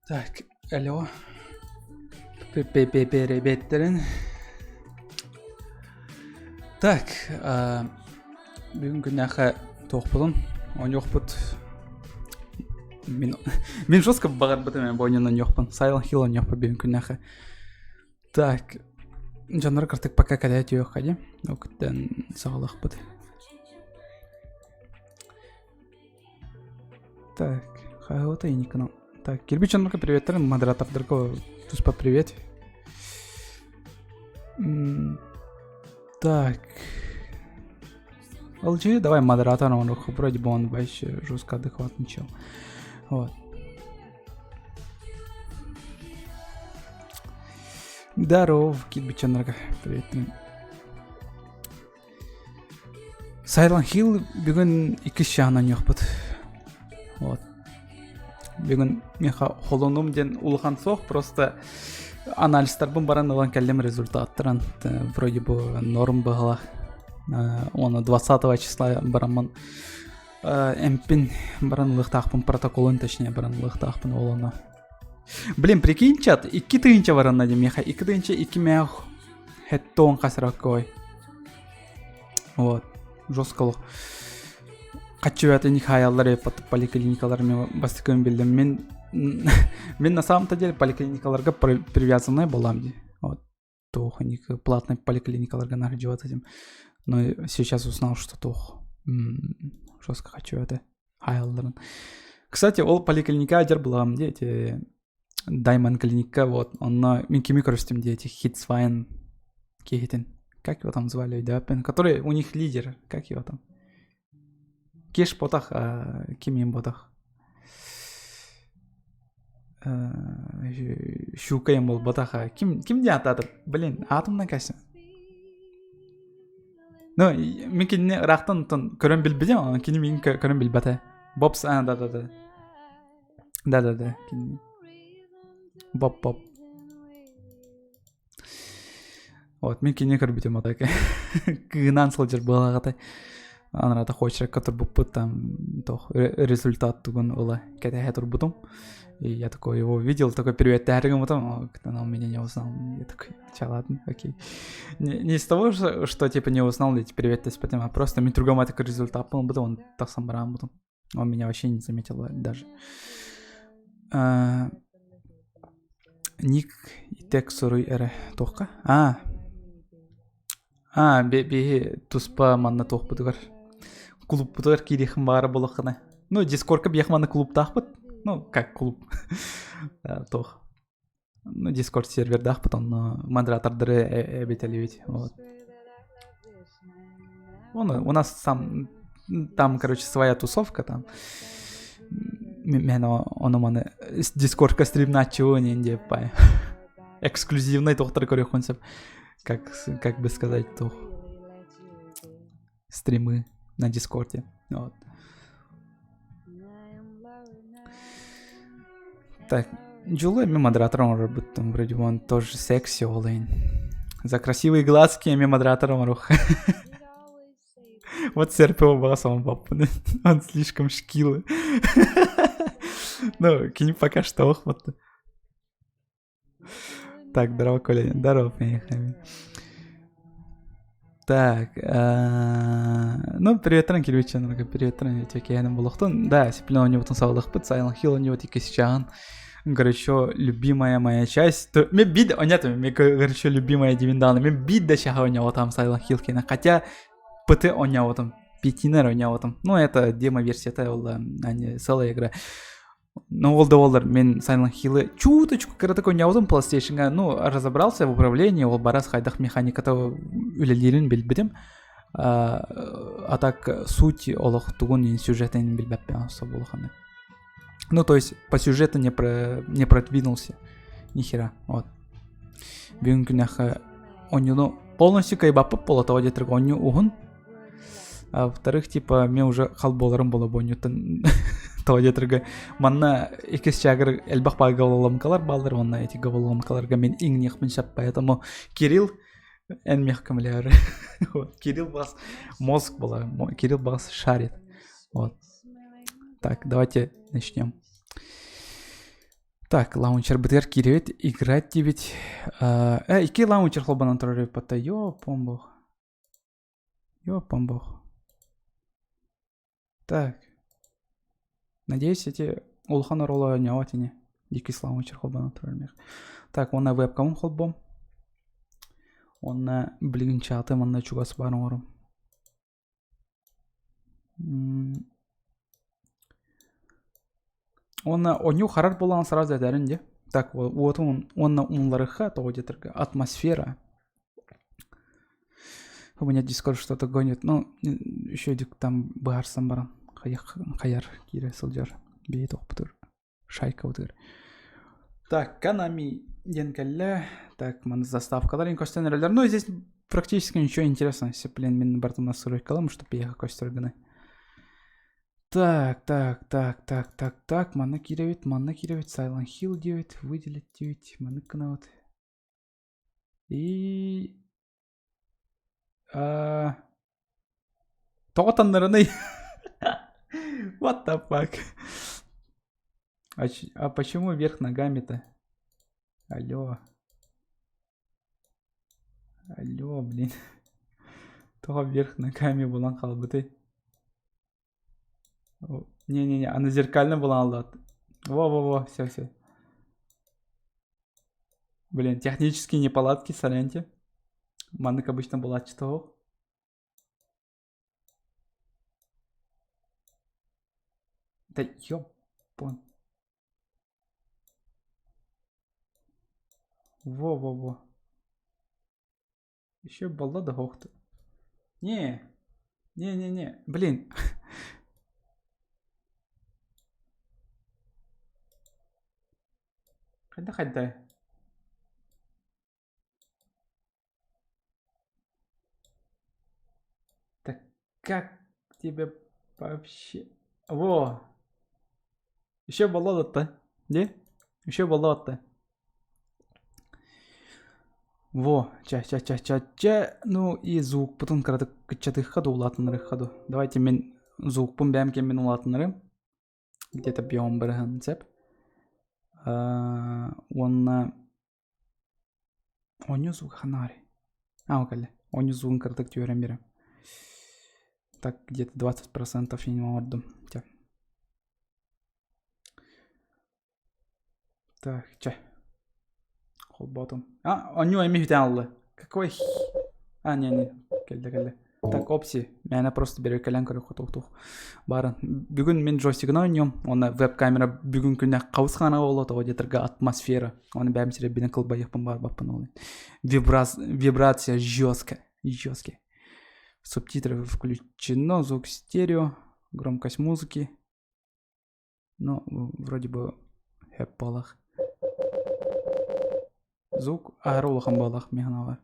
Так, алло. Перебеттэрин. Так, бүгүн күннээхэ туохпутун оонньуохпут. Мин мин жестко баҕарбытым мен бойнун оонньуохпун. Silent Hill оонньуохпут бүгүн күннээхэ. Так, дьоннор кыртык пока кэлэ түһүөххэ дии. Ол күттэн саҕалахпыт. Так, хаһыата Никона. Так, кирпич оннука приветтер, модератордарга туспа привет. Так. LG, давай модератор, он вроде бы он вообще жестко адекватный чел. Вот. Здоров, кирпич оннука привет. Silent Hill бүгүн иккис чааһынан оонньуохпут. Вот. Бүгүн миэхэ холонум диэн улахан суох, просто анализтарбын баран ылан кэллим результаттарын. Вроде бы норм быһалаах. Уонна 20 числа бараммын эмпин баран ылыахтаахпын, протоколун точнее баран ылыахтаахпын ол ону. Блин, прикинь, чат, 2 тыһыынча баранна дии миэхэ, 2 тыһыынча 2 мээх хеттон хасраккой. Вот, жестко олох. Хаччыбаты не хаяллар поликлиникалар мен бастыкын билдим. Мен мен на самом-то деле поликлиникаларга привязанная была мне. Вот. Туох платный поликлиникаларга нарживать этим. Но сейчас узнал, что туох жестко хочу это хаялларын. Кстати, ол поликлиника дер булам дети Diamond клиника вот онно мин кими көрүстүм диэти Хитсвайн киһитин как его там звали өйдөөппүн который у них лидер как его там Кеш ботах кимин ботах щукаем был ботах ким ким диэн ааттаатыр блин аатымнан кайсын ну мин кинини ыраахтан көрөн билбитим кини миигин көрөн билбэтэ бобс а да да да Да-да-да, кини. Боп-боп. Вот, мин кини көрбүтүм отака. Кыынан сылдьар буолаҕатай. Анарата хочеракка турбуппут там тох результат тугун ыла кэтэһэ турбутум. И я такой его видел, такой привет потом, он меня не узнал. Я такой, ча, ладно, окей. Не, не из того, что, что типа не узнал, ведь привет, потом, а просто мен другому такой результат был, потом он так сам потом. Он меня вообще не заметил даже. А, ник итек суруй эрэ туохха? А, а биһи туспа манна туохпутугар клубпутугар киириэхин баара буолаххына. Ну, дискорка биэх манна клубтаахпыт. Ну, как клуб. Туох. Ну, дискорд сервердаахпыт, онно модератордары эбитэлибит. Вот. Он, у нас сам там, короче, своя тусовка там. Мен ону маны дискордка стримнааччыбын диэн диэппай. Эксклюзивный тохтор көрүөххүн сөп. Как, как бы сказать, туох стримы на дискорде. Вот. Так, Дьулу эмиэ модератор оҥорорбуттан вроде бы он тоже секси ол иһин. За красивые глазки эмиэ модератор оҥоруох. Вот серпево баҕас оҥорбоппун. Он слишком шкилы. Ну, кини пока что ох вот. Так, здорово, Коля. Здорово, поехали. Так, ну, привет, Кирилл привет, киһинин булуохтун. Да, сиплин оонньуубутун саҕалыахпыт. Silent Hill оонньуубут иккис чааһын. Горячо любимая моя часть. Мен бид, понятно, мен горячо любимая диибин даҕаны. Мен биир да чааһы оонньообатаҕым Silent Hill киэнэ. Хотя ПТ оонньообутум. Пятинер оонньообутум. Ну, это демо-версията буолла, а не целая игра. Ну, ол да буоллар, мен Silent Hill'ы чуточку кыратык оонньообутум PlayStation'га, ну, разобрался в управлении, ол барас хайдах механиката үлэлиирин билбитим. А так суть олох тугун сюжетын билбэппин особо улаханнык. Ну, то есть по сюжету не продвинулся. Ни хера, вот. Бүгүн күнэхэ оонньууну полностью кайбаппыт буола тоҕо диэтэргэ оонньуу уһун. А во-вторых, типа, мен уже хал буоларым буола бу оонньууттан тоҕо диэтэргэ манна иккис чаагыр элбэх баай головоломкалар бааллар уонна эти головоломкаларга мен иҥниэхпин сөп поэтому Кирилл эн миэхэ көмөлөһөр вот Кирилл бас мозг была Кирилл бас шарит вот так давайте начнем так лаунчербытыгар киирэбит играть диэбит э икки лаунчер холбонон турар эбит ёпомбох ёпомбох так надеюсь эти улахан оруолу оонньообот ини иккис лаунчер холбонон турар миэх так уонна вебкамын холбом уонна билигин чаты манна чугас баар оҥорум Уонна оонньуу харар буолан сразу этэрин дии. Так уотун уонна умулларыхха тоҕо диэтэргэ атмосфера. У меня Discord что-то гонит. Ну, еще там быһаарсан баран хайар киирэ сылдьар бэйэ тохпутур шайкабытыгар. Так, Канами диэн кэллэ. Так, маны заставкалар көстөн эрэллэр. Ну, здесь практически ничего интересного. Блин, мин барытын настройкалам, чтобы я көстөр гына. Так, так, так, так, так, так, манна киирэбит, манна киирэбит, Silent Hill диэбит, выделить диэбит, маннык гынабыт. И... Тоҕо таннарыный? What the fuck? А, а почему вверх ногами-то? Алло. Алло, блин. Тоҕо вверх ногами булан хаалбытый? Не-не-не, она зеркально была аллат. Во-во-во, все, все. Блин, технические неполадки, соряньте. Маннык обычно была что? Да ёпон. Во-во-во. Еще баллада хохта. Не, не-не-не, блин. Хайда хайда. Так как тебе вообще... Во! Еще баллада-то. Где? Еще баллада-то. Во, ча ча ча ча ча. Ну и звукпутун кыратык кыччатыахха ду улаатыннарыахха ду. Давайте мин звукпун бэйэм кэммин улаатыннарым. Где-то бион бырыһын сөп. Уонна оонньуу звук ханна А, кэллэ. Оонньуу звугун кыратык түһэрэн биэрэм. Так, где-то 20% я не оҥордум. Чэ. Так, чэ. Холбоотум. А, оонньуу эмиэ бүтэн алла. Какой А, не, не, кэллэ, кэллэ. Так, опси, мээнэ просто бэрэбиэркэлээн көрүөххэ туох-туох баарын. Бүгүн мин джойстигынан оонньуом, уонна веб-камера бүгүн күннэ хабыс хаана буолуо, тоҕо диэтэргэ атмосфера. Оны бэйэм сирэйбинэн кылбайыахпын баарбаппын ол. Вибрация жесткая, жесткая. Субтитры включено, звук стерео, громкость музыки. Ну, вроде бы хэп буолах. Звук аһары улахан буолах миһанаҕа.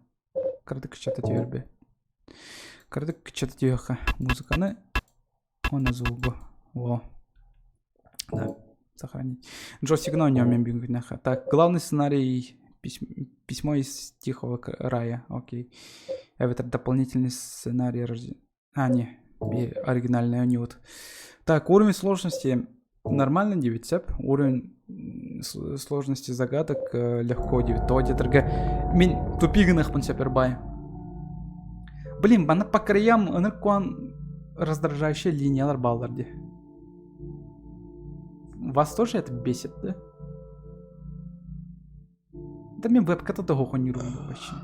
Кыратык кыччата түһэрбэ. Кыратык кыччата түһүөххэ музыканы уонна звугу. Во. Да. Сохранить. Джойстигын оонньуом мен бүгүннэххэ. Так, главный сценарий письмо из тихого рая. Окей. Эбэтэр дополнительный сценарий А, не, оригинальный оонньуубут. Так, уровень сложности нормально диэбит сөп. Уровень сложности загадок легко диэбит. Тоҕо диэтэргэ мин тупи гыныахпын сөп эрбай. Блин, манна по краям ынырык куан раздражающие линиялар бааллар дии. Вас тоже это бесит, да? Да мен вебката да хохонньуруум вообще.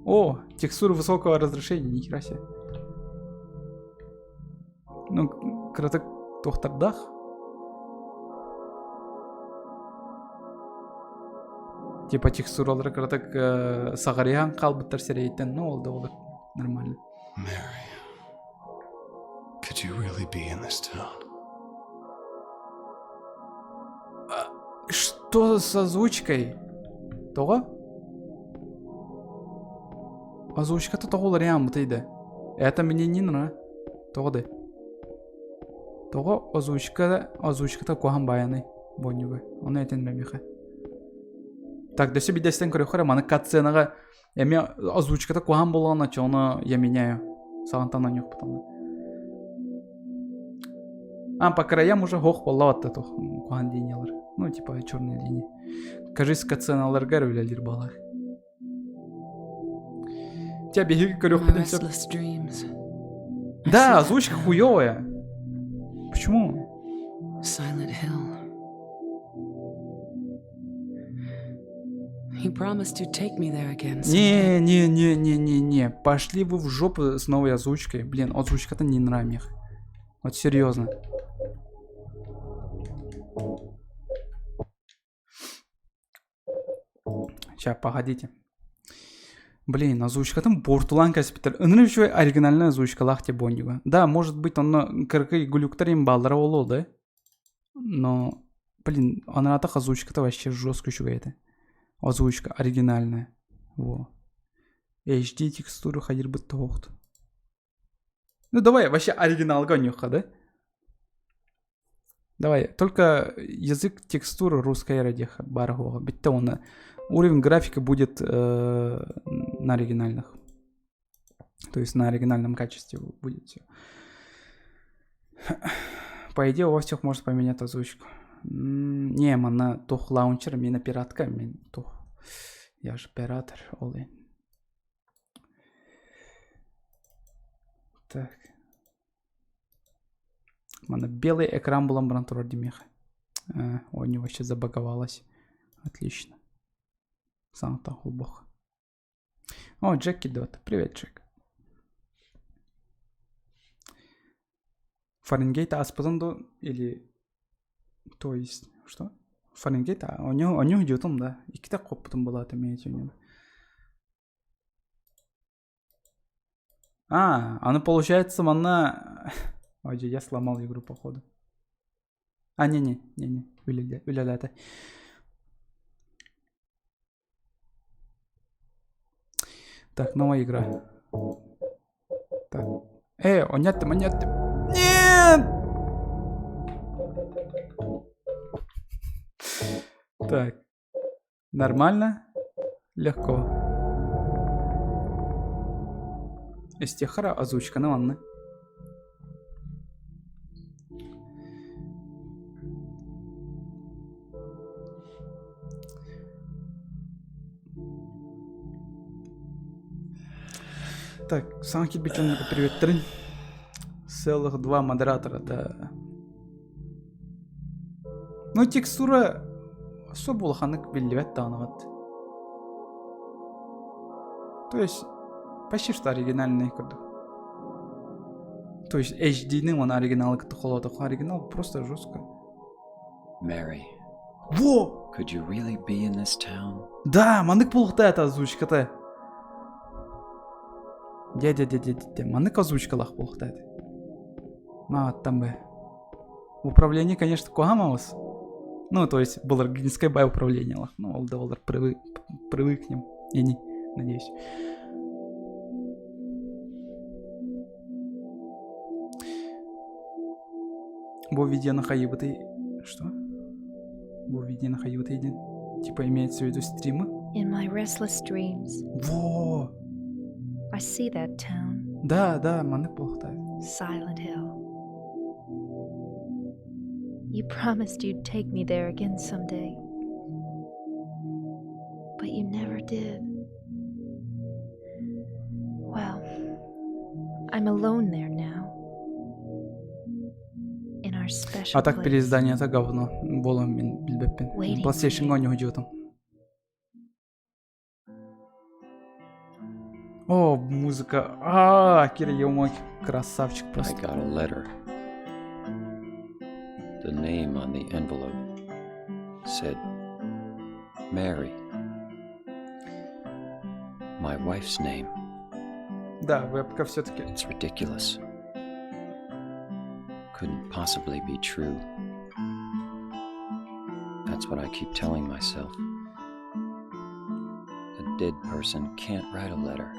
О, текстура высокого разрешения, нихера себе. Ну, кыратык туохтардаах. Типа текстуралара кыратык э, саҕарыйан хаалбыттар сирэйиттэн, ну ол да olur нормально. Mary, could you really be in this town? Что с озвучкой? Тоҕо? Озвучката тоҕо уларыйааммытый да? Это мне не нра. Тоҕо да? Тоҕо озвучка озвучката куһаҕан баайаный бонньуга. Ону этэн миэхэ. Так, дөссө бидэстэн көрүөххэ маны катсценаҕа эмиэ озвучката куһаҕан буоллаҕына ону я меняю. Саҕантан оонньуохпут онно. А, по краям уже хох буолла туох куһаҕан линиялар. Ну, типа черные линии. Кажись, катсценаларгар үлэлиир буолар. Тебя биһиги көрүөхпүтүн сөп. Да, озвучка хуёвая. Почему? Silent Hill. He promised to take me there again Не, не, не, не, не, не. Пошли вы в жопу с новой озвучкой. Блин, озвучка-то не нравится. Вот серьезно. Сейчас, погодите. Блин, озвучкатын буортулаан кэспиттэр. Ынырык үчүгэй оригинальнай озвучкалаах те буонньуга. Да, может быть, онно кыракый глюктар им бааллара буолуо да? Но, блин, анаатах озвучката вообще жестко үчүгэй этэ. Озвучка оригинальная. Во. HD текстуру хайырбыт тоһуохт. Ну давай вообще оригиналга оонньуохха да? Давай, только язык текстуры русская радиха баар Бүттэ уонна уровень графика будет э, на оригинальных. То есть на оригинальном качестве будет все. По идее, у вас всех может поменять озвучку. Не, манна туох лаунчер, мин пиратка, мин туох. Я же оператор, ол Так. Манна белый экран булан баран турар димиэхэ. Э, у него вообще забаговалось. Отлично. Саҥата холбох. О, Джек идет. Привет, Джек. Фаренгейт ааспытын дуу или то есть что? Фаренгейт оонньуу идиотум да. Иккитэ хоппутум буолаата имеете у него. А, оно получается манна... Ой, я сломал игру походу. А, не-не, не-не, үлэлээтэ. Так, новая игра. Так. Э, оонньоттум, оонньоттум. Нет! Так. Нормально? Легко. Истехара озвучканы манна. Так, саҥа киирбит дьоннорго приветтерин. Целых два модератора, да. Ну, текстура особо улаханнык биллибэт даҕаны вот. То есть почти что оригинальный курдук. То есть HD-ны он оригиналы кытта холоотоххо оригинал просто жестко. Mary, Во! could you really be in this town? Да, маннык буолуохтаах этэ озвучката. Дьэ дьэ дьэ дьэ дьэ маннык озвучкалаах буолуохтаах этэ. Мааттан бы. Управление, конечно, куһаҕан Ну, то есть былыргинскай бай управлениелах. Ну, ол да олар привык, привыкнем. Я не надеюсь. Бу видеоны хайыбытый... Что? Бу видеоны хайыбытый диэн? Типа имеется в виду стримы? In my restless dreams. Во! I see that town. Да, да, маннык буолуохтаах. Silent Hill. You promised you'd take me there again someday. But you never did. Well, I'm alone there now. In our special А так place. переиздание-то говно. Буолан мин билбэппин. Waiting for PlayStation-га you. оонньуу сылдьыбытым. О, музыка. А, Кира Ямоки, красавчик I просто. got a letter. The name on the envelope said Mary. My wife's name. Да, вебка все-таки. It's ridiculous. Couldn't possibly be true. That's what I keep telling myself. A dead person can't write a letter.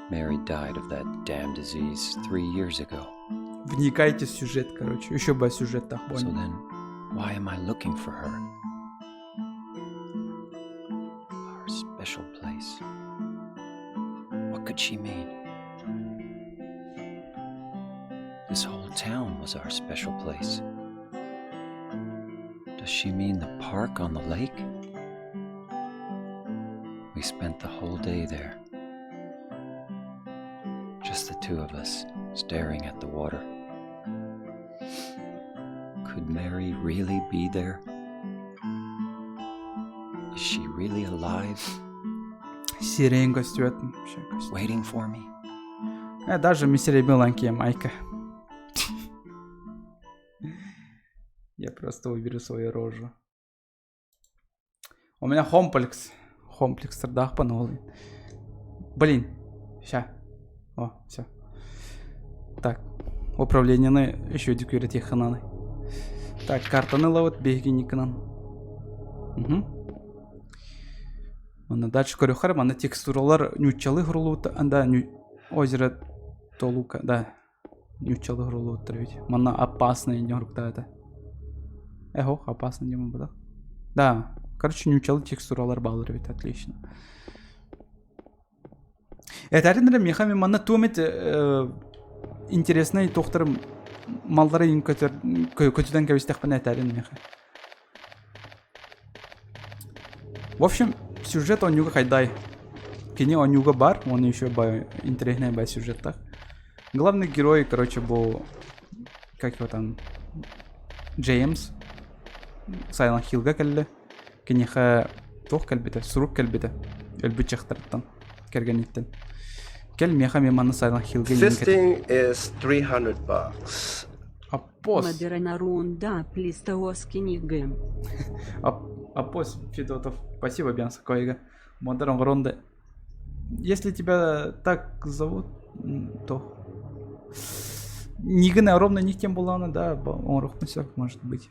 Mary died of that damn disease 3 years ago. Вникайте в сюжет, короче. Еще бы сюжет так So понял. then, why am I looking for her? Our special place. What could she mean? This whole town was our special place. Does she mean the park on the lake? We spent the whole day there. Just the two of us, staring at the water. Could Mary really be there? Is she really alive, Сирень көстүбэт. Вообще көстүбэт. waiting for me? Даже мистерия Меланки Майка. Я просто уберу свою рожу. У меня комплекс. Комплекс трдаах ол. Блин. Ща. О, все. Так. Управлениены еще үөрэтиэххэ Так, картаны ылабыт биһигиникынан. Угу. Манна дальше көрүөххэ манна текстуралар нууччалыы суруллубут да озеро Толука, да. Нууччалыы суруллубуттар ведь. Манна опасный не это. Эхо, опасный не да? Да, короче, нууччалыы текстуралар бааллар ведь, отлично. Этэрин эрэ миэхэ манна туомит интересный туохтар маллары көтөр көтүтэн кэбистэхпинэ этэрин миэхэ. В общем, сюжет оонньууга хайдай. Кини оонньууга баар, он еще бай интересный бай сюжеттаах. Главный герой, короче, был, как его там, Джеймс, Silent Hillга кэллэ. Киниэхэ туох кэлбитэ, сурук кэлбитэ. Өлбүт дьахтарыттан, кэргэниттэн. Кэл миэхэ мен манна Silent Hillга Fisting is 300 bucks. Апос. Мадеранарунда плистоскинигм. Апос Федотов. Спасибо, Бянса Койга. Модерн Ронде. Если тебя так зовут, то... Нигана ровно не тем была она, да, он рухнулся, может быть.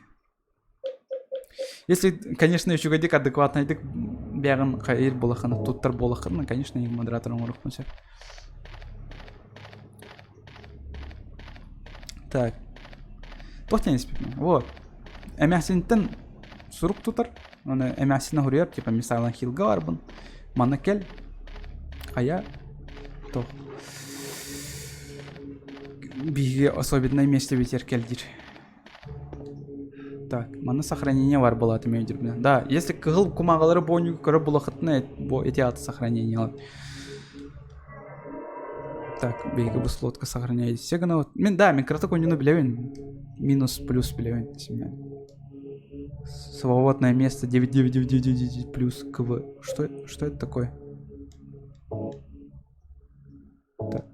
Если, конечно, еще годик адекватный, так бэйэҕин хайыыр буоллаххына, туттар буоллаххына, конечно, и модератор рухнулся. Так. Туох Вот. Эмээхсинтэн сурук тутар. Оны эмээхсинэ суруйар, типа мин Silent Hillга баарбын. Манна кэл. Хайа. То. Биһиги особенное место ветер кэл диир. Так, манна сохранение баар буолла өйдүүрбүнэн. Да, если кыһыл кумааҕылары бу оонньууга көрөр буоллаххытына бу эти аты сохранение. Так, биһиги бу слотка сохраняет. Все вот. Мин, да, мин кыратык оонньууну билэбин. Минус плюс билэбин. Свободное место 99999 плюс КВ. Что это такое? Так.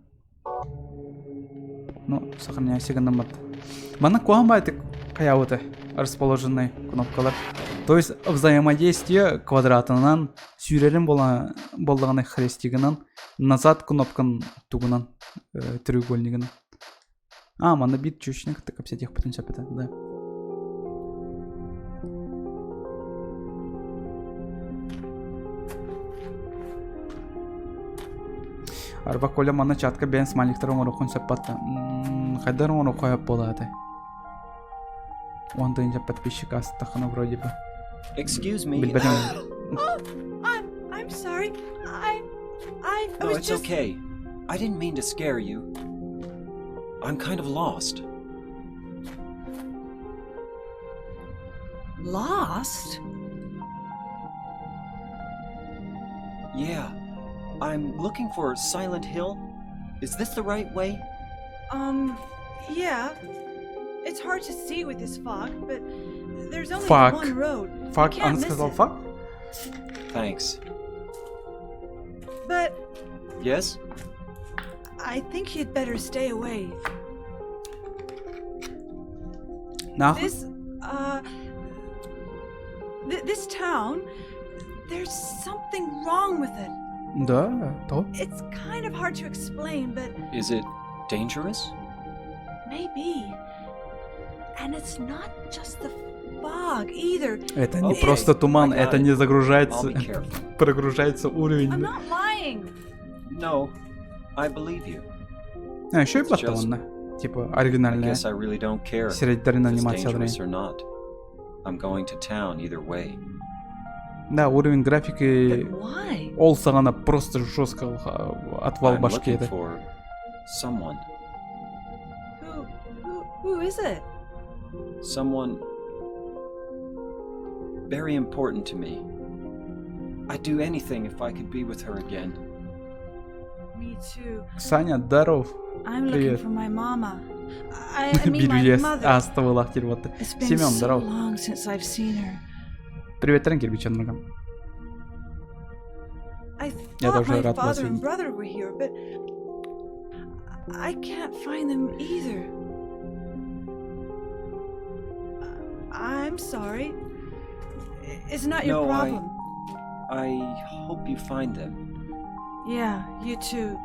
Ну, сохраняйся гынамат. Манна куһаҕан это хайаабыта расположенные кнопкалар. То есть взаимодействие квадратынан, сүүрэрин буоллаҕына крестигынан, назад кнопкан тугунан, треугольнигынан. А, манна бит чучник, так всяких потенциал, да. Арба Коля манна чатка бэйэн смайликтары оҥоруоххун сөп батта. Хайдар оҥоруохха сөп буолааты. 10 000 подписчик астахына вроде бы. Excuse me. Билбэтим. Oh, I'm I'm sorry. I I, I No, was it's just okay. I didn't mean to scare you. I'm kind of lost. lost. Yeah. I'm looking for Silent Hill. Is this the right way? Um, yeah. It's hard to see with this fog, but there's only Fuck. one road. You Fuck, can't она miss сказала it. fuck? Thanks. But Yes? I think you'd better stay away. Нахуй? This, uh, th- this town, there's something wrong with it. Да, то. It's kind of hard to explain, but Is it dangerous? maybe. And it's not just the fog either. Это не Окей, просто туман, I got это it. не I'll загружается, be careful. прогружается уровень. I'm not lying. No, I believe you. А, еще и It's just- батонно. Типа I оригинальная. guess I really don't care if Середина it's анимация. dangerous or not. I'm going to town either way. Да, уровень графики But why? ол саҕана просто жестко отвал I'm башки looking это. for someone. Who, who, who is it? Someone very important to me. I'd do anything if I could be with her again. Me too. Саня, здоров. I'm looking Привет. for my mama. I, I mean my Бирюлес mother. астывылах вот. It's been Семен, so здоров. long since I've seen her. Привет, Тренкер, I Я thought тоже my рад вас father and видеть. brother were here, but I can't find them either. I'm sorry. It's not your No, I- problem. I hope you find them. Yeah, you too.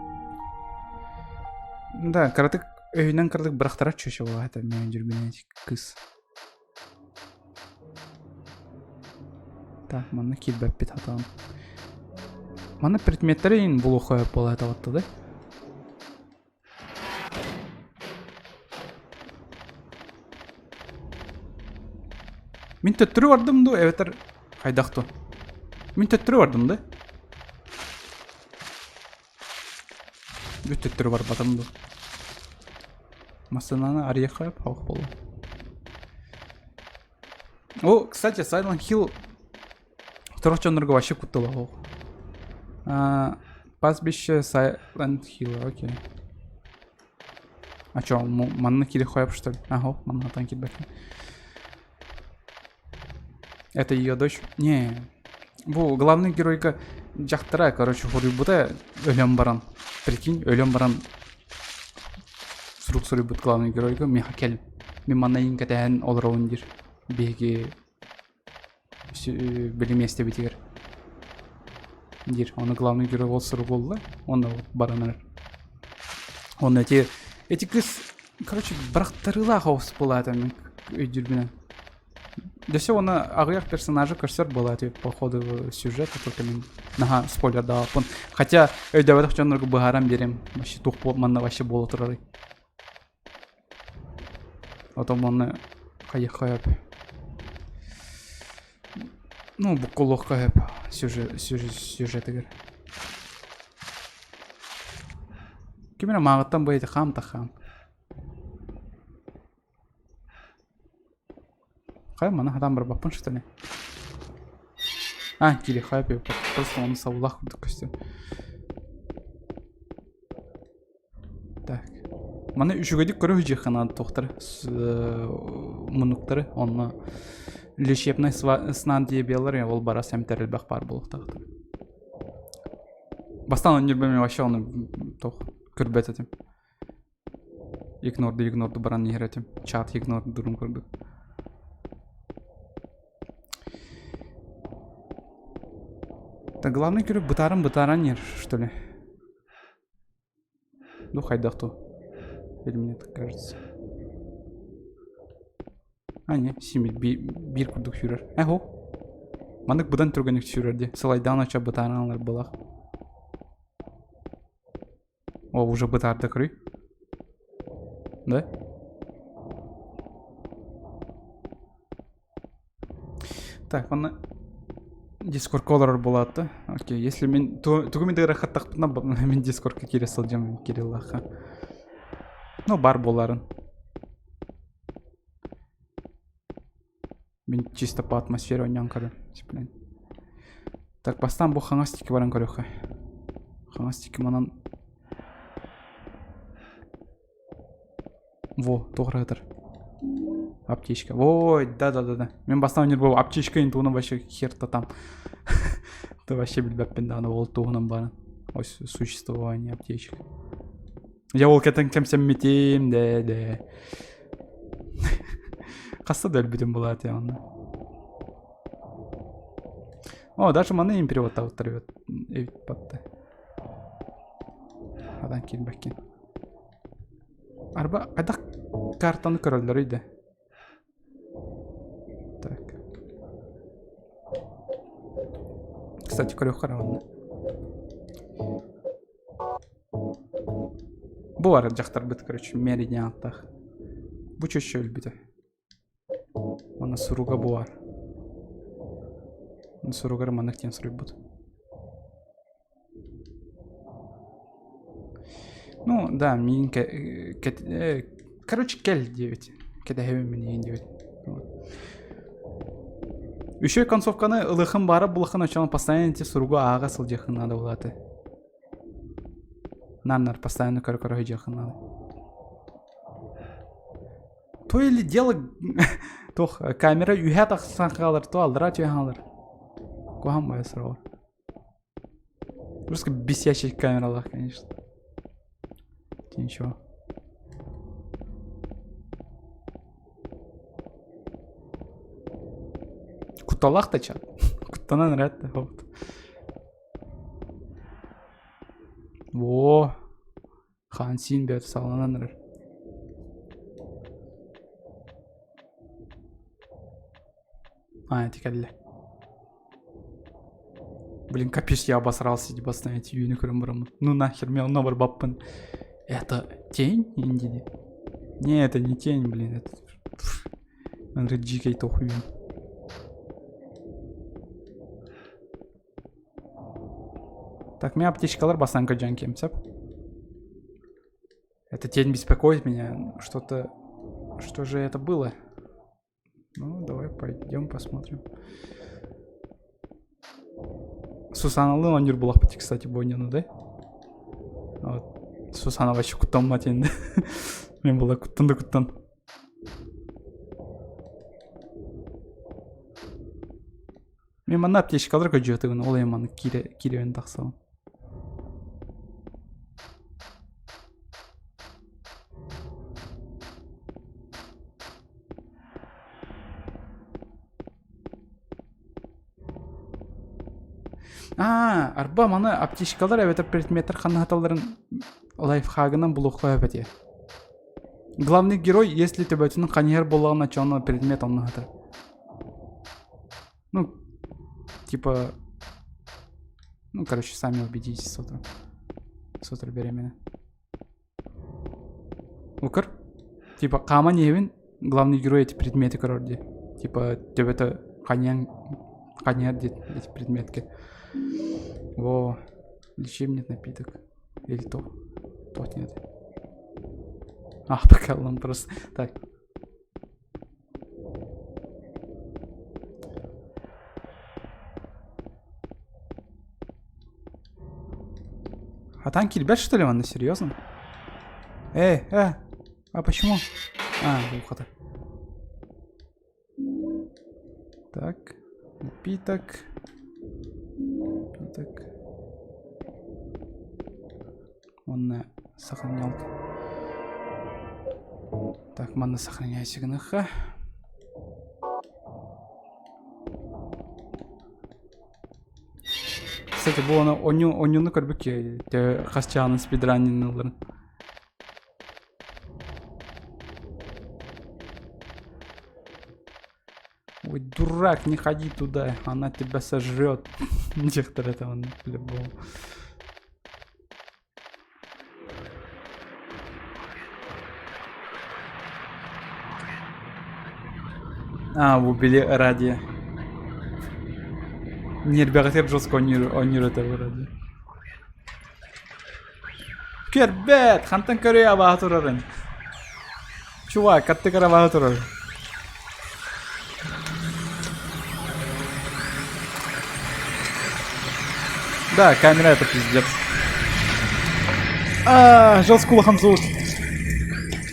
Да, кыратык өйүнэн кыратык бырахтара чөчө буолаата мен жүрбүнэн кыс. Так, манна киирбэппит хатаан. Манна предметтери иин булуохха буолаата батта да? Мин төттөрү бардым дуу эбэтэр хайдах дуу? Мин төттөрү бардым да? Бүт төттөрү барбатым дуу? Массыынаны арыйыахха ох буолуо. О, кстати, Silent Hill сорох дьоннорго вообще куттала суох. А, пастбище Silent Hill, окей. А чё, манна киириэххэ что ли? Ага, манна тан киирбэккин. Это ее дочь? Не. Бу главный геройга дьахтара, короче, хоруйбута өлөн баран. Прикинь, өлөн баран сурук суруйбут главный геройга миэхэ кэл. Мин манна иин кэтэһэн олоробун диир. Биһиги били миэстэбитигэр диир. Ону главный герой ол сурук буолла. Онно баран эрэр. Онно эти эти кыс короче бырахтарыылаах оҕус буолаата мин өйдүүрбүнэн. Дьэ уонна аҕыйах персонажы көрсөр буолааты по ходу сюжета только мин наһаа спойлердаабаппын. Хотя өйдөөбөтөх дьоннорго быһааран биэриэм вообще туох манна вообще буола турарый. Ото манна хайыахха сөп. Ну, буккулуохха сөп сюжет, сюжетыгар. Ким эрэ мааҕыттан бу эти хаам та хаам. Хайа маны хатаан барбаппын что ли? А, киириэххэ просто оны сабылаах курдук көстөр. Так. Маны үчүгэйдик көрө сылдьыахха наада туохтары муннуктары онно лечебный снадобьелар ол бара сэмтэр элбэх баар буолуохтаахтар. Бастаан Ньурба вообще ону туох көрбөт этим. Игнорду игнорду баран иһэр этим. Чат игнордурун курдук. Так главный көрүп бытааран бытааран иһэр, что ли? Ну хайдах ту. Или мне так кажется. А, не, сими биир курдук сүүрэр. Эхо. Маннык быдан түргэнник сүүрэр дии. Сылайдаан очо бытааран ылар былах. О, уже бытаарда көрүй. Да? Так, манна Дискордка олорор буолаатта. Окей, если мин тугу мин дыгырахаттахпына мин Дискордка киирэ сылдьам Кириллаха. Ну, бар буоларын. Мин чисто по атмосфере оонньоон көрөм. Блин. Так, бастаан бу хаҥас диэки баран көрүөххэ. Хаҥас диэки манан Во, туох ыратар? Аптечка. Ой, да-да-да-да. Мин бастаан оонньуур буолбу аптечка туһунан вообще хер-то там. Ты вообще билбэппин даҕаны ол туһунан баран. Ой, существование аптечек. Я ол кэтэн кэмсэммитим, да, да. Хаста да өлбүтүм булаат я онно. О, даже маны им переводтаабыттар эбит эбит батта. Адан киирбэккин. Арба хайдах картаны көрөллөрүй да? Так. Кстати, көрүөххэ эрэ онно. Бу бар дьахтарбыт, короче, Мэри диэн ааттаах. Бу чөччө өлбүтэ. Уонна суруга бу бар. Суругар маннык диэн суруйбут. Ну, да, миигин короче, кэл диэбит. Кэтэһэбин мин иһин диэбит. Вот. Үчүгэй концовканы ылыхын баара булахын очоҕун постоянно ити суругу ааҕа сылдьыаххын наада буолааты. Наннар постоянно көрө-көрө сылдьыаххын наада. То или дело туох камера үһэ тахсан хаалар, то аллараа түһэн хаалар. Куһаҕан баайа суруга. Просто бесячий камералар, конечно. Ничего. Кутталаах да чат. Куттанан эрээт вот. Во. Хаан сиин бэйэтэ саҕаланан эрэр. А, ити кэллэ. Блин, капец, я обосрался, типа, знаете, үйүнү көрөн бараммын. Ну нахер, мен онно барбаппын. Это тень инди? Не, это не тень, блин, это... Андре дьикэй тохуйун. Так, меня аптечкалар бастан көрдьөн кемсеп. Эта тень беспокоит меня. Что-то... Что же это было? Ну, давай пойдем посмотрим. Сусаналыын оонньуур буолахпыт, кстати, бу да? Вот. Сусана вообще куттаммат енді. Мен була куттан да куттан. Мен манна аптечкалар көдьүөтүгүн, ол эм маны киирэн тахсабын. Аа, арба маны аптечкалар эбэтэр предметтэр ханнаһаталларын лайфхагынан булуохха сөп этиэ. Главный герой, если төбөтүн ханьыһар буоллаҕына, чоно предмет онноһатар. Ну, типа... Ну, короче, сами убедитесь с утра. С утра беременна. Укр? Типа, хааман иһэбин, главный герой эти предметы көрөр дии. Типа, төбөтө ханьян ханьяр диэт эти предметки. Во, лечебный напиток. Или то. То нет. А, пока он просто... Так. А танки ребят, что ли, манна, серьезно? Эй, э, а почему? А, глухота. Так, напиток. Напиток. Уонна сохранялка. Так, манна сохраняйся гыныха. Кстати, бу аны онньуну көрбүт хас чаанын спидранин ылларын. Ой, дурак, не ходи туда, она тебя сожрет. Дьахтар это он по-любому. А, убили радио. Ньиэрбэҕитигэр жестко оонньуур оонньуур этэ бу радио. Көрбөт! Хантан көрүө абааһы турарын? Чувак, аттыгар абааһы турар. Да, камера это пиздец. А, жестко улахан звук.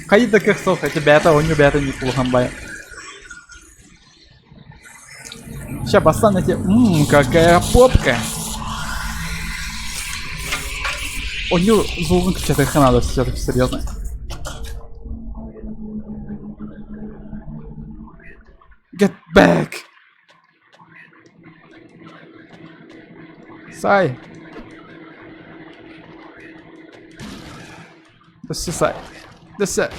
Хайда кых суох, эти бэйэтэ оонньуу бэйэтэ не улахан бай. Ща бастан эти... Ммм, какая попка! Оонньуу звугун кыччатыахха надо все-таки серьезно. Get back! Сай! Дөссө сай. Дөссө.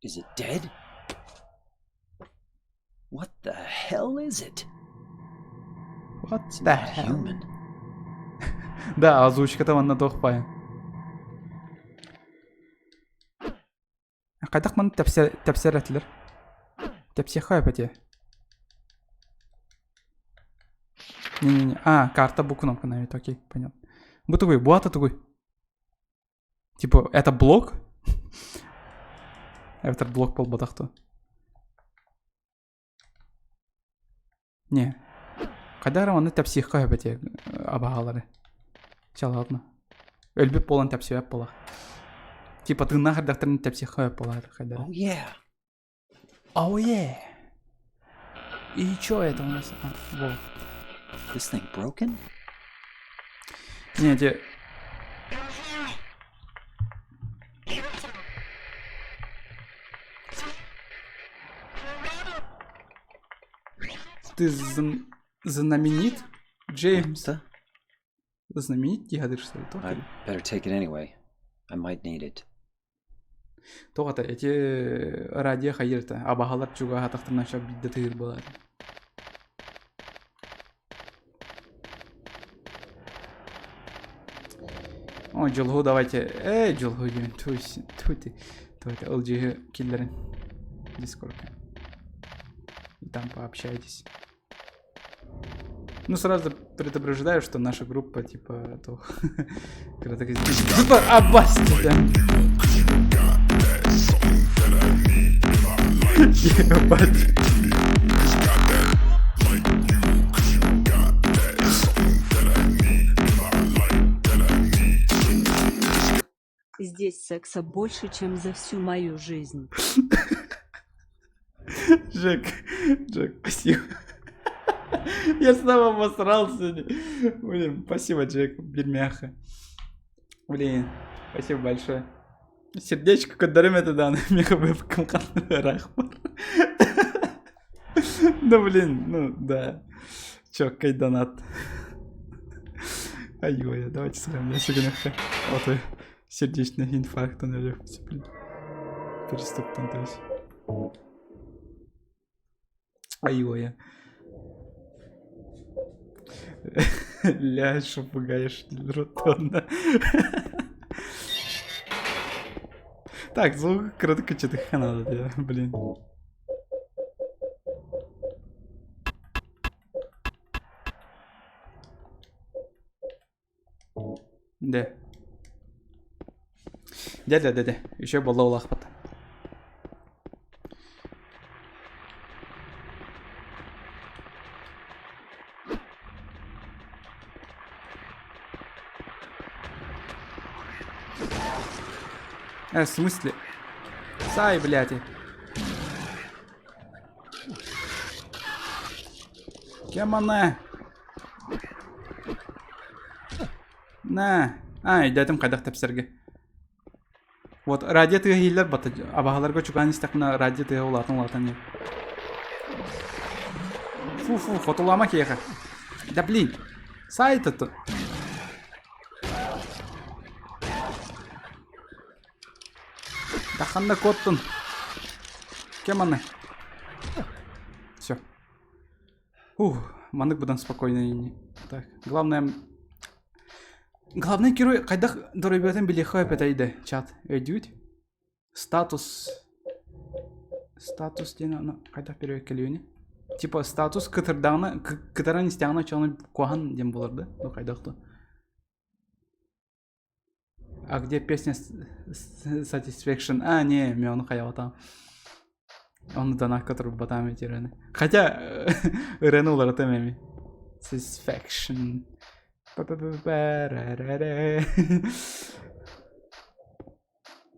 Is it dead? What the hell is it? What It's the not hell? human. Да, озвучката манна туох баайа. Хайдах маны тэпсэр тэпсэр этилэр? Тэпсиэххэ эп этиэ. Не-не-не. А, карта бу кнопканы эбит, окей, понятно. Бу тугуй, бу ата тугуй? Типа, это блок? Эбэтэр блок буолбатах дуо? Не. Хайдах эрэ маннык тэпсиэххэ сөп этэ абаһалары. Чэ ладно. Өлбүт буолан тэпсибэт буолар. Типа тыыннаах эрдэхтэринэ тэпсиэххэ сөп буолар хайдах эрэ. Oh yeah. Oh yeah. И чё это у нас? А, во. This thing broken? Не, те... Ты зн... знаменит, Джеймс? The? Знаменит дии что ли? Туох I'd better take it anyway. I might need it. Туох ата эти радио хайырта абаһалар чугаһатахтарына сөп биирдэ тыыр буолар. О, дьулуһу давайте. Эй, дьулуһу диэн туй туй давайте ылдьыһы киллэрин Дискордка. И там пообщайтесь. Ну, сразу предупреждаю, что наша группа, типа, то... Когда так... Типа, Аббас тебя! Ебать. Здесь секса больше, чем за всю мою жизнь. Жек, Жек, спасибо. Я снова обосрался. Блин, спасибо, Джек, бельмяха. Блин, спасибо большое. Сердечко көрдөрүм этэ даҕаны миэхэ вебкам рахмар. Ну блин, ну да. Чёткий донат. Ай-ой, давайте с вами Вот и сердечный инфаркт блин. Приступ то есть. Ай-ой. Ля, что пугаешь, ротонда. Так, звук кратко что-то надо, блин. Дэ. Дэ, дэ, дэ, дэ. Еще буолла улаахпат. Э, в смысле? Сай, блядь. Кем она? На. А, өйдөөтүм хайдах тэпсэргэ. Вот радио тыаһа иһиллэр бата абаһаларга чугаһаан истэхпинэ радио тыаһа улаатан улаатан иһэр. Фу-фу, хотулаама киһиэхэ. Да блин, сайт это. Да ханна куоттун? Кем аны? Все. Ух, маннык быдан спокойно Так, главное... Главный герой хайдах доруобуйатын билиэххэ эпэтэйдэ чат өйдүүт? Статус... Статус диэн аны хайдах перевеккэлиэни? Типа статус кытырдаҕына кытаран истэҕинэ оччоҕуна куһаҕан диэн буолар да? Ну хайдах да. А где песня Satisfaction? А, не, мен ону хайаҕатаам. Ону донакка турбатаам эти ырыаны. Хотя ырыаны уларытам эми. Satisfaction.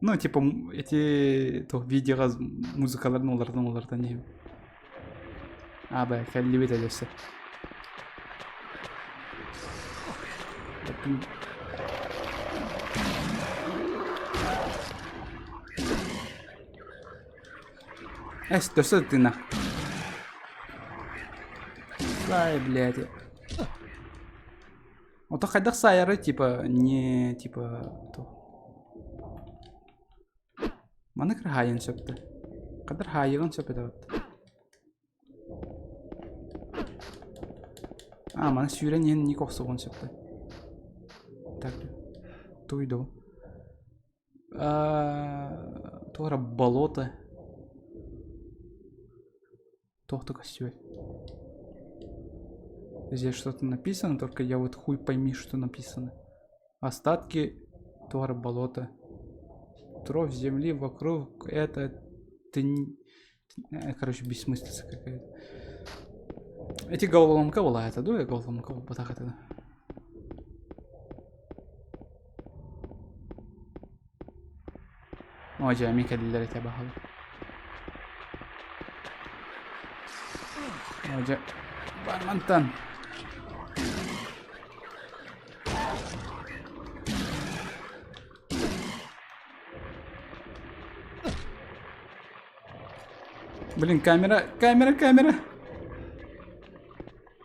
Ну, типа, эти то видеоға музыкаларын уларытан уларытан иһим. А, бэ, кэллибит өссө. Эс, өссө тына. Ай, блядь. Ото хайдах саайары, типа, не, типа, то. Маны хаайын сөптө. Кадыр хаайыгын сөп этэ А, маны сүүрэн иһэн ник охсугун сөптө. Так, туйду. Туора болото. Туох да көстүбэт. Здесь что-то написано, только я вот хуй пойми, что написано. Остатки туора болота. Кровь земли вокруг это ты короче бессмыслица какая-то. Эти головоломка была это, да, головоломка вот это. О, дьэ, эмиэ кэллилэр этэ баһылык. О, дьэ, бармантан. Блин, камера, камера, камера.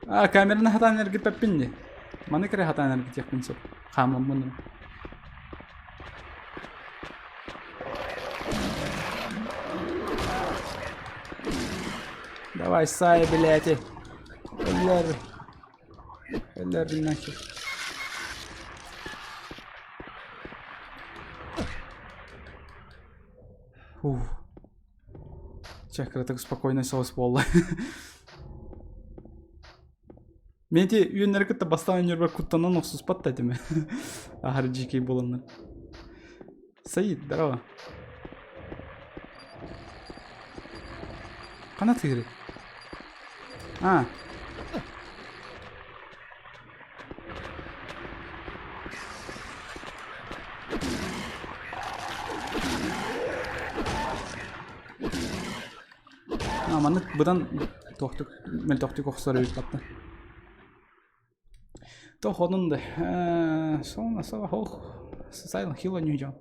А, камераны хатаан эргиппэппин дии. Маны кэрэ хатаан эргитиэхпин сөп. Хаамаммын. Давай, сай, блядь. Өлөр. Өлөр нахер. Фух. Чэ, кыратык спокойно соҕус буолла. Мен ити үөннэри кытта бастаан өнөрбөр куттанан охсуспат да этим. Аһары дьиикэй буоланнар. Саид, здорово. Хана тыыры? А. А, маннык быдан туохтук мөлтөхтүк охсор эбит батта. Туох онун да соно ох Silent Hill ньүдьон.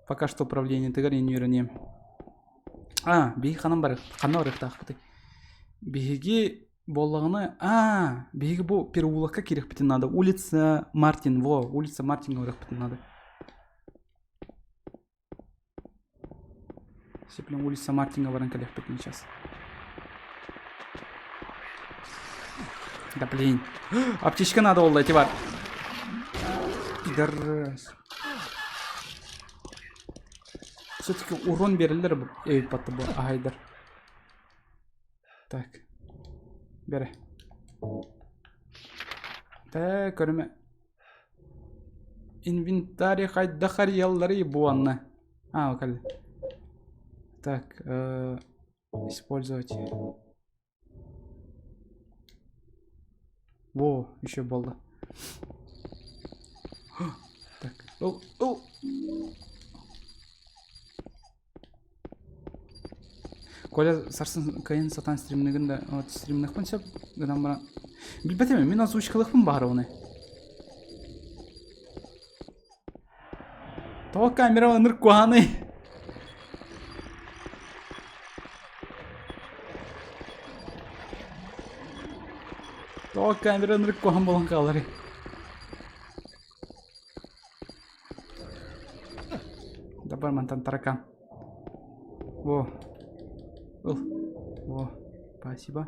Пока что управление тыгар иньүрэниэм. А, биһиги ханан бар ханна барыахтаахпытый? Биһиги буоллаҕына аа биһиги бу переулокка киириэхпитин наада улица Мартин во улица Мартинга барыахпытын наада Сеплен улица Мартинга баран кэлиэхпитин сейчас да блин аптечка надо буолла ити бар пидорас все-таки урон берилер эбит батты бу аһайдар Так. Бэрэ. Тэ көрүмэ. Инвентарь хайдах арыйалларый бу анна? А, кэллэ. Так, э, использовать. Во, еще болды. Так, о, о. Коля сарсын кыайан сатаан стримныгын да вот стримныхпын сөп гынан баран билбэтим мин озвучкалыахпын баҕарабын Тоҕо камера ынырык куһаҕаный Тоҕо камера ынырык куһаҕан буолан хааларый Дабар мантан таракан. Во. Ыл. Во. Спасибо.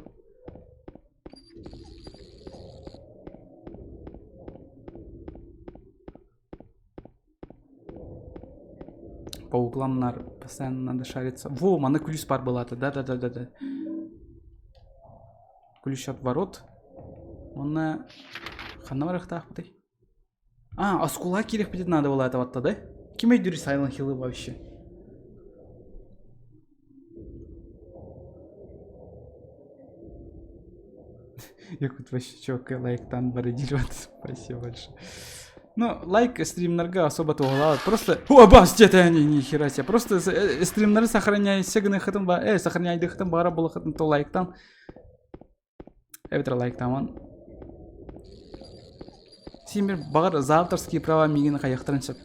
По углам нар постоянно надо шариться. Во, маны ключ бар была-то. Да-да-да-да-да. Ключ от ворот. Онна ханна барыахтаахпытый? А, оскула киириэхпитин надо было это да? Ким өйдүүр Silent Hill'ы вообще? Якут вообще чувак лайктан бары Спасибо большое. Ну, лайк стримнарга особо туһалаабат. Просто... О, бас, где-то они, ни хера себе. Просто стримнары сохраняйся гыныхытын ба... сохраняйдыхытын бара булахытын то лайктан. Эбэтэр лайктаман. Син бир баҕар за авторские права миигин хайыахтарын сөп.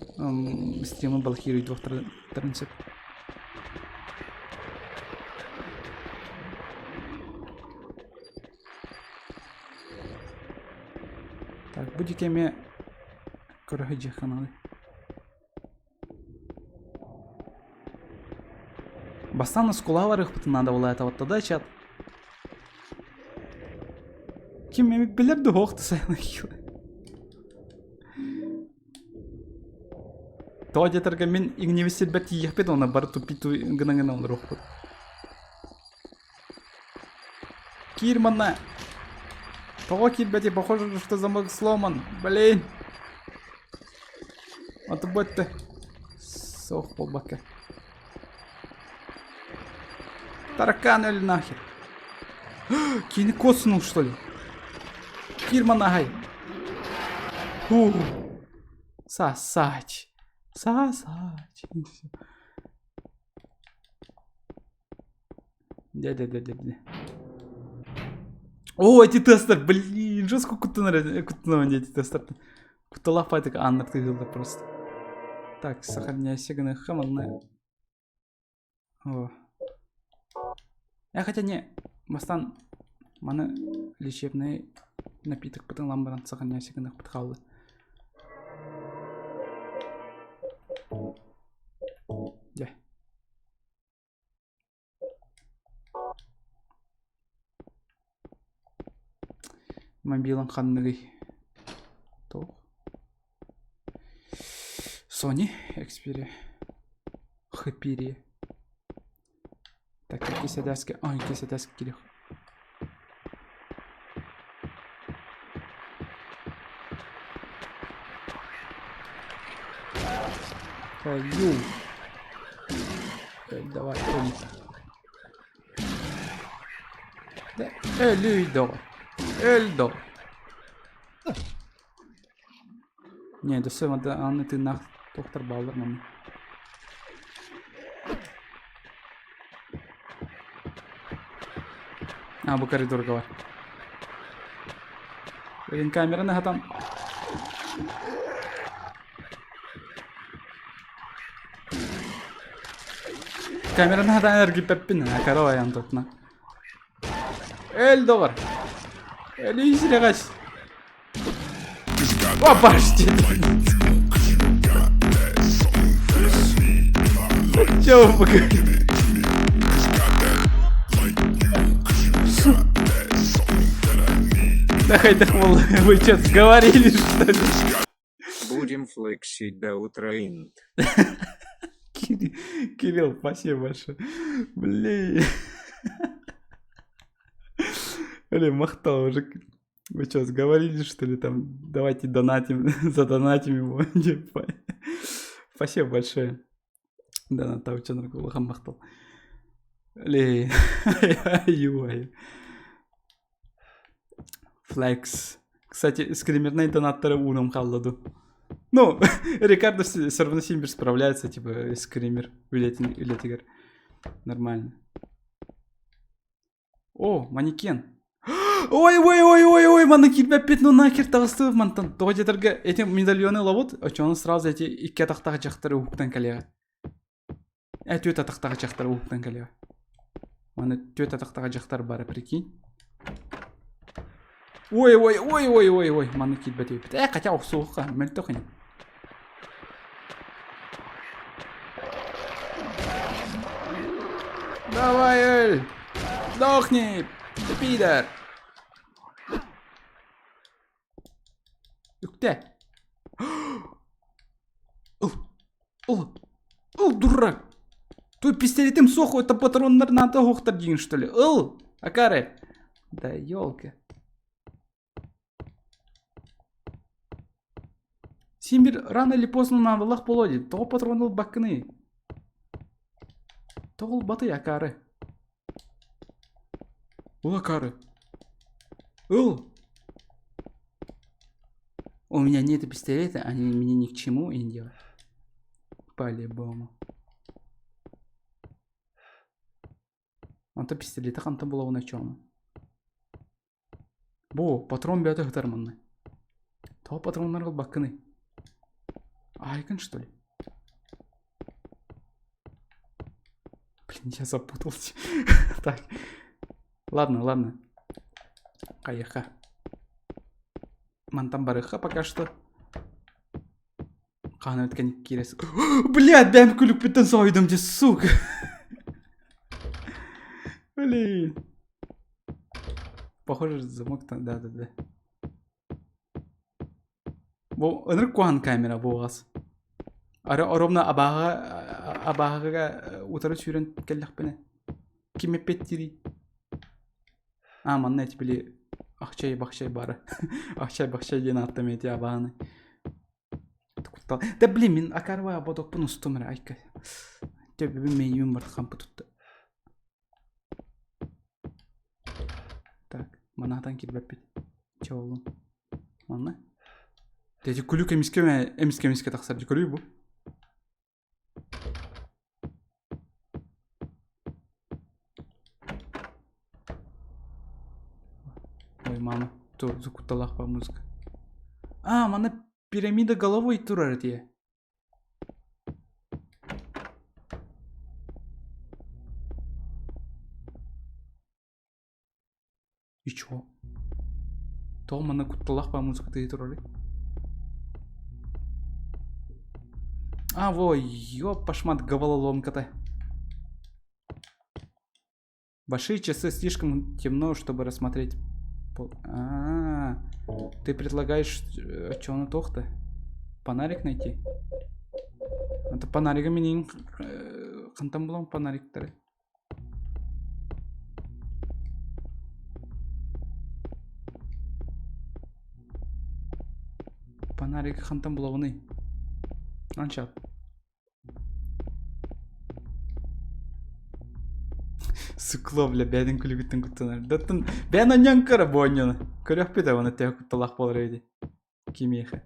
Стримы блокируйдуохтарын сөп. Так, бу диэки эмиэ көрө сылдьыахха наада. Бастаан оскуолаҕа барыахпытын наада буолла вот тогда чат. Ким эмит билэр да суох Тоҕо диэтэргэ мин иҥнибит сирбэр тиийиэхпит уонна бары туппит гына-гына олоруохпут. Киир манна. Тоҕо киирбэти? Похоже, что замок сломан. Блин. Отубботты. Суох буолбакка. Таракан өл нахер. Кини коснул, что ли? Киир манна хай. Фу. Сосать. Сосать. Дядя-дядя-дядя. О, эти тестер, блин, жестко куттанар эти тестер. Кутталаах пайтык аннар тыгылда просто. Так, сохраняйся гыныхха манна. О. Я хотя не, бастан маны лечебный напиток бытын баран сохраняйся гыныхпыт хаалла. Дьэ. Мобилын ханныгый? Туох? Sony Xperia. Xperia. Так, иккис этээскэ, а, иккис этээскэ кириэх. Твою. Давай, Өлүй доҕор. Өл доҕор. Не, дөссө аны тыыннаах туохтар бааллар манна. А, бу коридорга бар. Блин, камераны хатан. Камераны хатан эргиппеппин, корова аян тотна. Өл доҕор. Өлүй сирэҕэс. Обожди. Чего вы Да хайдах вы что, сговорились, что ли? Будем флексить до утра, инт. Кирилл, спасибо большое. Блин. Блин, махтал уже. Вы что, сговорились, что ли, там? Давайте донатим, задонатим его. Спасибо большое. Донат таучанырга улахан махтал. Лей, ай Флекс. Кстати, скримерный донаттары уунан хаалла дуу. Ну, Рикардо все равно Симбер справляется, типа, скример үлэтигэр. Нормально. О, манекен. Ой, ой, ой, ой, ой, манна киирбэппит, ну нахер таҕыстыбыт мантан. Тоҕо диэтэргэ эти медальоны ылабыт, оччону сразу эти икки атахтаах дьахтары уһуктан кэлиэҕэ. Түөрт атахтаах дьахтар уһуктан кэлиэҕэ. Маны түөрт атахтаах дьахтар бара, прикинь. Ой, ой, ой, ой, ой, ой, манна киирбэт эбиппит. Хотя охсуохха, мөлтөх ини. Давай, Эль! Сдохни, ты пидор! Үктэ! Ыл! Ыл! Ыл, дурак! Твой пистолетым суох, это патроннар надо оһохтор диин, что ли? Ыл! Акары! Да елки. Син рано или поздно наадалаах буолуо дии. Тоҕо патрон ылбаккыный? Тоҕо ылбатый акаары? Ыл акаары. Ыл! У меня нет пистолета, они мне ни к чему и не делают. По-любому. Онто пистолети хантан булабын очоҕуна? Бу патрон бөтө сытар манна. Тоҕо патроннар ылбаккыный? Айкын что ли? Блин, я запутался. Так. Ладно, ладно. Хайыха. Мантан барыха пока что. Хаан өткөн киирес. Блядь, бэм күлүкпүттэн соһуйдум дии, сука. Блин. Похоже, замок там, да-да-да. Бу ынырык куһаҕан камера буолҕас. Ара оромно абааһыга абааһыга утары сүүрэн кэллэхпинэ ким эппиэттиирий? А манна эти били ахчай-бахчай баара. Ахчай-бахчай диэн ааттам эти абааһыны. Куттал. Да блин, мин акарва бодокпун устум эрэ айка. Төбөбүн мэйиим барыт хампы тутта. Так, манаатан кирбэппит. Чэ буоллун. Манна. Дети күлүк эмискэ эмискэ эмискэ тахсар көрүү бу. Ой, мама, то кутталаах по музыка. А, манна пирамида головой турар этиэ. И чё? Тоҕо манна кутталаах баа музыка тыаһыы турарый? А, во, ёпашмат, головоломката. Большие часы слишком темно, чтобы рассмотреть. А, -а, -а. ты предлагаешь, что на тохта? Фонарик найти? Это фонарика минин хантан булам фонариктары. Фонарик хантан булабыный? Анча. Сыкло, бля, бэйэтин күлүгүттэн куттанар. Даттан бэйэн анньан кыра бу онньону. Көрүөхпүт да, оны төһө кутталаах буолар эбит. Кимиэхэ.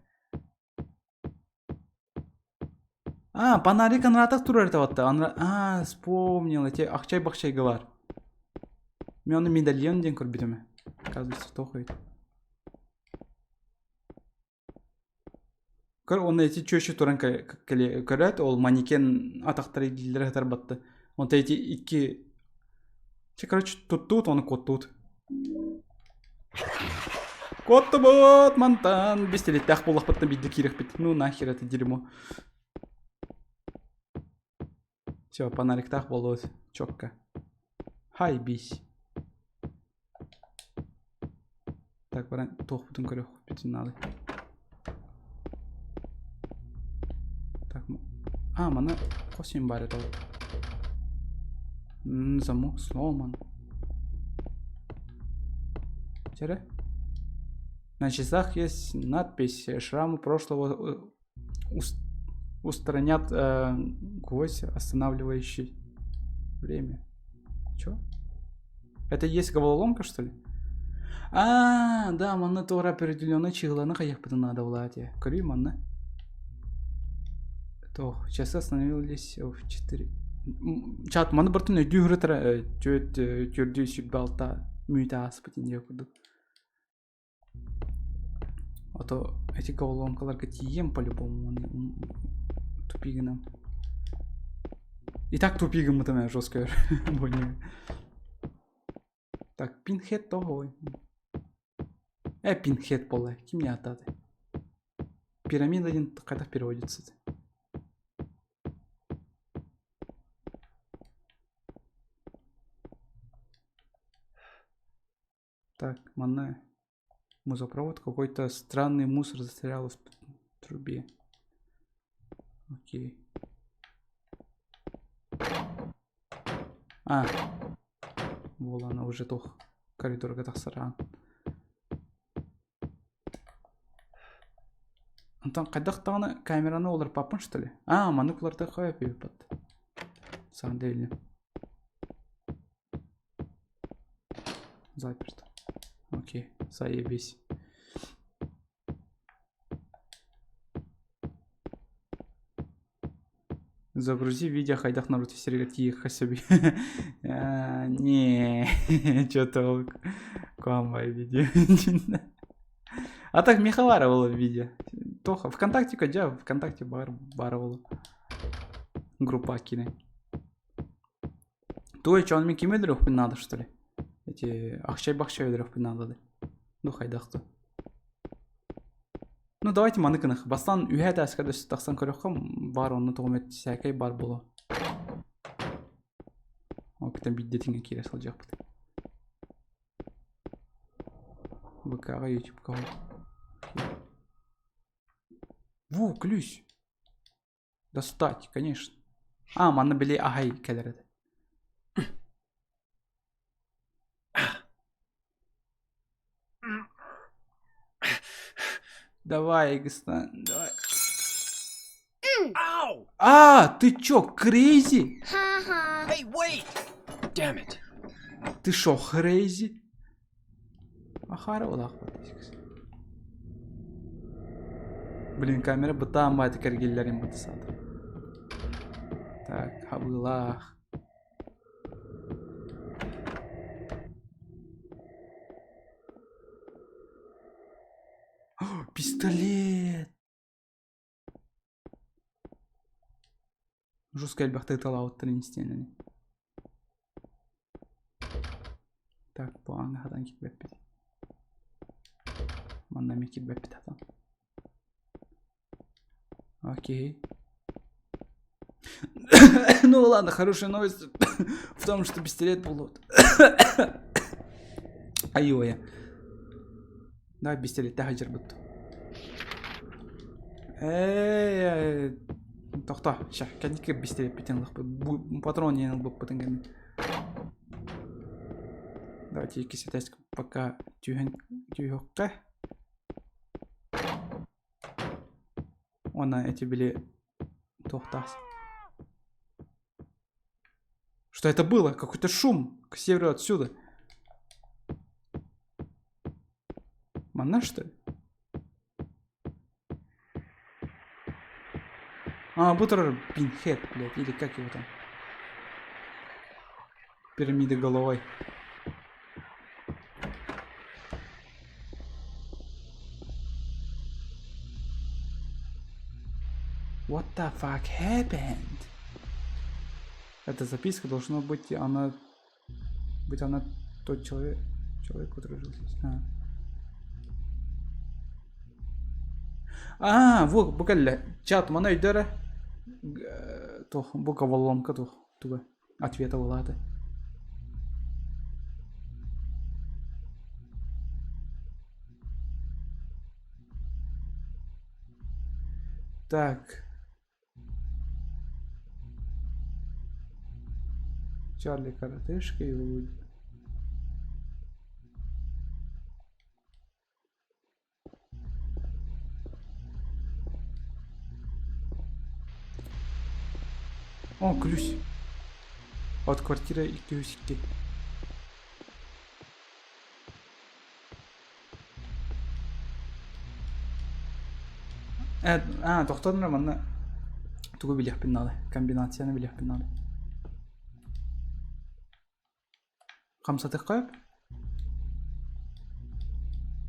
А, фонарик анаратах турар этэ батта. А, вспомнил, эти ахчай-бахчайга бар. Мен оны медальон диэн көрбүтүм. Оказывается, тохуй. Көр, уонна ити чүөчү туран көрөөт, ол манекен атахтара илиилэрэ сытар батта. Онто ити икки... Чэ, короче, туттуут, ону куоттуут. Куоттубут мантан! Бистилеттээх буоллахпыттан биирдэ киирэхпит. Ну нахер это дерьмо. Все, фонариктаах буолуот. Четко. Хай, бись. Так, баран туохпутун көрүөхпүтүн наада. Так, а, маны косим бар это. Замок сломан. Тире. На часах есть надпись «Шрамы прошлого устранят гвоздь, останавливающий время». Чё? Это и есть головоломка, что ли? А, да, манна туора определенный чыгыланы хайахпытын надо булаати. Көрүү манна. Тох, часы остановились в 4. Чат, маны бартын өйдүү хырытара түөт түрдүү сүрбэ алта мүйтэ ааспыт инде курдук. А то эти головоломкаларга тиийиэм по-любому тупигынан. И так тупик гыммытым жестко больно. Так, пинхед тоҕой. Пинхед буолла. Ким не ааттааты? Пирамида диэн хайдах переводится? Так, манна мусопровод. Какой-то странный мусор застрял в трубе. Окей. А, буолана уже туох коридорга тахсар Онтон хайдах даҕаны камераны уларыппаппын что ли? А, маннык уларытыахха эппиппит. Саҥа дэйилин. Заперто. Окей, заебись. Загрузи видео хайдах народ сиригэр тиийиэххэ сөбүй? Не, что-то куамбай видео. А так Михалара было видео. Тоха, ВКонтакте дьэ, ВКонтакте бар бар было. Группа кини. Туой, что он мне ким өлөрүөхпүн надо, что ли? Эти ахчай-бахчай өлөрүөхпүн надо да. Ну хайдах то. Ну давайте маны гынах. Бастаан үһэ этээскэ да тахсан көрөххө бар онно тоҕум эт сээкэй бар буолуо. Ол кытта биирдэ киирэ сылдьыахпыт. ВК-ҕа, Ютубка. Во, ключ. Достать, конечно. А, манна били аһай кэлэр этэ. Давай, Игстан, давай. А, ты чё, crazy? Hey, wait! Damn it. Ты шо, crazy? Ахара улаахпат Блин, камера бытаан баайты кэргиллэрин батысаата. Так, хабыылаах. Пистолет! Жестко элбэхтик ыталаабыттар истиэнэни. Так, бу ааҥҥа хатан киирбэппит. Манна эмиэ киирбэппит хатан. Окей. Ну ладно, хорошая новость в том, что пистолет был. Айуя. Давай пистолет хаджарбыт. Эй, тохто, ща, кэнники пистолет ылыхпыт. Патрон диэн ылбыппытын кэннэ. Давайте иккис этээскэ пока түһэн түһүөххэ. Уонна эти били туохтаас. Что это было? Какой-то шум к северу отсюда. Манна, что ли? А, Бутер Пинхед, блядь, или как его там? Пирамида головой. What the fuck happened? Эта записка должна быть, она... Быть она тот человек, человек, который жил здесь. А. А, вот, бу кэллэ. Чат, мана өйдөрө. Туох, бу головоломка туох, туга. Ответа улаата. Так. Чарли коротышка и О, ключ. От квартира 202. Э, а, тохтоон эрэ манна тугу билиэхпин наада, комбинацияны билиэхпин наада. Хамсатыахха сөп?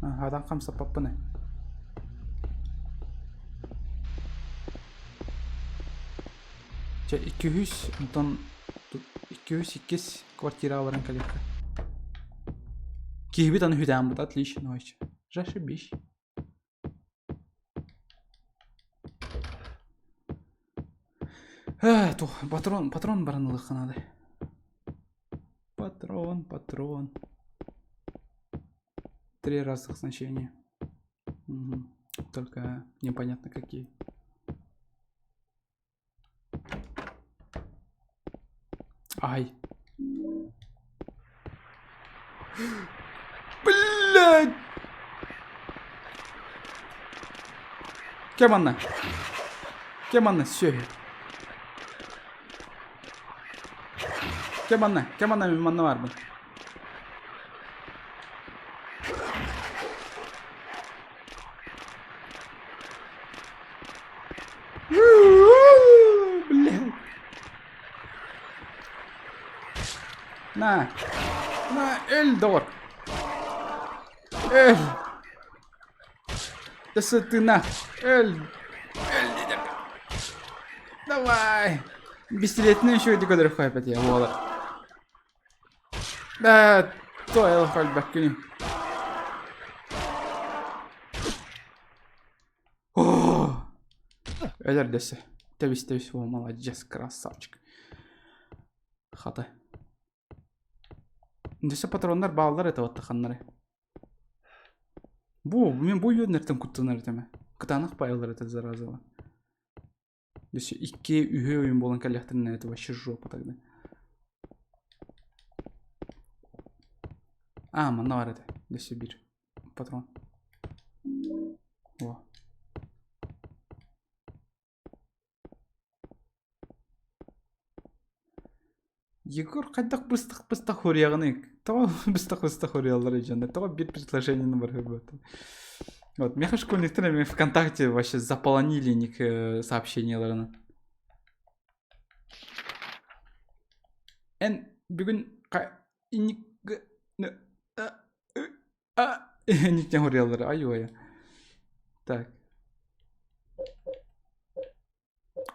Аһаатан хамсаппаппын ээ. Чэ, икки үһүс, онтон икки үһүс иккис квартираҕа баран кэлиэххэ. Киһибит аны үһүтээн отлично вообще. Зашибись. Э, тух, патрон, патрон баран ылыахха наада. Патрон, патрон. Три разных значения. Угу. Только непонятно какие. Ай. Блядь! Кем анна? Кем анна? Все. Кем анна? Кем анна? Мин манна барбын. Блядь. На. На, Эльдор. Эль. Да ты на. Эль. Эль. Давай. Бестилетный еще иди куда опять я вола. Да, то я хоть баккини. О! Өлөр дөссө. Тэбис тэбис о молодец красавчик. Хата. Дөссө патроннар бааллар это оттаханнары. Бу мен бу үйөннөртөн куттанар этеме. Кытаанах байылар это заразала. Өссө икки үһү ойун буолан кэллэхтэринэ это вообще жопа тогда. А, манна бар этэ. Өссө биир патрон. О. Егор хайдах быстах-быстах хоруйаҕыный? Тоҕо быстах-быстах хоруйаллар дьоннор? Тоҕо биир предложениены барыһырбат? Вот, меха школьниктар эми ВКонтакте вообще заполонили ник э, сообщенияларынан. Эн бүгүн ник Никтен хоруйаллар ай-ой. Так.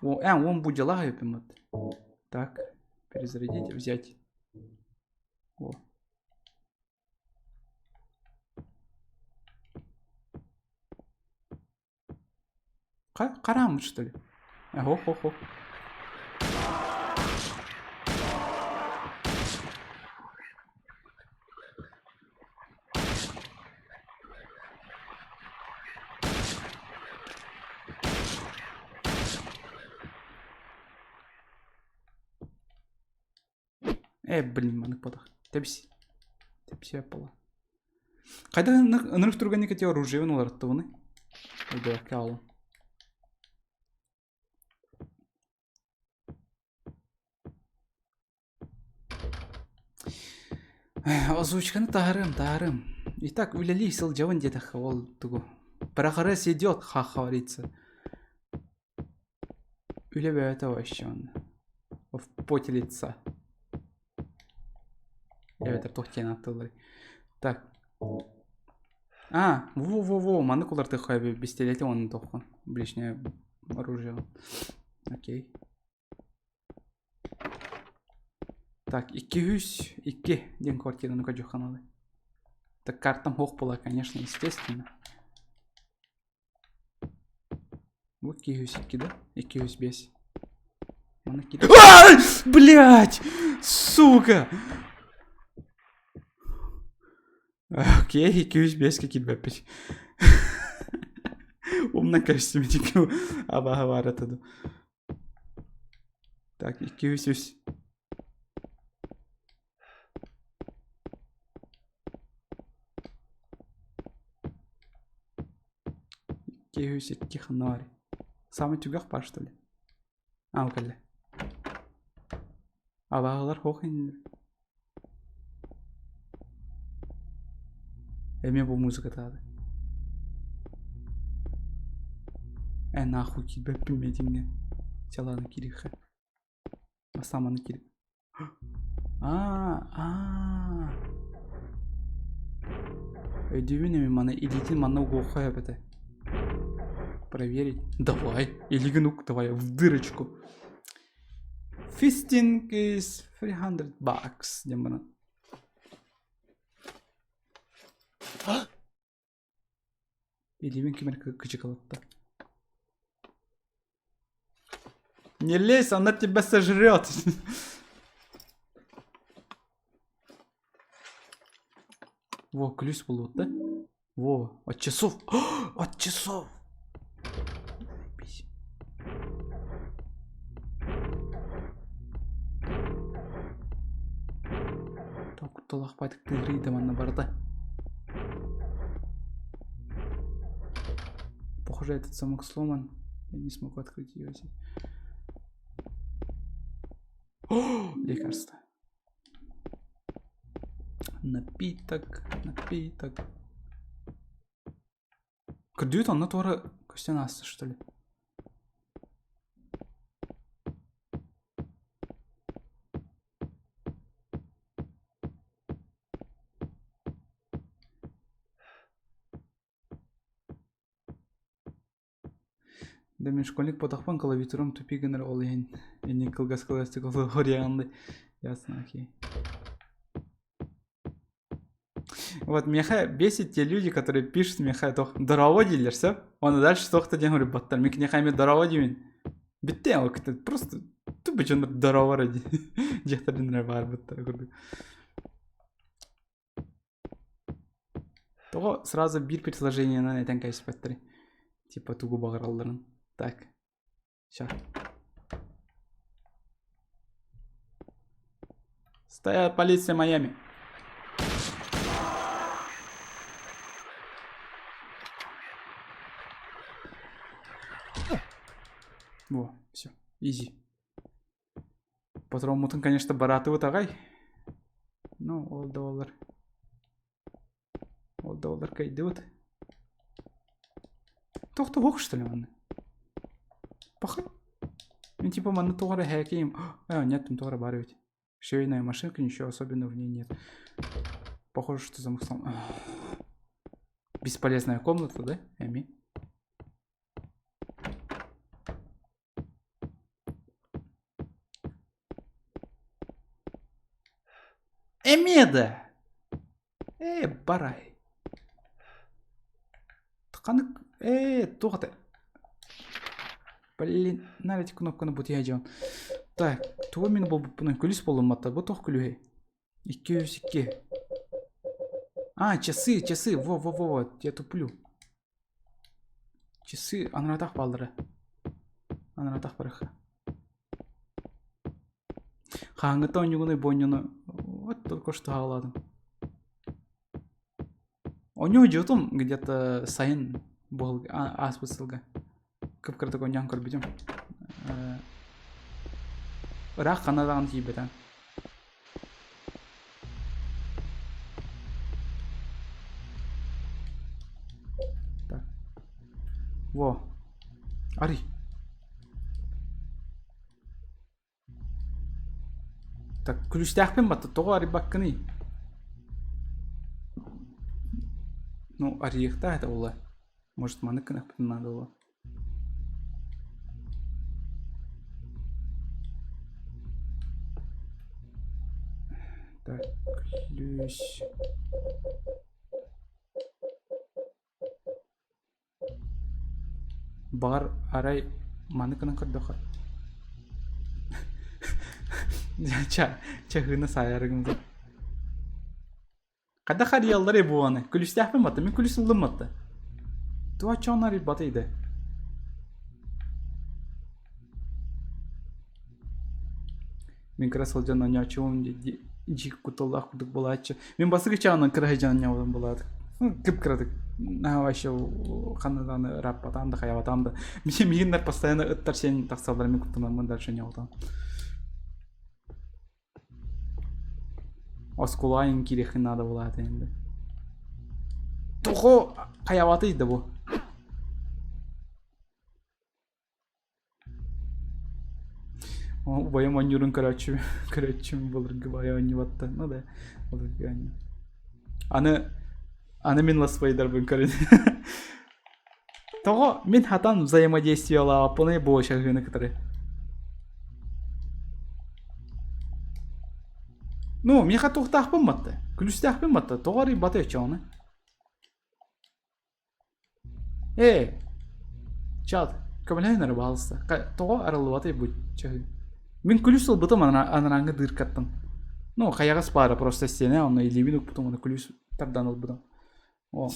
О, а, он бу дела вот. Так, перезарядить, взять. О. Харааммыт что ли? Хо-хо-хо. Э, блин, маннык буолах. Тэбис. Тэпси буола. Хайдах ынырык түргэнник ити оружиебын уларыттыбыный? Өйдөөккө аалым. Озвучканы таһарыам, таһарыам. Итак, үлэлии сылдьабын диэтэххэ ол тугу. Прогресс идет, ха говорится. Үлэ бөҕөтө вообще онно. В поте лица. Эбэтэр туох диэн ааттыылларый. Так. А, во-во-во, маннык уларытыахха эбит бистэлэти уонна туоххун. Ближнее оружие. Окей. Так, 202 диэн квартираны көрдөххө Так картам суох буолар, конечно, естественно. Бу 202 да? 205. Маны Ай! Блять! Сука! Окей, 205 киирбэппит. Умна костюмчик абаһа баар этэ Так, 203. 202 ханна баарый? Саамай түгэх баар что ли? Аа кэллэ. Абааһылар суох иннилэр. Эмиэ бу музыка таады. Ээ нахуй киирбэппин митиҥҥэ. Чалааны киириэххэ. Бастаан киир. Аа, аа. Өйдүүбүн эми маны илиитин манна угуохха сөп этэ. Проверить. Давай. Илигин ук, давай в дырочку. Fisting is 300 bucks диэн баран. Илиибин ким эрэ кычыкалатта. Не лезь, она тебя сожрет. Во, ключ был вот, да? Во, от часов. От часов. Заебись. Так, Кутталаах баатык да манна барыта. Похоже, этот замок сломан. Я не смогу открыть ее здесь. О, лекарство. Напиток, напиток. Көрдүүт онно туора көстөн ааста что ли? Да мин школьник буолтахпын клавиатурам тупик гынар ол иһин инник кылгас кылгастык олоруоҕун ясно окей Вот миэхэ бесит те люди, которые пишут миэхэ туох дорообо дииллэр сөп уонна дальше туох да диэн суруйбаттар мин киниэхэ эмиэ дорообо диибин бүттэ ол просто тупо дьоннор дорообо эрэ диэхтэрин эрэ баарбыттара курдук Тоҕо сразу биир предложениенан этэн кэбиспэттэрий типа тугу баҕаралларын так Ща. Стоят полиция Майами. Во, все, изи. Патроммутун, конечно, бараатыбыт аҕай. Ну, ол да буоллар. Ол да буоллар кыайдыбыт. Туох да суох что ли манна? Пахай. Ну типа манна туох эрэ һээкийим. А, нет, там туох эрэ баар эбит. Швейная машинка, ничего особенного в ней нет. Похоже, что замок сломан. Бесполезная комната, да, Эми? Эмиэ да! Ээ, барай. Ханнык ээ туох этэ? Блин, на эти кнопканы бутуйа дьон. Так, тугу мин буолбуппунан күлүс буолумматта. Бу туох күлүһүй? 202. А, часы, часы, во-во-во, я туплю. Часы анаратах бааллара. Анаратах барыха. Хаһааҥҥыта оонньуугунуй бу оонньууну вот только что хаалаатым. Оонньуу дьиэтим где-то сайын буол ааспыт сылга кып-кыратык оонньоон көрбүтүм. Ыраах ханна даҕаны тиийбэтэ. Так. Во. Арый. Так, күлүстээхпин батта, тоҕо арыйбаккыный? Ну, арыйыахтаах этэ буолла. Может, маннык гыныахпытын наада буолуо. Так, ключ. Баҕар, арай маны гынан көрдөххө чаһыыны саайар гыммыт. Хайдах арыйалларый бу аны? Күлүстээхпин батта, мин күлүс ыллым батта. Туох оччоҕуна арыйбатый да? Мин кыра сылдьан оонньооччубун дьиик кутталлаах курдук буолааччы. Мин бастакы чаҕынан кыра сылдьан оонньообутум буолаат. Кып-кыратык. Наһаа вообще ханна даҕаны ырааппатаам да хайаабатаам да. Миигиннэр постоянно ыттар сиэн тахсаллар мин куттанаммын дальше оонньообутум. Оскуолаҕа иҥ киириэххин наада буолаата инде. Тоҕо хайаабатый да бу? Убайым оонньуурун көрөөччү көрөөччүм былыргы баайа оонньубатта. Ну да, былыргы оонньуу. Аны аны мин ласпайдарбын көрүн. Тоҕо мин хатан взаимодействиелаабаппыный бу шаһыыны кытары. Ну, миэхэ туохтаахпын батта. Күлүстээхпин батта. Тоҕо арыйбата өччөҕүнэ? Ээ, чат, көмөлөһүн эрэ баһаалыста. Тоҕо арыллыбатай бу чаһыы? Мин күлүүс ылбытым анарааҥҥы дыркаттан. Ну, хайаҕас баара просто стена, онно илиибин укпутум, ону күлүүс тардан ылбытым. О.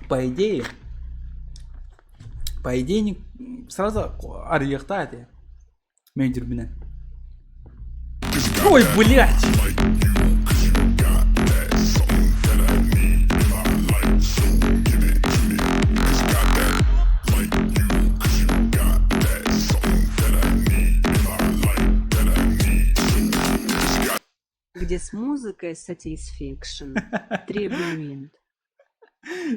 По идее, по идее, сразу арыйыахтаах этэ. Мейдүрбүнэн. Ой, блядь! Где с музыкой Satisfaction. Требую винт.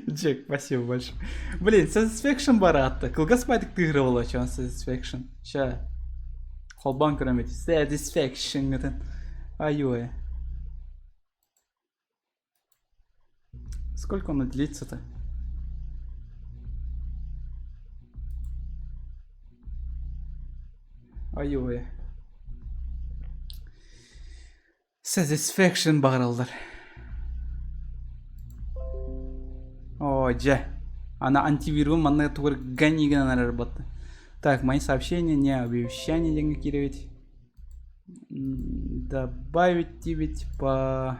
Джек, спасибо большое. Блин, Satisfaction бараатта. Кылгас байтык тыыры болочон Satisfaction. Ща. Холбоон көрөмүт. Satisfaction гытын. Ай-ой. Сколько он длится-то? Ай-ой. Satisfaction баҕараллар. Оо, дьэ. Ана антивирус манна тугар гони гынан эрэр батта. Так, мои сообщения, не обещание диэҥҥэ киирэбит. Добавить диэбит по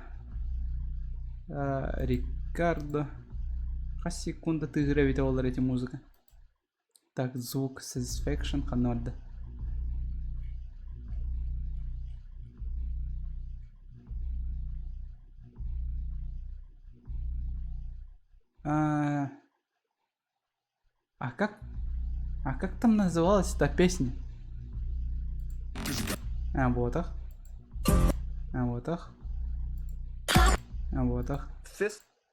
Рикардо. Хас секунда тыыра эбитэ буоллар эти музыка. Так, звук satisfaction ханна барда? А, а как, а как там называлась эта песня? А, вот ах. А, вот ах. А, вот ах.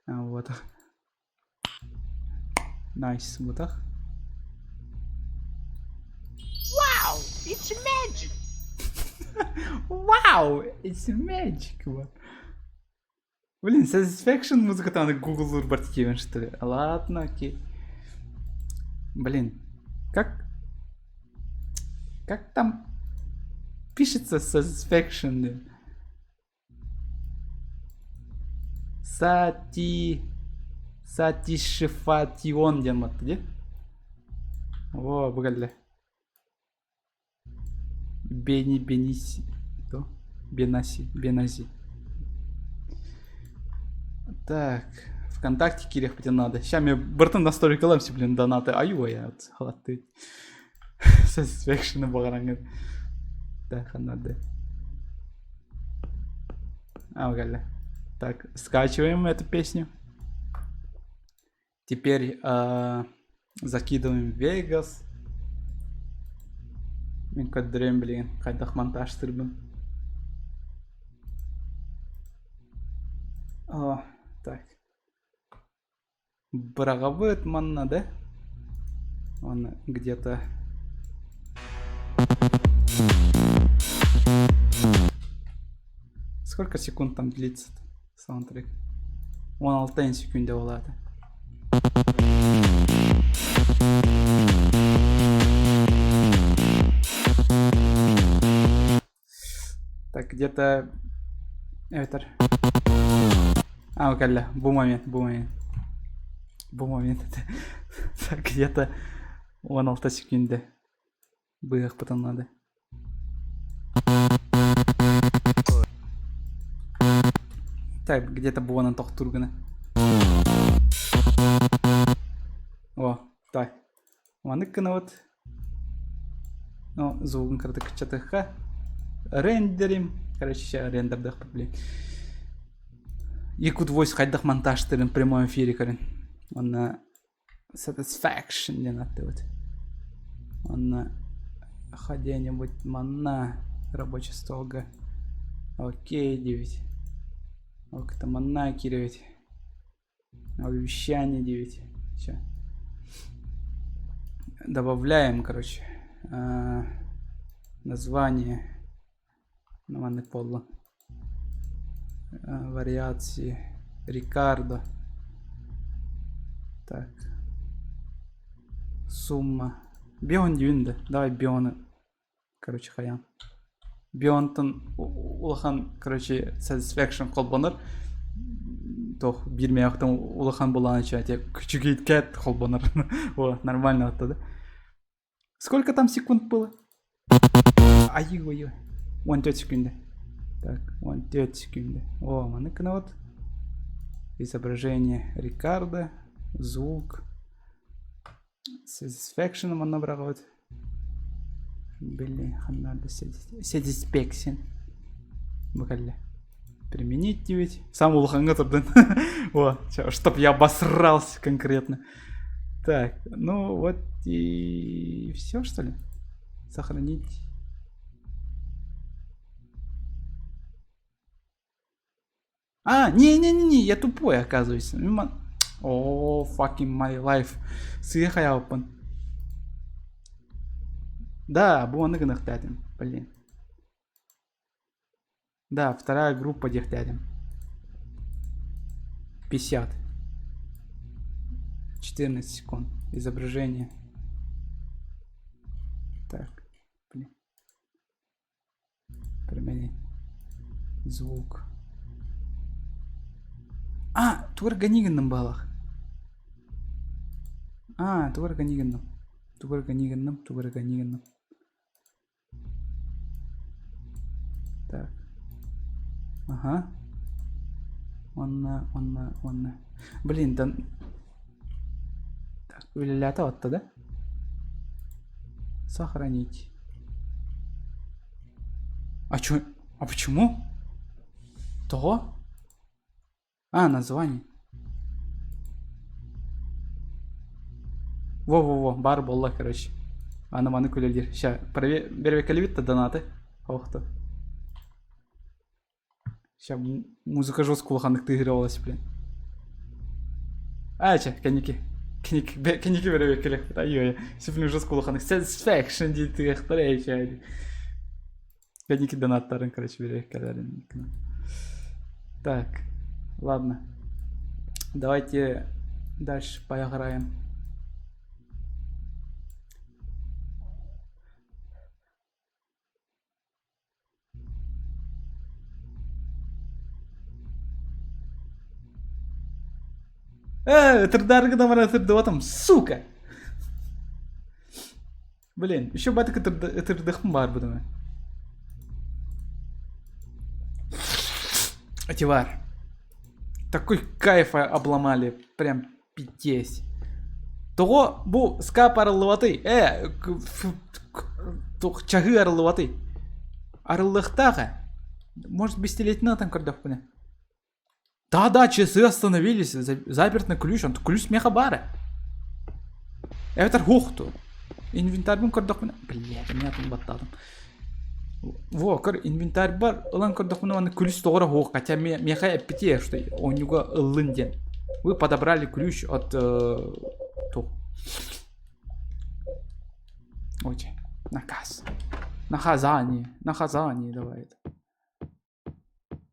А, вот ах. Nice, вот ах. Wow, it's magic! Wow, it's magic! Блин, Satisfaction музыката аны Google бар тиийэн что ли? Ладно, окей. Блин, как... Как там пишется Satisfaction? Блин? Сати... Сатишифатион диэн матта дии. О, бу кэллэ. Бени Бениси. То? Бенаси. Бенази. Так. Вконтакте киириэхпитин наада. Ща мне бартын настройкалам блин донаты. Аю я халатты. Satisfaction баҕараҥҥын. Так, надо. А, кэллэ. Так, скачиваем эту песню. Теперь э, закидываем Vegas. Мин көрдөрүөм билигин хайдах монтажтыырбын. О, так. Быраҕабыт манна да? Он где-то... Сколько секунд там длится саундтрек? 16 секунда буолаата. Так, где-то... Эбэтэр... А, кэллэ. Бу момент, бу момент. Бу момент это... Так, где-то 16 секунда. Быһыахпытын надо. Так, где-то буонан тохтуур гына. О, так. Маннык гынабыт. Ну, звугун кыратык кыччатыахха. Рендерим. Короче, сейчас рендердыахпыт, блин. Якут Voice хайдах монтажтырын прямой эфире көрүн. Онно Satisfaction диэн ааттыыбыт. Онно где-нибудь манна рабочий столга. Окей диэбит. Ол кытта манна киирэбит. Обещание диэбит. Все. Добавляем, короче, э, название. Маннык буолла. Вариации. Рикардо. Так. Сумма. Бион диэн да. Давай Бионы. Короче, хайаан. Бионтан улахан, короче, satisfaction холбонор. Туох биир мээхтэн улахан булаан чате күчүгүйткэт холбонор. О, нормально оттуда. Сколько там секунд было? Ай-ой-ой. 14 секунды. Так, 14 секунды. О, маннык вот. Изображение Рикардо. Звук. Satisfaction манна быраҕабыт. Блин, надо Satisfaction. Бу кэллэ. Применить ведь. Сам улахаҥҥа турдун. О, чтоб я обосрался конкретно. Так, ну вот и все, что ли? Сохранить. А, не-не-не, я тупой, оказывается. О, fucking my life. Сыа хайааппын. Да, бу аны гыныхтаатым. Блин. Да, вторая группа диэхтээтим. 50. 14 секунд. Изображение. Так, блин. Применить. Звук. А, тугар ганигынным балах. А, тугар ганигынным. Тугар ганигынным, тугар ганигынным. Так. Ага. Онна, онна, онна. Блин, да... Так, үлэлээтэ отто, да? Сохранить. А чё? А почему? Того? А, название. Во-во-во, бар буолла, короче. Аны маны күлэлиир. Ща, бэрбэкэлибит да донаты. Охто. Ща музыка жестко улаханнык тыһыралась, блин. А, чэ, кэнники. Кэнники, кэнники бэрбэкэлэх. Ай-ой, блин, жестко улаханнык. Satisfaction дии тыахтар, эй, чэ. Кэнники донаттарын, короче, бэрбэкэлэрин. Так, ладно. Давайте дальше поиграем. Э, ытырдааргы да баран ытырдыбатым, сука! Блин, еще батык ытырдыхпын баар бу Ативар. Такой кайф обломали, прям пиздец. Тоҕо бу скап арыллыбатый? Э, чаһыы арыллыбатый? Арыллыахтаах ээ. Может, бестилетин атан көрдөхпүнэ. Да-да, часы остановились, заперт на ключ, он ключ меха баара. Эбэтэр хуохту. Инвентарьбын көрдөхпүнэ, блядь, меня там баттаатым. Во, көр, инвентарь бар, ылан көрдөхпүнэ уонна күлүс тоҕо эрэ суох, хотя миэхэ эппитэ, что оонньууга ыллын диэн. Вы подобрали ключ от туох. Ой, наказ. Наказание, наказание давай это.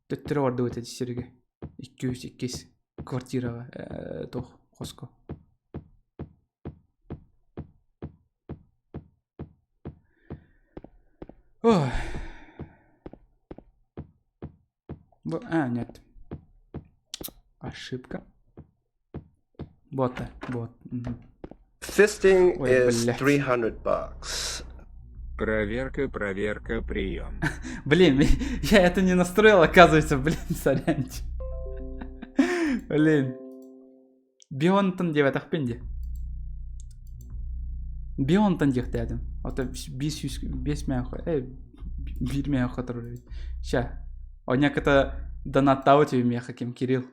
Төттөрү бардыбыт эти сиргэ. Икки иккис квартираҕа туох хоско. Ой. А, нет. Ошибка. Вот, вот. Fisting Ой, is блядь. 300 bucks. Проверка, проверка, прием. Блин, я это не настроил, оказывается, блин, сорянчик. Блин. Бионтон диэбэтэхпин дии. Бионтон диэхтээтим. Ото биэс сүүс биэс мээх э биир мээх турар эбит. Ща. Оньяката донаттаабыт үһү миэхэ ким Кирилл.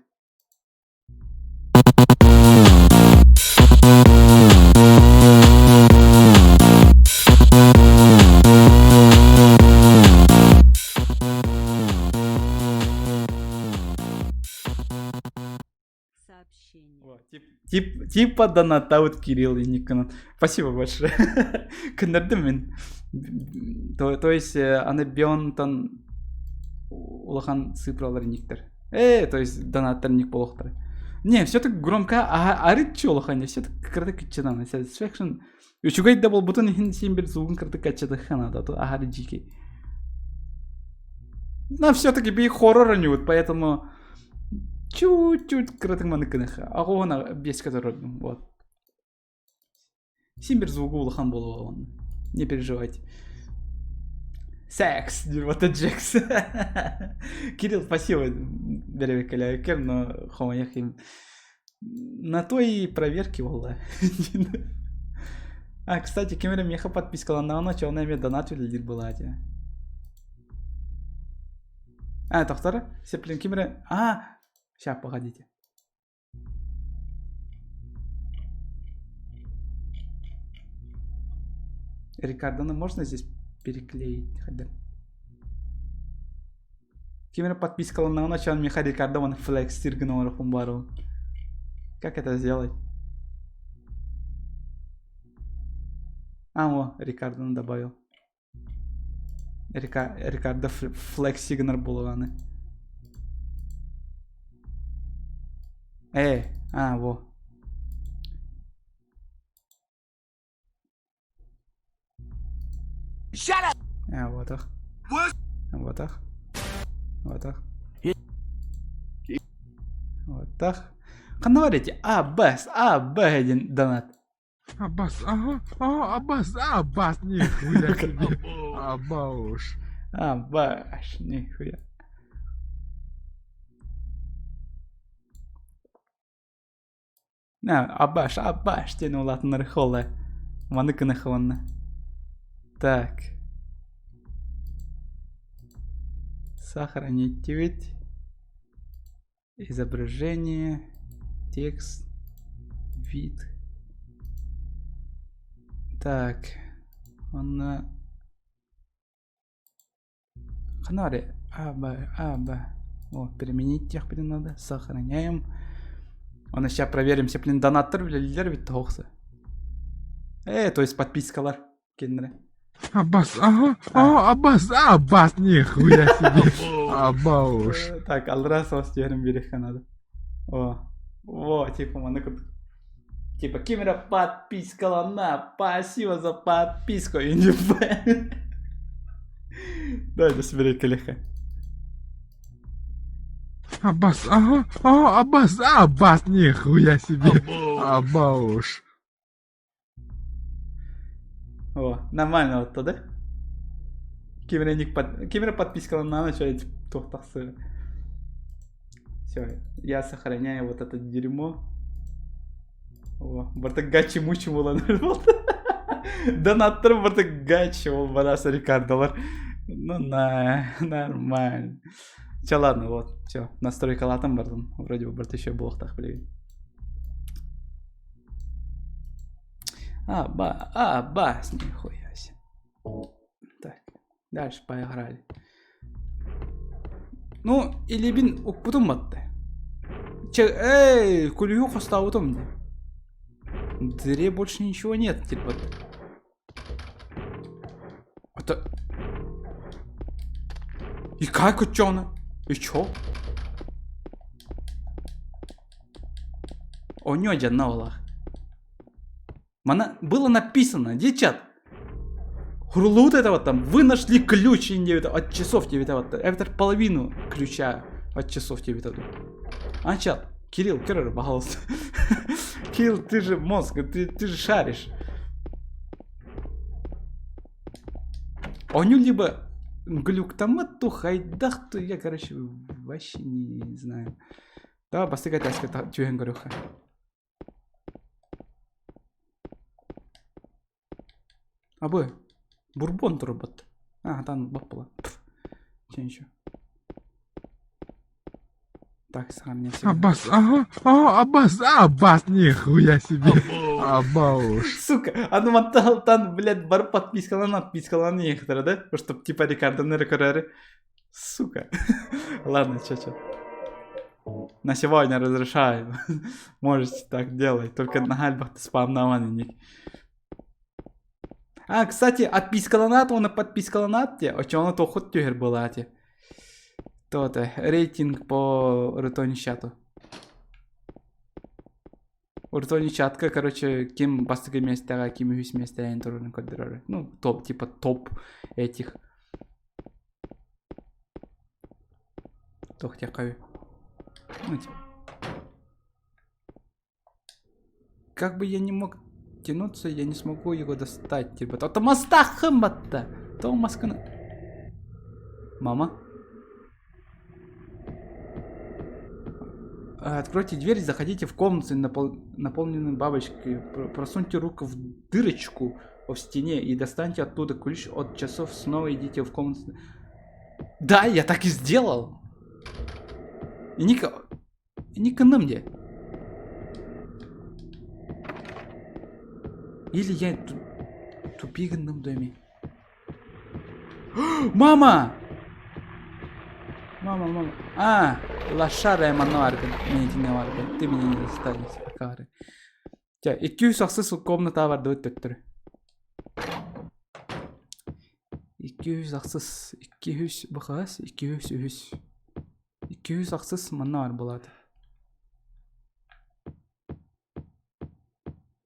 Сообщение. Тип, типа донаттаабыт Кирилл Никонов. Спасибо большое. Көннөрдүм мин. То, то есть аны Бионтон улахан цифралар никтер. Э, то есть донаттар ник буолуохтара. Не, все-таки громко арыт улахан, все-таки кырдык киччанан. Satisfaction үчүгэй да буолбутун иһин син бир звугун кырдык каччатыхха надо, то аһары дьиикэй. Но все-таки би хоррор вот, поэтому чуть-чуть кыратык маныкыныха. Аҕуһуна беске турардым, вот. Син бир звугу улахан буолуо онно. Не переживайте. Секс, вот это Джекс. Кирилл, спасибо, бэрэбэккэлээбиккэр, но хомойуох иһин на той проверке буолла. А, кстати, ким эрэ миэхэ подпискаланнаҕына, оччоҕуна эмиэ донат үлэлиир буолааччы. А, тохтор, Сеплин ким эрэ... А, сейчас, погодите. Рикардоны можно здесь переклеить? Хотя... Ким эрэ подпискаланнаҕына, оччоҕуна миэхэ Рикардо уонна флекстир гына оҥоруохпун баарыбын. Как это сделать? А, о, Рикардоны добавил. Рика, Рикардо флекси гынар буолуоҕаны. Э, а, во. Shut up! А, вот ах. Вот ах. Вот ах. Вот ах. Ханна бар эти А, Б, С, А, Б диэн донат. Аббас, ага, ага, Аббас, Аббас, нихуя себе. Абауш. А, баш, нихуя. На, Абаш, Абаш диэн улаатыннары холла. Маны гына хонна. Так. Сохранить ведь. Изображение, текст, вид. Так, онно Ханари А, Б, А, Б. О, применить тех блин надо. Сохраняем. Оны сейчас проверим, блин, донаттар билэллэр бит тоҕуса. Э, то есть подпискалар кинилэр. Аббас, ага, ага, Аббас, Аббас, нихуя себе. Абауш. Так, алра сос түһэрин биэриэххэ надо. О, во, типа маны курдук. Типа, ким эрэ подпискалана, спасибо за подписку. И не Да, это собери кэлиэххэ. Аббас, ага, ага, Аббас, Аббас, нихуя себе. Абауш. О, нормально вот да? Ким эрэ ник под... Ким эрэ подпискаланна начать туох тахсыа. Все, я сохраняю вот это дерьмо. О, барыта гачи-мучи буолан Донаттар барыта гачи ол бараса Рикардолар. Ну на, нормально. Че, ладно, вот, все, настройкалаатым бардым. Вроде бы барыта еще буолуохтаах билигин. А, ба, а, ба, нихуя себе. Так, дальше поиграли. Ну, илиибин укпутум батты. Че, эй, күлүүһү хостообутум дии. Дыре больше ничего нет, типа. Это... И как учёно? И чё? Оонньуу дьанна олах. Мана было написано, девчат. Хурлут этого там, вы нашли ключ от часов тебе вот, это половину ключа от часов тебе дадут. А, чат, Кирилл, көр, пожалуйста. Кирилл, ты же мозг, ты, ты же шаришь. Оонньуу либо глюктамат ту хайдах ту я, короче, вообще не знаю. Давай бастакы этээскэ түһэн көрүөххэ. Абы, бурбон турбут. А, там баппыла. Че еще? Так, сам не всегда. Аббас, ага, ага, Аббас, Аббас, нихуя себе. Абауш. Сука, аны мантан, блядь, бар подпискалан, отпискалан ехтара, да? Чтоб типа Рикардо көрөрү. Сука. Ладно, чё, чё. На сегодня разрешаю. Можете так делать. Только на гальбах ты спамнаван А, кстати, отпискаланат, он подпискаланат те. О чем он то хоть тюгер была те. То-то, рейтинг по Рутони чату. Рутони чатка, короче, ким бастакы миэстэҕэ, ким үһүс миэстэҕэ турарын көрдөрөр. Ну, топ, типа топ этих. Туох диэххэ Ну, типа. Как бы я не мог тянуться, я не смогу его достать. Типа, то моста хымматта. То масканы. Мама? Откройте дверь, заходите в комнату, наполненную бабочкой. Просуньте руку в дырочку в стене и достаньте оттуда ключ от часов. Снова идите в комнату. Да, я так и сделал. Ника, Ника мне. Или я тупигном доме. Мама! Мама, мама. А, лошара мануаргын. Мен Ты меня не застанешь, акары. Чэ, 206 комната бардыбыт төттөрү. 206, 200 быхаас, 203. 206 манна бар буолаат.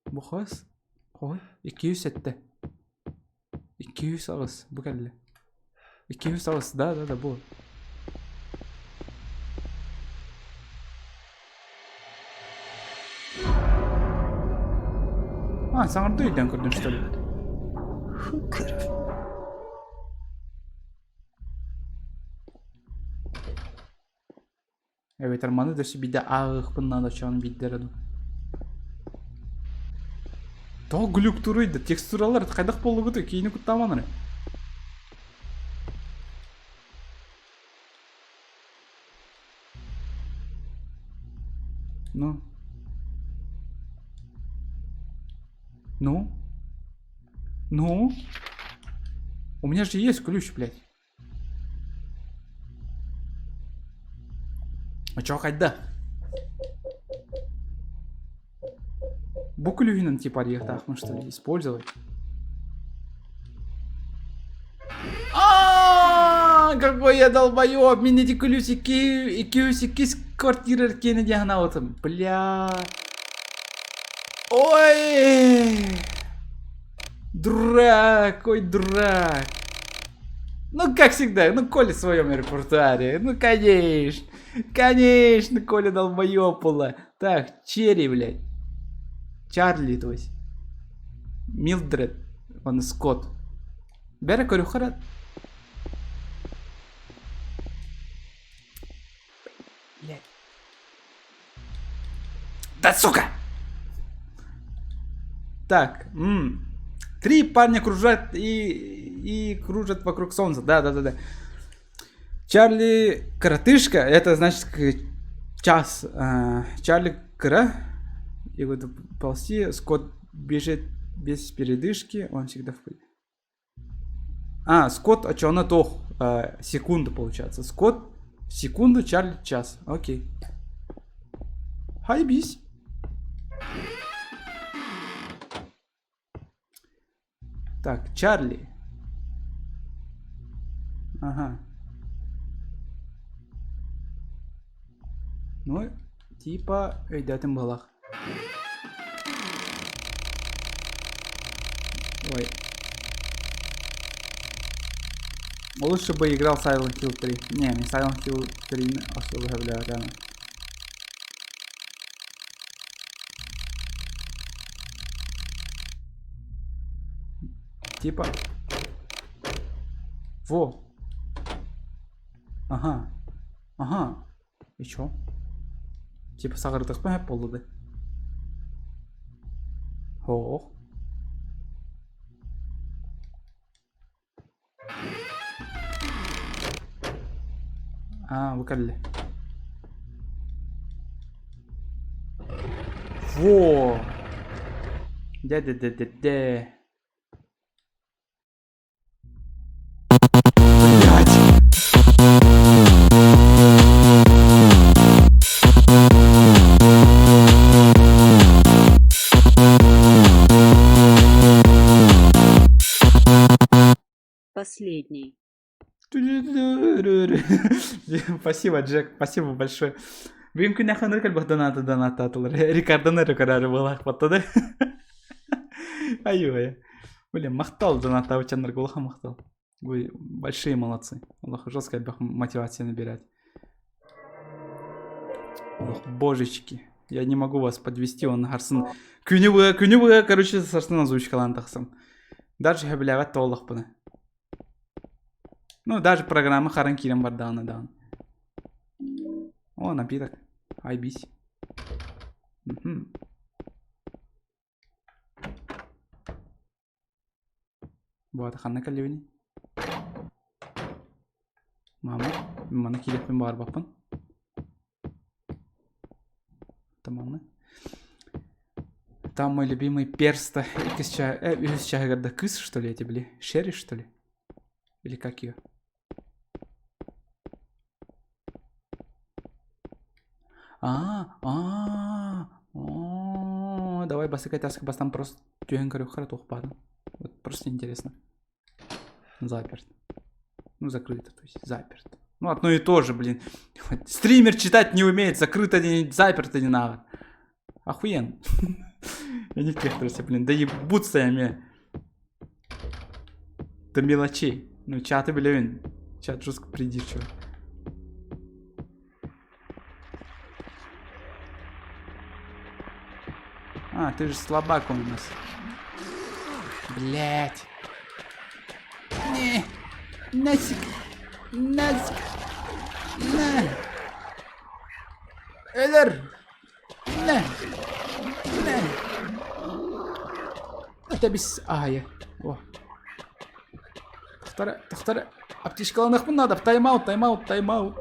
Бухаас? Ой, 207. 208 бу кэллэ. 208, да, да, да, бу. А, саҥардыы өйдөөн көрдүм, что ли? Who could have? Эбэтэр маны да өссө биирдэ ааҕыахпын наада оччоҕуна биирдэ эрэ дуу. Тоҕо глюктуруй да текстуралар хайдах буоллугутуй киини куттааман эрэ. Ну? Ну? Ну? У меня же есть ключ, блядь. А чё хайда? Бу күлүүһүнэн типа арыйыахтаахпын что ли использовать? А, какой я долбоеб! Мин эти күлүүс икки квартира киэнэ диэн санаабытым. Бля. Ой! Дурак, ой, дурак. Ну, как всегда, ну, Коля в своем репертуаре. Ну, конечно. Конечно, Коля долбоеб Так, Черри, блядь. Чарли, то есть. Милдред, он Скотт. Бәрі көрүөххэ Блядь. Да сука! Так, три парня кружат и кружат вокруг солнца. Да, да, да, да. Чарли Коротышка, это значит час. Чарли Кра, и вот ползти, Скотт бежит без передышки, он всегда в пыли. А, Скотт, а что, она тох, секунду получается. Скотт, секунду, Чарли, час. Окей. Хайбись. Так, Чарли. Ага. Ну, типа, өйдөөтүм быһылаах. Ой. Лучше бы играл Silent Hill 3. Не, не Silent Hill 3 особо реально. Типа. Во. Ага. Ага. И чё? Типа саҕырытыахпын сөп буолла да? Һоох. Аа, бу кэллэ. Во! Дэ-дэ-дэ-дэ-дэ. Блять! Последний. Спасибо, Джек, спасибо большое. Бүгүн күннээх ынырык элбэх донаты донаттаатылар. Рикардоны эрэ көрөөрү буолаахпатта да. Айыы Блин, махтал донаттаабыччаннарга улахан махтал. Вы большие молодцы. Олох жестко элбэх мотивация набирать. Ох, божечки. Я не могу вас подвести, он харсын. Күнү быһа, күнү быһа, короче, сарсын озвучкалаан тахсам. Даже сөбүлээбэт да буоллахпына. Ну, даже программа харан киирэн бардаҕына даҕаны. О, напиток. Айбись. Мгм. Бу ханна кэллибиний? Мама, маны киириэхпин баҕарбаппын. Таманы. Там мой любимый перста иккис ча... Э, үһүс чаһыгар да кыс, что ли, эти были? Шерри, что ли? Или как ее? А, а, о, давай басыкай таска бастан просто түһэн көрүөххэ туох баарын. Вот просто интересно. Заперт. Ну, закрыто, то есть заперт. Ну, одно и то же, блин. Стример читать не умеет, закрыто, не, заперто не надо. Охуенно. Я не в блин. Да ебутся я До мелочей. Ну, чаты, блин. Чат жестко придирчивый. А, ты же слабак у нас. Блять. Не. Насик. Насик. На. Өлөр. На. На. Тэбис аайы. О. Тахтара, тахтара. Аптечкаланыахпын наада. Тайм-аут, тайм-аут, тайм-аут.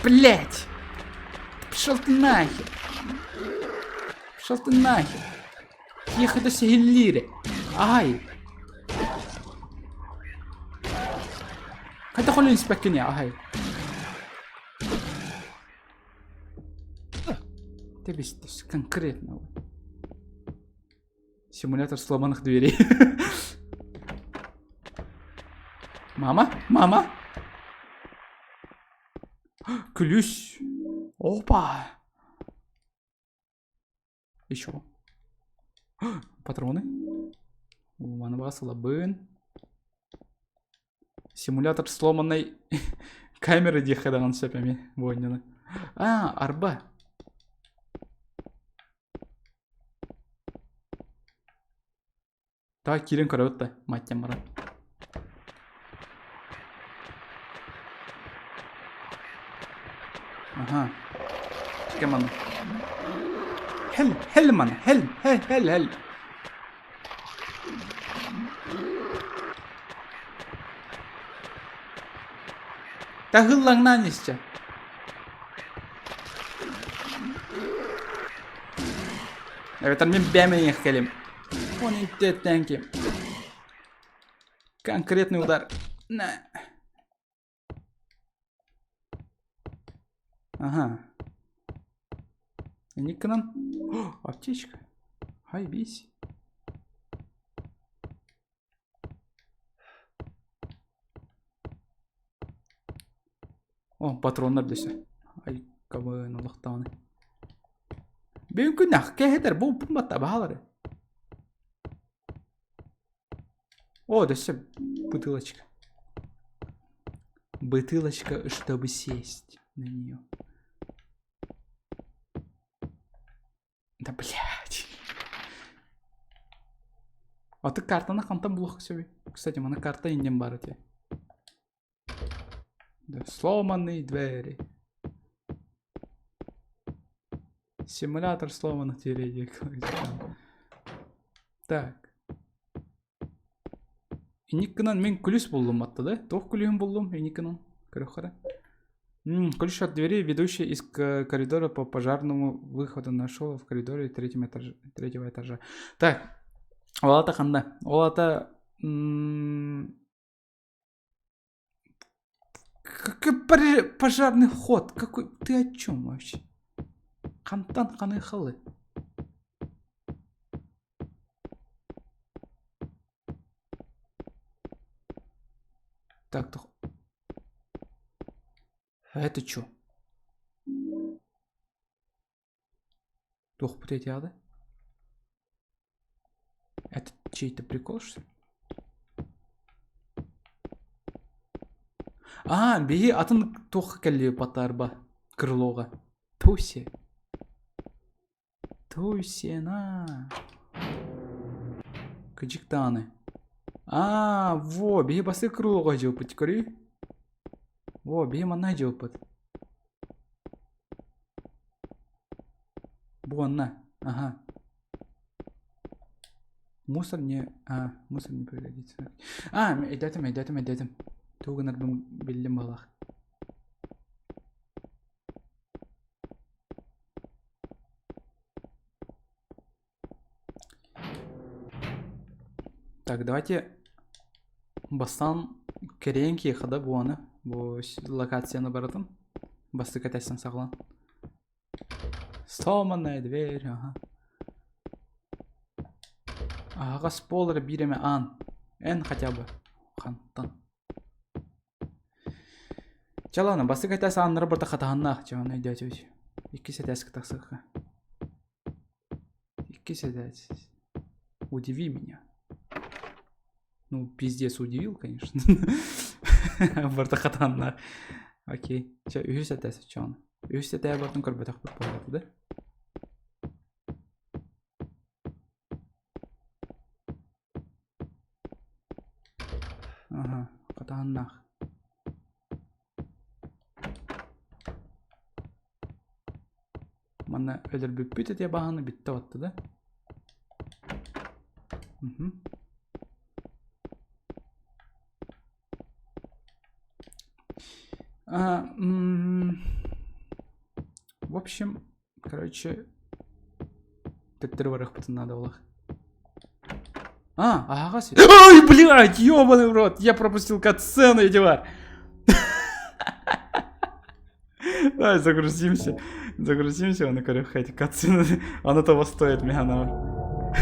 Блять! Пошел ты нахер! Пошел ты нахер! Ехай до Сигиллире! Ай! Хайдах ол инспеккини аһай? Ты конкретно. Симулятор сломанных дверей. Мама? Мама? Күлүс. Опа! Еще. Патроны. Маны слабын. Симулятор сломанной камеры диэххэ даҕаны сөп эмиэ буонньуну. А, арба. Давай киирэн көрөбүт да, маттям баран. Ага. Кем Хел, хел ман, хел, хел, хел, хел. Таһыллаҥнаан исчэ. Эбэтэр мин бэйэм эйиэхэ кэлим. Он интеттэнки. Конкретный удар. На. Ага. Никынан. О, аптечка. Хай бись. О, патроннар дөсө. Ай, кабын олохтааны. Бүгүн күннэх кэһэтэр бу батта баалары. О, дөссө бутылочка. Бутылочка, чтобы сесть на нее. Да блядь. А ты картаны хантан булуох сөбүй? Кстати, маны карта инден бар эти. Да, сломанные двери. Симулятор сломанных дверей. Так. Инниккынан мин күлүс буллум атта да? Туох күлүһүн буллум инниккынан? Көрөххөрө. Ключ от двери, ведущей из коридора по пожарному выходу, нашел в коридоре третьем этаже, третьего этажа. Так, ол ата ханда? Ол ата... Какой пожарный ход? Какой... Ты о чем вообще? Хантан ханы халы. Так, то... А это чё? Туох ады? Это чей-то прикол, что ли? А, биһи атын туох кэлли батарба крылоға. Туси. Туйсена. Кыдьыктааны. А, во, биһи басы круга дьылпыт көрүй. Во, биһи манна дьылпыт. Бу онно. Ага. Мусор не... А, мусор не пригодится. А, өйдөөтүм, өйдөөтүм, өйдөөтүм. Тугу гынарбын биллим буоллах. Так, давайте бастаан кэриэн киэхэ да буоны бу локацияны барытын бастакы этээстэн саҕалаан. Сломанная дверь, ага. Аһаҕас пол эрэ биир эмэ аан. Эн хотя бы хантан. Чэ ладно, бастакы этээс ааннара барыта хатаһыннаах, чэ ону өйдөөтүбүт. Иккис этээскэ тахсыахха. Иккис этээс. Удиви меня. Ну, пиздец удивил, конечно. Барыта хатаһыннаах. Окей. Чэ, үһүс этээс чэ ону. Үһүс этээ барытын көрбөтөхпүт буолла да? Аха, хатаһыннаах. Манна өлөрбүппүт этиэ баһаны бүттэ батта да. Мгм. А, в общем, короче, төттөрү барыахпытын наада буолах. А, аһаҕас. Ой, блядь, ёбаный в рот, я пропустил катсцену, эти бар. Давай загрузимся. Загрузимся, он и эти катсцены. Оно того стоит, меганова.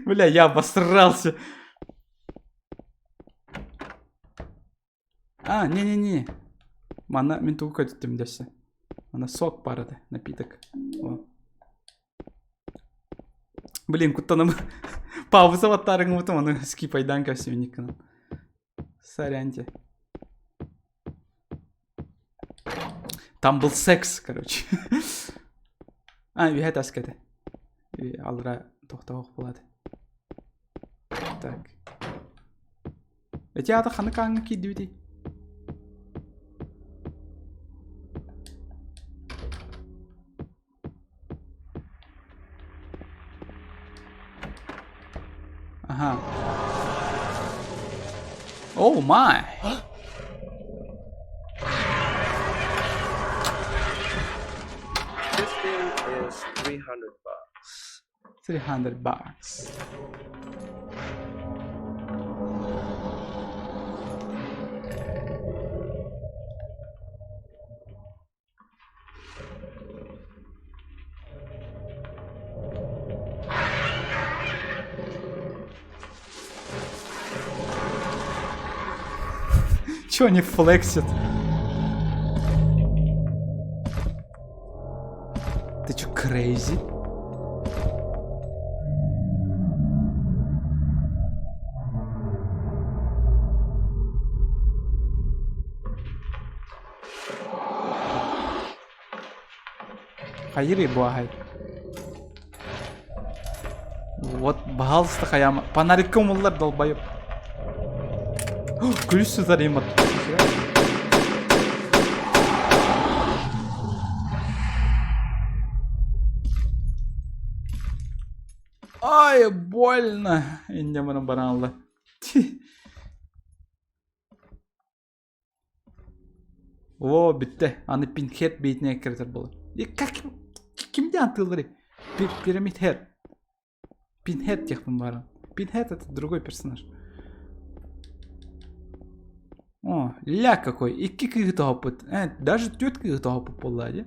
Бля, я обосрался. А, не-не-не. Манна мин тугу көтүттүм дэссе. Манна сок баар этэ, напиток. О. Блин, куттаным. Пауза баттаарыҥмытым, ону скипайдаан кэпсиэм Соряньте. Там был секс, короче. А, үһэ таска этэ. Алра тохтоох буолаат. Так. Эти аата ханнык ааҥҥа киирдибитий? Ага. Oh my! This thing is 300 bucks. 300 bucks. Чё они флексят? Ты чё, крейзи? Хайырый буаһай. Вот, пожалуйста, хайаама. Фонарикка умуллар долбоеб. Күлүс сытар имат. Ай, больно. Инде маны баран Оо, бүттэ. Аны Пинхед биитинэ эккирэтэр буолар. И как кимдэ антыылларый? Пирамид Хед. Пинхед диэхпин бааран. Пинхед это другой персонаж. О, ля какой. Икки кыыһы тоһоппут. Даже түөрт кыыһы тоһоппут буолла дии.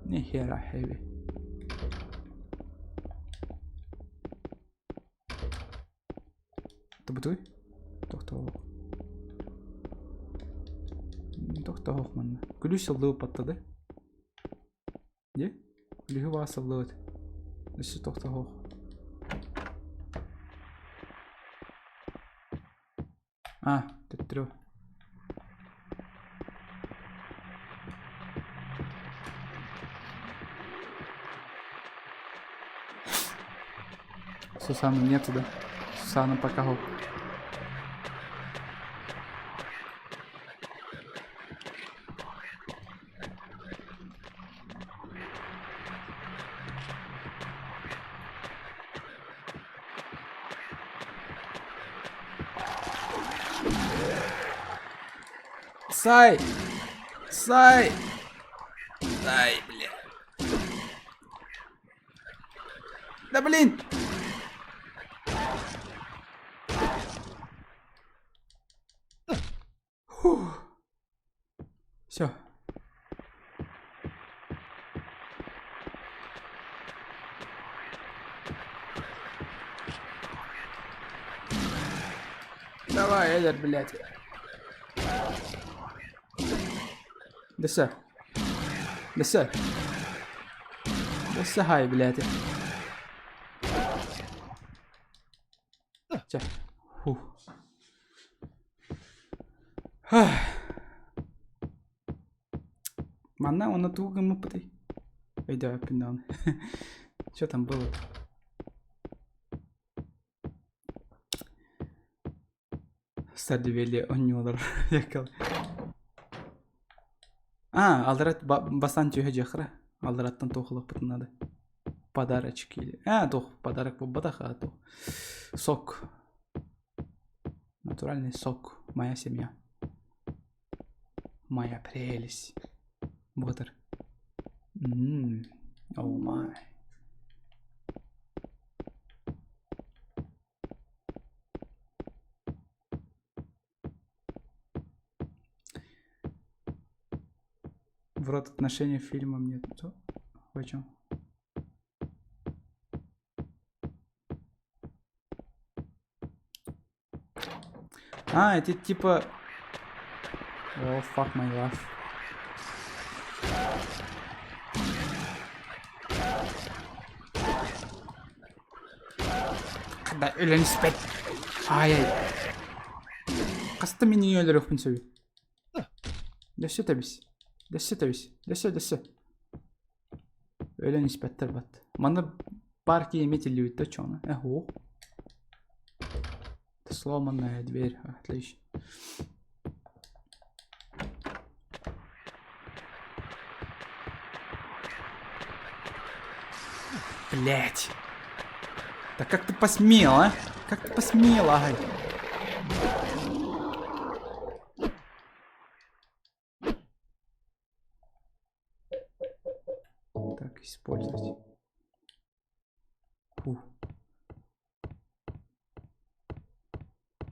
Нихера хэви. Тубутуй? Тохтоох. Тохтоох манна. Күлүүс сыллыбыт баттады. Дии? Күлүүһү баа сыллыбыт. Өссө тохтоох. А, төттөрү. Сусаны нету, да? Сусана пока. Сай! Сай! Сай, бля. Да блин! Фух. Все. Давай, Эдер, блядь. Дэсэ. Дэсэ. Дэсэ хай, блядь. Чэ. Фух. Манна уонна тугу гыммыппытый? Өйдөөбөппүн даҕаны. Что там было? Сардивели онньуолар якал. А, алдарат бастан түһэ дьахра. Алдараттан туохулаппытын надо. Подарочки. А, туох подарок буолбатах, а туох. Сок. Натуральный сок. Моя семья. Моя прелесть. Ботер. Ммм. Oh my. В рот отношения фильмом нет. О чем? А, это типа... Oh, fuck my life. Когда өлөн испэт. Ай-ай. Хаста мин өлөрүөхпүн сөбүй. Дөссө тэбис. Дөссө тэбис. Дөссө дөссө. Өлөн испэттэр бат. Манна баар киһи эмиэ тиллибит да чоно. Э, о. Сломанная дверь. Отлично. Блять. Да как ты посмел, а? Как ты посмел, ай? Так, использовать. Фу.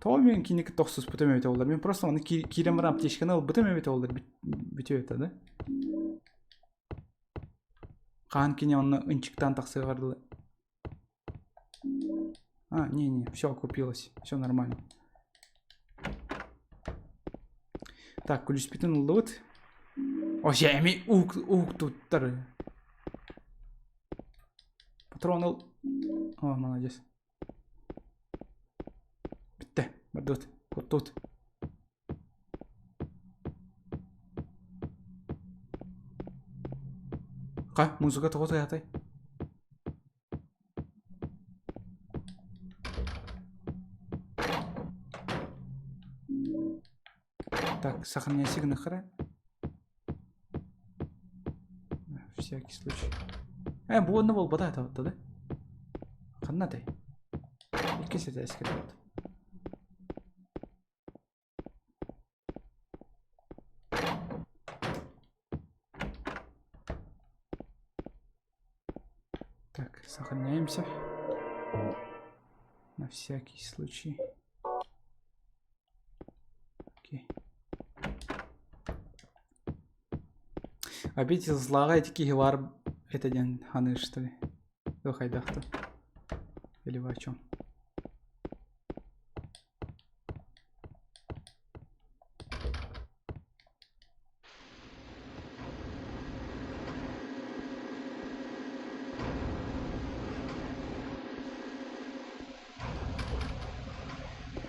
Тоҕо мен киники тохсуспутум эбитэ буоллар. Мен просто аны киирэн баран аптечканы ылбытым эбитэ буоллар бүтүө этэ да. Хаан кини онно ынчыктаан тахсыаҕар дылы. А, не-не, все окупилось, все нормально. Так, күлүспүтүн ыллыбыт. О, эми ук ук туттар. Патрон ыл. О, молодец. Бүттэ, бардыбыт, куттубут. Ха, музыка тоҕо тыатай? Так, сохраняйся гынахара. Всякий случай. Э, бу онно буолбата этэ да? Ханна этэй? Иккис этээскэ вот. Так, сохраняемся. На всякий случай. Окей. Обидел злаҕа ити киһи баар этэ диэн ханыыр что ли? Туох хайдах Или вы о чем?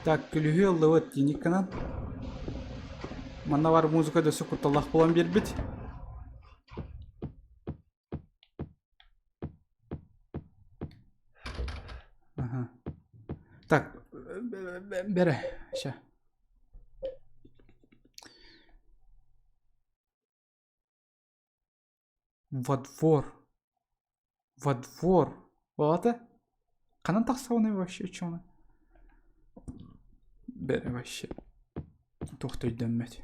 Так, күлүһү ыллыбыт тиникканан. Манна бар музыка дөссө кутталлаах буолан биэрбит. Ага. Так, бere, ща. Во двор. Во двор. Оата? Ханан тахсабыный вообще чоҥо? Бэрэ вообще. Туох да өйдөммөт.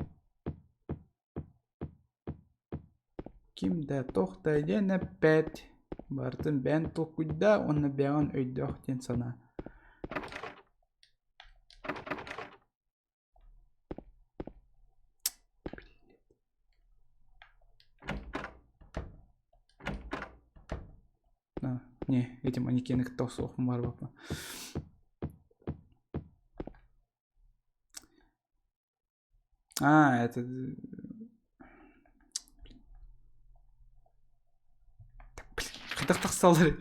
Ким да туох да диэн эппэт, барытын бэйэҥ толкуйдаа уонна бэйэҕин өйдөөх диэн санаа. Не, эти манекены кытта охсуохпун баарбаппын. А, это... Так, блин, хайдах тахсаллар?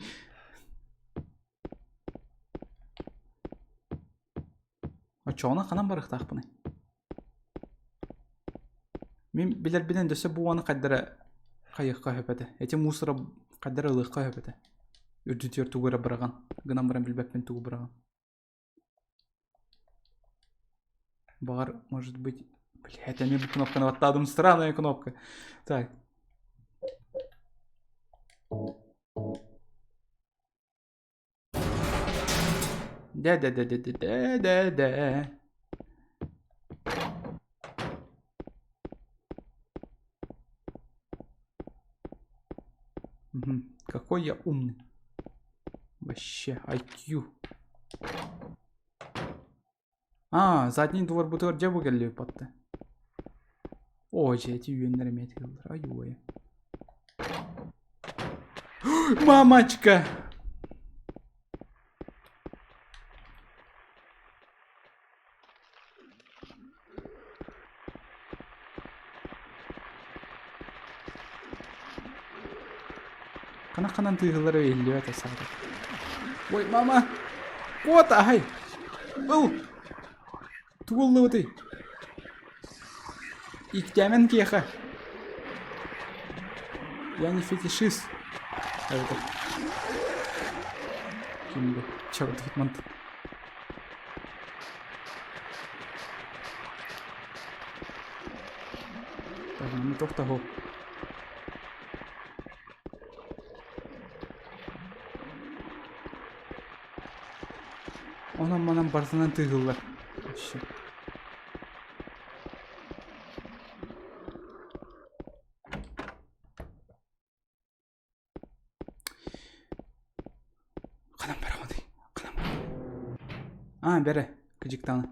Оччоҕуна ханан барыахтаахпыный? Мин билэрбинэн өссө бу уону хайдара хайыахха сөп этэ. Эти мусора хайдара ылыахха сөп этэ. Үрдүтүгэр тугу эрэ быраҕан, гынан баран билбэппин тугу быраҕан. Баҕар, может быть... Блядь, эмиэ бу кнопканы баттаатым. Странная кнопка. Так. Да-да-да-да-да-да-да. Угу. Какой я умный. Вообще, IQ. А, задний двор бутыгар дьэ бу кэллибит батта. О, дьэ, эти үөннэр эмиэ тыыллар. Ай, ой. Мамочка! Ханах-ханан тыыһыллара иһиллибэт саата. Ой, мама! Куот аһай! Ыл! Тугу ыллыбытый? Иктэмэн киэхэ. Я не фетишист. Это... Ким бу? Черт, мант. Так, ну тохтоһу. Онон манан барытынан тыыһыллар. Вообще. Ханан бараҕыный? Ханан А, бэрэ, кыдьыктааны.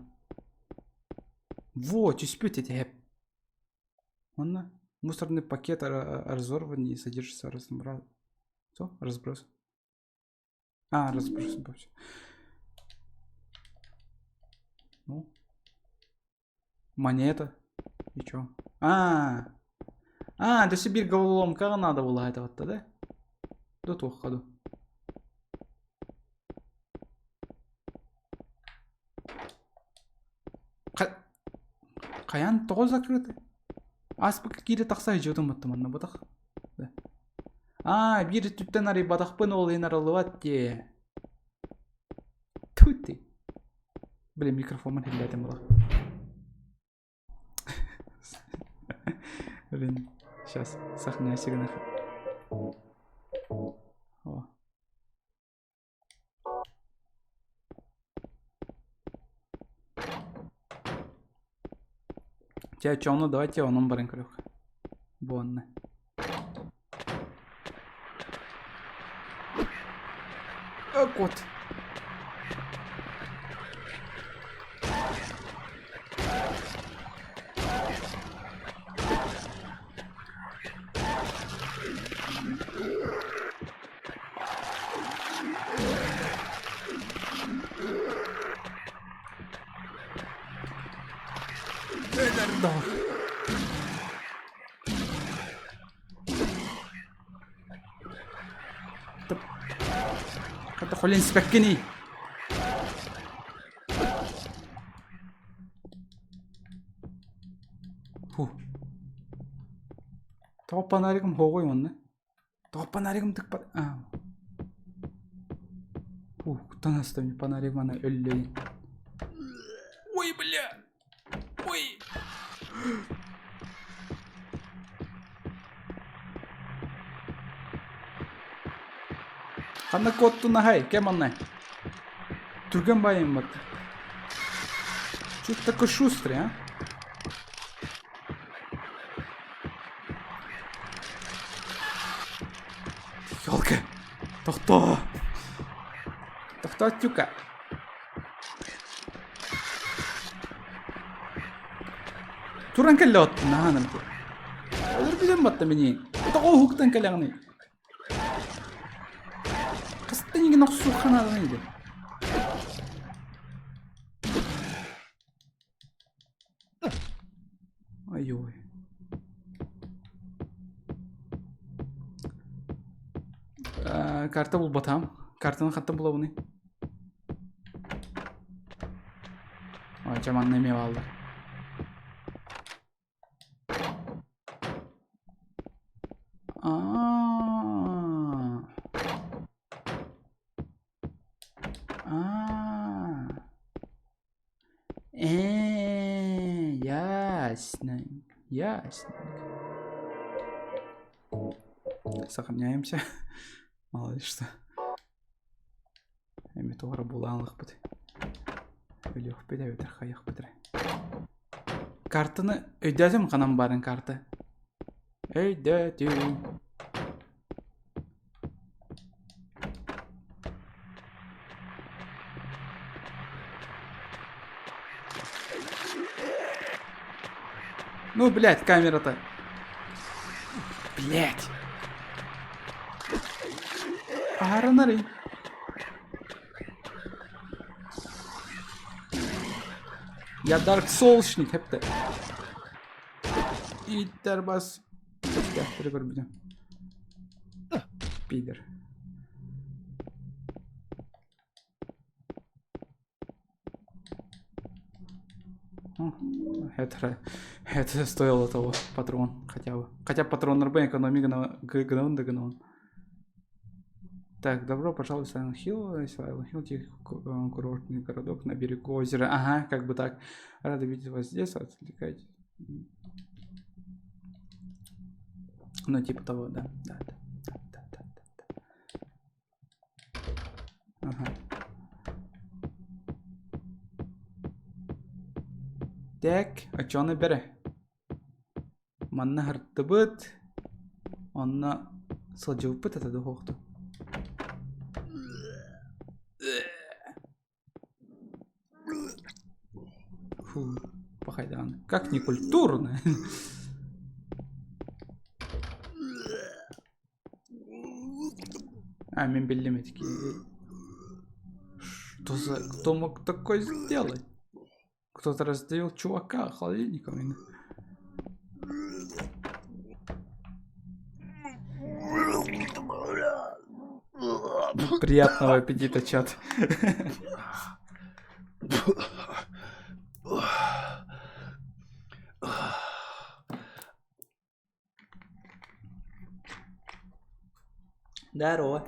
Во, түспүт ити хэп. Онно мусорный пакет разорван и содержится разобрал. Что? Разброс. А, разброс вообще. Ну. Монета. И чё? А, а, до Сибирь головоломкаҕа надо было это вот да? До туохха ду. Хайаан тоҕо закрыты? Ааспыкка киирэ тахса сылдьыбытым баттым манна бытах. Аа, биир өттүттэн арыйбатахпын ол иһин арыллыбат дии. Тьфу ты. Блин, микрофоммун иһиллээтим була. Блин, сейчас сохраняйся гына. О. Чэ, чону давайте онон баран көрүөх. Буонна. Кот. Хата инспеккини. Фу. Тоҕо фонаригым хоҕуй уонна? Тоҕо фонаригым тыкпат? А. Фух, куттан астым, фонарик мана өллөйүн. Ой, бля! Ой! Ханна куоттун аһай, кэм анна? Түргэн байым бат. Чё ты такой шустрый, а? Ёлка! Тохтоо! Тохтоо, тюка! Туран кэллэ оттон наһаанам ти. Олор билэн батта мини. Тоҕо уһуктан кэлэҕиний? Хастан игин охсуохха нааданы иди. Ой-ой. Карта булбатам. Картаны хаттан булабыный? Ой, чэ манна эмиэ бааллар. Аа. Аа. Э, ясно. Ясно. Сохраняемся. Мало ли что. Эми туора булаанлахпыт. Өлүөхпүт эбэтэр хайыахпыт эрэ. Картаны өйдөөтүм ханан баарын карта. Өйдөөтүм. Ну, блядь, камера-то. Блядь. Аранары. Я Dark Soulsник хепте. Иттер бас. Дәфтері көрбүтүм. Пидор. Это, это стоило того, патрон хотя бы. Хотя патрон РБ экономи гнон да гнон. Так, добро пожаловать в Silent Hill. Silent Hill тихий курортный городок на берегу озера. Ага, как бы так. Рада видеть вас здесь. Отвлекайтесь. Ну, типа того, да. Да, да, да, да, да, да. Ага. Так, очону бere. Манна хартыбыт. Онно сылдьыбыппыт этэ духуохту. Фу, пахайдаан. Как некультурно. А, мен биллим этики. Что за... Кто мог такое сделать? Кто-то раздавил чувака холодильником. Приятного аппетита, чат. Здорово.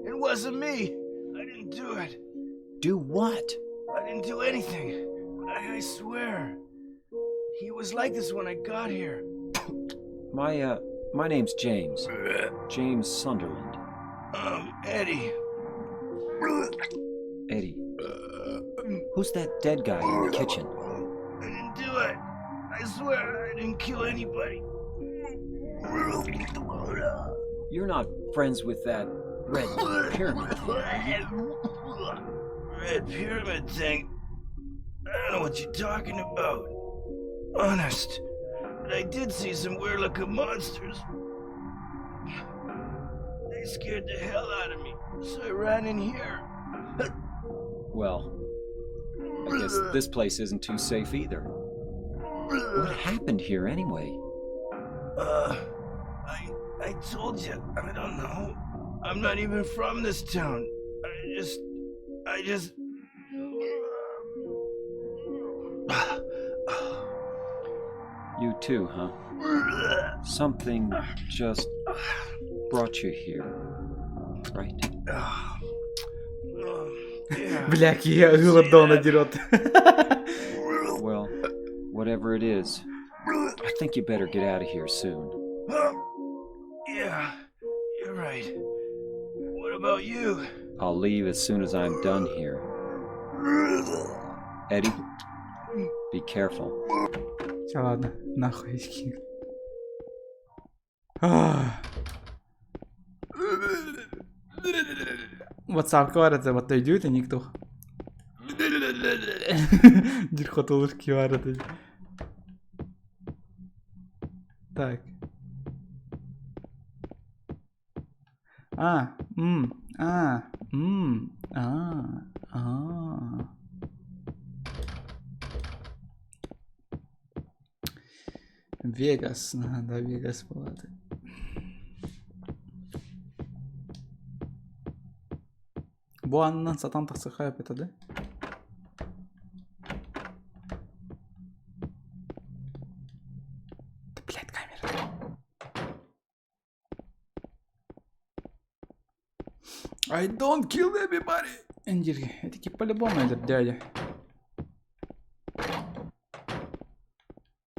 It wasn't me. I didn't do it. Do what? I didn't do anything. I, I swear. He was like this when I got here. My, my name's James. James Sunderland. Eddie. Eddie. Who's that dead guy in the kitchen? I didn't do it. I swear I didn't kill anybody. You're not friends with that red pyramid thing, are you? Red pyramid thing? I don't know what you're talking about. Honest. But I did see some weird looking monsters. They scared the hell out of me, so I ran in here. Well, I guess this place isn't too safe either. What happened here anyway? I I told you, I don't know. I'm not even from this town. I just I just You too, huh? Something just brought you here, right? Yeah. Бля, какие Ладона дерет. Well, whatever it is, I think you better get out of here soon. Yeah, you're right. What about you? I'll leave as soon as I'm done here. Eddie, be careful. Все, ладно, нахуй. WhatsApp-ка бар этэ, вот өйдүүт эник туох. Диир хотулур киһи бар этэ. Так. А, м, а, м, а, а. Вегас, да, Вегас была. Бу аннынан сатан тахсыха это, да? Да, блядь, камера. I don't kill everybody. Эндирги. Это типа по-любому этот дядя.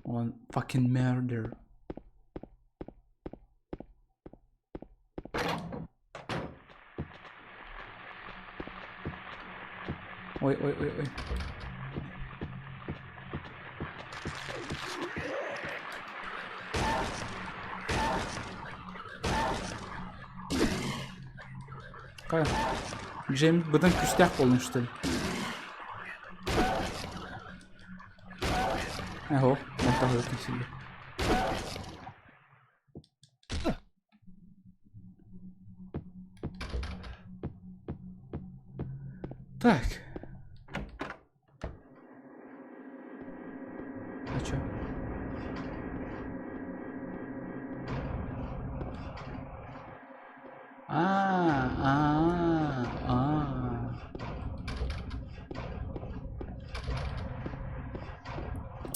Он fucking murder. Ой, ой, ой, ой. Хайа. Джеймс быдан күүстээх буоллун что ли? Эһо, мантаһыытын силли. Так. А чё? А, а, а.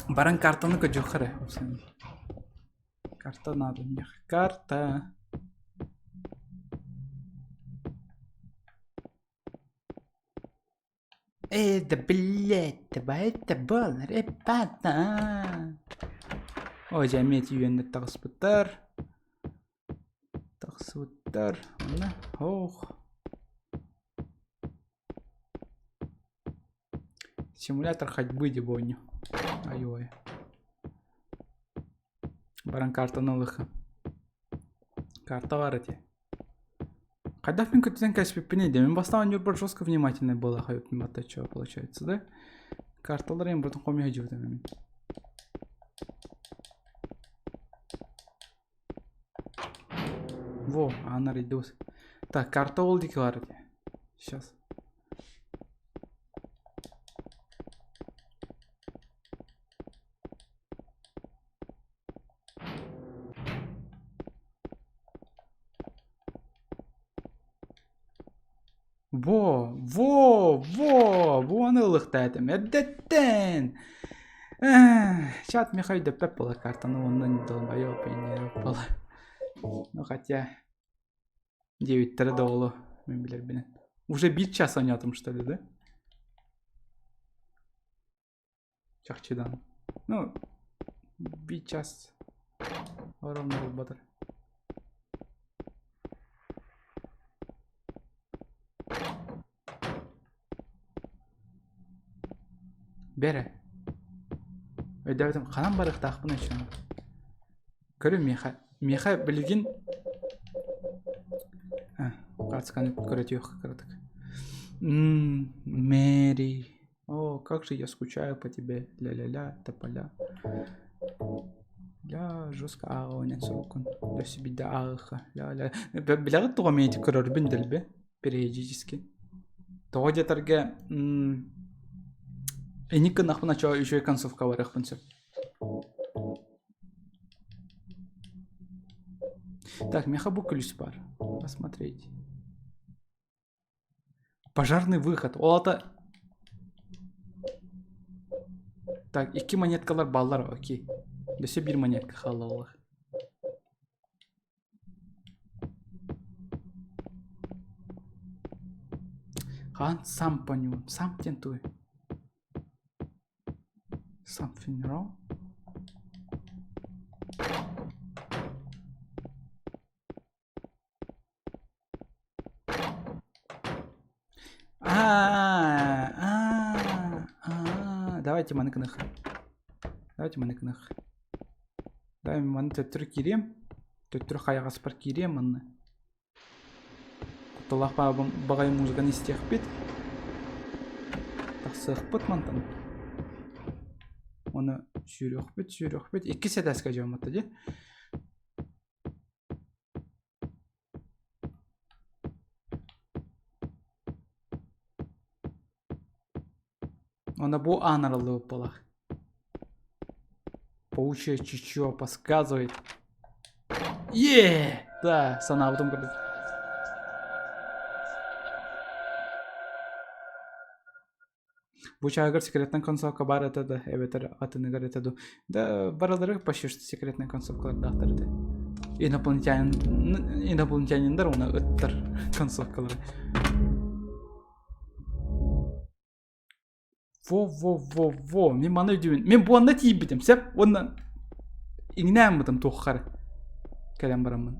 Баран картаны көрдүөххэ эрэ. Карта надо мне. Карта. Это, блядь, это был, ребята. Ой, дьэ, эмиэ үөннэр таҕыспыттар. Тахсыбыттар. Онно, ох. Симулятор ходьбы дебоню. Ай-ой. Баран картаны ылыха. Карта бар эти. Хайдах мин көтүтэн кэспиппиний де? Мин бастаан ньурбар жестко внимательный буола хайыппын батта чё получается, да? Карталар эм бутун хомуйа дьыбытым мин. Во, анар идут. Так, карта ол диэки баар этэ. Сейчас. Во, во, во, буаны ылыхтаатым. Эрдэттэн. Чат Михай дөппөт була картаны оннун долбоёб була. Ну хотя диэбиттэрэ да оҕоло мин билэрбинэн. Уже биир час оонньоотум что ли, да? Чахчыдан. Ну, биир час ровно буолбатар. Бэрэ. Өйдөөбүтүм ханан барыахтаахпын өйсөм. Көрү миэхэ. Миэхэ билигин Кацканы көрөтүөх кыратык. Мэри. О, как же я скучаю по тебе. Ля-ля-ля, тополя. Ля, жестко ааҕа сурукун. Өссө биирдэ ааҕыха. Ля-ля. Билэҕит тоҕо мин ити көрөрбүн дэлби? Периодически. Тоҕо диэтэргэ инник гыннахпына чоо үчүгэй концовка барыахпын сөп. Так, миэхэ бу күлүс бар. Посмотреть. Пожарный выход. Ол ата Так, икки монеткалар баллар, окей. Өссө биир монетка хаалла Хаан сам понял. Сам диэн тугуй? Something wrong? А, а, а, давайте маны гыныах. Давайте маны гыныах. Давай маны төттөрү киириэм. Төттөрү хайаҕаспар киириэм манна. Кутталаах баҕайы музыканы истиэхпит. Тахсыахпыт мантан. Оны сүүрүөхпүт, сүүрүөхпүт. Иккис этээскэ дьоммут дии. Уонна бу аан арыллыбыт буолар. Паучье чутье подсказывает. Е! Да, санаабытым курдук. Бу чааһыгар секретнай концовка баар этэ да, эбэтэр атыныгар этэ дуу. Да, барылары почти что секретнай концовкалардаахтар этэ. Инопланетянин, инопланетяниндар уонна ыттар концовкалары. Во-во-во-во, мин маны өйдүүбүн. Мин буонна тиийбитим, сөп? Уонна иҥнээн бытым туоххар кэлэн бараммын.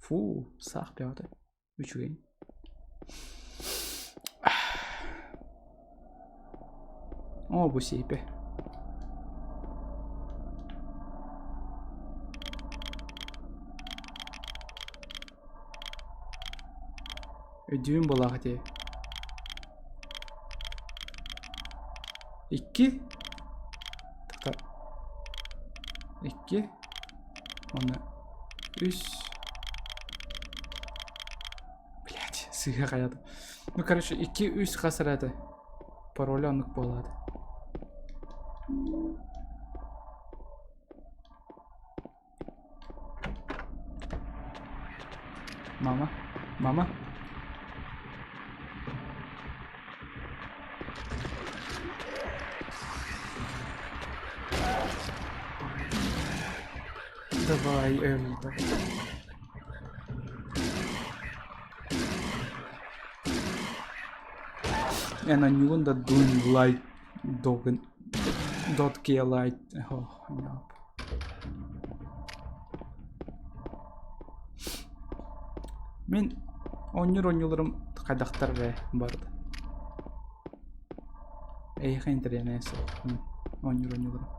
Фу, саах бөҕөтө. Үчүгэй. Оо, бу сиэпэ. Өйдүүм буолаах ити. Икки. Тахта. Икки. Уонна үс. Блять, сыыһа хайаатым. Ну, короче, икки, үс хас эрэ этэ. Пароля оннук буолаат. Мама, мама. Давай, Элли, давай. Эн анньугун да дун лайт догын dot light oh, no. Мин оонньуур оонньууларым хайдахтар эрэ барда. Эйиэхэ интэриэһинэй суох оонньуур оонньууларым.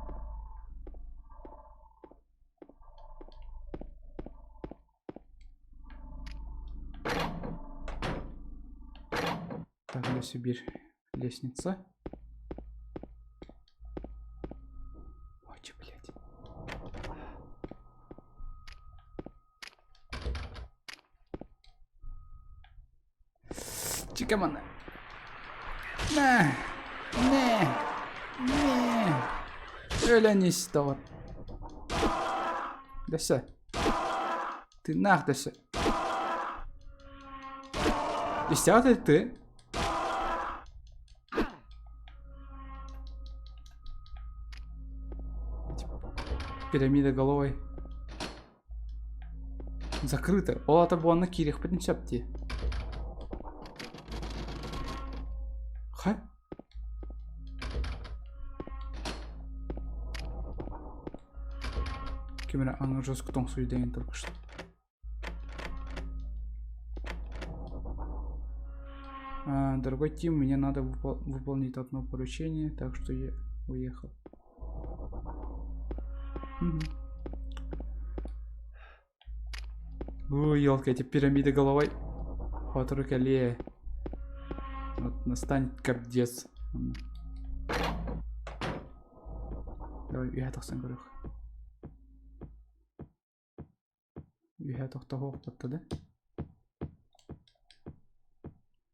Так, өссө биир лестница. Ой, че, блядь. Чика манна. Нэ. Нэ. Нэ. Өлөн ис доҕор. Дөссө. Тыыннаах дөссө. Истэҕит ты? Пирамида головой. Закрыто. Ол ата буонна киириэхпитин сөп дии. Ха? Ким эрэ аҥы жестко тоҥсуйда деген только что. А, дорогой Тим, мне надо выпол выполнить одно поручение, так что я уехал. Угу. Ой, елки, эти пирамиды головой. Хотуру кэлиэ. Вот настанет капдец. Давай, үһэ тахсан көрүөх. Үһэ тохтоһуох батта да.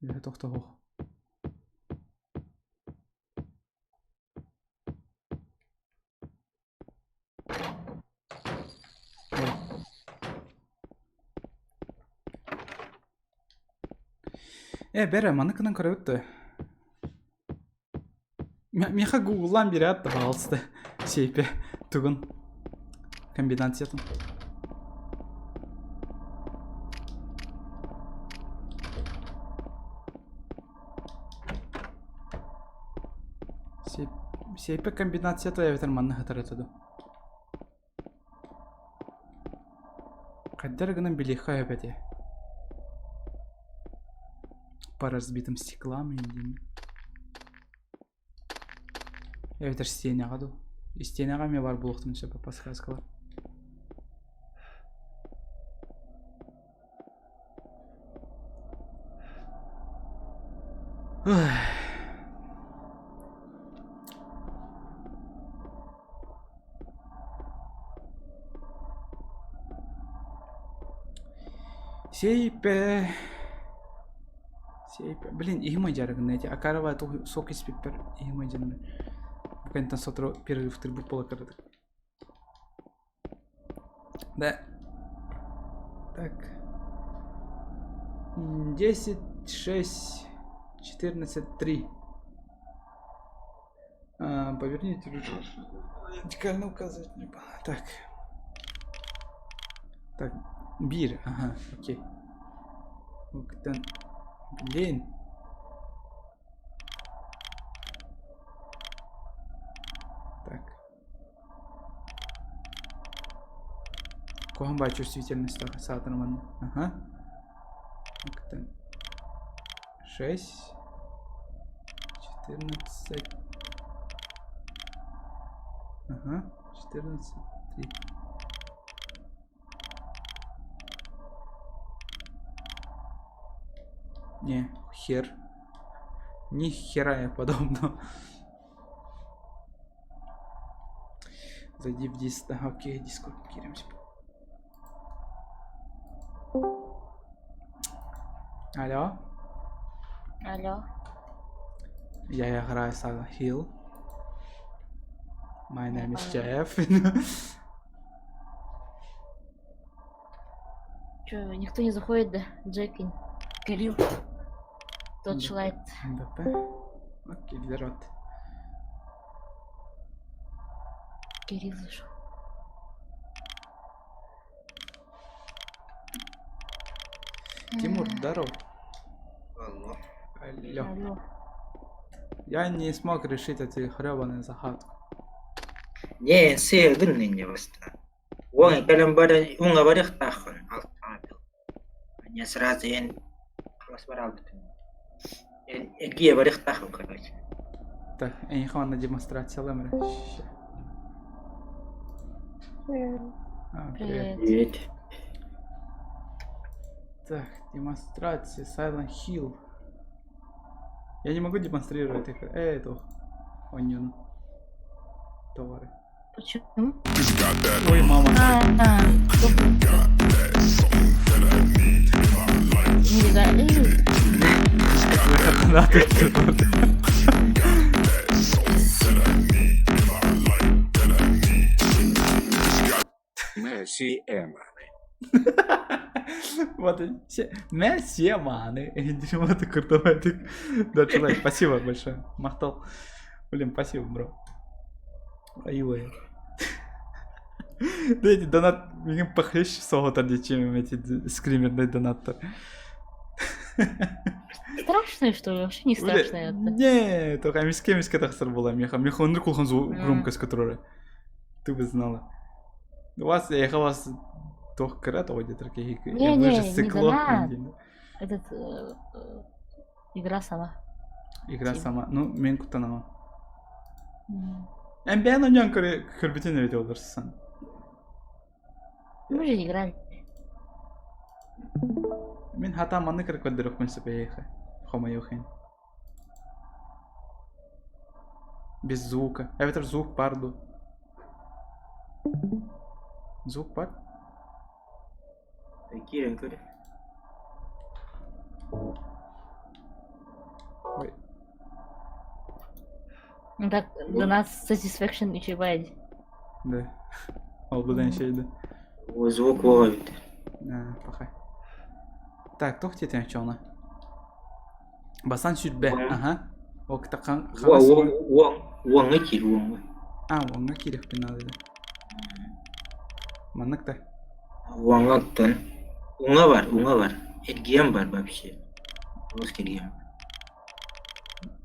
Үһэ тохтоһуох. Э, бэрэ, маны гынан көрөбүт да. Миэхэ гугллаан биэрээт да, пожалуйста, сейпе тугун комбинациятын. Сейпе комбинацията эбэтэр манна сытар этэ дуо? Хайдах гынан билиэххэ сөп этэ? По разбитым стеклам диэн. Эбэтэр стенаҕа дуу? Истиэнэҕэ эмиэ баар буолуохтун сөп подсказкалар. Сейпе. Сейпе. Блин, иһим дьарыгын эти. Акарова сок испиппер иһим дьарыгын. Букентан сотору перерывтырбыт буола кыратык. Да. Так. 10, 6, 14, 3. А, поверните ручку. Радикально указывать не Так. Так, бир, ага, окей. Блин. Так. Куһаҕан баай чувствительностьтаах саатар манна. Аха. 6, 14. Ага, 14, 3. Не, хер. Ни хера я подобного. Зайди в диск. Ага, окей, дискорд кириэмсип. Алло. Алло. Я играю Silent Hill. My name is Jeff. Че, никто не заходит, да? Джек и Кирилл. Тот человек. МБП. Окей, вперед. Кирилл зашел. Тимур, здоров. Алло. Алло. Алло. Я не смог решить эту хребаную загадку. Не, сыырдын инньэ бастаан. Уон кэлэн баран уҥа барыахтааххын алтаҕа Не сразу эн хас бараалбытын эн эргийэ барыахтааххын короче. Так, эйиэхэ манна демонстрациялыам эрэ. А, привет. Привет. Так, демонстрация Silent Hill. Я не могу демонстрировать их. Эй, это оньон. Товары. Почему? Ой, мама. А, Не Выход на Месси Эмма. Вот, Месси маны. Дерьмо ты крутой. Да, человек, спасибо большое. Махтал. Блин, спасибо, бро. Ай-ой. Да эти донат мигин похлеще соҕотор чем эти скримерный донаттар. Страшное, что ли? Вообще не страшное это. Не, только эмискэ эмискэ тахсар була миэхэ. Миэхэ оннук улахан громкость которая. Ты бы знала. У вас, я вас туох кыра тоҕо диэтэр киһи Не, вы же не, не стекло. донат. Этот игра сама. Игра Тим. сама. Ну, мен куттанамам. М. Эн бэйэн оонньоон көрбүтүн эбит олорсон. Мы же играли. Мин хатаан маннык эрэ көрдөрүөхпүн сөп эйиэхэ. Хомойуох иһин. Без звука. Эбэтэр звук баар дуу? Звук баар? Киирэн көр. Ой. Ну так, до нас Satisfaction үчүгэй. Да. Ол быдан шейді. Звук ловит. Пахай. Так, туох диэтиҥ оччоҕуна? Бастаан сүүрбэ. Аха. Ол кытта хаҥас Уоҥҥа киир, уоҥҥа. А, уоҥҥа киириэхпин наада да. Маннык да. Уоҥҥа оттон. Уҥа бар, уҥа бар. Эргиэн бар вообще. Русский эргиэн.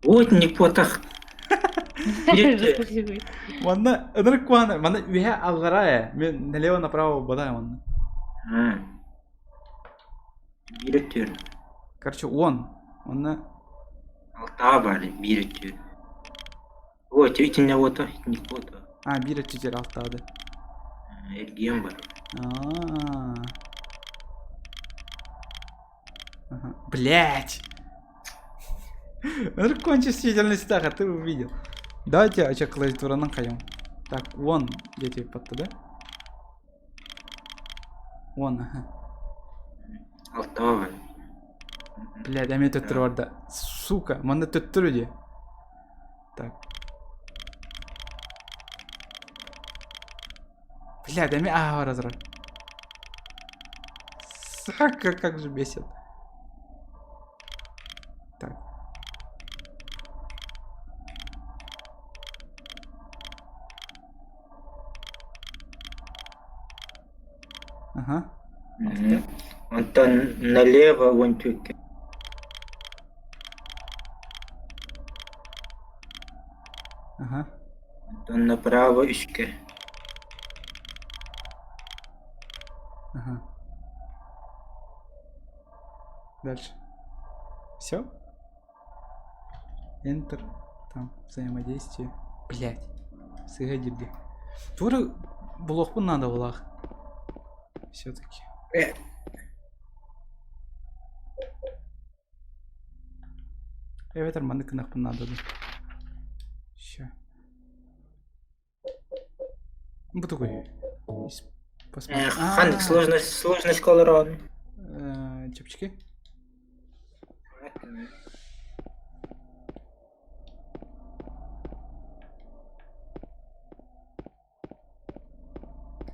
Вот не потах. Манна ынырык куһаҕан, манна үөһэ аллара ээ. Мен налево направо бадай манна. Биир өттүгэр. Короче, уон. Онно Алтаҕа баар биир өттүгэр. Ой, итиннэ уота, итинник уота. А, биир өттүгэр алтаҕа да. Эргиэн бар. А. Ага. Блять! Ынырык чувствительность а ты увидел. Давайте ача клавиатуранан хайым. Так, вон, где тебе подто, да? Вон, ага. Алтаҕа бар. Блядь, эмиэ төттөрү барда. Сука, манна төттөрү дии. Так. Блядь, эмиэ ааһа бара турар. Сука, как же бесит. Так. Ага. Онтон налево уон түөккэ. Ага. Онтон направо үскэ. Ага. Дальше. Все? Enter. Там взаимодействие. Блять. Сыга дирди. Туры булуохпун надо булах. Все-таки. Эбэтэр маннык гынахпын надо дуу. Ща. Бу тугуй? Посмотри. Ханнык сложность сложность колорон. Чэпчэки.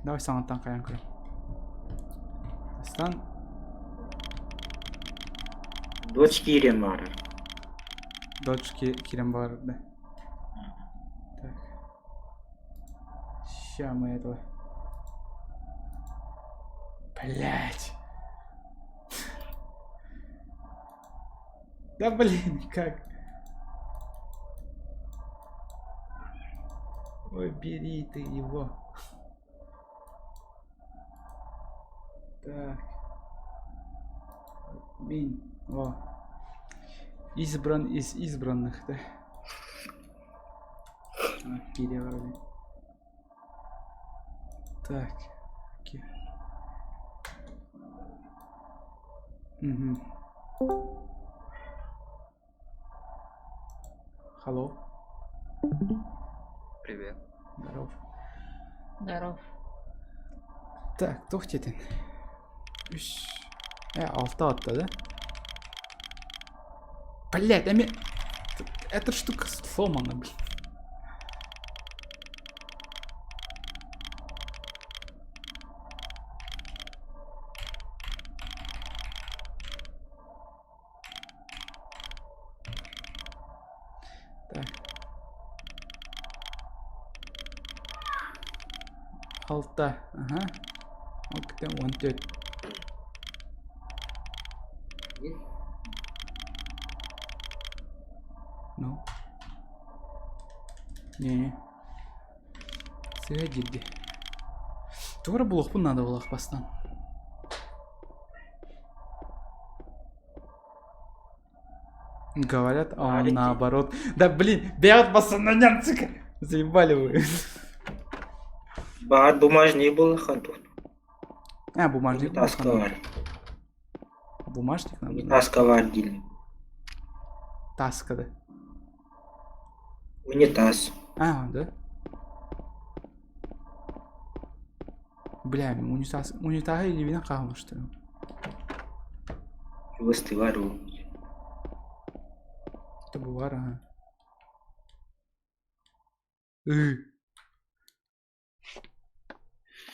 Давай саҥаттан хайан көрө. Астан Дочь киирэн баарар. Дочь киирэн баарар да. Так. Ща мы этого. Блять. Да блин, как? Ой, бери ты его. Так. Мин. О. Избран из избранных, да? Кирилл. Так. Окей. Угу. Hello. Привет. Здоров. Здоров. Так, туох диэтин? Үс. Э, алта атта, да? Блять, эми... Эта штука сломана, блин. Так. Алта. Ага. Окей, он төрт. Ну. Не. Сыга дирди. Тугу булуохпун наада буолах бастаан. Говорят, а он наоборот. Да блин, бегут басананyan, сука. Заебали вы. Баар бумажный буолахан тух. А, бумажник. Унитазка бар. Бумажник надо? Унитазка бар дииллэр. Таска, да? Унитаз. А, да? Бля, унитаз, унитазы илиибинэн хаамыштым. Чугастыгар уу. Это бывар, ага. Ыы.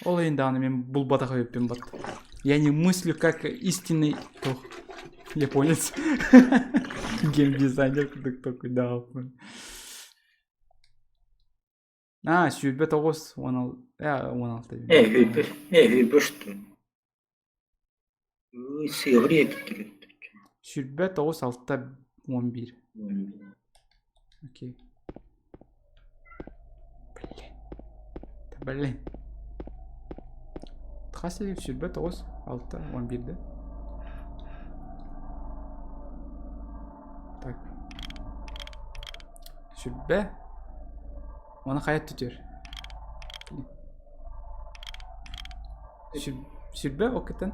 Ол иһин даҕаны мин булбатах эбиппин бат. Я не мыслю как истинный туох японец. Геймдизайнер курдук толкуйдаабыппын. Аа, сүүрбэ тоҕус, уон ал... Э, уон алта Э, үһү, э, үһү Сыабыр эбиттэр. Сүүрбэ тоҕус, алта, уон биир. Окей. Блин. Да блин. Хас сүүрбэ тоҕус, алта, уон биир да? Так. Сүүрбэ Оны хайа түтүөр? Сүүрбэ оккетен?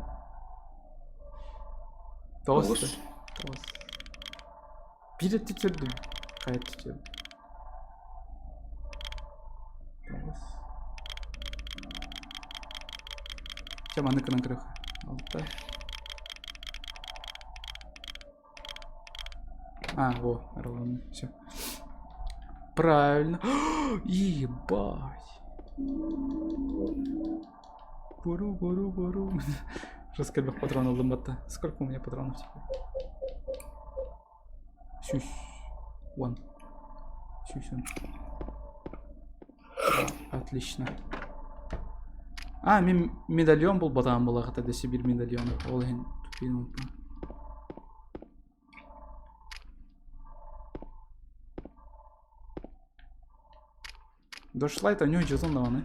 Тоҕус. Тоҕус. Биир түтүрдүм. Хайа түтүөр? Тоҕус. Чэ маннык гынан көрүөх. Алта. А, во, рваный, все. Правильно. Ебать. Буру, буру, буру. Раскребех патронов лымбатта. Сколько у меня патронов теперь? Сюсь. Вон. Сюсь он. Отлично. А, мин медальон был батаан булаҕыта дэси бир медальон. Ол иһин тупин Дошлайт у него дьытын даҕаны.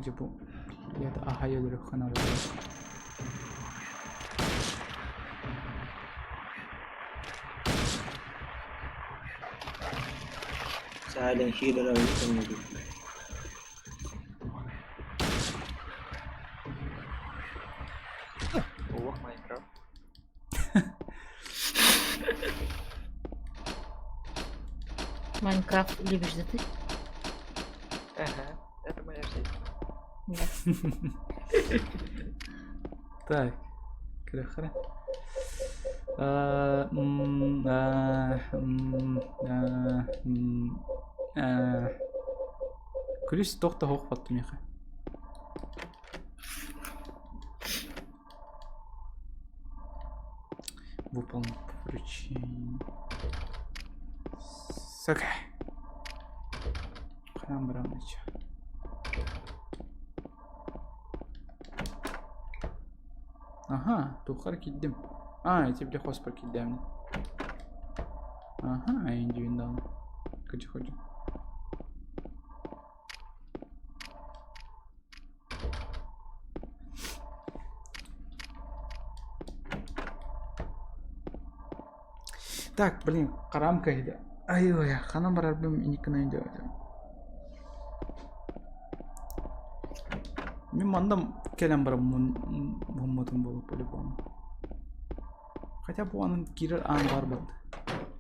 Дьэ бу блядь аһай өлөрүөххэ наада. Silent Hill өлөрүөххэ О, Майнкрафт. Майнкрафт любишь, да ты? Ага, это моя жизнь. Да. Так, көрөххө. Күлүс туох да суох буолла миэхэ. Выполнить поручение. Сука. Храм Брамыча. Аха, тухар киирдим. А, эти бile хоспор киирдээм. Аха, индивин даҕаны. Кыдьы-ходьу. Так, блин, хараам кыһыйда. Ай-ой, ханан барарбын инниккин өйдөөтүм. Мин манна кэлэн баран муммутум буолуо по-любому. Хотя бу анын киирэр аан баар буолла.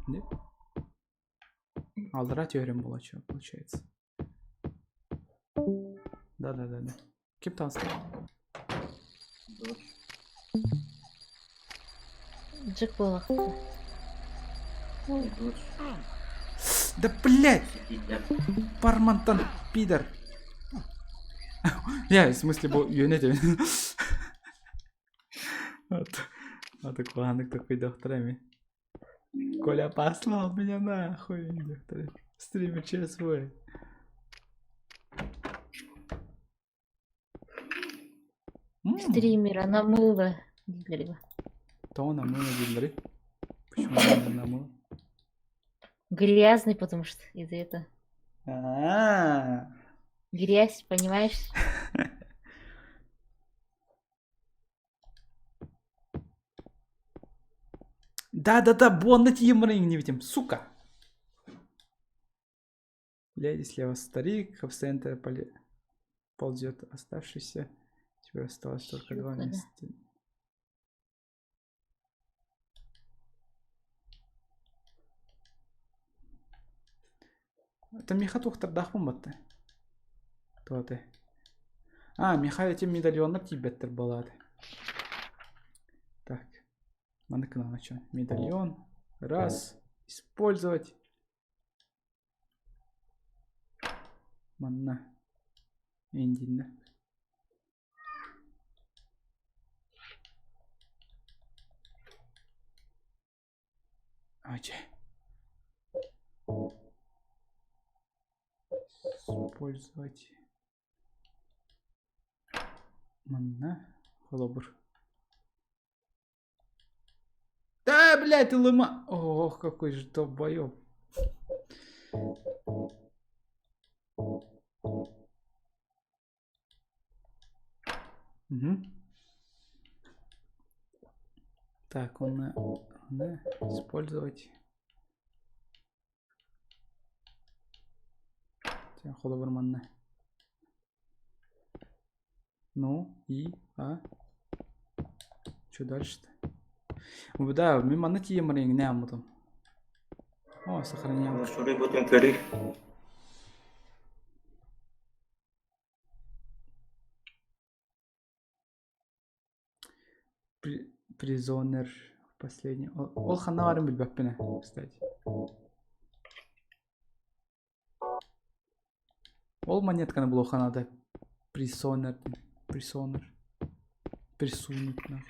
Не? Алдара теорем буолла чё, получается. Да-да-да-да. Ким таҕыста? Джек буолахта. Да блять! Пармантан пидор! Я, в смысле, бу үөнэ этим. А такой такой доктор эми. Коля послал меня нахуй, доктор. Стример ЧСВ. Стример, она мыла дииллэр Тоҕо намыла дииллэрий? Почему она намыла? Грязный, потому что из-за этого. А-а-а. Грязь, понимаешь? Да-да-да, буонна тиийэн баран иҥнибитим, сука! Леди слева старик, в центре ползет оставшийся. Теперь осталось только два места. Это миэхэ туохтардаахпын батта. Туоты. А, миэхэ эти медальоннар тиийбэттэр буолааты. Так. Маннык гынан очо. Медальон. Раз. Использовать. Манна. Индинна. Ача. Использовать. Манна. Холобур. Да, блядь, ылыма. Ох, какой же долбоёб. Угу. Так, он на использовать. Холобур манна. Ну, и, а? Что дальше-то? Да, мин манна тиийэн баран иҥнэ ааммытым. О, сохранял. Суруйбутун көрүй. Prisoner последний. Ол ханна баарын билбэппин ээ, кстати. Ол монетканы булуохха наада. Prisoner, Prisoner. Присунуть нахуй.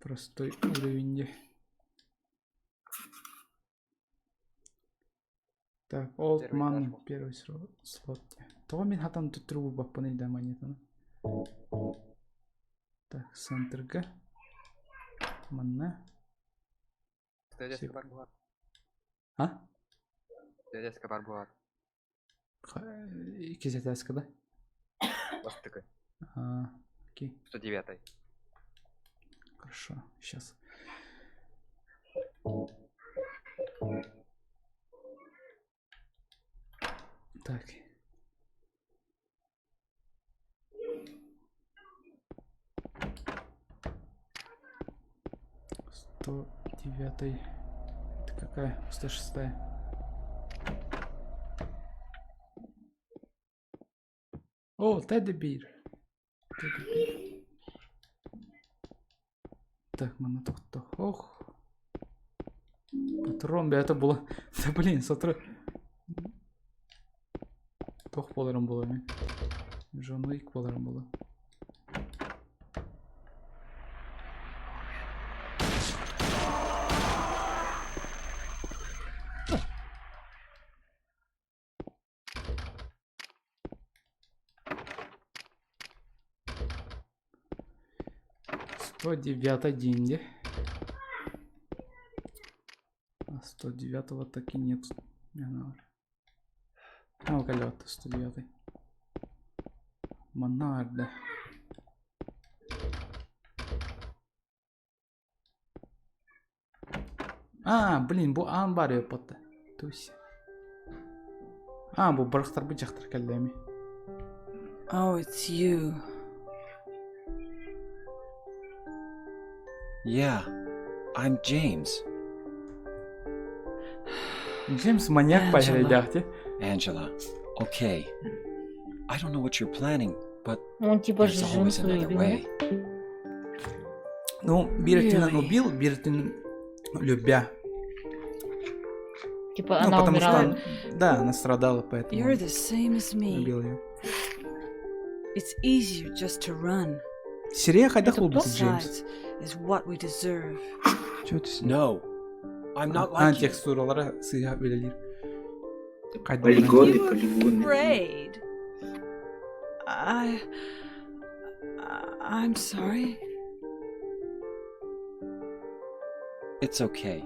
Простой уровень де. Так, Old Первый Man этаж был. первый слот. Тоҕо мин хатан төттөрү булбаппыный да монетаны. Так, центрга. Манна. Дядя бар буолар. А? Дядя бар буолар. Иккис этээскэ да? Бастакы. А, окей. 109. Хорошо, сейчас. Так. 109-й. Это какая? 106-я. О, Teddy Bear. Teddy Bear. Так, манна Ох. Патрон, бля, это было... Да блин, смотри. Туох буоларым буолуо мин. Джон Уик буоларым буолуо. 109 деньги. А 109 так и нет. А, колет 109. Монарда. А, блин, бу аан баар эбит Тусь. А, бу бырахтарбыт дьахтар кэллэ эми. Oh, it's you. Yeah, I'm James. Джеймс маньяк Angela. ти. Angela, okay. I don't know what you're planning, but Он типа there's жену always свою another убил, way. нет? Ну, биир өттүнэн Really? убил, биир өттүнэн любя. Типа Ну, она потому что умирала. он- да, она страдала, поэтому You're the same as me. убил ее. It's easier just to run. Сирия хайдах Это был кто? Джеймс? Besides, is what we deserve. Чего ты с ним? No, I'm not А, like you. текстуралара сыыһа үлэлиир. Хайдах Полигоны, You полигоны. afraid? I'm sorry. It's okay.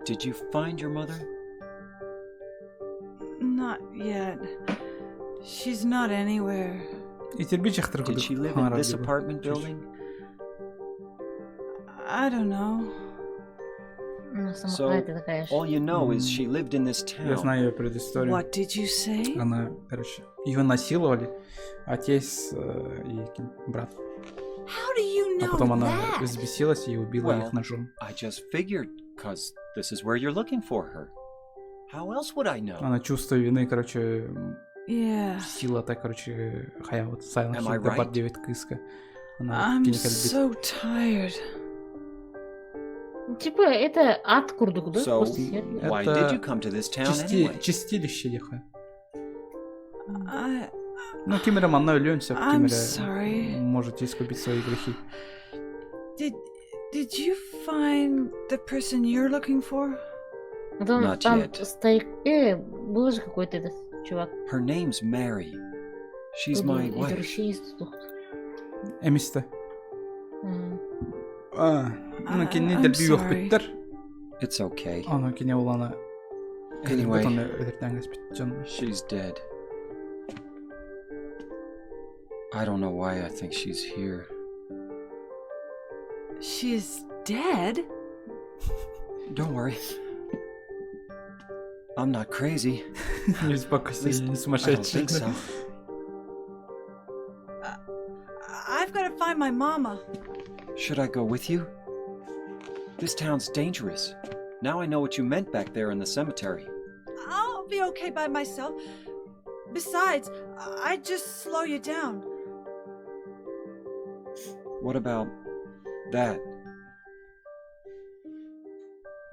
Did you find your mother? Not yet. She's not anywhere. Итирбит дьахтар Did курдук she live in хаҥарар this дии бу. apartment building? I don't know. Ну, So, самоклая такая же. all you know is she lived in this Я town. знаю ее предысторию. What did you say? Она, короче, ее насиловали. Отец и брат. How do you А know потом она that? взбесилась и убила Well, их ножом. I just figured, cause this is where you're looking for her. How else would I know? Она чувство вины, короче, Yeah. сила так, короче, хая вот Silent Am I Hill бар right? диэбит кыыска. Она I'm кини кэлбит. so tired. Ну, Типа это ад курдук, да? So, После смерти. why Это did you come to this town anyway? Чистилище диэхэ. I Ну, ким эрэ манна өлүөн сөп, I'm ким эрэ sorry. можете искупить свои грехи. Did you find the person you're looking for? Потом Not там yet. старик... был же какой-то этот чувак. Her name's Mary. She's my wife. Извращенец тут. Эмисте. М. А, ну, кини I'm дэлби sorry. үөхпүттэр. It's okay. Ону кини улана Anyway. Anyway. өлөртөн кэспит дьон. She's dead. I don't know why I think she's here. She's dead? Don't worry. I'm not crazy. Не беспокойся, At least, я не I don't сумасшедший. think so. I've got to find my mama. Should I go with you? This town's dangerous. Now I know what you meant back there in the cemetery. I'll be okay by myself. Besides, I'd just slow you down. What about that?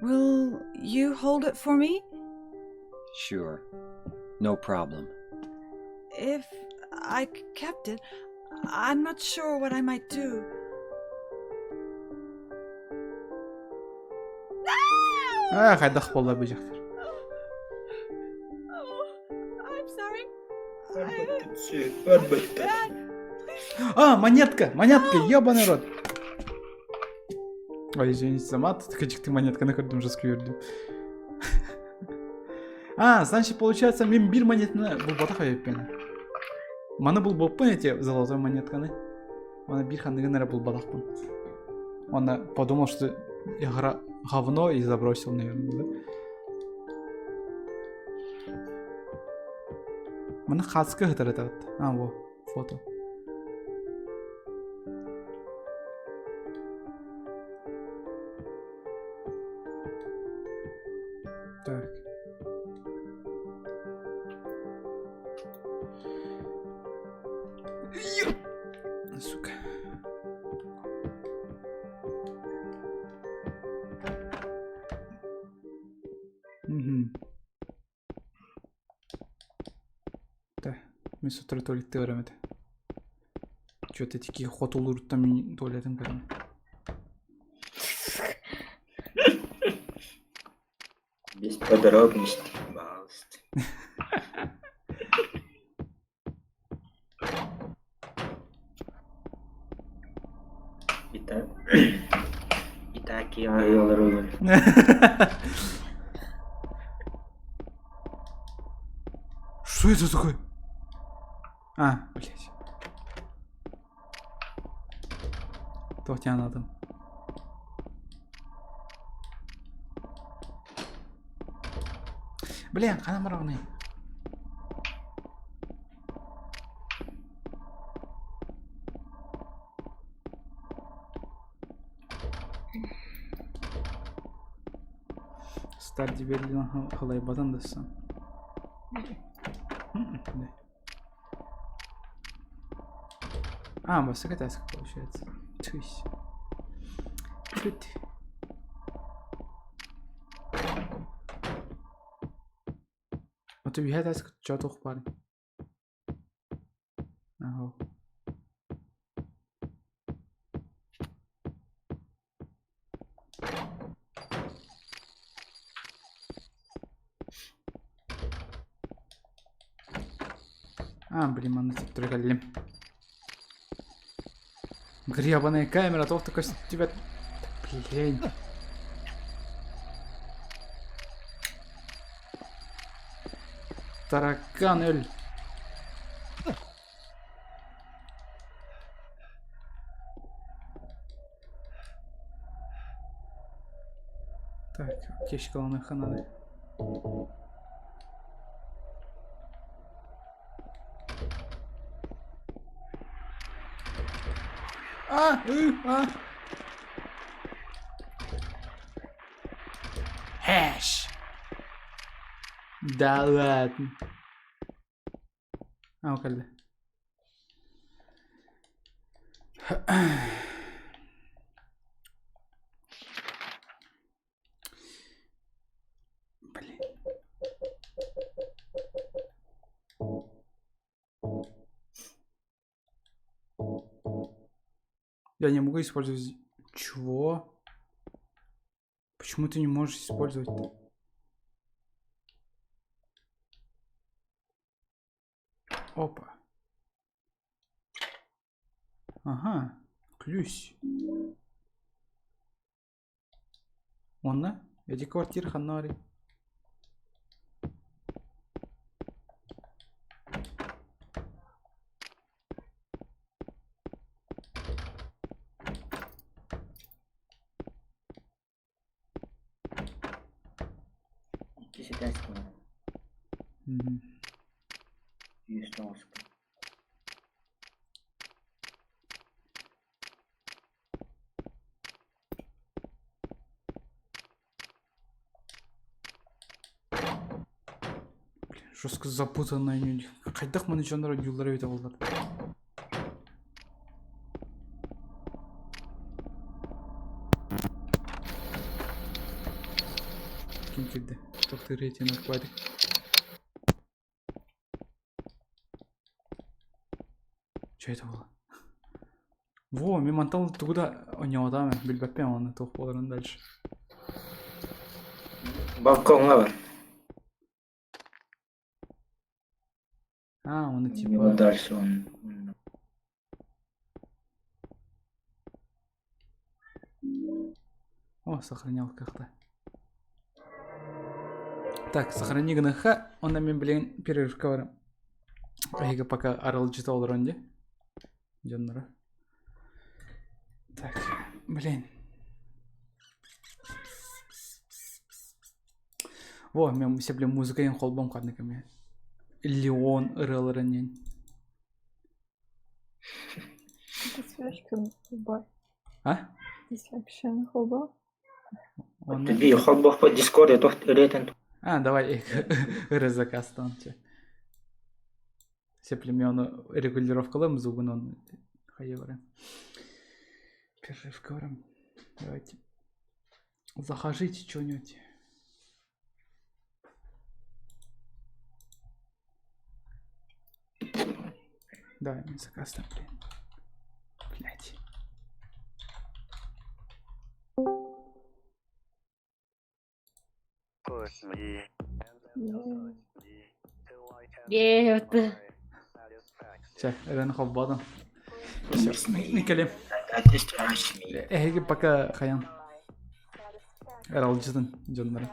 Will you hold it for me? Sure. No problem. If I kept it, I'm not sure what I might do. Аа, хайдах буолла бу дьахтар. Oh, I'm sorry. А, монетка! Монетка, ебаный рот! Ой, извините за мат, ты монетка на көрдүм жестко көрдүм. А, значит, получается, мин биир монетаны булбатах эбиппин. Маны булбуппун эти золотой монетканы. Оны биир ханныгын эрэ булбатахпын. Он подумал, что игра говно и забросил, наверное, да? Маны хаска хытарытат. А, во, фото. Так. Сука. Угу. Да, мен сотору туалетте барам этэ. Чё-то такие хотулууруттан мин туалетым көрөм. Без подробностей, пожалуйста. Итак, итак, я Что это такое? А, блядь. Туох диэн Блин, ханан бараҕыный? Старди Берлин халайбатан дассан. А, высокотаска получается. Тысь. Тут. Вот үһэ таска чотух бар. Ага. А, блин, манна төттөрү кэллим. Гребаная камера, туох да көстүбэт. Блин. Таракан өл. Так, аптечкаланыахха наада. А, ы, а. Хэш. Да ладно. А, кэллэ. Блин. Я не могу использовать... Чего? Почему ты не можешь использовать-то? Опа. Ага, ключ. Онно? Эти квартира ханнари. Иккис этээс гынан үс тоҕуска. Жестко запутанная. Хайдах маны дьоннор одьууллара эбитэ буоллар. Ким кирди? Тоқтыр рейтинг отпадик. Что это было? Во, мен мантал тугу да ойноота билбэппин оны туох буоларын дальше. Балкоҥҥа бар. А, оны Его типа... дальше он. О, сохранял как-то. Так, сохрани гыныха, онно мин билигин перерывка барам. Эһиги пока аралдьыта олорон дии. Дьонноро. Так, блин. Во, мен себле музыка ең холбом ханнык эме. Леон ырыаларын диэн. Свечка бар. А? Дислекшн холбо. Онно... Би холбохпут Дискорде туох ырыатын А, давай ыры заказ че. Сеплемёну регулировкалым звугун он хайа барам. Перерыв барам. Давайте. Захожите что-нибудь. Давай, мне заказ там, блин. Блять. Е, Все, ырыаны холбоодум. Все, мен кэлиэм. Эһиги пока хайан. Аралдьытын дьоннору.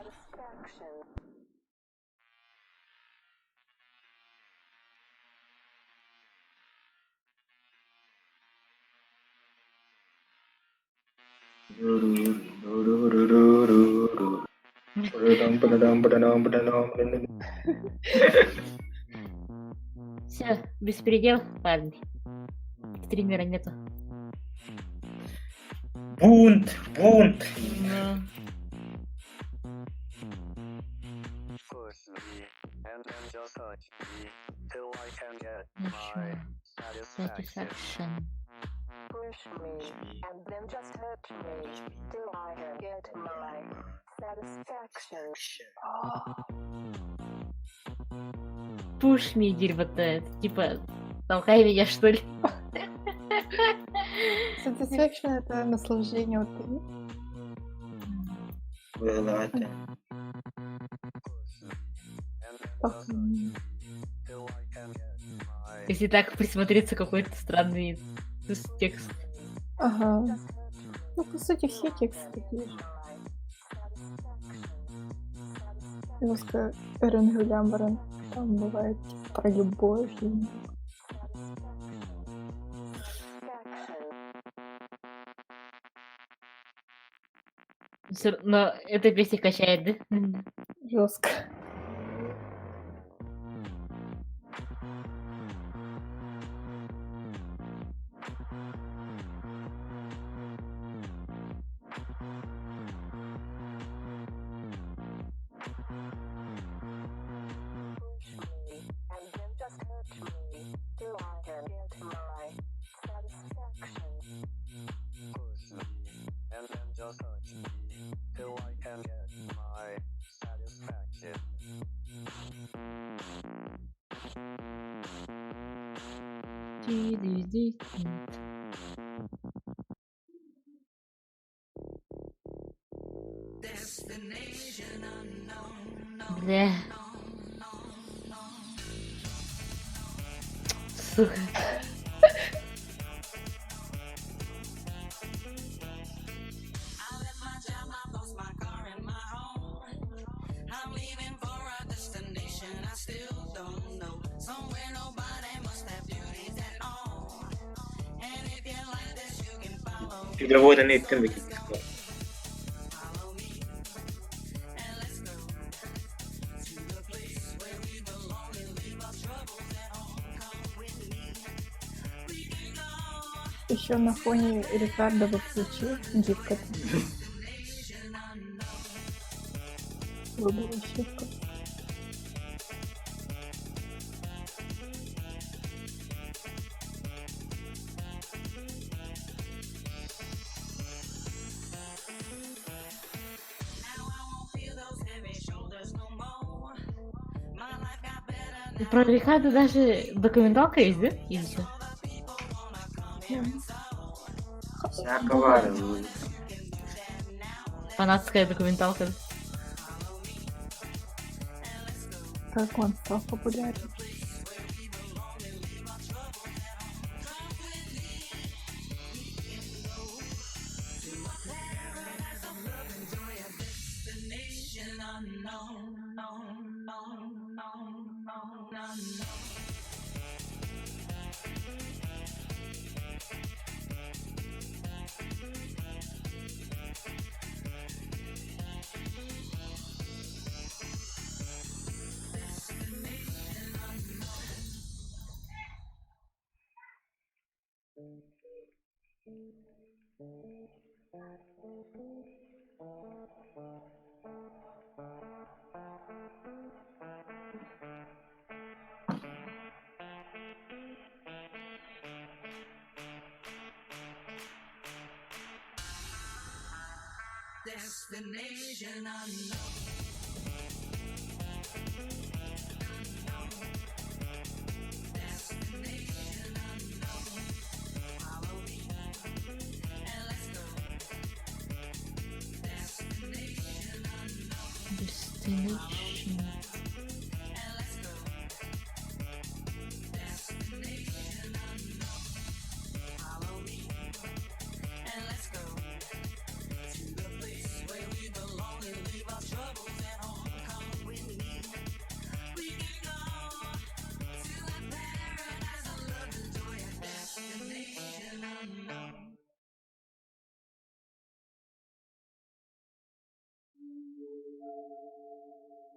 Все, беспредел, парни. Стримера нету. Бунт, бунт. Ну, ну чё? Satisfaction. Push me, дерьмо-то. Типа, толкай меня, что ли? Satisfaction это наслаждение от игры. Быһылаата. Похуй. Если так присмотреться, какой-то странный текст. Ага. Ну, по сути, все тексты такие же. Жестко Эренгулямбарен. Там бывает типа, про любовь. и- Но эта песня качает, да? Жестко. Ти-ди-ди. Бля. Сука. Переводом иттим бики Discord. Еще на фоне Рикардо включил гифка. Было бы вообще круто. Про Рикардо даже документалка есть, да? Или что? Всякого. Фанатская документалка. Как он стал популярен. Destination.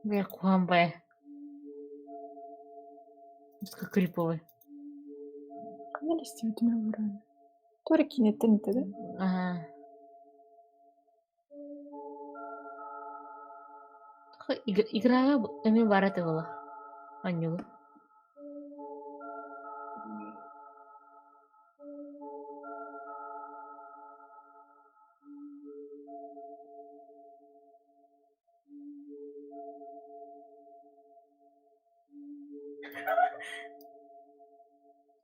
Бля, куамбай. Как криповый. Канал истибитим өлөрөн. Тура кинеттен этэ да? Ага. Играга эми бар этэ буолла. Анньугу.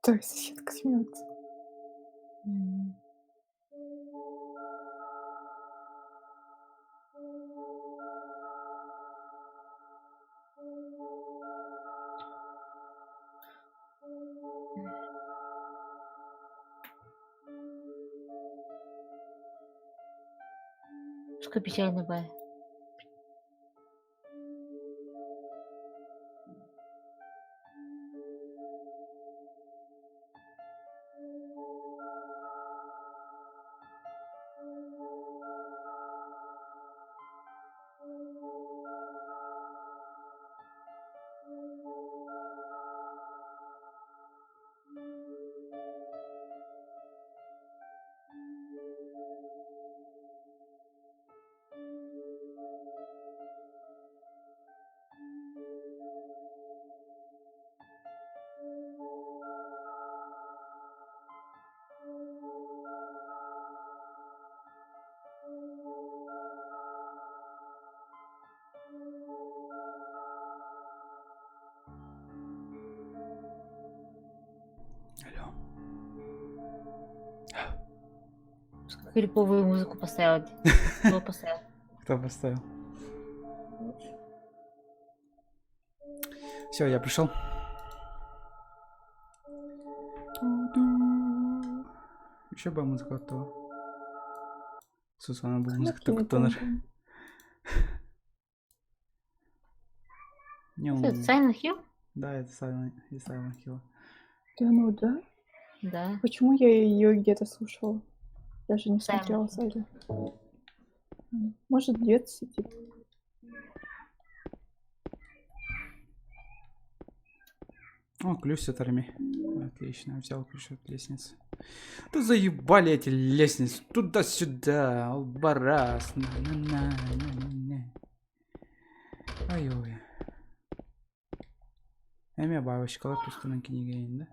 Так, соседка смеется. Что печально бай. Алло. Криповую музыку поставил. Кто поставил? Кто поставил? Все, я пришел. Еще бы музыка оттого. Сусана был музыка только тонер. Не, он... Это Silent Hill? Да, это Silent, из Silent Hill. Да ну да? Да. Почему я ее где-то слушала? Даже не Silent смотрела Silent. Может, в детстве, типа. О, ключ с армии. Отлично, взял ключ от лестницы. Да заебали эти лестницы. Туда-сюда. Албарас. На-на-на-на-на. Ай-ой. Эми бабочкалар тустанан книга да?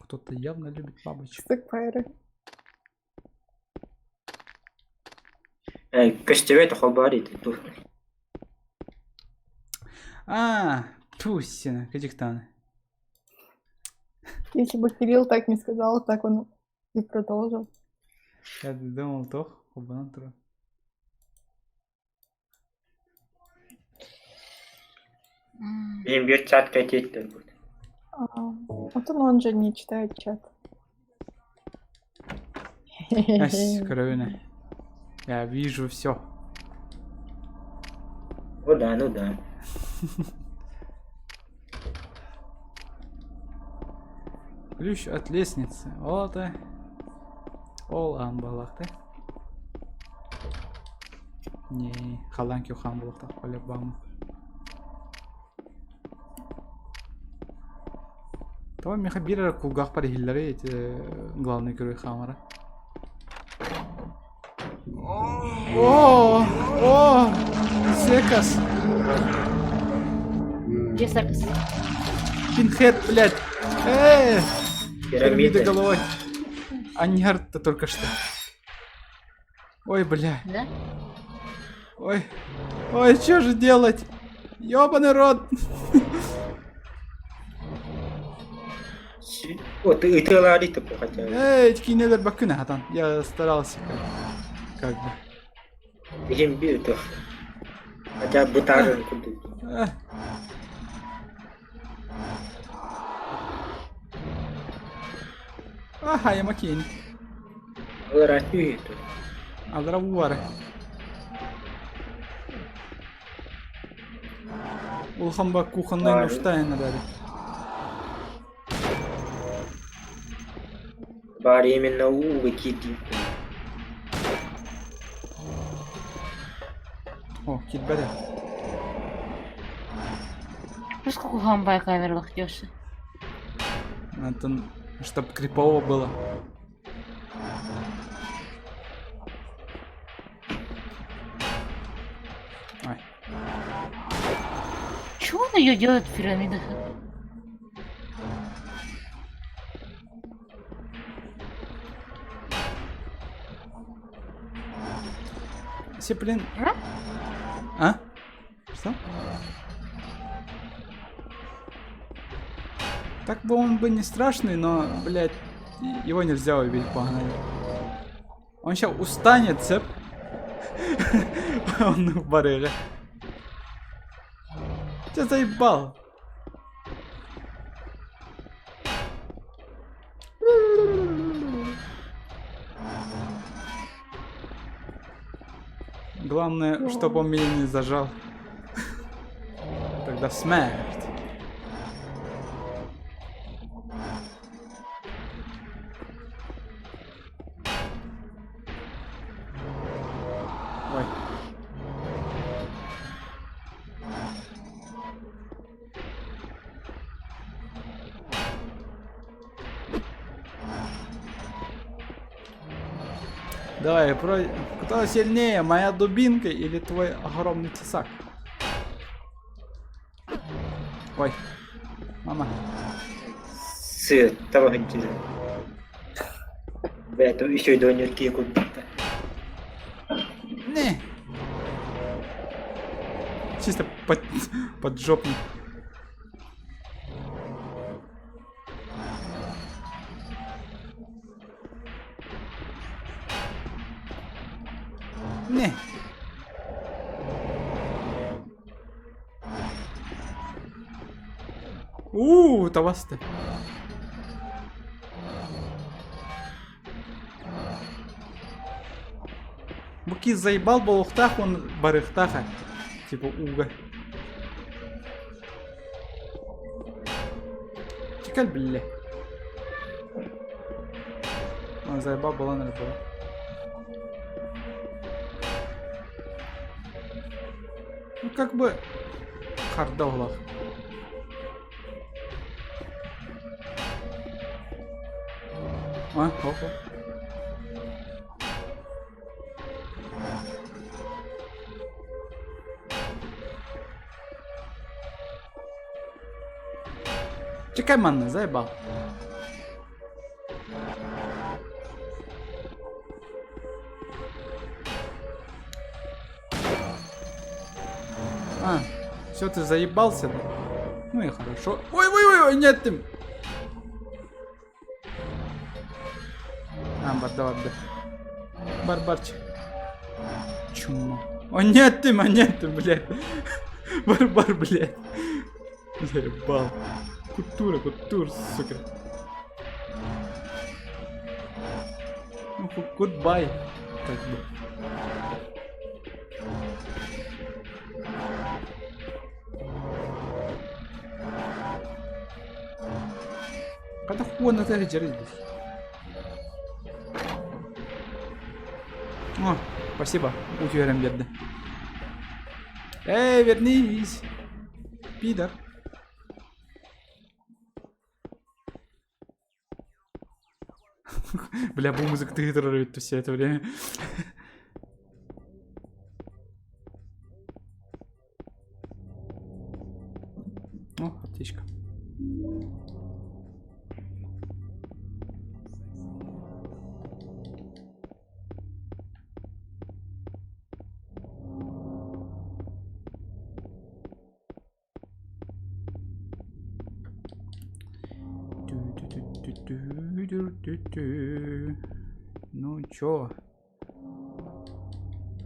Кто-то явно любит бабочек. Стекфайры. Көстүбэт холбоор ити ту. А, Туссина, кыдьыктааны. Если бы Кирилл так не сказал, так он и продолжил. Я думал, тох, кубанан турар. Мин биир чат кэтиэттэрбит. А, вот он, он же не читает чат. Ась, кровина. Я вижу все. Ну да, ну да. Ключ от лестницы. Вот и. Ол аан буоллахты. Не, халаан кюхан буолуохтаах по-любому. Тоҕо миэхэ биир эрэ кулгаахпар иһиллэрий эти главный герой хаамара. О, о, Секас. Где Секас? Пинхед, блядь. Э, пирамида головой. Аньярд-то только что. Ой, бля. Да? Ой, ой, что же делать? Ёбаный рот. Вот ытыалаары тупо хотя бы. Эй, кинелер бакына хатан. Я старался как, как бы. Иһин би ытых. Хотя бы бытаарын курдук. Ага, я макин. Алара үһү. Алара уары. Улахан ба кухонный нуштайын эрээри. Баар именно ууга киирдии. О, киирбэтэ. Сколько кухонбай камералах дёшься? Это, чтоб крипово было. Ой. Чего он ее делает в пирамидах? Сеплин. А? Что? Так бы он бы не страшный, но, блядь, его нельзя убить, погнали. Он сейчас устанет, цеп. Он в бареле. Тебя заебал. Главное, чтобы он меня не зажал. Тогда смерть. Ой. Давай, про... кто сильнее, моя дубинка или твой огромный тесак? Ой, мама. Сыт, таба сылдьар. Бэт үчүгэй донер киһи курдук Не. Чисто под, поджопник. Не. Уу, табасты. Бу киһи заебал буолуохтаах уонна барыахтаах ээ. Типа ууга. Чекал биллэ. Он заебал буолан эрэ буолар. Ну как бы харда олох. А, оп, оп. Чекай манна, заебал. А, все, ты заебался, да? Ну и хорошо. Ой, ой, ой, ой, нет ты. А, барда, барда. Бар, барчы. Чума. О, нет ты, нет ты, блядь. Бар, бар, блядь. Заебал. Культура, культура, сука. Ну, goodbye. Как бы. Хата хуона тыһы дьэрийдир. О, спасибо, утуйаран биэрдэ. Эй, вернись! Пидор. Бля, бу музыка тыһы эбит все это время. О, аптечка. Ну чё?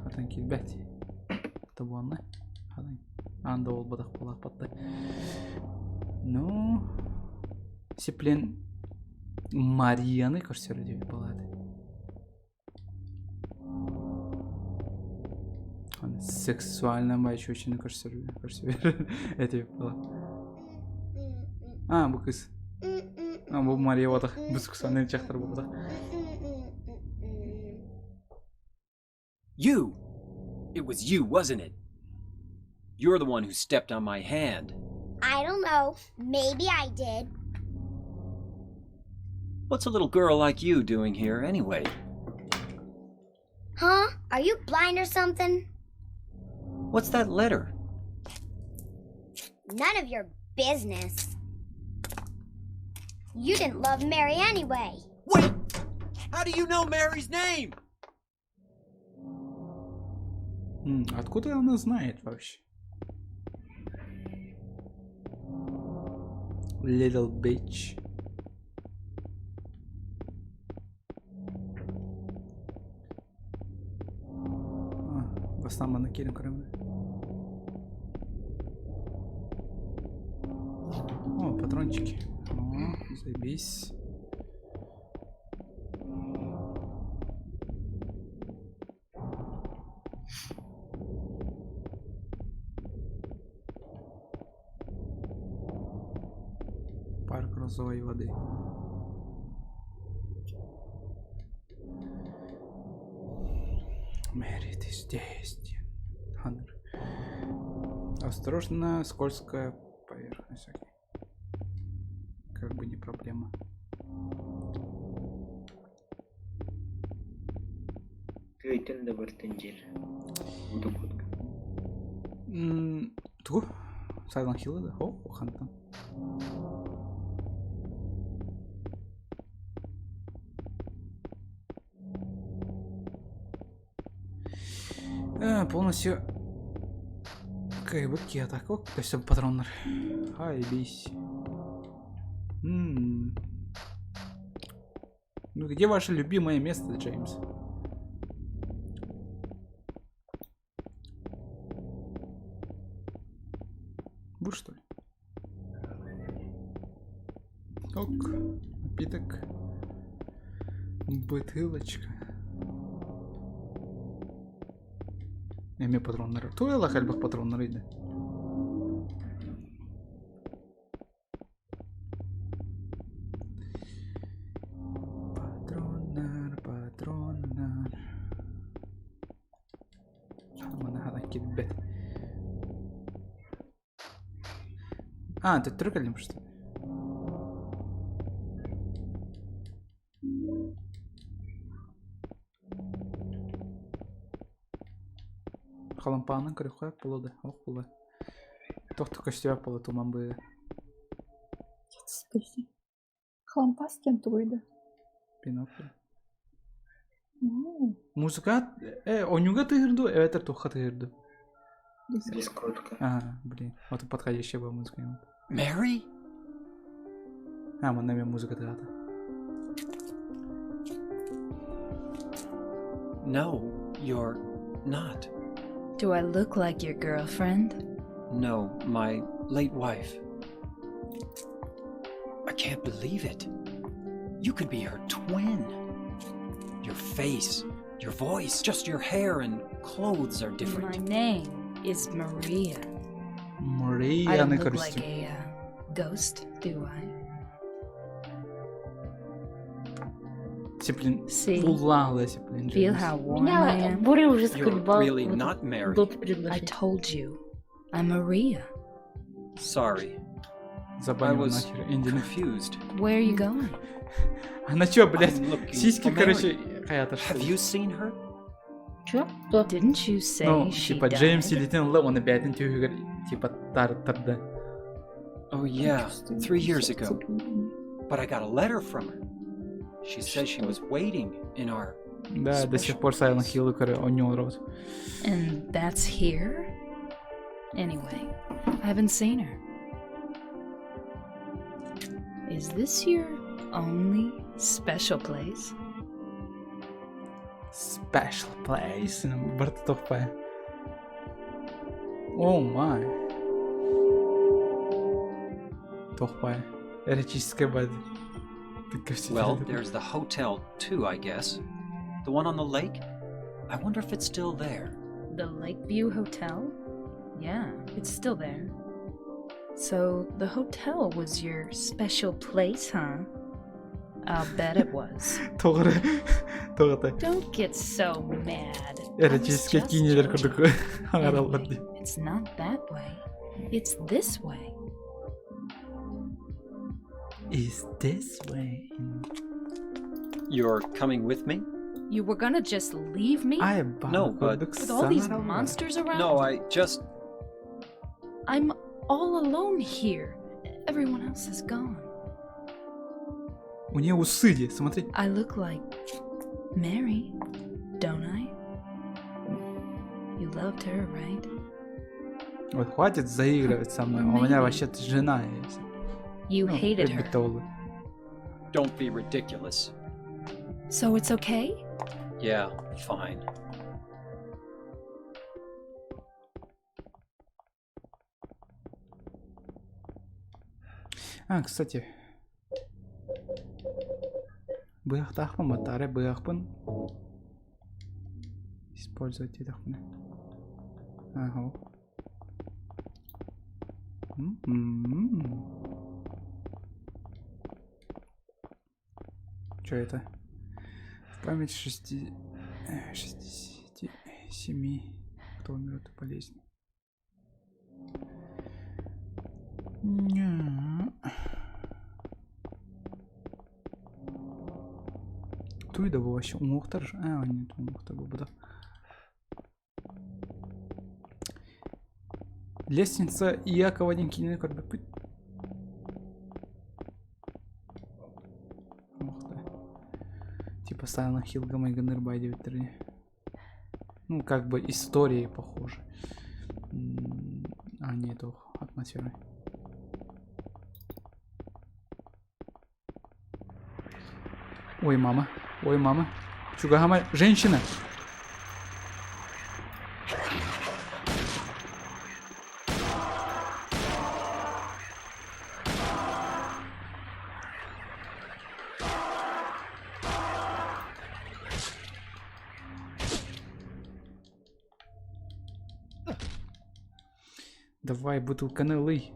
Хатан киирбэт. Тобуонна. Хатан. Аан да буолбатах буолаахпатта. Ну, Сиплин Марияны көрсөрү диэбит буолаат. Сексуально майчучины көрсөрү көрсөр этип була. А, бу кыз. А, бу Мария буолбатах. Бу сексуальный дьахтар буолбатах. You! It was you, wasn't it? You're the one who stepped on my hand. I don't know. Maybe I did. What's a little girl like you doing here anyway? Huh? Are you blind or something? What's that letter? None of your business. You didn't love Mary anyway. Wait! How do you know Mary's name? Откуда она знает вообще? Little bitch. Бастаан манна киирэн көрөммүн. О, патрончики. О, заебись. Парк розовой воды. Мэри, ты здесь. Ханнер. Осторожно, скользкая поверхность. Окей. Как бы не проблема. Тыйтын да бартын дьиэр. Утукутка. Тугу? Silent Hill да? О, хантан. Полностью кыайбыт киһи атака өссө патроннар. Хай, бейсь. Ну где ваше любимое место, Джеймс? Бур, что ли? Ок, напиток. Бутылочка. Эмиэ патроннары. Туйалах элбэх патроннары иде. Патроннар, патроннар. Манна ханан киирбэт. А, төттөрү кэллим что ли? Халампаанын көрүөххэ буолуо да, ох буолуо. Туох да көстүбэт буолуо туман быыга. Спаси. Халампаас диэн тугуй да? Пинокль. Музыка онньууга тыһыр дуу, эбэтэр туохха тыһыр дуу? Дискотка. А, блин, вот подходящая была музыка. Mary? А, манна мен музыка тыата. No, you're not. Do I look like your girlfriend? No, my late wife. I can't believe it. You could be her twin. Your face, your voice, just your hair and clothes are My different. name is Maria. I Марияны don't look like көрүстүм. a ghost, do I? Сиплин See? уллаала Сиплин Feel Джеймс. how warm I Меня am? Боря уже You're заколебал. really вот not Mary. Доп I предложить. told you. I'm Maria. Sorry. I Забанил was нахер Эндини. confused. Where are you going? Она чё, блядь, I'm looking сиськи, for Mary. короче, хаята что Have ли? you seen her? Чё? Кто? Didn't you say Ну, she типа Джеймс died? илитин ылла, оны бэйтин түүгэр, типа тар-тарда. Oh, yeah, Чувствую 3 years сердце ago. биение. But I got a letter from her. She says she was waiting in our Да, до сих special пор Silent place. Hill көрө ойнол робот. And that's here? Anyway, I haven't seen her. Is this your only special place? Special place. Барта тохпай. Oh my. Тохпай. Эротическая бад. Well, there's the hotel, too, I guess. The one on the lake? I wonder if it's still there. The Lakeview Hotel? Yeah, it's still there. So the hotel was your special place, huh? I'll bet it was. Тоҕура. Тоҕута. Don't get so mad. I was Эротическая just киинелер joking. курдук аҥараллар Anyway, дии. it's not that way. It's this way. Is this way? You're coming with me? You were gonna just leave me? Ай, No, but- With all these monsters around? No, I just. I'm all alone here. Everyone else is gone. У нее усы, де, смотри. I look like Mary, don't I? You loved her, right? Вот хватит заигрывать со мной. У меня вообще-то жена есть. You Ну, hated her. Ребятолы. Don't be ridiculous. So it's okay? Yeah, fine. А, кстати. Быахтаахпын батарея быахпын. Использовать диэтэхпинэ. Ага. М-м-м. Чё это? В память 67, кто умер от болезни. Не. Туй да вообще уҥуохтар а нет уҥуохтар буолбатах Лестница Иакова диэн киинэни көрбүппүт. Ух ты. Типа Silent Hill майгыныыр бай диэбиттэр ини. Ну, как бы истории похожи. А, нет, ох, атмосферой. Ой, мама. Ой, мама. Чугаһаама. Женщина! Давай, бутылканы ылый.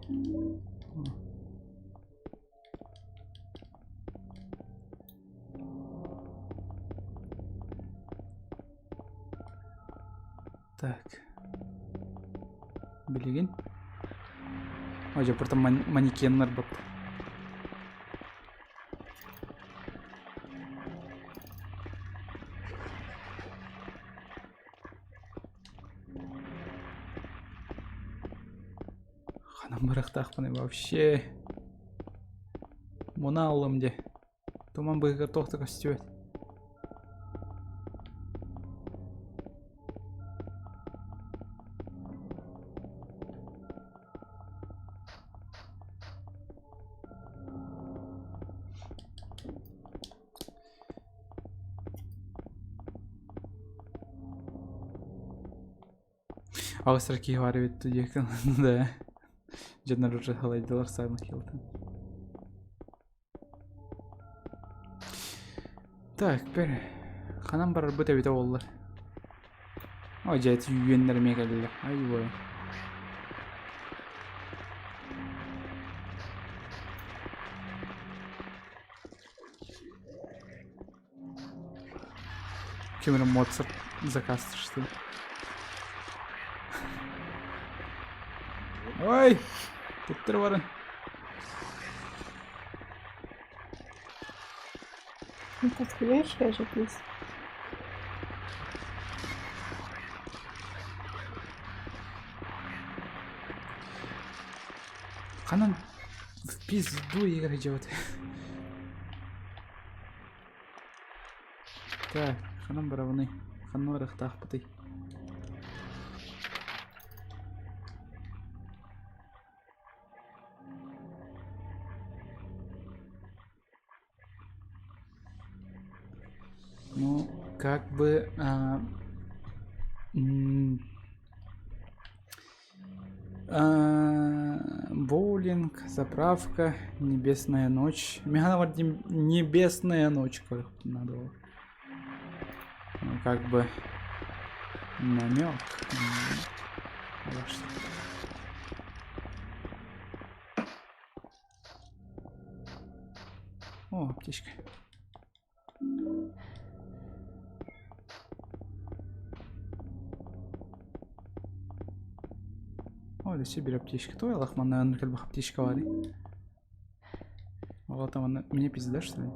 Так. Билигин. Ой, дьэ, просто манекеннар бат. Ханан барыахтаахпыный вообще. Муна ыллым дии. Туман быыһыгар туох да көстүбэт. Аҕыс киһи баар эбит диэки да. Дьоннор уже халайдылар Silent Hill'тан. Так, бэр. Ханан барарбыт эбитэ буоллар. О, дьэ, ити үөннэр эмиэ кэллилэр. Ай, ой. Ким эрэ Моцарт заказтыштыы. Ой! Туттар баран. Подходящая же песня. Ханан в пизду игры делать. Так, ханан барабыный? Ханна барыахтаахпытый? Ну, как бы... А, а, боулинг, заправка, небесная ночь. Михаил небесная ночь как надо. Ну, как бы намек. О, аптечка. О, өссө биир аптечка. Той Лахманна оннук элбэх аптечка баар Ол там она мне пизда, что ли?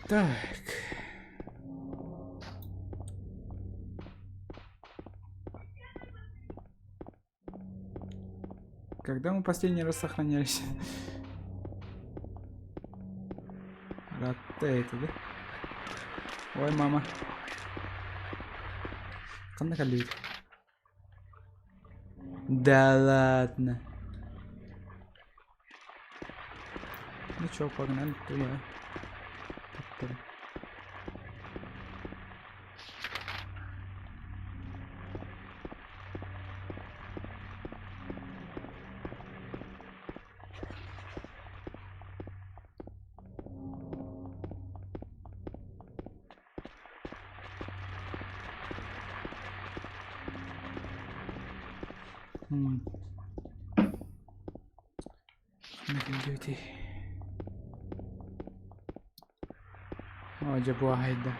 Так. Когда мы последний раз сохранялись? Ратте это, да? Ой, мама. Ханна каллибит. Да ладно. Ну чё, погнали туда. Таптары. М. Идете. О, дьэ бу аһайда.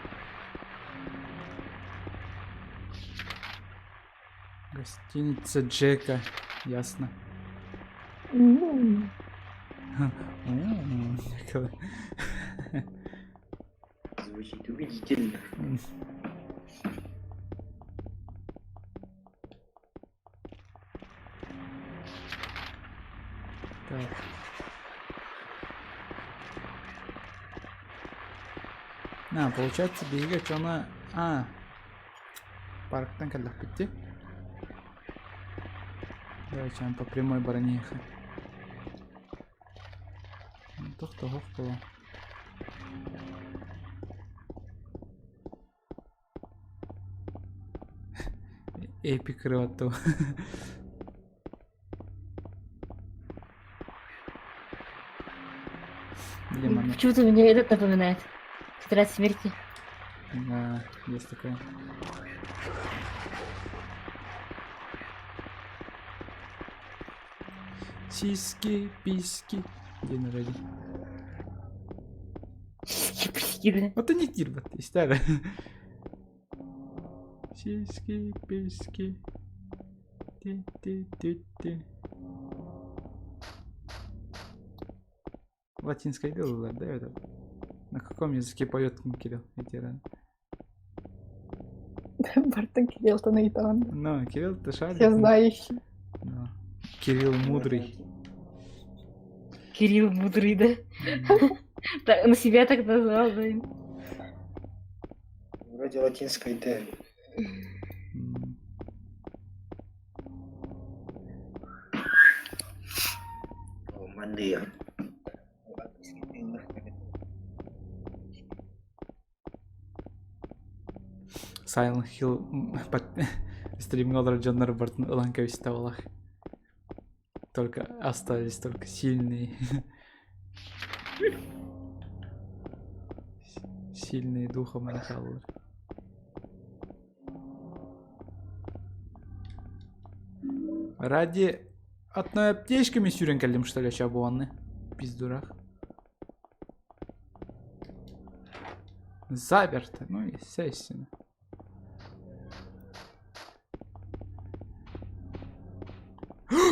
Гостиница Джека. Ясно. М. М, Звучит убедительно. Так. А, получается, биһиги оччоҕуна а парктан кэллэхпит дии. Давайте по прямой бараниха. Тохтоһох буолуо. Эпик роту. Блин, мама. Почему-то мне этот напоминает. Тетрадь смерти. Да, есть такое. Сиськи, письки. День ради. Сиськи, письки, да. Вот они тирбат, истары. Сиськи, письки. Ти-ти-ти-ти. Латинское дело, да, это? На каком языке поет Кирилл Ветеран? Бартын Кириллтан ыйытаҕын. Ну, Кирилл, ты шарит? Все знающий. Ну, Кирилл мудрый. Кирилл мудрый, да? Так, на себя так назвал, да. Вроде латинской Д. Андыйан. Silent Hill стримҥэ олорор дьоннор барытын ылан кэбистэ олох. Только остались только сильные. Сильные духом эрэ хааллылар. Ради одной аптечки мен сүүрэн кэллим что ли буоланы? Пиздурах. Заперто, ну естественно.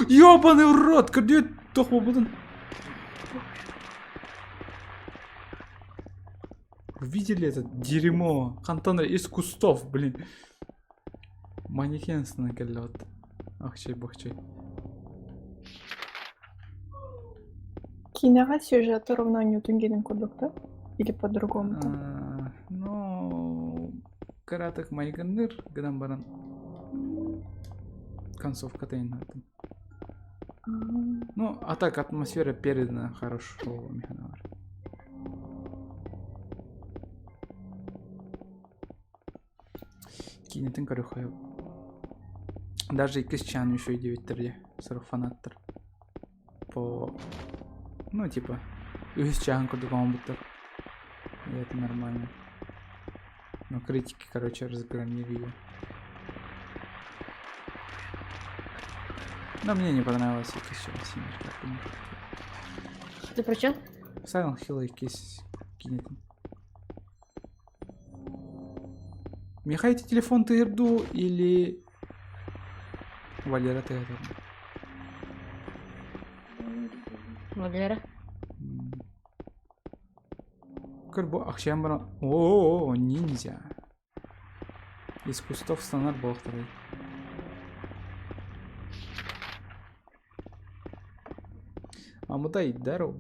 Ёбаный в рот, где тохбутун? Вы видели это дерьмо? Хантан из кустов, блин. Манекен кэллэ Ахчай бахчай. Киинэҕэ сюжеты ровно Ньютон киинин курдук да? Или по-другому там? Ну, кыратык майгынныыр гынан баран концовката иннаттым. Ну, а так атмосфера передана хорошо, механавар. Киинэтин көрүөххэ Даже иккис чаан үчүгэй диэбиттэр дии, сорох фанаттар. По ну типа үһүс чааһын курдук оҥорбуттар. И это нормально. Но критики, короче, разгромили ее. Но мне не понравилось иккис чаас Ты про чё? Silent Hill иккис киинэтин. Михайте телефон тыырду или Валера тыырду? Валера. Көр бу ахшам баран о ниндзя. Из кустов станар буолахтарай. Амутай, здорово.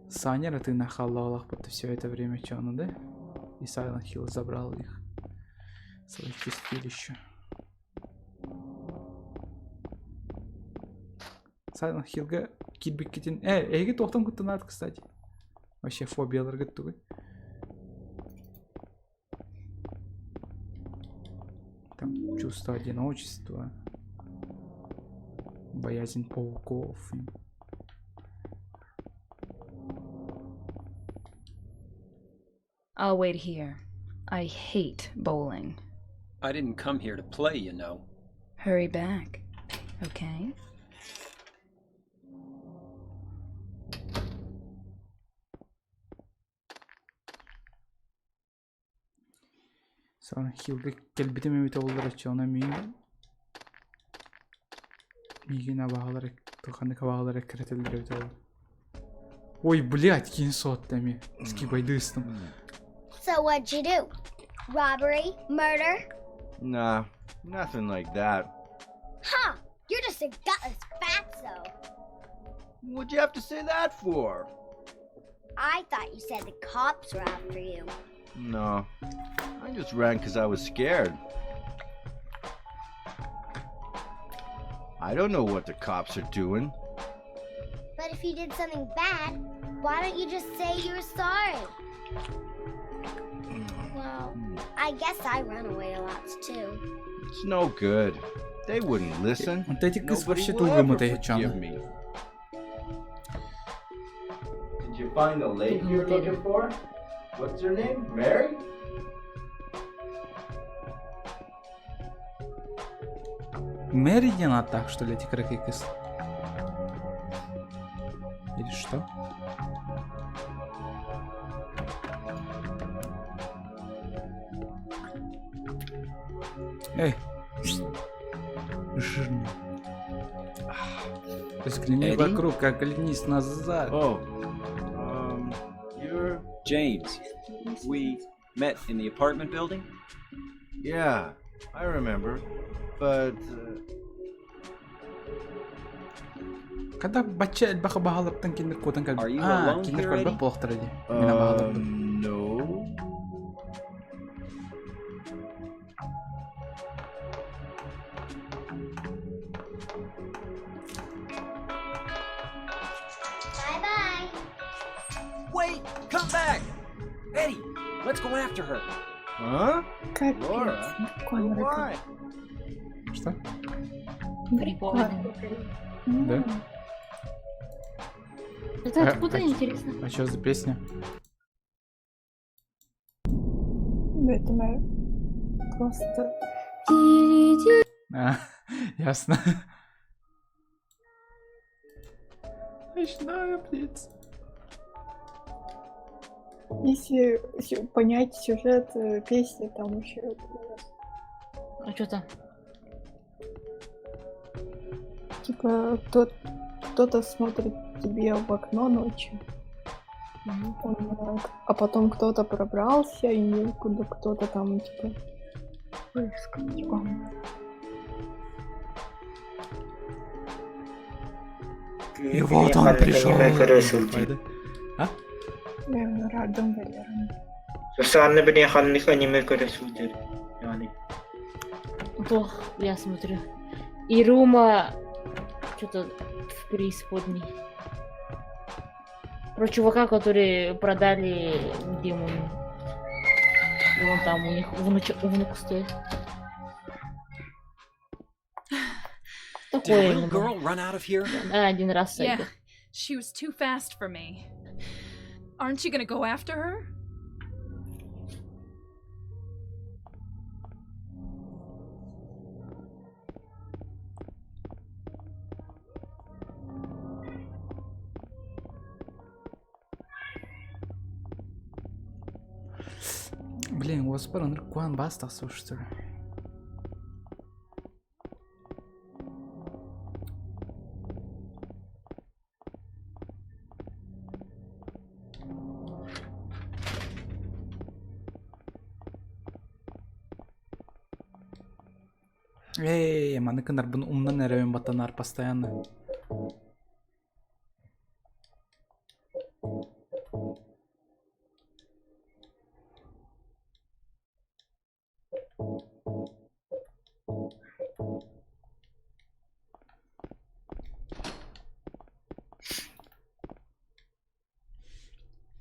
Саня, ты нахалалах будто все это время чё ну да? И Silent Hill забрал их в свое чистилище. Silent Hill'га киирбиккитин... Э, эһиги туохтан куттанаат, кстати? Вообще фобияларгыт тугуй? Там чувство одиночества, боязнь пауков. I'll wait here. I hate bowling. I didn't come here to play, you know. Hurry back, okay? Silent Hillга кэлбитим эбитэ буоллар оччоҕуна мин миигин абаһалар ханнык абаһалар эккирэтэллэр эбитэ буолла. Ой, блядь, киин суотта эмиэ. Скибайды ыстым. So what'd you do? Robbery? Murder? Nah, nothing like that. Huh, you're just a gutless fatso. What'd you have to say that for? I thought you said the cops were after you. No, I just ran because I was scared. I don't know what the cops are doing. But if you did something bad, why don't you just say you were sorry? Well, I guess I run away a lot too. It's no good. They wouldn't listen. Вот эти кыз Nobody вообще will тугу ever мытайчаны. forgive me. Did you find the lady you're looking for? What's her name? Mary? Мэри диэн ааттаах что ли эти кыракый кыз? Или что? Эй, жирный. Взгляни Эдди? вокруг, оглянись назад. Oh, you're James. We met in the apartment building? Yeah, I remember. But Когда бачча элбэх баһалартан кинилэр куотан Are кэлбит. you Аа, alone кинилэр here, көрбөт Eddie? буолахтара дии. Мин абаһаларбын. no. Wait! Come back! Eddie, let's go after her. Huh? Капец, Laura? дракон Why? Что? Прикольно. Да? Это откуда, А интересно? А что за песня? Да, это моя просто... А, ясно. Ночная птица. Если понять сюжет песни, там еще... А что там? Типа, кто-то смотрит тебе в окно ночью, он, а потом кто-то пробрался, и куда кто-то там, типа... Ой, типа, И вот он пришел. А? Радом Валером. Сусанна били ханнык аниме көрө сылдьар. Яғни Ох, я смотрю. Ирума что-то в преисподней. Про чувака, который продали демону. И он там у них внук стоит. Did Такое a little именно. girl run out of here? Да, один раз Yeah, сойдет. she was too fast for me. Aren't you gonna go after her? Блин, у вас Куан Бастас, что ли? Эй, маныкынар бун умнан эрэбин батанар постоянно.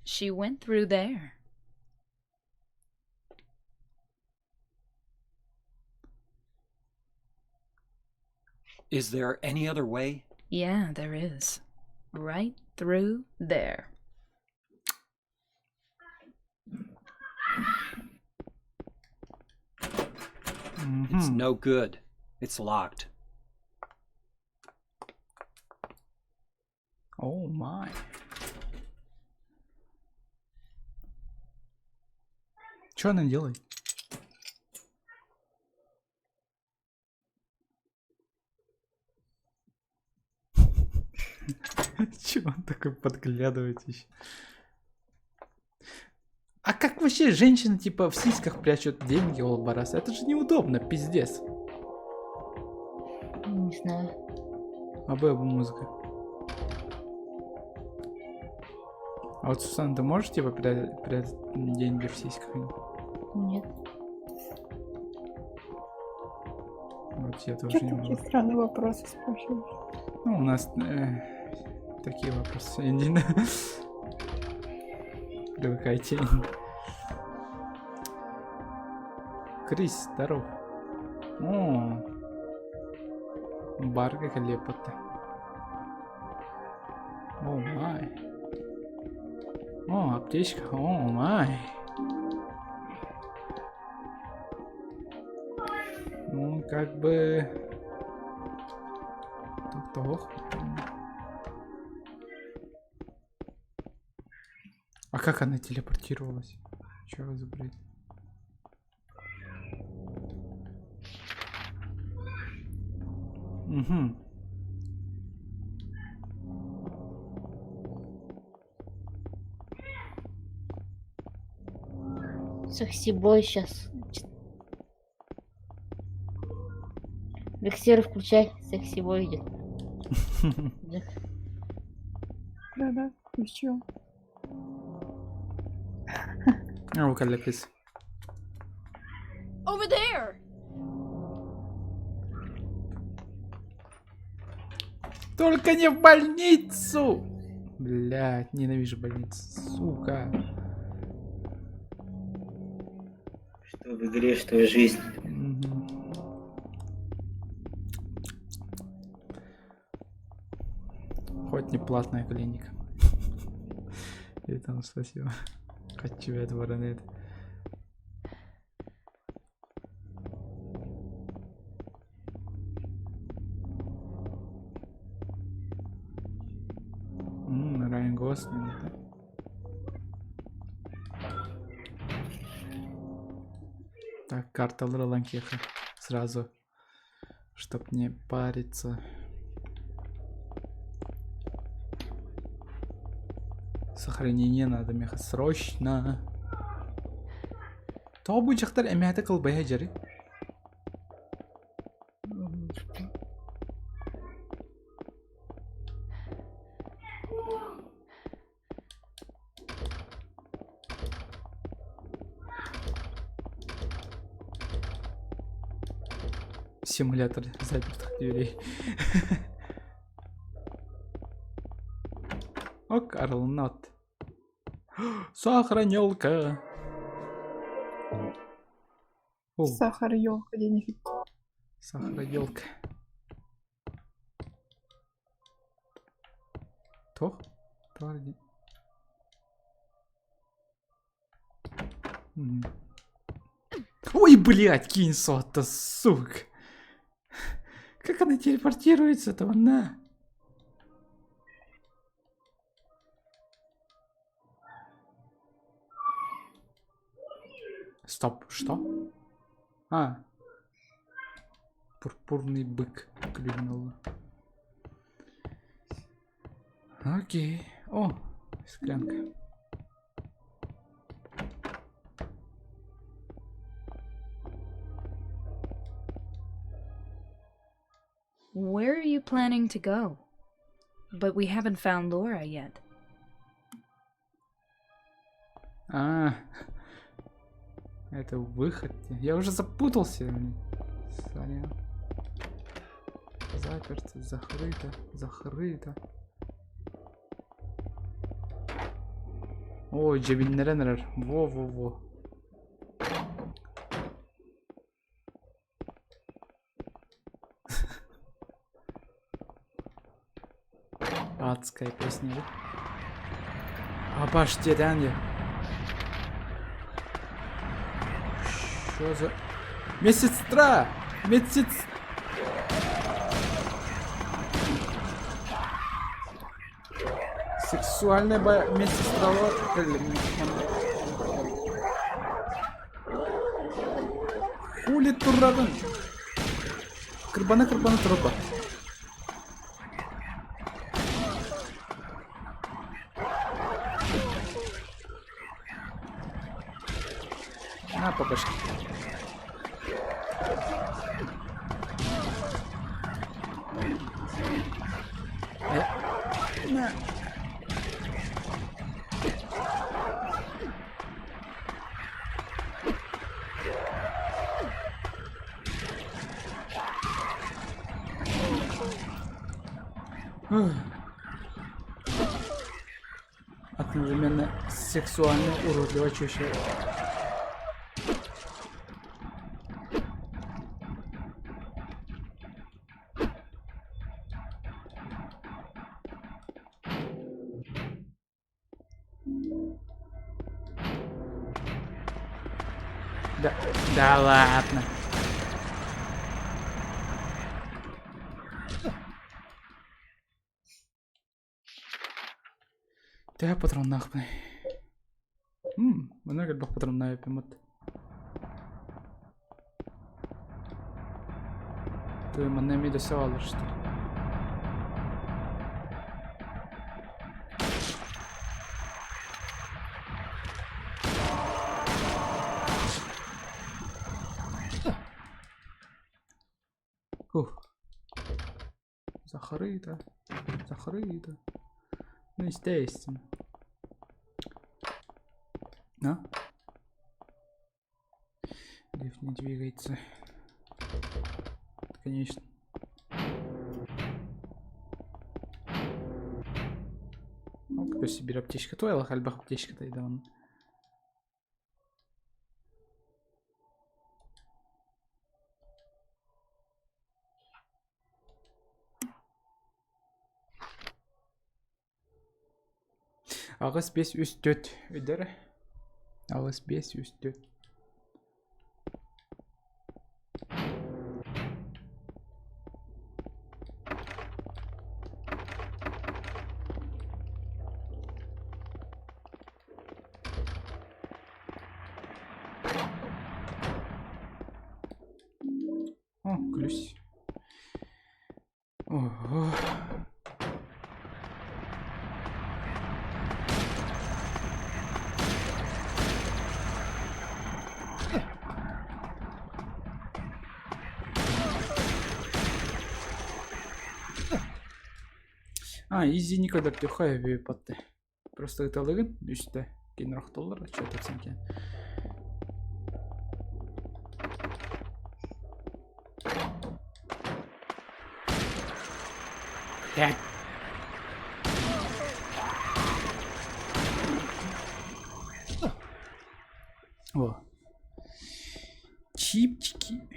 She went through there. Is there any other way? Yeah, there is. Right through there. It's no good. It's locked. Oh my. Что она делает? Чего он такой подглядывает еще? А как вообще женщины типа в сиськах прячут деньги, Олбарас? Это же неудобно, пиздец. Не знаю. А Б музыка. А вот, Сусанна, ты можешь типа прятать деньги в сиськах? Нет. Вот я тоже Чё не такие могу. странные вопросы спрашиваешь? Ну, у нас такие вопросы. Индина. Привыкайте. Крис, здоров. О, Барга лепота. Oh my. О, аптечка. Oh my. Ну, как бы... Так-то А как она телепортировалась? Чё за бред? Угу. Sexy boy сейчас. Вексер включай, sexy boy идет. Джек. Да-да, включил. А, Крис. Over there! Только не в больницу! Блядь, ненавижу больницу, сука. Что в игре, что в жизни. Хоть не платная клиника. И там спасибо. Хочу это воронит. Райан Гослинг, да? Так, карта Ланкеха сразу, чтоб не париться. Сохранение надо меха срочно. Тоҕо бу дьахтар эмэһэтэ кылбайа дьэри? Симулятор запертых дверей. О, Карл Нот. Сохранилка. Сахар елка денег. Сахар елка. Тох? Ой, блядь, кинь сот-то, сука. Как она телепортируется-то, она? Стоп, что? А. Пурпурный бык клюнул. Окей. О, склянка. Where are you planning to go? But we haven't found Laura yet. А, это выход. Я уже запутался. Сорян. Заперто, закрыто, закрыто. Ой, дьэ эрэр. Во-во-во. Адская песня, да? Обожди, я. Что за... Медсестра! Медсестра! Сексуальная медсестра. Хули турадын? Кырбана кырбана труба. На, по башке. На. Одновременно сексуально уродливо чуще. Да, да ладно. Төһө патроннаахпыный? Манна элбэх патроннаах эппиммит. Ты манна эмиэ да саалар что ли? Ух. Закрыто. Закрыто. Ну, естественно. Да? Лифт не двигается. Конечно. Өссө биир аптечка туойалах элбэх аптечка тайдаҕын. Аҕыс биэс үс түөрт өйдөр аҕыс биэс үс түөрт О, ключ. Ого. А, изи никогда төхө эбиппатты. Просто ыталыгын үстэ кинер охтоллор отчет тапсан Блядь. О. Чипчики.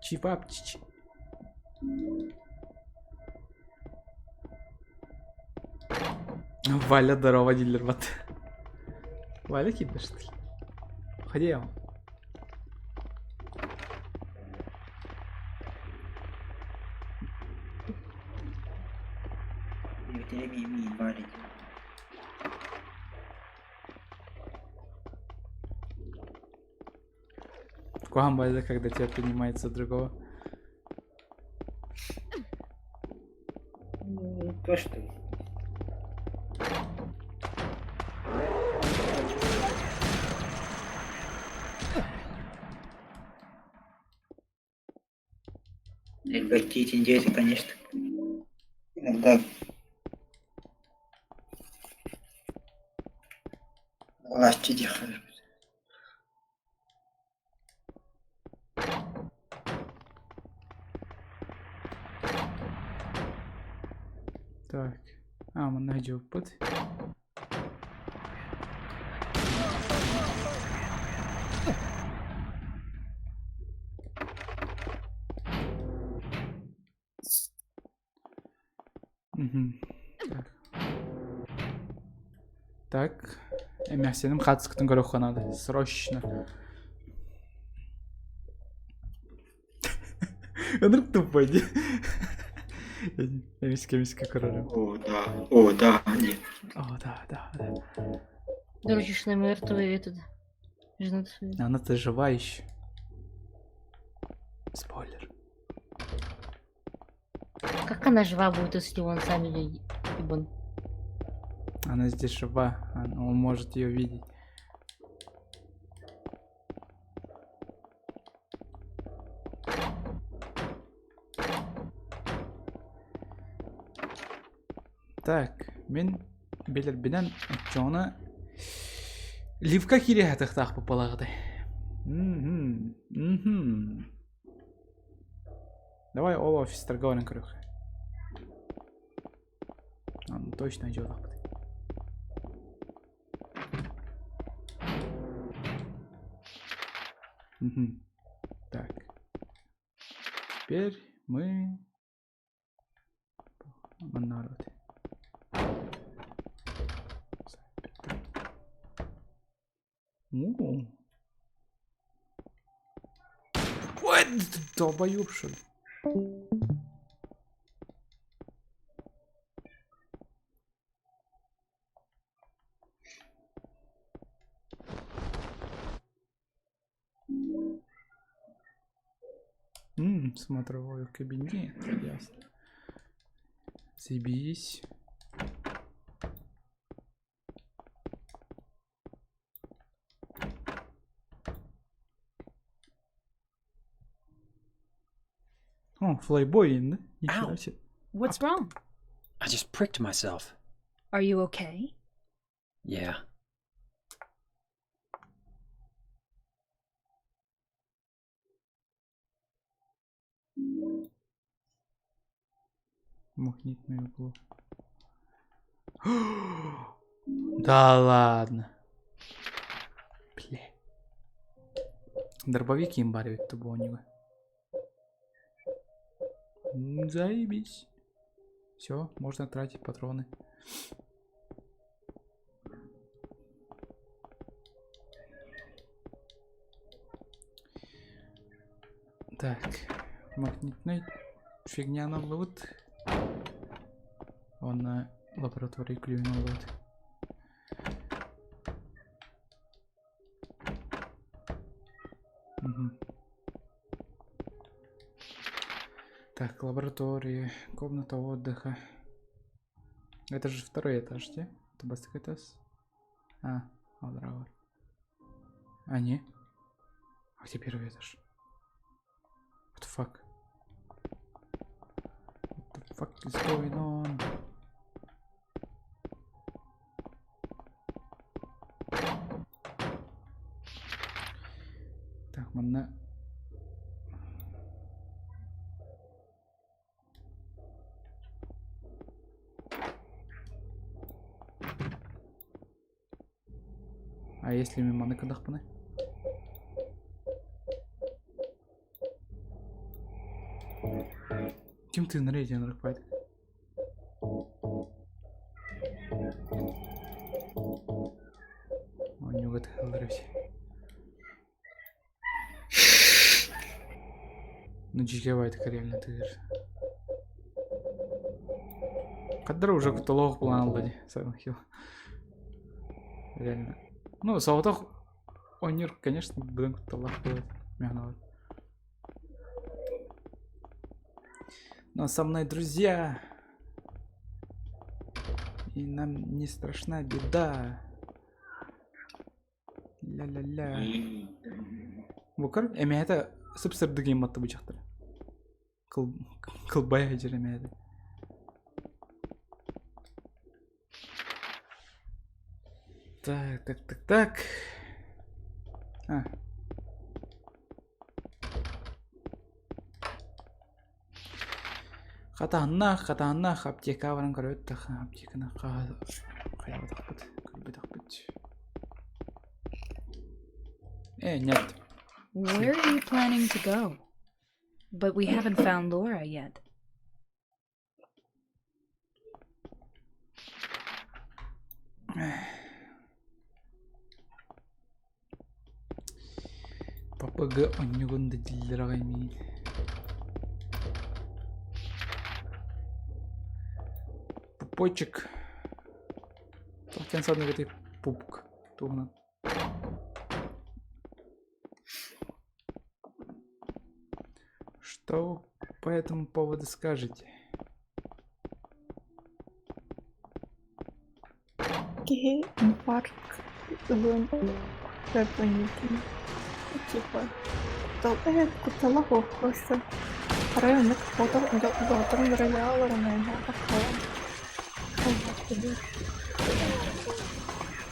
Чипапчичи. Валя, здорово, дилер бат. Валя киирдэ что ли? Где он? Куамба когда тебя принимает за другого. Ну, то что. Какие индейцы, конечно. Иногда власти держат. Так. А, манна дьууппут. Мгм. Так. Так. Эмээхсиним хаатыскытын көрүөххэ наада. Срочно. Ынырык тупой дии. Эмискэ эмискэ көрөрүм. О, да. О, да, нет. О, да, да, да. Дружишь на мертвый этот. Жену свою. Она-то жива еще. Спойлер. Как она жива будет, если он сам ее ебан? Она здесь жива, он может ее видеть. Так, мин билэрбинэн оччоҕуна Ливка киириэхэ тахтаахпыт балаҕатай. Мгм, мгм. Давай ол офистарга баран көрүөх. Аны точно дьыалаахпыт. Мгм. Так. Теперь мы манна барабыт. О. Ой, ты долбоёб, что ли? Смотровой кабинет, ясно. Заебись. О, флайбой, да? Нихера Ow. себе. What's wrong? I just pricked myself. Are you okay? Yeah. Магнитное углу. Да ладно. Бля. Дробовик им бар эбит бу Заебись. Все, можно тратить патроны. Так, магнитный фигня нам вот. Он на лаборатории клюнул вот. Угу. Так, лаборатория, комната отдыха. Это же второй этаж, где? Это бастык этаж? А, алдрава. А, не. А где первый этаж? What the fuck? What the fuck is going on? Так, манна... А если мимо гыннахпына? Ким тыынар диэн ырыкпайт. Оонньууга тыһаллар эбит. Ну дьиикэ реально тыыр. Хаддар уже куталоох булан алла дии Silent Hill. Реально. Ну, соҕотох оонньуур, конечно, быдан кутталлаах буолар. Мэхнават. Но со мной друзья. И нам не страшна беда. Ля-ля-ля. Букар эмэһэтэ сып-сырдык иэмматты бычахтар. Кыл кылбайа дьэр эмэһэтэ. Так, так, так, так. А. Хатааннаах, хатааннаах аптека баран көрөбүт аптеканы хайаабатахпыт, көрбөтөхпүт. Э, нет. Where are you planning to go? But we haven't found Laura yet. Папыга онньугун да дииллэр аҕай миин. Пупочек. Туох саныгытай пупк туһунан. Что по этому поводу скажете? Киһи инфаркт ылыан сөп инники типа куттала суох просто арай оннук доҕотторум бырайыаларынан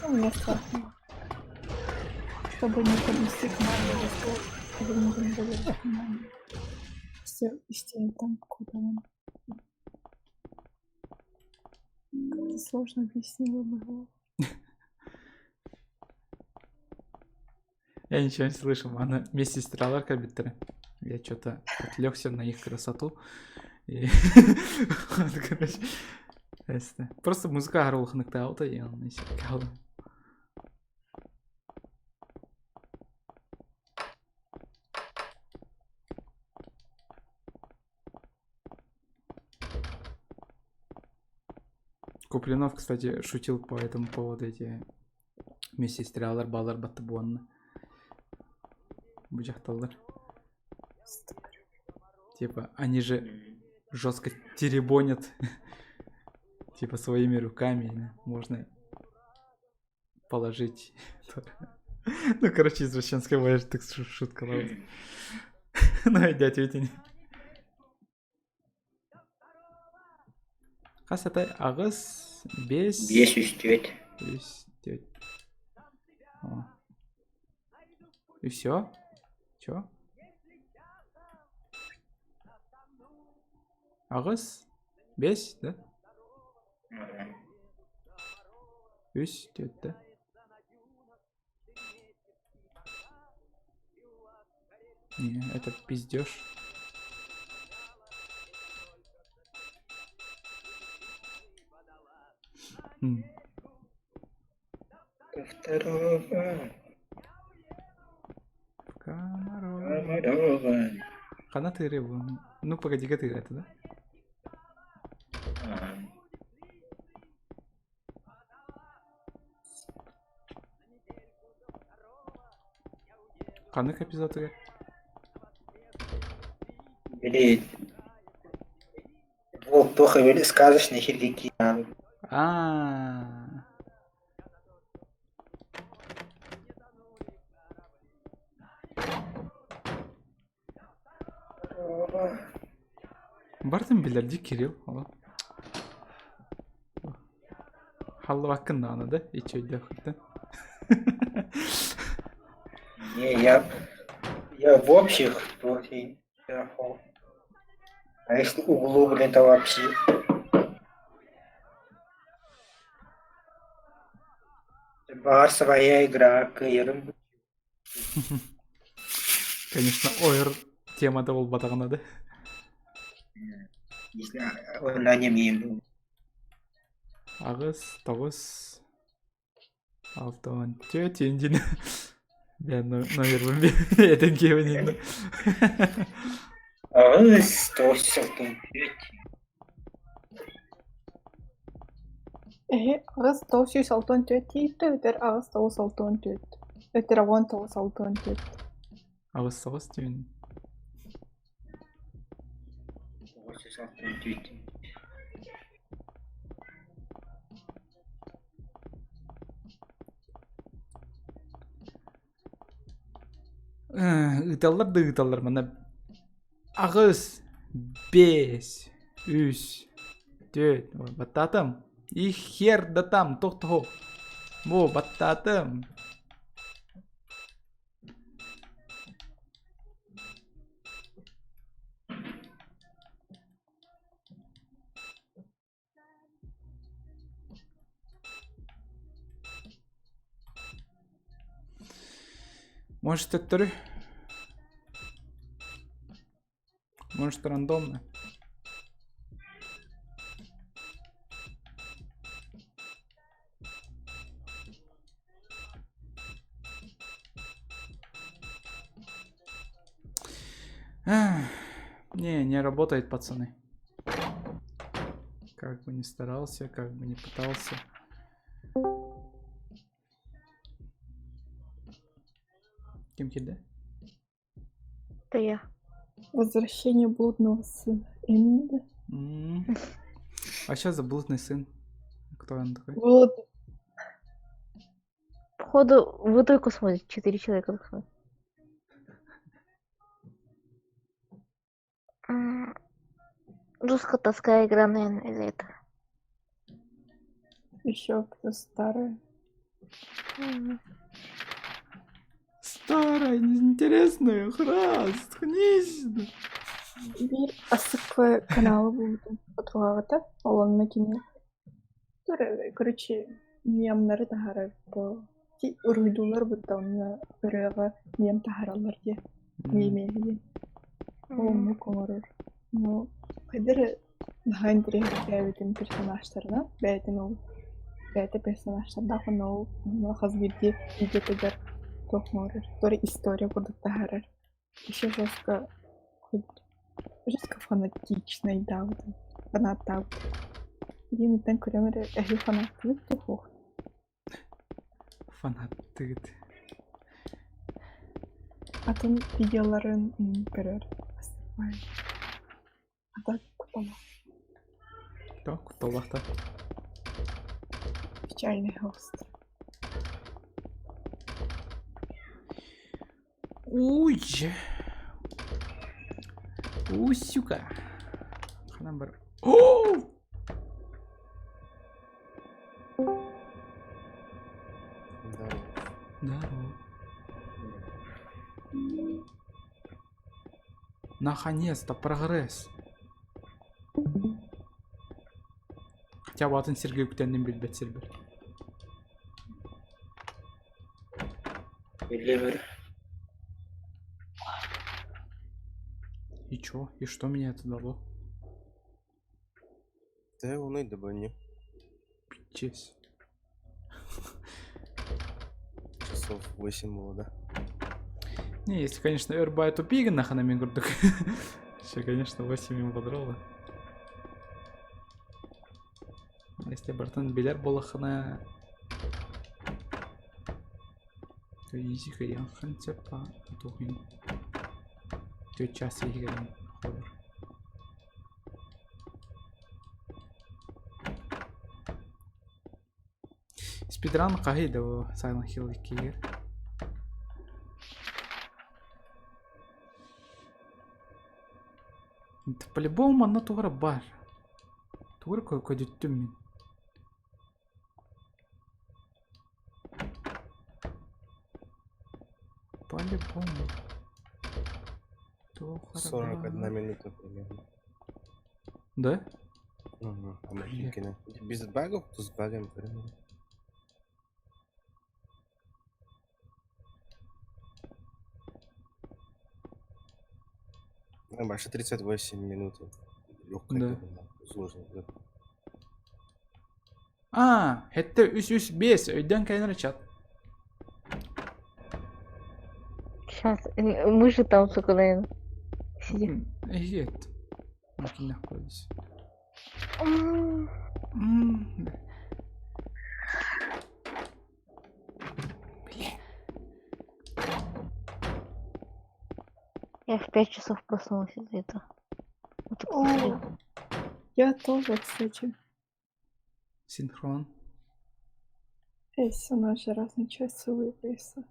Мне страшно. Чтобы не поднести к маме разговор, чтобы не говорить маме. Все истины там, куда он. Как-то сложно объяснила бы. Я ничего не слышал. Она вместе с кабиттері. Я что-то отвлекся на их красоту. И... Вот, короче, это. Просто музыка арулхныктаута, и он Куплинов, кстати, шутил по этому поводу эти медсестралар балар баттыбуанна. Бу дьахталлар. Типа, они же жестко теребонят. Типа своими руками можно положить. Ну, короче, извращенская моя так шутка. Ну, дядя Витя. Хас это аҕыс, биэс... Биэс үс түөрт. Үс түөрт. О. И все? Чё? Аҕыс, биэс, да? Үс, түөртэ. Не, это пиздеж. М. Второго. Комарова. Комарова. Хана тыыры бу. Ну, погоди-ка ты это, да? Ага. Ханнык эпизодыгар? Били Волк туох эбили сказочный хирги Аа. Бартын билэр дии Кирилл ол. Халлыбаккын даҕаны да иччи өйдөөххүттэн. Не, я я в общих А если углу, блин, то вообще. Бар своя игра, кыйырым. Конечно, ойр темата буолбатаҕына да. Если она не имеем. Аҕыс, тоҕус, 6 14 индин. Бэйэн номербын этэн киэбин инна. Аҕыс, тоҕус, 64. Эһи аҕыс тоҕус сүүс алтан түөрт тиийдэ эбэтэр аҕыс тоҕус алтан түөрт эбэтэр уон тоҕус алтан түөрт Аҕыс тоҕус түүн. Тоҕус сүүс алтан түөрт. Ыыталлар да ыыталлар манна аҕыс, биэс, үс, түөрт баттаатым и хер да там тохтоо бу баттаатым Может, төттөрү? Может, рандомно? Не, не работает, пацаны. Как бы ни старался, как бы ни пытался. Ким киирдэ? Это я. Возвращение блудного сына. Именно. М. А сейчас за блудный сын. Кто он такой? Блуд. Походу, вы только смотрите, четыре человека только смотрят. М, Жестко тоска игра, наверное, из-за этого. Еще плюс старая. Мгм. Старая, неинтересная, храс, хнись. Биир АСП канала булбутум отругаҕыта ол онно кини короче мемнары таһаарар бу уруйдуулар будто онно ырыаҕа мем таһаараллар диye мемеһи диэн ол оннук оҥорор ну хайдах эрэ наһаа интэриэһиргээбитим персонажтарынан бэйэтин ол бэйэтэ персонажтардаах уонна ол онно хас биирдии видеотыгар туох оҥорор история история курдук таһаарар еще жестко жестко фанатичный даабытым фанаттаабыт Диэниттэн көрөм эрэ эһи фанаттыгыт дуо суох Фанаттыгыт. Атын видеоларын көрөр Ата куталах. То, куталахта. Печальный хост. Уй! Усюка. Ханан бар. О! Здорово. Здорово. Наконец-то прогресс. Хотя бы атын сиргэ үктэнним билбэт сирбэр. Биллиэмэр. И чё? И что мне это дало? Да, он и добавил. Пиздец. Часов 8 было, да? Не, если, конечно, Эрбай тупиган нахана курдук. Все, конечно, 8 им бодрало. Если братан билер болохына то изи кыйан цепа тухин. Тө час игерин холор. Спидран хаһый да бу Silent Hill иккигэр? По-любому манна туох эрэ баар. Тугу эрэ көдүттүм мин. По-любому. Туох эрэ 41 баар. минута примерно. Да? Угу. А мы Бля. кино. Без багов, то с багами примерно. Ну, Больше 38 минут. Легкая Да. сложная. Да. А, это үс үс бес, өйдөн кэлэн чат. Сейчас, мы же там, сука, наверное, сидим. Эйет. Макин находится. М, М, Я в 5 часов проснулась где-то. Вот так О, смотрю. я тоже, кстати. Синхрон. Есть у нас же разные часовые пояса.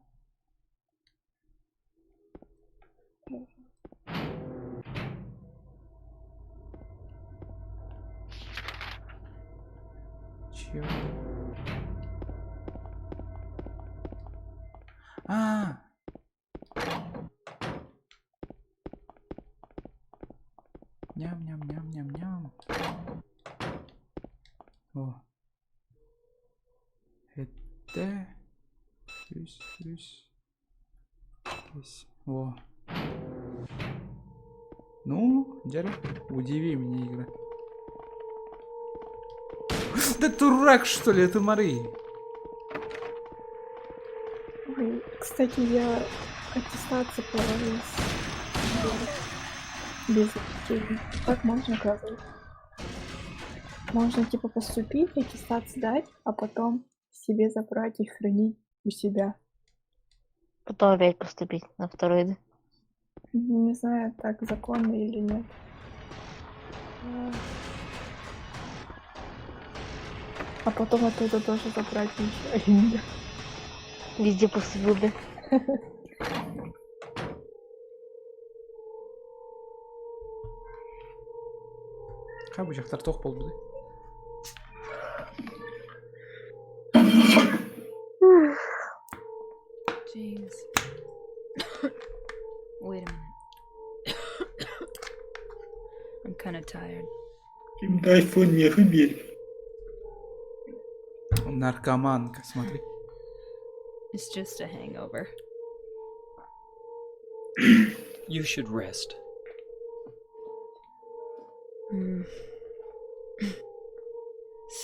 Чего? А! Ням-ням-ням-ням-ням. О. Это... Үс, үс. Үс. О. Ну, Дяря, удиви меня, игра. Да дурак, что ли, это Мари? Ой, кстати, я аттестат заплатила без детей. Так можно, оказывается. Можно типа поступить, аттестат сдать, а потом себе забрать и хранить у себя. Потом опять поступить на второй, да? Не знаю, так законно или нет. А потом оттуда тоже забрать еще. Везде поступил, да? Как бы дьахтар туох буолбутай? Jeez. Wait a minute. I'm kind of tired. Айфон не выбери. Наркоманка, смотри. It's just a hangover. You should rest.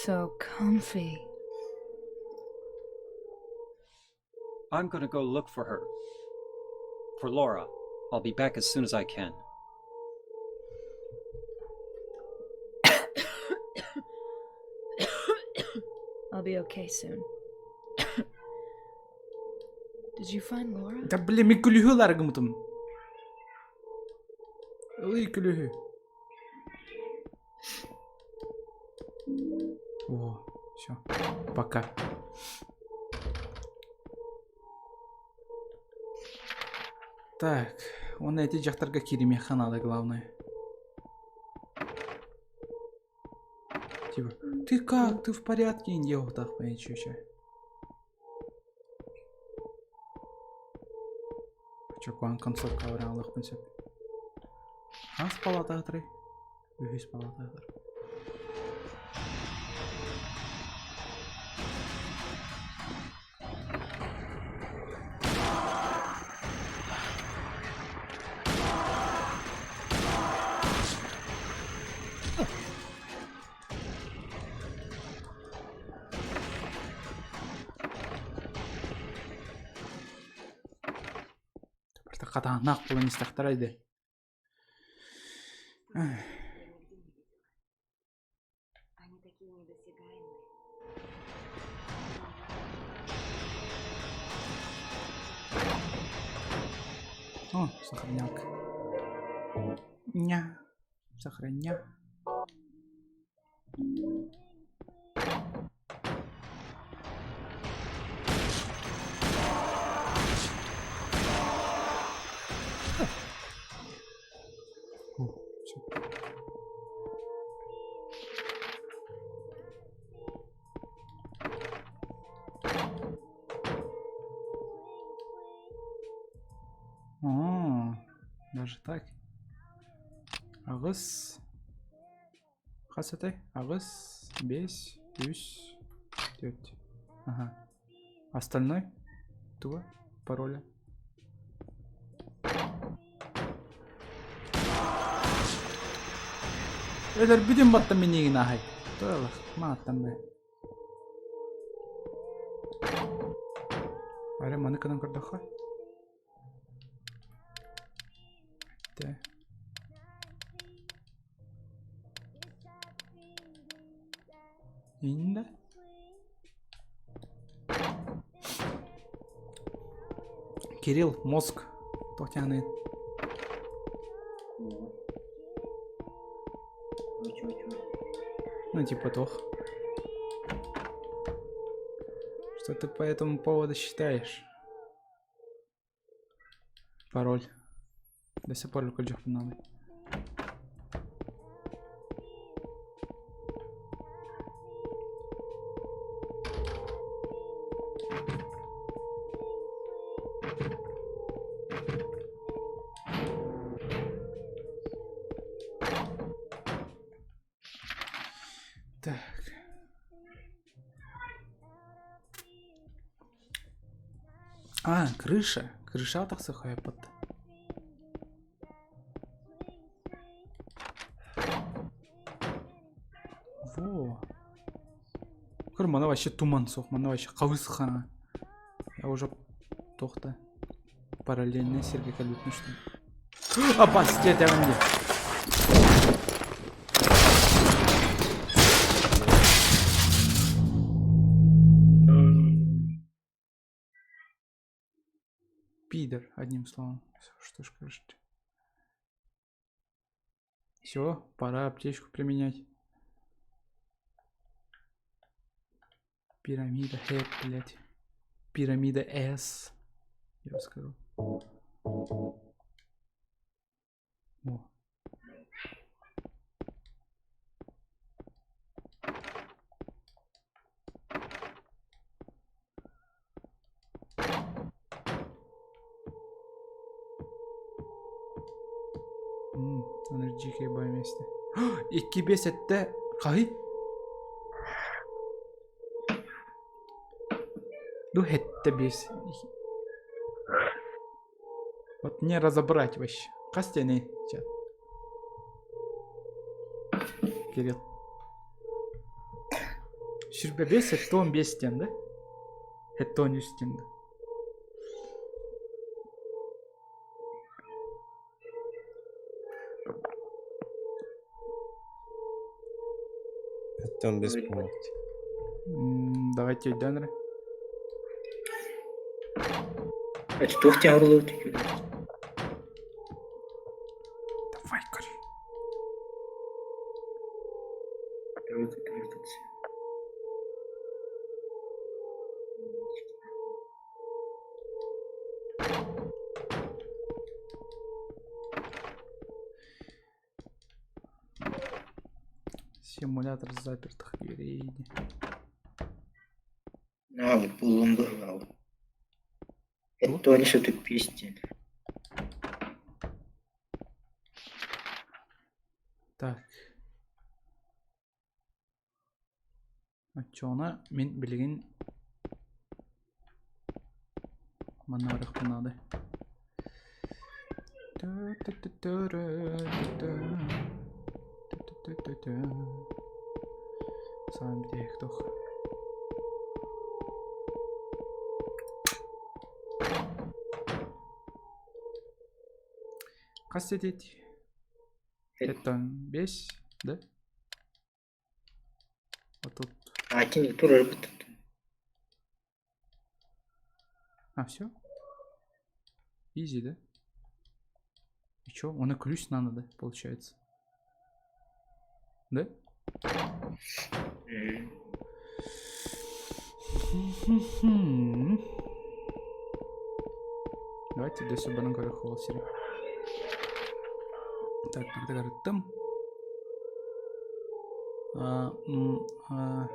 So comfy. I'm gonna go look for her. For Laura. I'll be back as soon as I can. I'll be okay soon. Did you find Laura? Да блин, мин күлүүһү ылар гыммытым. Ылый күлүүһү. О, все. Пока. Так, он эти дьахтарга кииримиэххэ надо, главное. Типа, ты как? Ты в порядке? Не, так, чуча. Чокуан концовка вариант сөп. Хас палата атры. Үһүс палата атры. Хатааннаах буолан истэхтэрэ дии. О, сохраняк. Ня. Сохраня. О, даже так. Аҕыс. Хас этэй? Аҕыс, биэс, үс, түөрт. Ага. Остальной? Туга? Пароля? Өлөрбүтүм баттан минигин аһай. Туолах, мааттан бэ. Аре маны кынан көрдөххө. Тэ. Инде. Кирилл, мозг. Тохтяны. Ну, типа тох. Что ты по этому поводу считаешь? Пароль. До сих пор надо. Так. А, крыша. Крыша тахсыхая под. Во. Көр, мана вообще туман суох, мана вообще хабыс хана. Я уже тохта. Параллельно сиргэ кэлбитин что Апас, диэтэҕин дии. Пидор, одним словом. Что ж скажете. Все, пора аптечку применять. Пирамида Х, блядь. Пирамида С. Я скажу. О. Энерджикэй бай месте. Икки биэс этте хаһый? Ну этте биэс. Вот не разобрать вообще. Хас диэний чат. Кирилл. Сүрбэ биэс этте он биэс диэн да? Этте он үс диэн да? Это он без пункт. Давайте өйдөөн эрэ. Это туох тяғырлы Давай, кори. Только, только. Симулятор запертых дверей. На, буллум быһылаабыт. Это не песни. Так. Оччоҕуна мин билигин манна барыахпын наада. Саам бүтэһик туох. Хас сетить? Это весь, да? Вот тут. А кини турар бит. А, все? Изи, да? И чё? Он и ключ надо, да, получается? Да? Давайте до сюда на горах серии. Так, там. А, а,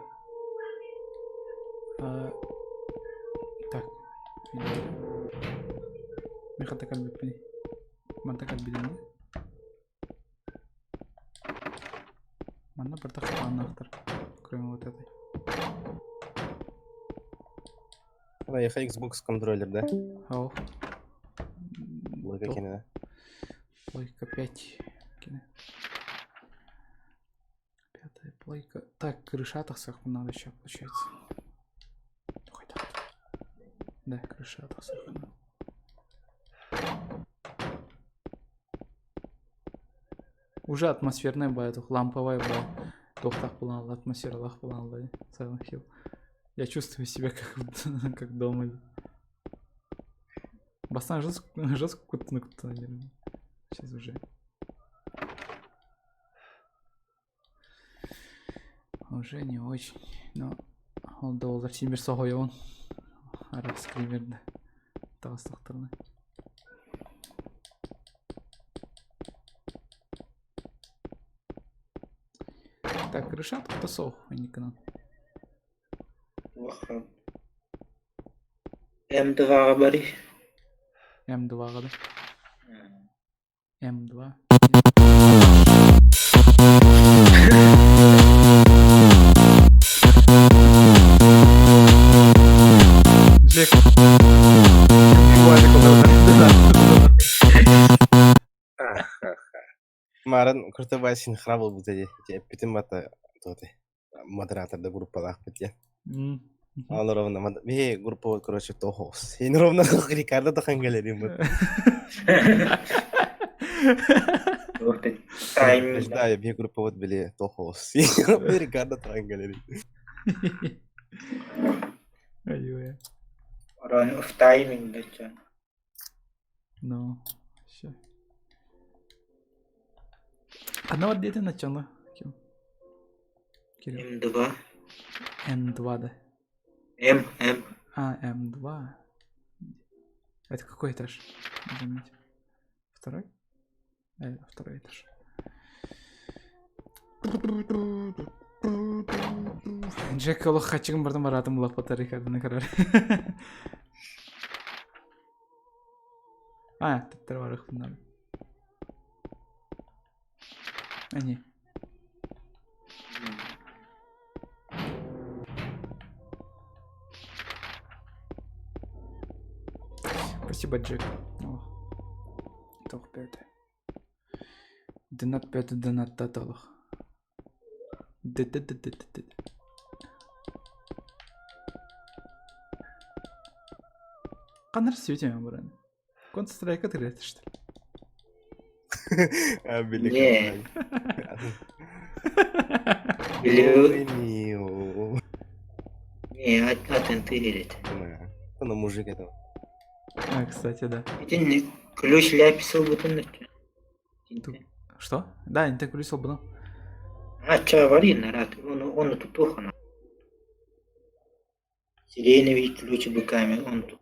а, так. Михата калбиппини. Манта калбидини. Манна барта хапааннаахтар. Кроме вот этой. Поехал Xbox контроллер, да? Ау. Лойка кene, да? Плойка 5. Кине. Пятая плойка. Так, крыша тахсах надо еще, получается. Ой, да. Да, крыша тахсах надо. Уже атмосферная бая, тух ламповая бая. Тохтах была атмосфера лах была, Silent Hill. Я чувствую себя как, как дома. Бастан жестко, жестко куттаны куттаны. Сейчас уже. Уже не очень, но ол доллар симир соһойон. Ара скримерді. Тағыстықтырны. Так, крыша тут сох, Никона. М2 бари. М2 да. М2. Джек. Марын курта син храбыл бу теде. Эппитин бата тоте. Модератор да группалаах бит. Он ровно бе группа вот короче тохос. Ин ровно Рикардо тахан галерим бут. Тайм. Да, бе группа вот били тохос. Рикардо тахан галерим. Ой-ой. Run of timing да. Ну, все. Одного где-то начало. Кем? Кирилл. М2. М2, да. М, М. А, М2. Это какой этаж? Не заметил. Второй? Второй этаж. Джек олох хачыгын бардым баратым булак батарейкадын карар. А, теттер бар bunlar. Они. Спасибо, Джек. О. Тох пятый. Донат пятый, донат таталах. Д-д-д-д-д-д. Канар светим брат. Counter Strike тырет что ли? А, били. Не. Или... Не, атын тырет. Ну, мужик это. А, кстати, да. Итин ключ ляписал бутын. Что? Да, не так ключ был. А, ча вари нарад, он тут тухана. Сиреновый ключ быками, он тут.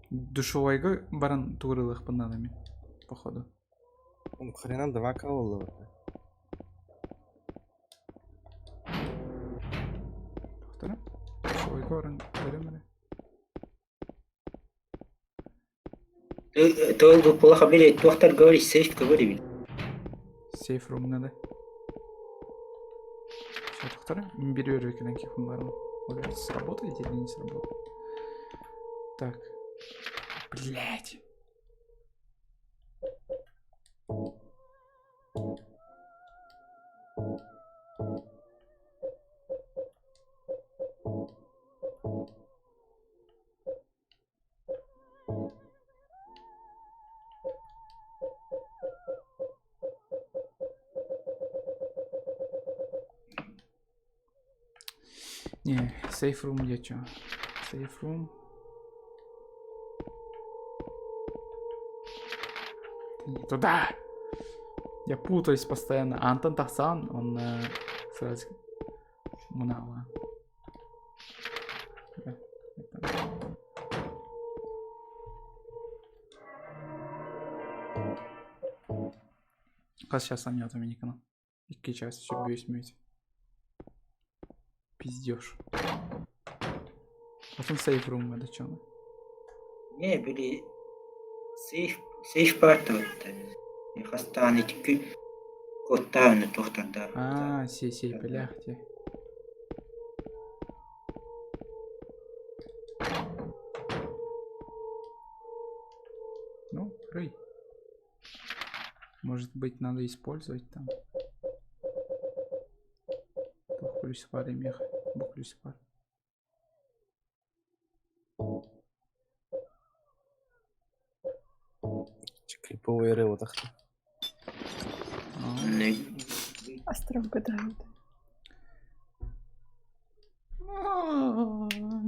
Душевойга баран тугрылых бананами, походу. Он хрена два каула. Повторю. Душевойга баран тугрылых. Ты плохо блядь, доктор говорит, сейф говорит. Сейф рум надо. Все, доктор, бери каких баран. Сработает или не сработает? Так. Блять. Не, safe room я чё? Safe room. Это не туда! Я путаюсь постоянно. А Антон Тахсан, он сразу мунала. Хас сейчас сам Доминикана. Икки час сүрбүөс мүөт. Пиздеж. Атын сейф room это чё? Не, били сейф сейф баар Хастаан ити куттааны туохтардаах. А, сей сей бэлэхти. Ну, рый. Может быть, надо использовать там. Тух бар эмиэх, бу плюс бар. Криповый рыба тахта. Островка да.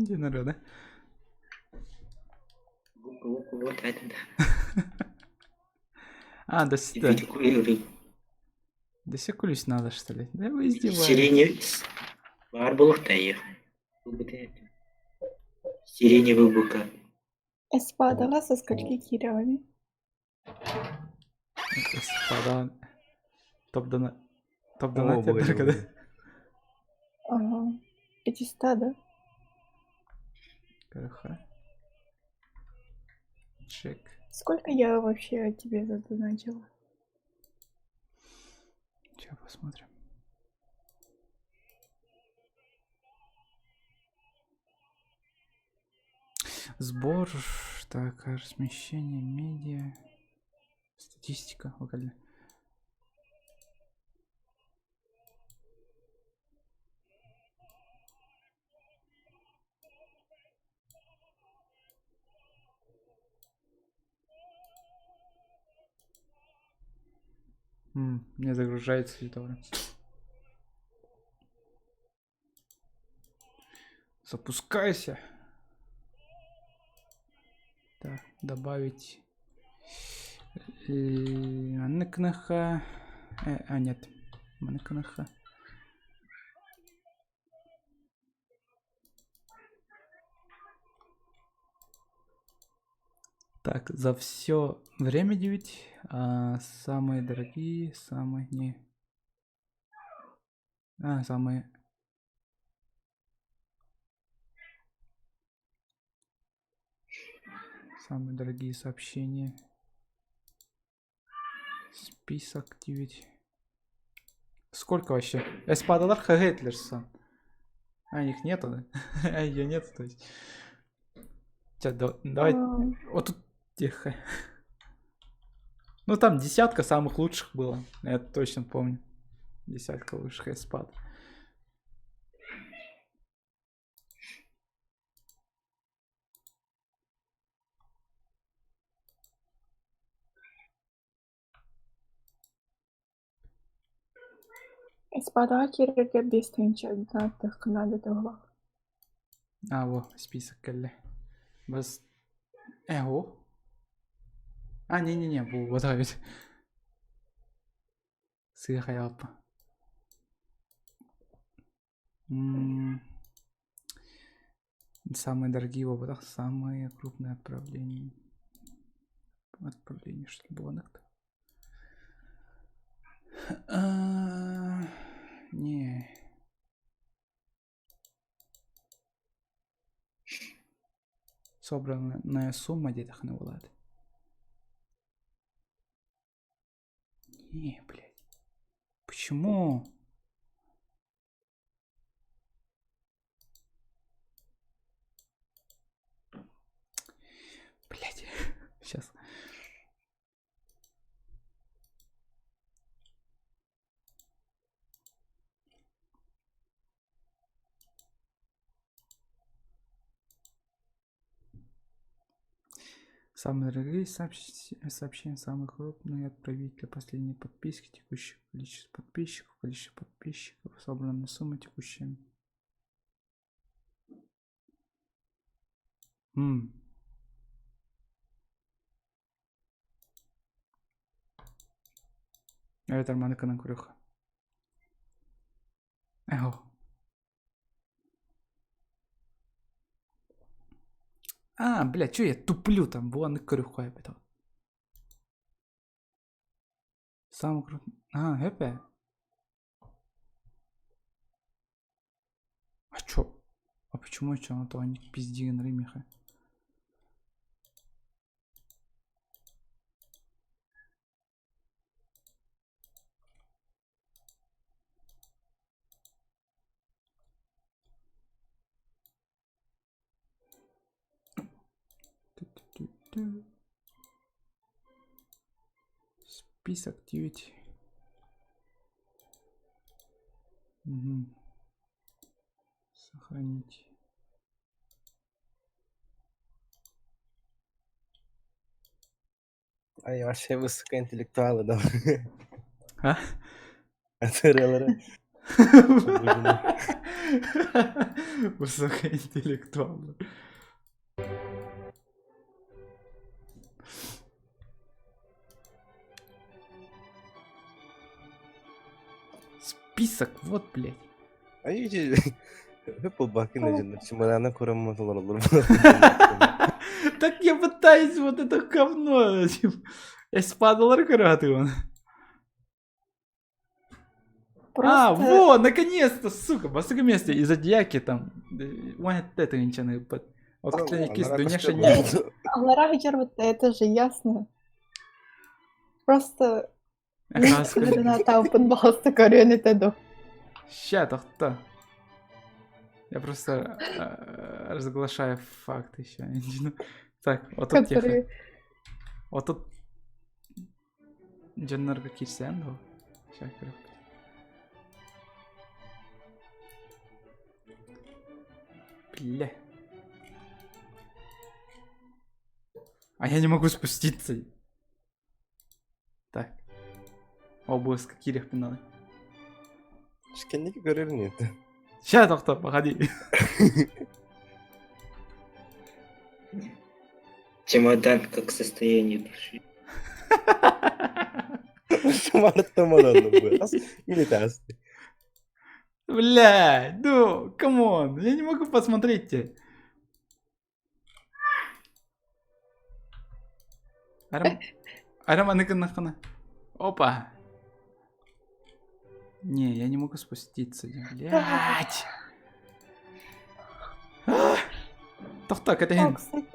День да? А, да сюда. Да секулюсь надо, что ли? Да вы издеваетесь. Сиреневый баар буолуохтаах. Сиреневый бука. Эспадаҕа со скольки кировами? Эспада. Топ-дона. О, Топ-донатер, боже когда? мой. Ага. 500, да? КХ. Чек. Сколько я вообще тебе задоначила? Сейчас посмотрим. Сбор, так, размещение, медиа, статистика, локально. Не загружается добро. Запускайся. Так, добавить Маныкнаха. А, нет. Маныкнаха. Так, за все время 9. А, самые дорогие, самые не. А, самые. Самые дорогие сообщения. Список 9. Сколько вообще? Эспадалар Хагетлерсон. А, их нету, да? А, ее нету, то есть. Сейчас, давай. Вот тут тихо. Ну, там десятка самых лучших было. Я точно помню. Десятка лучших эспад. Эспадаҕа киирэргэ биэс тыһыынча надо туһулаах. А, во, список кэллэ. Бас... о. А, не-не-не, бу вот ведь. Сыха Самые дорогие в ободах, самые крупные отправления. Отправление, что ли, было то Не. Собранная сумма где-то хнывалат. Не, блядь. Почему? Блядь. Сейчас. Самые дорогие сообщения, самые крупные отправители последней подписки, текущее количество подписчиков, количество подписчиков, собранная сумма текущая. М. Эбэтэр маны гынан көрүөххэ. Эхо. А, бля, чё я туплю там? Вон көрүөххэ эбит. Самый крупный. А, хэпэ. А чё? А почему чё? А то они пиздигин ремиха. Список 9. Угу. Сохранить. Ай, вообще высокоинтеллектуалы, да. А? Атыралары. Высокоинтеллектуалы. Список, вот, блядь. Ай, Выпал бакын чемодана көрөм олороллор. Так я пытаюсь вот это говно. Эспадалар көрөтүгүн. А, Просто во, наконец-то, сука, бастакы месте и зодиаки там. Уан это ничего под. Алларах вот это же ясно. Просто Таупын көрүөн этэ ду. Ща, тохто. Я просто разглашаю факты еще. Так, вот тут тихо. Вот тут дьоннорго киирсэн дуо. Ща көрөппүт. Бля. А я не могу спуститься. Так. Обыск киириэхпин надо. Кэнники көрөр нет. Ща, тохто, погоди. Чемодан как состояние души. Или тас. Бля, ну, come on, я не могу посмотреть тебе. Арам, арам нахана. Опа. Не, я не могу спуститься. Блять. Тохто, это О, кстати.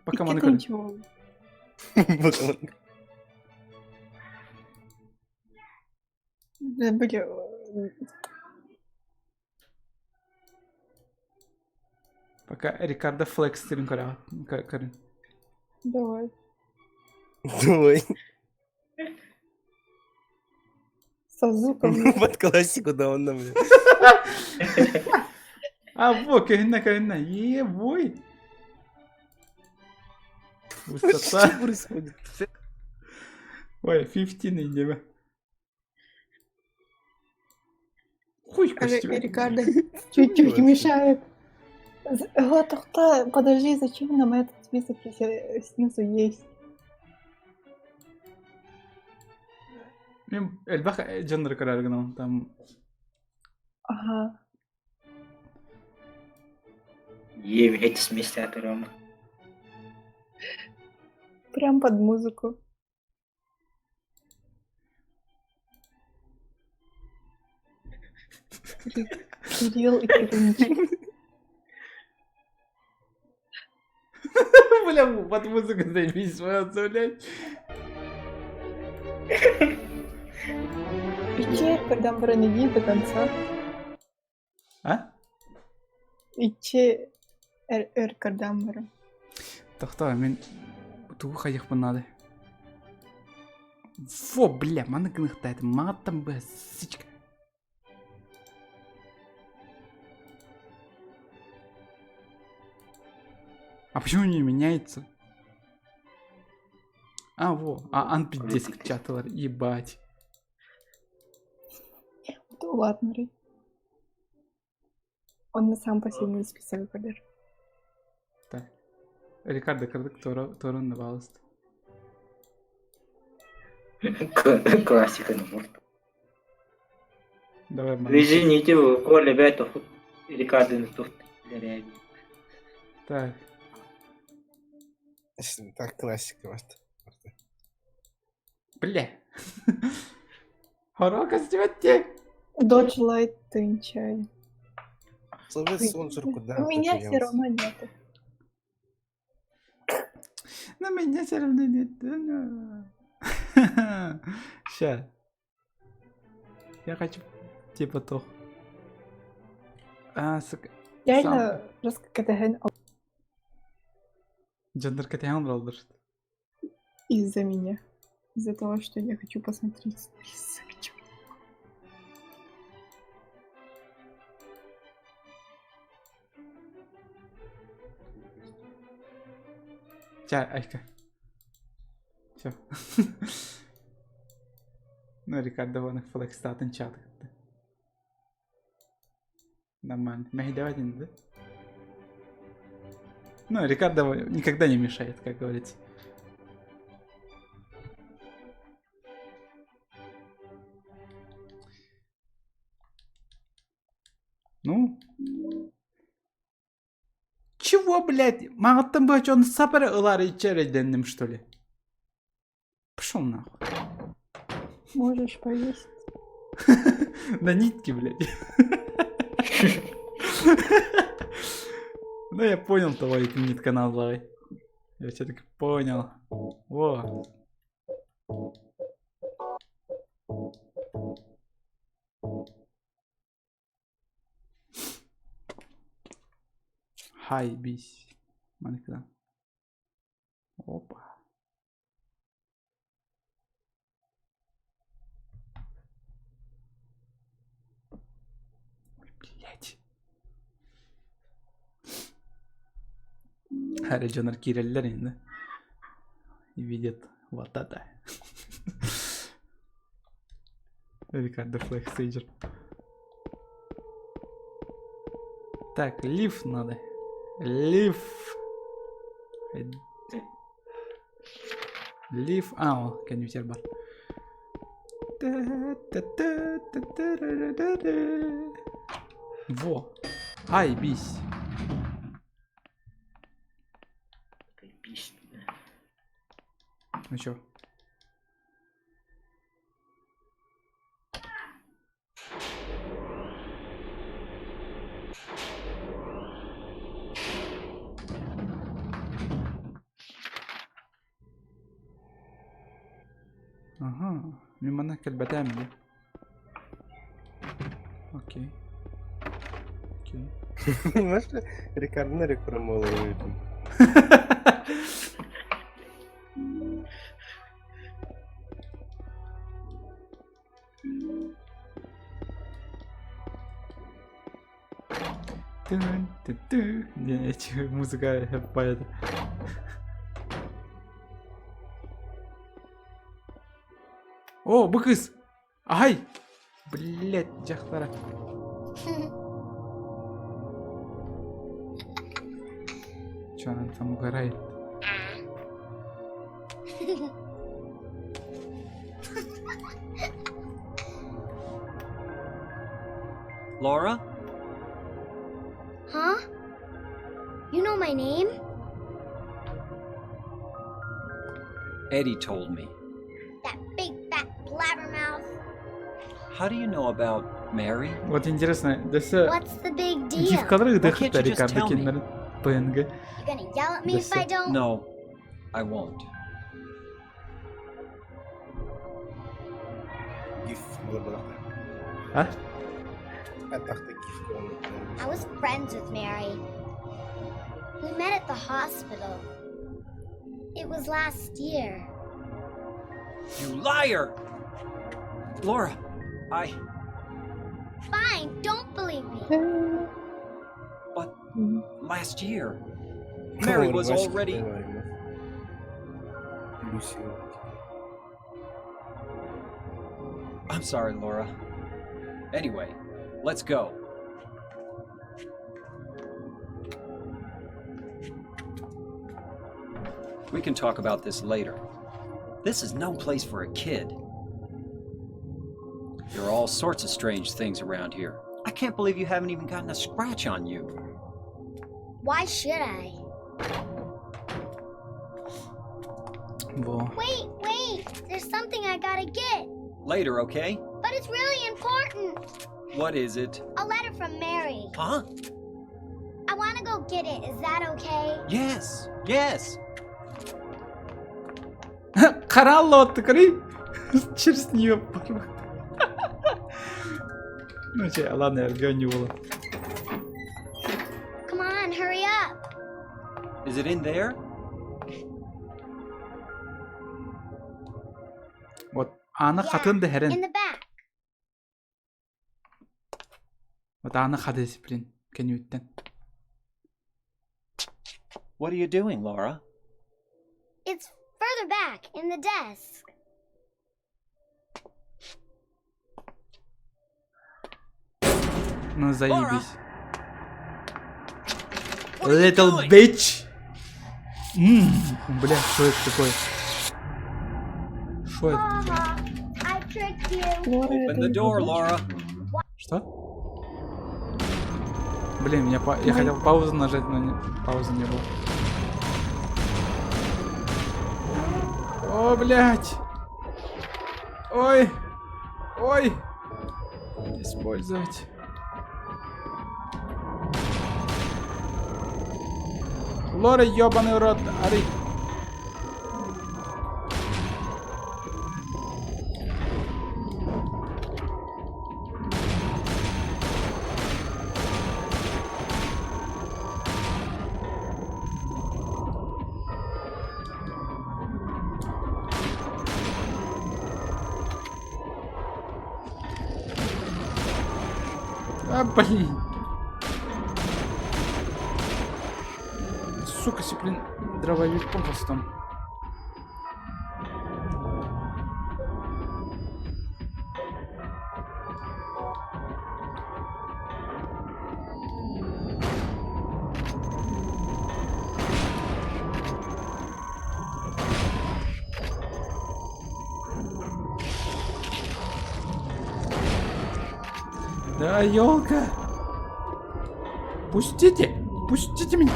Пока Икки маны тынчы Были... Пока Рикардо Флекс стерин көрө. Давай. Давай. Со звуком. Под классику, да, он нам. А, во, көһүннэ, көһүннэ. Ебой. Высота. Что происходит? Ой, 15 индеме. Хуй костюм. Рикардо чуть-чуть мешает. О, тохто, подожди, зачем нам этот список, если снизу есть? Мен элбэх дьоннору көрөр гынабын там. Ага. Ем, эти смеси оторвам. Прям под музыку. Кирилл и Кириллич. Бля, под музыку заебись смеяться, блядь. Ичи, когда брониди до конца. А? Ичи эр эр кардамбара. Тохто, мен тугу хайыхпын надо. Фу, бля, маны гыныхтайды, мағаттан б, сычка. А почему не меняется? А, во, а ан пиздец чаталар, ебать. Ну ладно, Рэй. Он на сам последний список кадр. Так. Рикардо кырдык туорун да баалыст. Классика не Давай, Извините, Коля, бэт Рикардо тут. Так. Так, классика вот. Бля. Хорока сделайте. Dodge Light тынчай. Спонсор куда? У меня все равно нету. На меня все равно нет. Ща. Я хочу типа то. А, сука. Реально, жестко кэтэһэн Дьоннор кэтэһэн олороллор. из-за меня. Из-за того, что я хочу посмотреть список. Чё. Ча, айка. Все. Ну, Рикардо вон флекстатын чат. Нормально. Мэһэйдээбэт да? Ну, Рикардо никогда не мешает, как говорится. Ну? Чего, блядь? Маҕаттан быһаччы сапары ылар иччэр что ли? Пошел нахуй. Можешь повесить. На нитке, блядь. Ну, я понял твой нитка назвай. Я все-таки понял. Во. Хай, бись. Манекена. Опа. Ой, блядь. Харри дьоннор киирэллэр инде. И видят вот это. Рикардо Флекс Сейджер. Так, лифт надо. Лифт. Лифт. А, о, компьютер бар. Во. Ай, бись. Бись. Ну чё? Ага, мин манна кэлбэтээм дии. Окей. Окей. Понимаешь, Рикардо рекламировал. Тын-ты-ты. Не, эти музыка поэта. О, бу кыыс! Ай! Блять, дьахтара. Че она там угорает? Laura? Huh? You know my name? Eddie told me. That big fat blabbermouth. How do you know about Mary? Вот интересно, дөссө What's the big deal? гифкалары Why can't ыдыхта you just Рикардо tell me? киннер ПНГ. You gonna yell at me if I don't? No, I won't. Гиф было А? гиф I was friends with Mary. We met at the hospital. It was last year. You liar! Laura, I. Fine, don't believe me. But last year, Mary was already. I'm sorry, Laura. Anyway, let's go. We can talk about this later. This is no place for a kid. There are all sorts of strange things around here. I can't believe you haven't even gotten a scratch on you. Why should I? Во. Wait, wait! There's something I gotta get. Later, okay? But it's really important. What is it? A letter from Mary. Huh? I wanna go get it. Is that okay? Yes, yes. Каралло открой. Через нее порвал. Ну че, ладно, я не было. Come on, hurry up. Is it in there? Вот, аны хатын дэһэрин. In the back. Вот аны хаты дисциплин кэнүүттэн. What are you doing, Laura? It's further back in the desk. Ну заебись. Little bitch! Бля, что это такое? Что это? I tricked you. Open the door, Laura. Что? Блин, меня па- я хотел паузу нажать, но не... паузы не было. О, блядь! Ой! Ой! Использовать. Лора, ёбаный рот, ори. А, блин. Сука, блин, дробовиком там. Да, елка! Пустите! Пустите меня!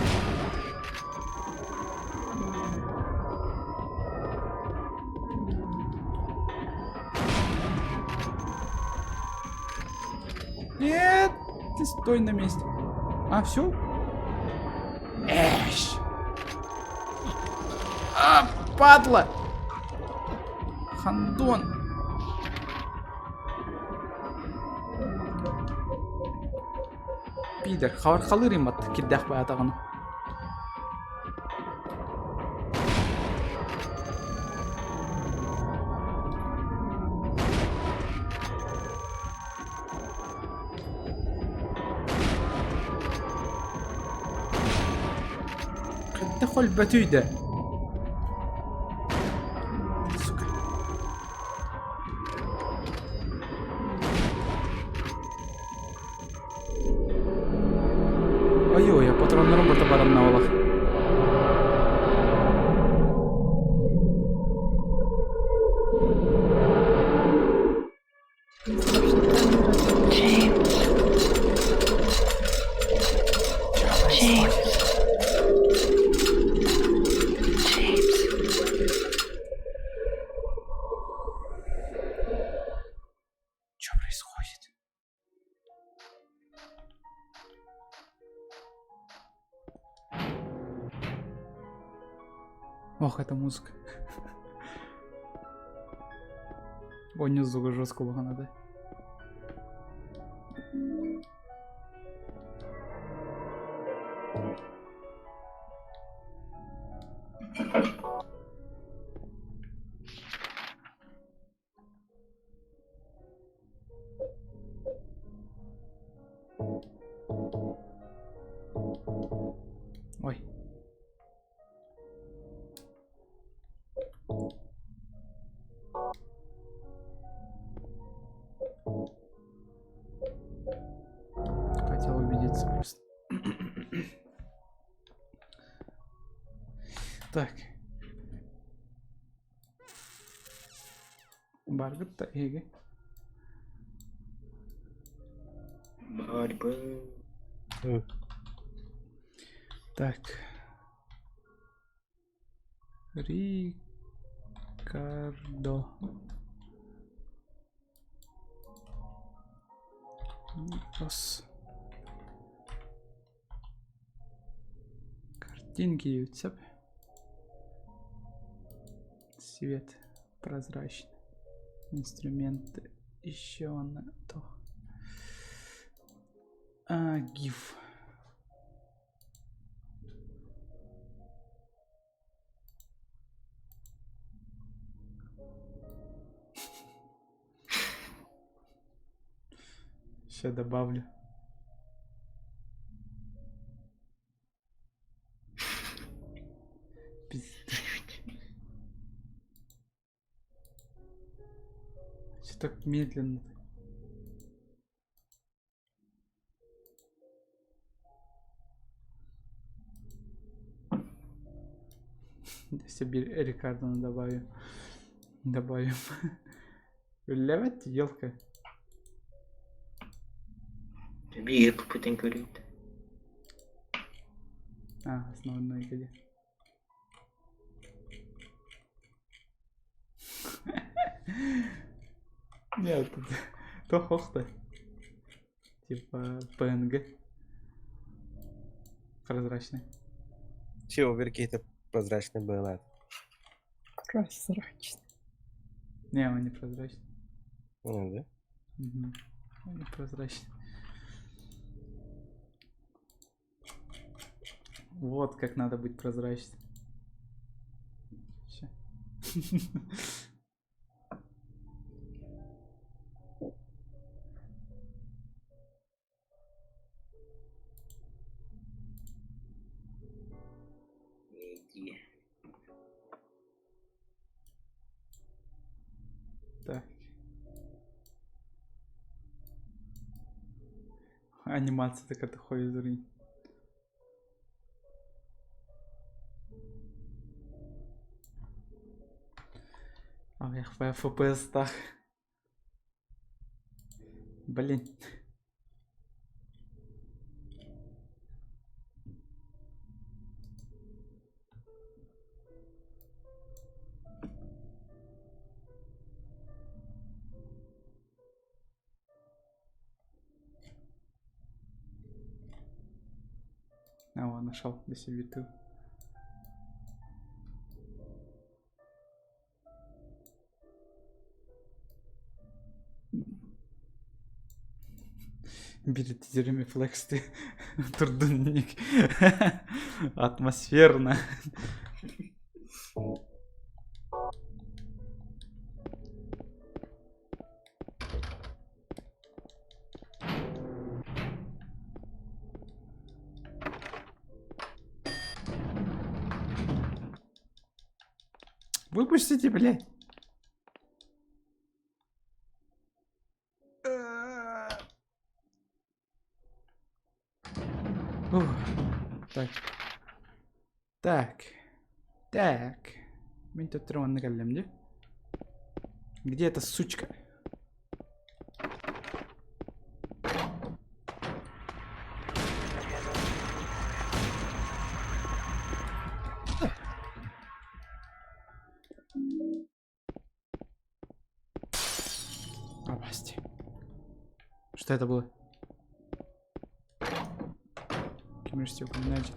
Нет! Ты стой на месте. А, все? Эш! А, падла! Хандон! Пидор, хавар имат кирдэх баатаҕына. Хайдах өлбөтүй да? Сука. Ой-ой, патроннарым барыта баранна олох. James. James. James. Что происходит? Ох, это музыка. Ой, не звук жестко надо. Ой. Хотел убедиться просто. Так. Бааргыт да эһиги? Баарбын. Так. Рикардо. Раз. Картинки цеп. Свет прозрачный. Инструменты еще на то. А, гиф. Сейчас добавлю. Пиздец. Все так медленно. Себе Рикардо добавим. Добавим. Үллэбэт елка. Биир путин көрүүт. А, основной где? Нет, то хохта. Типа ПНГ. Прозрачный. Чего, какие-то прозрачный было. Прозрачный. Не, он не прозрачный. Ну, да? Угу. Он не прозрачный. Вот как надо быть прозрачным. Ща. Так. Анимация такая такой зрень. А я FPS так. Блин. А, он нашел для себя YouTube. Бери тизерими флексты. Турдунник. Атмосферно. Выпустите, блядь. Ух. Так. Так. Так. Мин төттөрү манна кэллим дии. Где эта сучка? Абасти. Что это было? Кемерсте упоминать.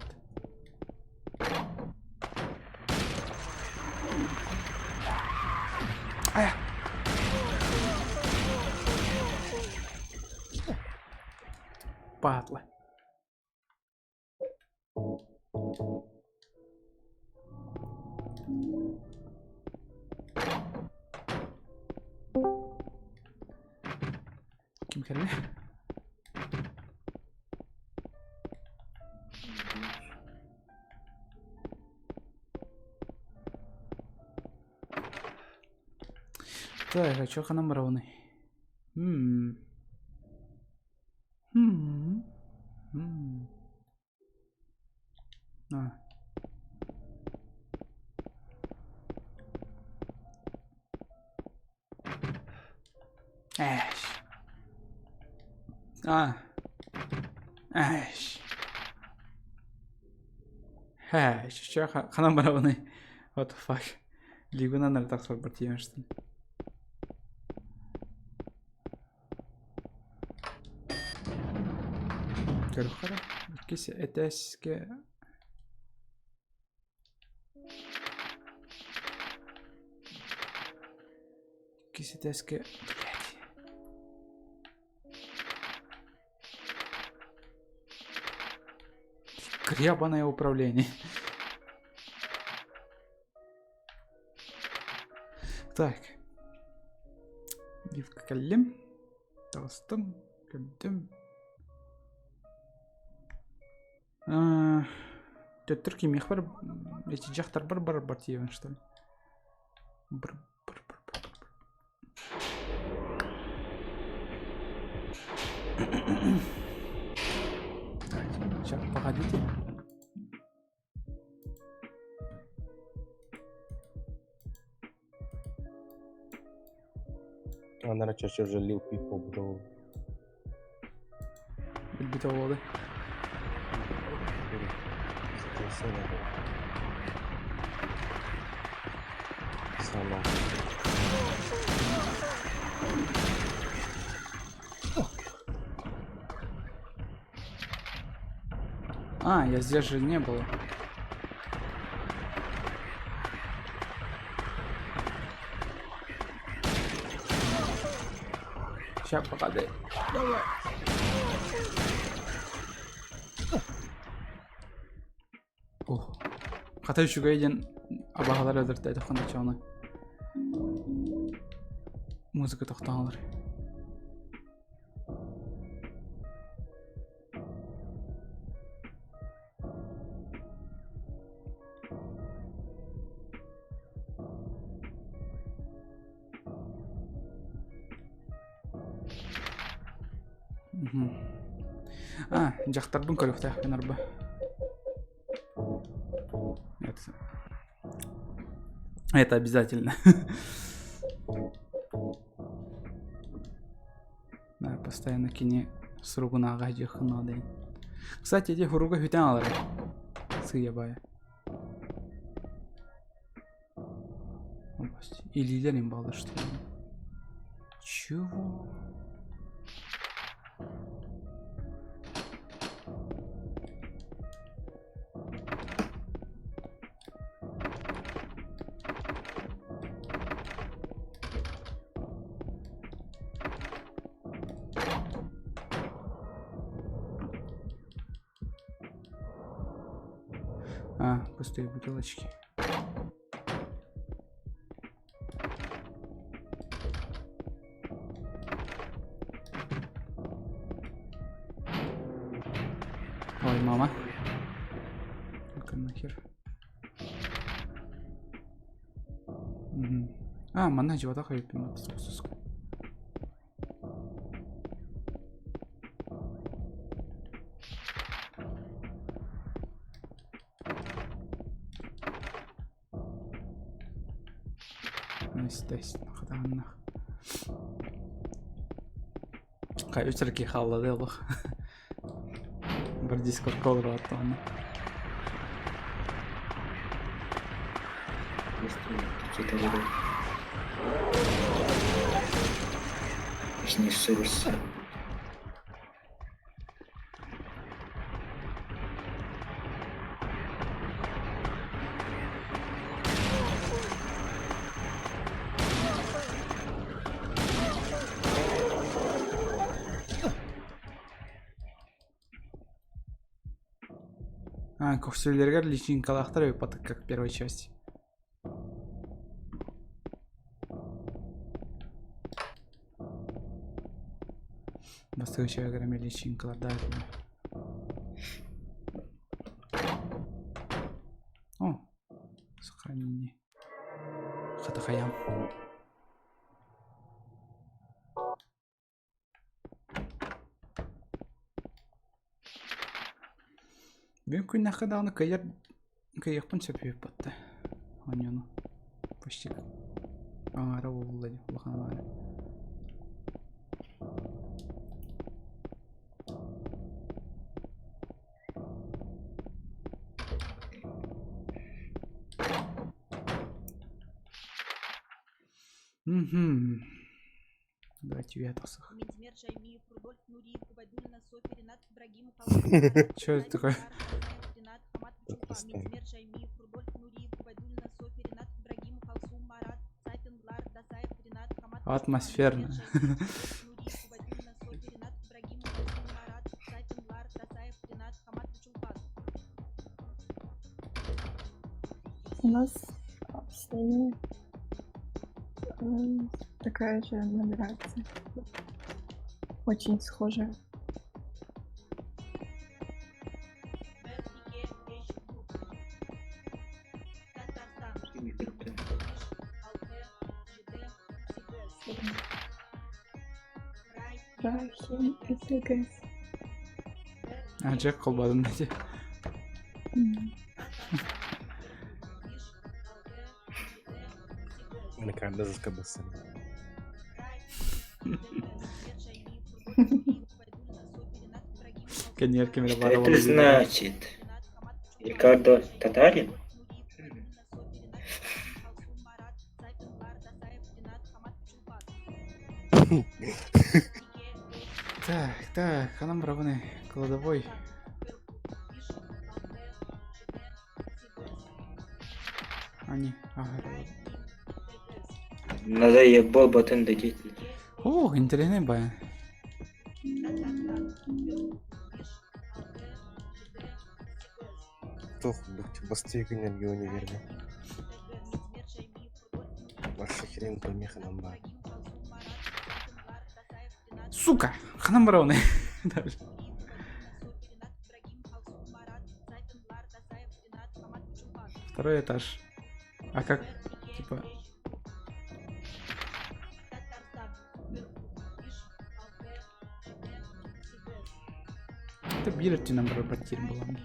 А! Падла. Ким кэллэ? Так, а чё ханан барабыный? М. М. М. А. Эш. А. Эш. Хэ, чэ, ханан барабыный? What the fuck? Лигунан эрэ тахсарбар тиийэн Көрүөххэ эрэ. Иккис этээскэ Иккис этээскэ блядь. Гребаное управление. Так. Гифка кэллим. Таҕыстым. Көрдүм. Төттөр кимиэхпэр эти дьахтарбар барарбар тиийэбин что ли? Бр бр бр бр бр. Так, сейчас, погодите. Анара чаще уже Lil Peep побудовал. Билбит оҕолоро. Сама. А, я здесь же не был. Сейчас, погоди. Давай. Ох. Хата үчүгэй диэн абаһалар өлөртөөтөххүнэ чону. Музыка тохтоон олор. А, дьахтарбын көрүөхтээхпин арба. Это, это обязательно. Да, постоянно кини суругун ааҕа дьиэххин наада. Кстати, ити хуруга хүтэн алар. Сыйа бая. Илиилэр им баллар что ли? Чего? А, пустые бутылочки. Ой, мама. Ну-ка нахер. Угу. А, манна дьыбатах эбиппин сусуска. Естественно, Хай үчерки хааллады олох. Бір дискордка олорбаттаҕына. А, көхсүлэригэр личинкалаахтар эбит как в первой части. Бастакы чайгар эмиэ личинкалардаах этилэр. О, сохранение. Хата хайаам. Бүгүн күннээххэ даҕаны кыайар кыайыахпын сөп үһү батта оонньууну почти аҥаара буолла дии улахан аҥаара. Мгм. Давайте я тахсах. Что это такое? Атмосферно. У нас с ними такая же нумерация. Очень схожая. Рахим СГС. А, Джек холбадым дии. Рикардо заскабысын. Кэнниэр ким эрэ Что баар это буолла значит? Рикардо татарин? Так, так, ханан барабыны кладовой. Ани, ага. Надо ебал батын дадить. О, интересный бай. Туох бастыы күннэргэ универга. Вообще хрен пойми ханан баар. Сука! Ханан барабыны. Второй этаж. А как, типа... Это биир өттүнэн барар тиир буолан.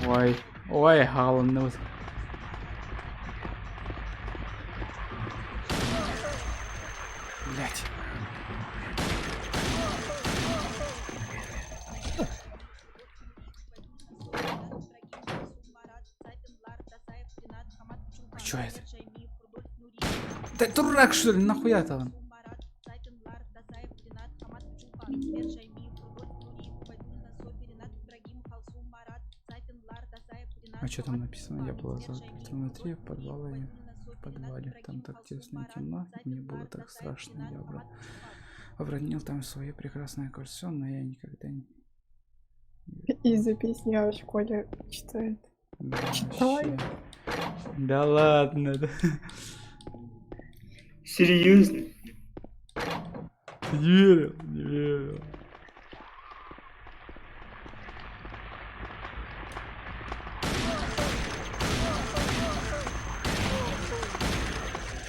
Ой, ой, хаалынныбыт. Блять. А чё это? Да дурак, что ли? Нахуя там? А что там написано? Я была заперта внутри подвала и в подвале. Там так тесно и темно, и мне было так страшно. Я обронил там свое прекрасное кольцо, но я никогда не... Из-за песни о школе читает. Да, Читай. вообще. Да ладно. Да. Серьезно? Ты не верил, не верил.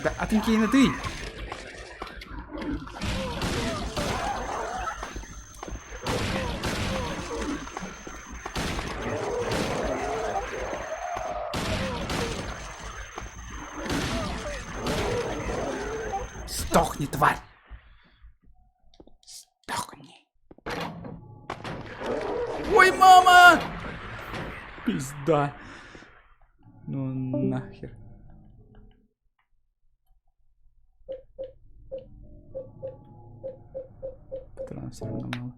Да, а ты на ты! Сдохни, тварь! Сдохни! Ой, мама! Пизда. Ну нахер. Патронов все равно мало.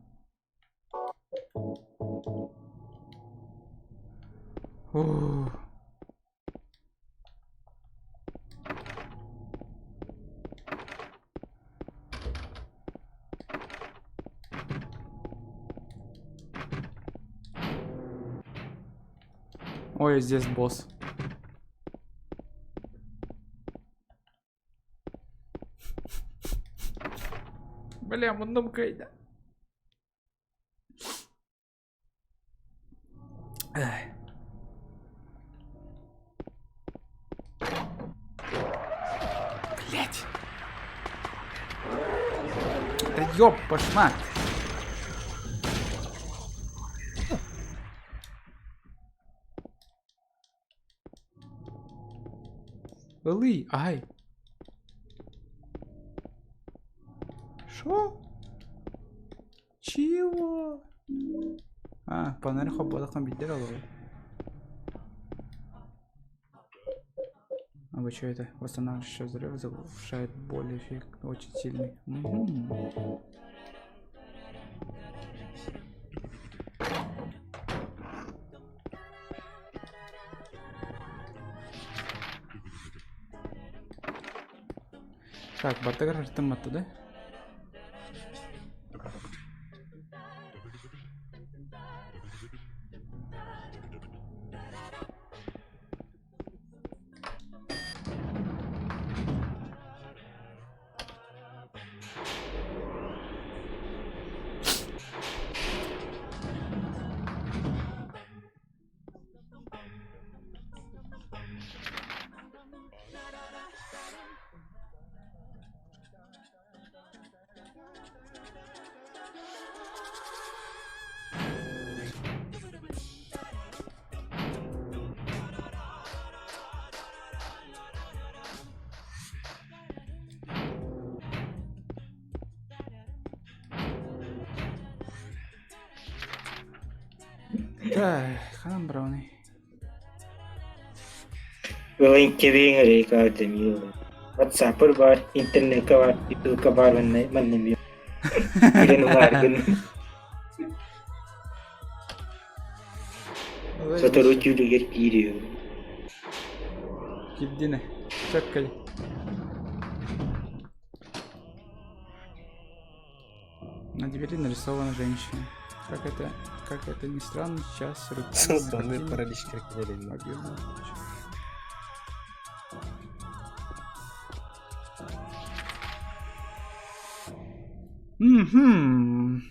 Ух. Ой, здесь босс. Бля, мундум кайда. Эх. Блять. Да ёб башмак. Ылый, ай. Шо? Чего? А, панель хоботах бидер алып. А вы что это? Восстанавливающий взрыв заглушает боль эффект очень сильный. Угу. Так, бартагар артымматты да? Так, ханан брауни. Кэбиҥ эрэ WhatsApp бар, интернекка бар, ютубка бар манна манна Кирен улааргын. Сотору түүлүгэр киириө. Кирдине. Чөккөл. На двери нарисована женщина. Как это ни странно, сейчас руки на Сонный картине паралич крокодилин. объемом. Мгм.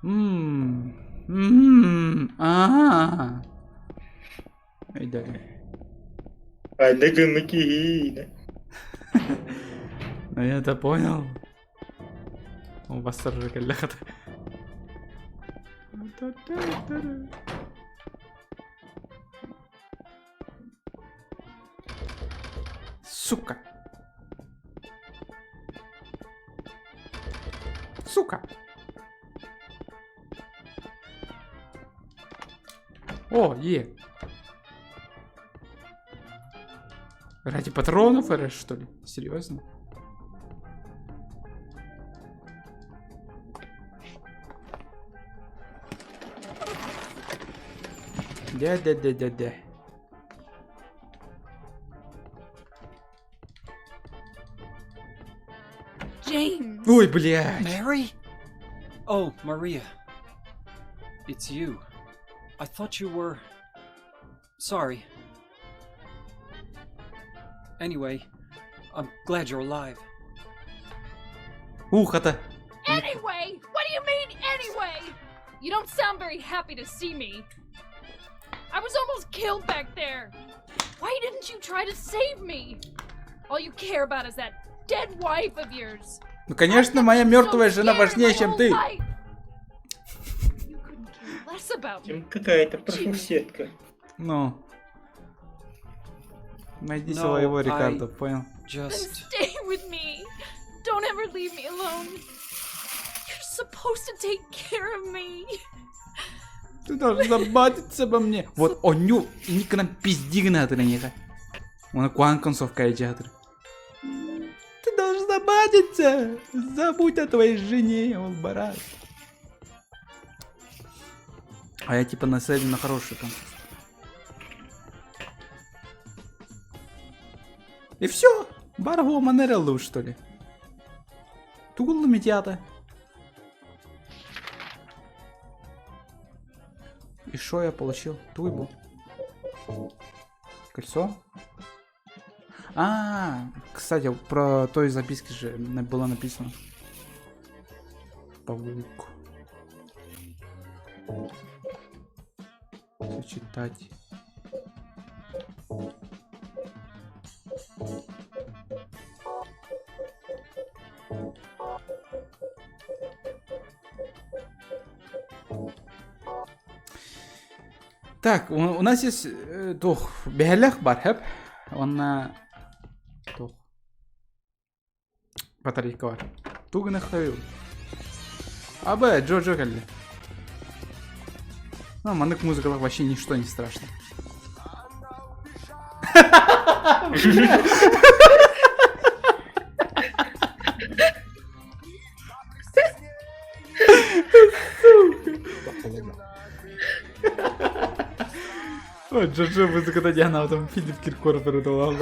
Мм. Мм. А. Өйдөөтүм. Анда гыммы киһиинэ. Ну я это понял. Он восторжик ляхат. Сука. Сука. О, е. Ради патронов, РС, что ли? Серьезно? Дя-дя-дя-дя-дя. James! Ой, блядь. Mary? Oh, Maria. It's you. I thought you were. Sorry. Anyway, I'm glad you're alive. Ухо-то. Anyway! What do you mean, anyway? You don't sound very happy to see me. I was almost killed back there. Why didn't you try to save me? All you care about is that dead wife of yours. Ну, конечно, моя мертвая жена важнее, чем ты. Life. You couldn't care less about me. Чем какая-то профурсетка. Ну. Найди No, своего I Рикардо, понял? Then Just. stay with me. Don't ever leave me alone. You're supposed to take care of me. Ты должен заботиться обо мне. Вот оню, никогда пизди гнаты на них. Он куан концовка театр. Ты должен заботиться. Забудь о твоей жене, он барат. А я типа нацелен на хорошую концовку. И все. Барго манереллу, что ли? Тугуллу медиата. И что я получил? Туйбу. Кольцо? А, кстати, про той записки же было написано. Паук. Сочетать. Так, у нас есть туох бэһэлэх бар хэп. Онна туох батарейка бар. Тугу гына Абы, Джо-Джо кэллэ. Ну, маннык музыкалах вообще ничто не страшно. Сука. Джо-Джо музыката диана там Филипп Киркоров передавал.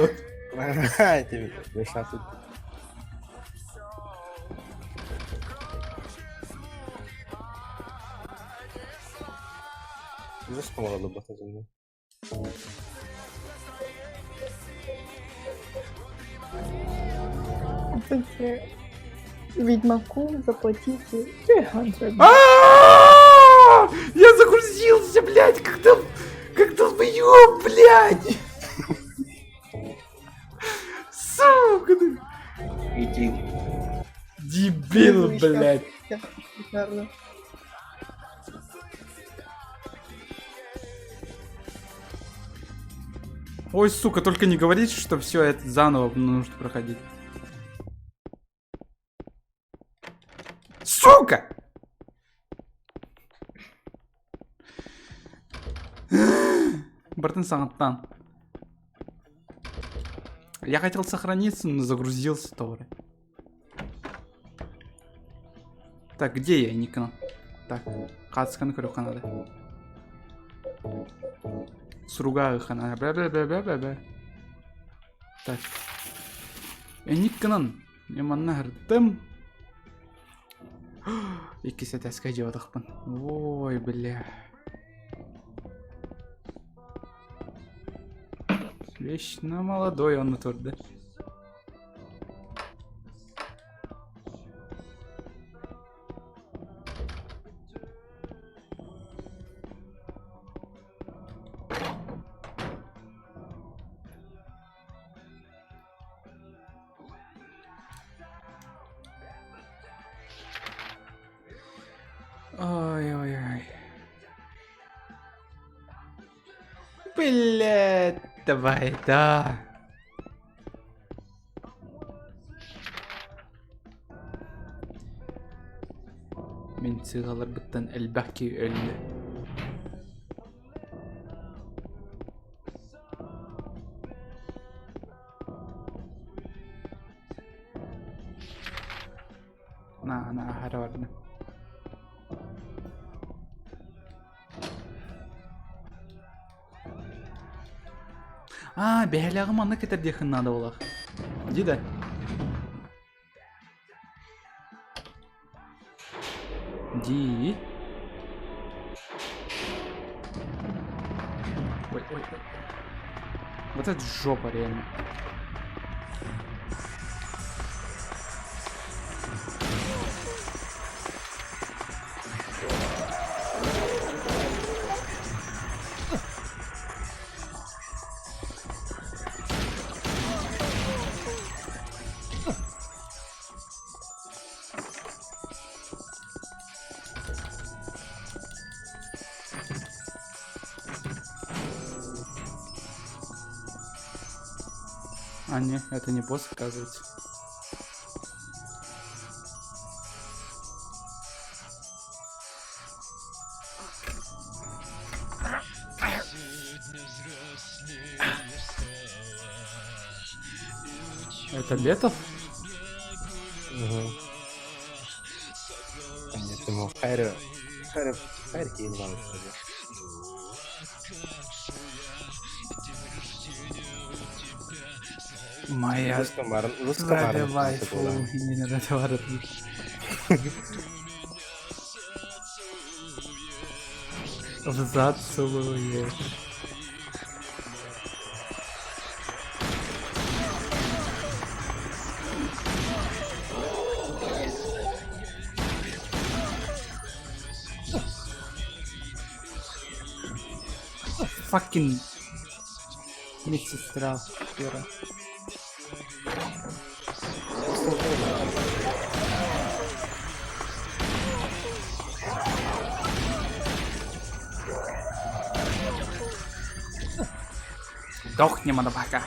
Ведьмаку заплатите 300. А! Я загрузился, блядь, как там, как долбоёб, блядь! Сука ты! Иди. Дебил, блядь! Ой, сука, только не говорите, что все это заново нужно проходить. Сука! Бартын саңаттан. Я хотел сохраниться, но загрузился тоже. Так, где я, Никона? Так, хаатысканы көрүөххэ надо. Суруга хана. Бә-бә-бә-бә-бә. Так. Эниккынан. Мен манна хырдым. Иккис этээскэ дьиэ Ой, бля. Вечно молодой он турда. Ой-ой-ой. Блять, давай, да. Мин сыыһаларбыттан элбэх киһи өллө. На, на, аһара барда. Аа, бэһэлээҕи манна кэтэрдиэххин наада буоллах. Ди да. Ди. Ой, ой, ой. Вот это жопа реально. А, не, это не босс, оказывается. Это Летов? Угу. Нет, ему Хайр... Хайр... Хайр Кейнван, Моя вайфу, не надо В зад целуешь. Fucking медсестра Вера. Сдохни, motherfucker.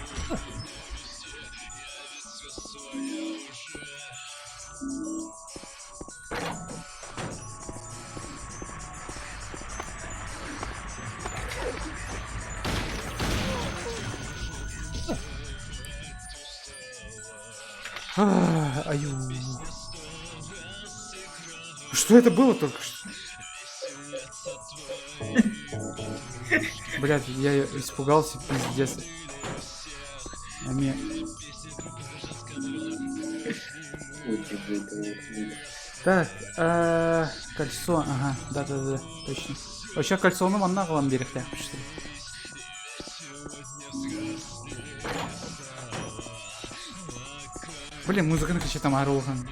Аю. Что это было только что? Блядь, я испугался, пиздец. А мне... Так, кольцо, ага, да-да-да, точно. Вообще кольцону манна аҕалан биэриэхтээхпит что ли? Блин, музыканы кыччатам там арылхан.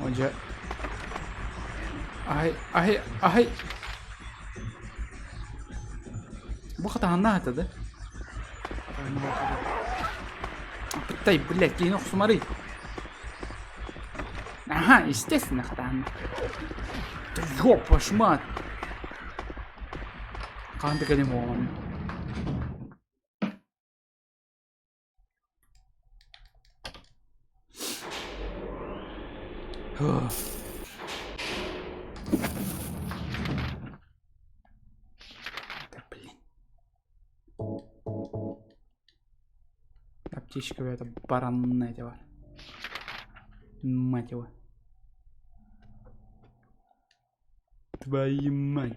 Дьэ. Ай, ай, ай. Бу хатаһаннаах этэ да? Пыттай, блядь, киһини охсумарый. Ага, естественно, хатаһанна. Да ёб вашу мать! Хаһан да кэлим оҕону. Да блин. Аптечка это баранная дела. Мать его. Твою мать.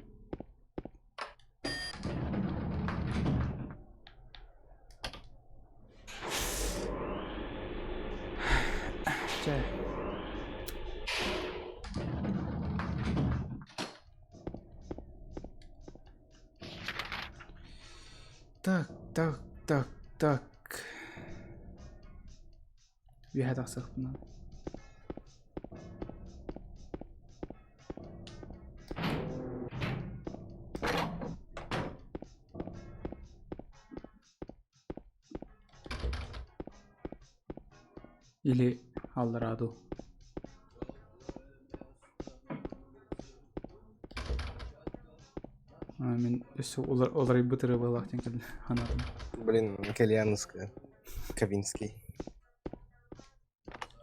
Чэ. Так, так, так, так. Үөһэ тахсыахпын Или аллараа дуу. Мин өссө уларыйбыт ырыа диэн кэллэ санаатым. Блин, Кальяновская. Кавинский.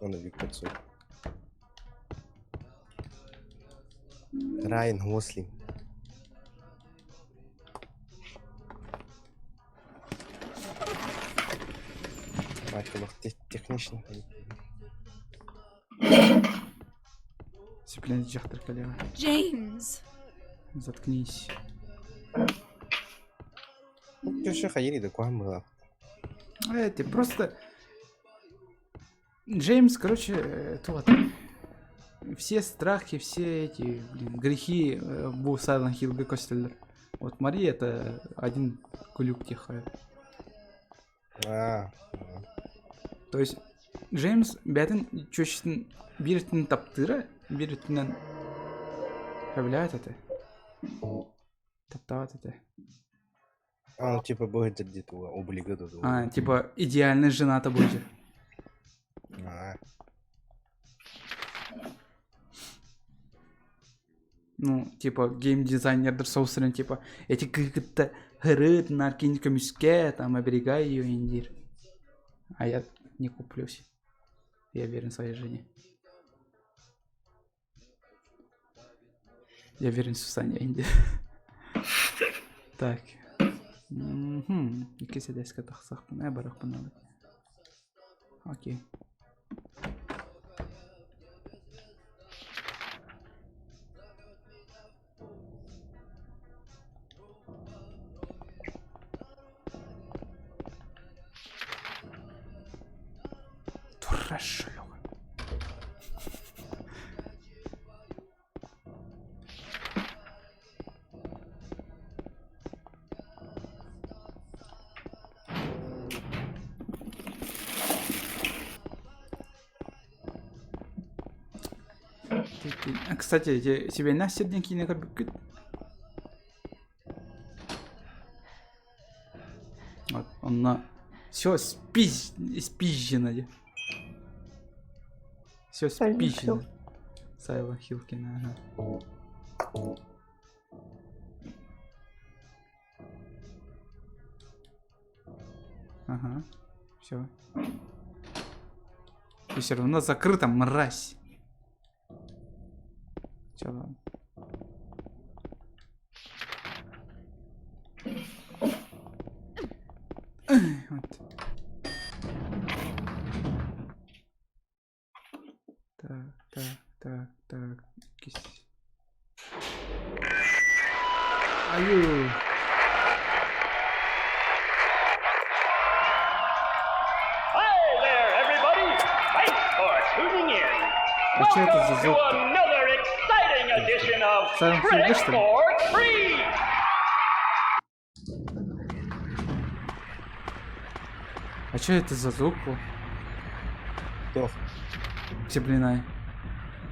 Он Виктор Цой. Райан Гослинг. Мать технично. Цепляет дьахтар коллега. James! Заткнись. Кеше хайри да куам была. Эти просто... Джеймс, короче, тот. Все страхи, все эти, блин, грехи бу Silent Hill көстөллөр. Вот Мария это один кулюк тихая. А. То есть Джеймс бэйэтин чүөчэтин биир өттүнэн таптыыра, биир өттүнэн сөбүлээбэт этэ. Таптаабат этэ. А, ну типа будет где-то облига А, типа идеально жената будет. А. Ну, типа, геймдизайнердэр соусырын, типа, эти кытта хырыт, наркин көмүскэ, там, оберегай ее, индир. А я не куплюсь. Я верен своей жене. Я верен Сусане Инди. Так. Икки сэдэскэ тахсахпын, э, барыахпын надо. Окей. Трэш, Лёха. Кстати, тебе на серденький не Вот, он на... Все, спизжено. Все Silent спичено. Hill. Silent Hill кина, ага. Ага, все. И все равно закрыто, мразь. Все, ладно. Вот. Так, так, так, так. Кис. Аю. Hi there, everybody! Thanks for tuning in. А что это за Welcome to звук? another exciting edition of Silent Hill, Trick что ли? or Treat! А что это за звук был? Кто? Теплинай.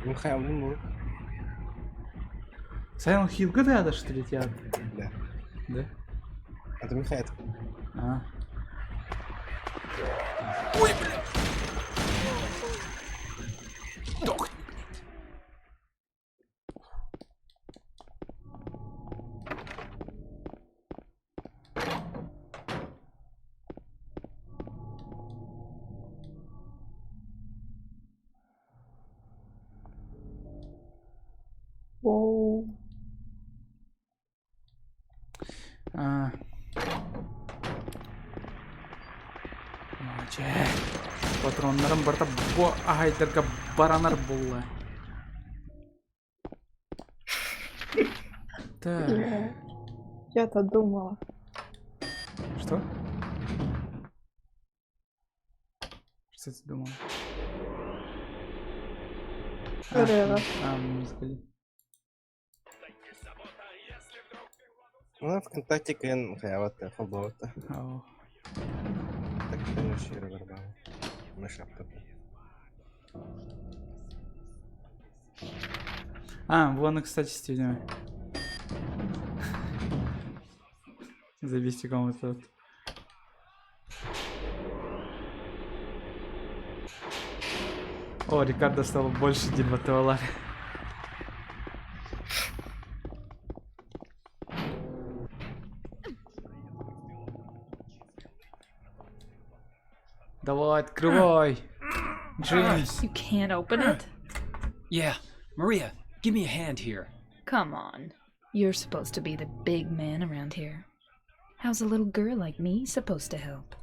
Михаил, ну, Silent Hill GTA, что ли, театр? Да. Да? Это Михаил. А. Ой, бля! Дох, Воу. А. Чэ. Патроннарым барыта бу аһайдарга баранар буолла. Так. Я- Я-то думала. Что? Что ты думал? А, Рева. а, музыка. Ну, ВКонтакте кэн хаявата, холбовата. Ау. Так, ты шире барбан. Мы шапка. А, вон, кстати, стильная. Зависиком вот этот. О, Рикардо стало больше дебатовалар. Давай, открывай. Джеймс. You can't open it? Yeah, Maria, give me a hand here. Come on. You're supposed to be the big man around here. How's a little girl like me supposed to help?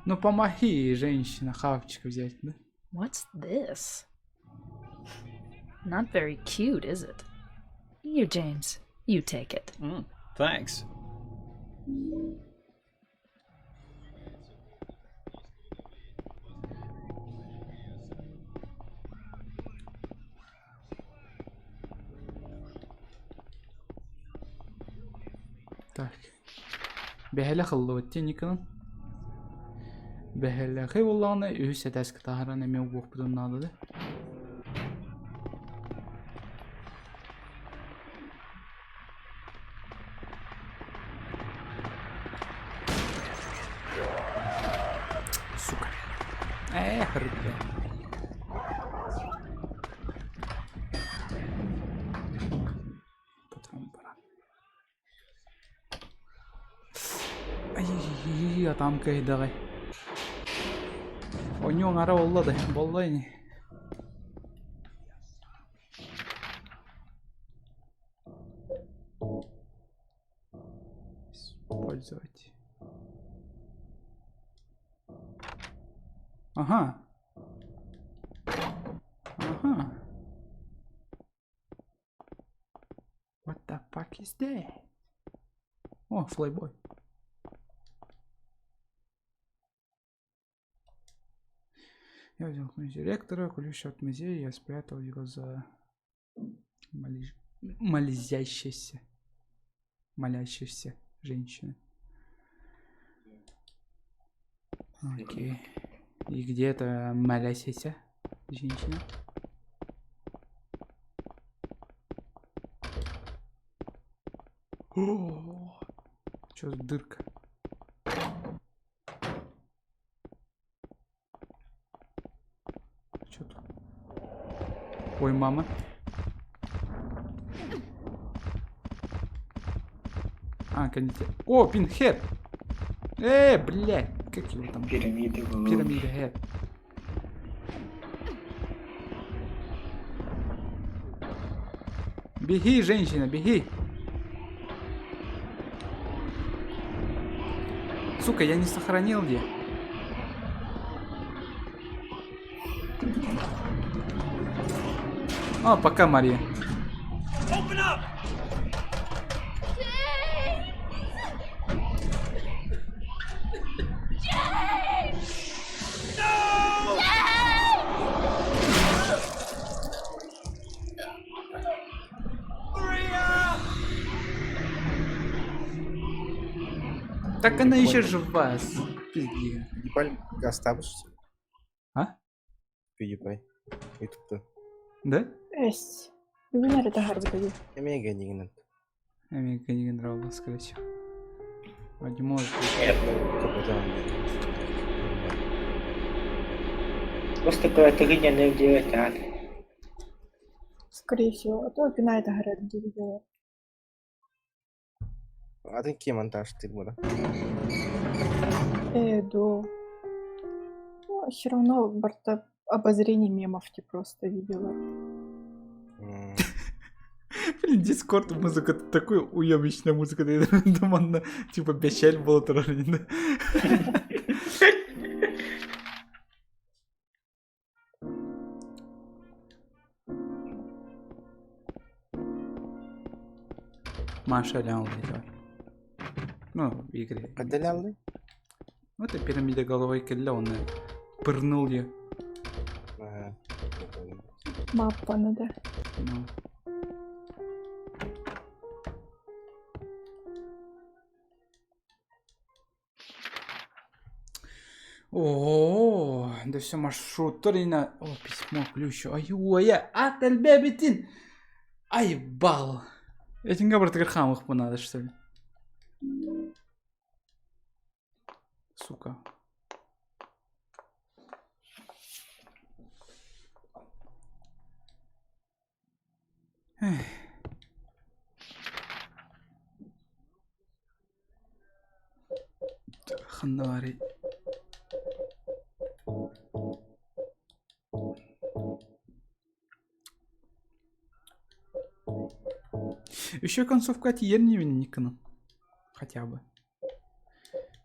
Ну помоги, женщина, хавчик взять, да? What's this? Not very cute, is it? Here, James. You take it. Thanks. Так. Бэһэлэх ыллыбыт Никонун. Бэһэлэхи буоллаҕына үһүс этээскэ таһааран эмиэ угуохпутун наада да. Сука. Эх, рыбля. Патрон пора. Ай, атам кыйдагай. Оньоң ара боллады, боллай не. Использовать. Ага. Ага. What the fuck is that? О, флейбой. Я взял ключ директора, ключ от музея, я спрятал его за молизящейся, молящейся женщины. Окей. И где эта молящаяся женщина? О, чё за дырка? Ой, мама. А, конечно. О, Пинхед! Блядь, как его там? Пирамида Пирамида Хед. Беги, женщина, беги! Сука, я не сохранил где. А, пока, Мария. Так она еще жива, пизди. PewDiePie гастабыш. А? PewDiePie. Ютубта. Да? Эс. Бүгүн эрэ таһаарбыта дии. Эмиэ дигинен. Америка не нравилась, скорее всего. Вроде может. Просто такое не делать, а. Скорее всего. А то күн аайы таһаарар дии видела. Атын ким монтаж ты була. До. Ну, все равно барта обозрение мемов ты просто видела. Блин, Дискорд музыка, такая уебищная музыка, думаю, типа бещель было тоже. Маша лял давай. Ну, в игре. Отдалял Вот и пирамида головой кэллэ, он пырнул ее. Ага. Маппа надо. Ну. О, да все маршрут О, письмо, ключ. Ай, ой, атель бебитин. Ай, бал. Этим габар хамых надо, что ли? Сука. Эх. Ханнавари. Еще концовка от Никона. Хотя бы.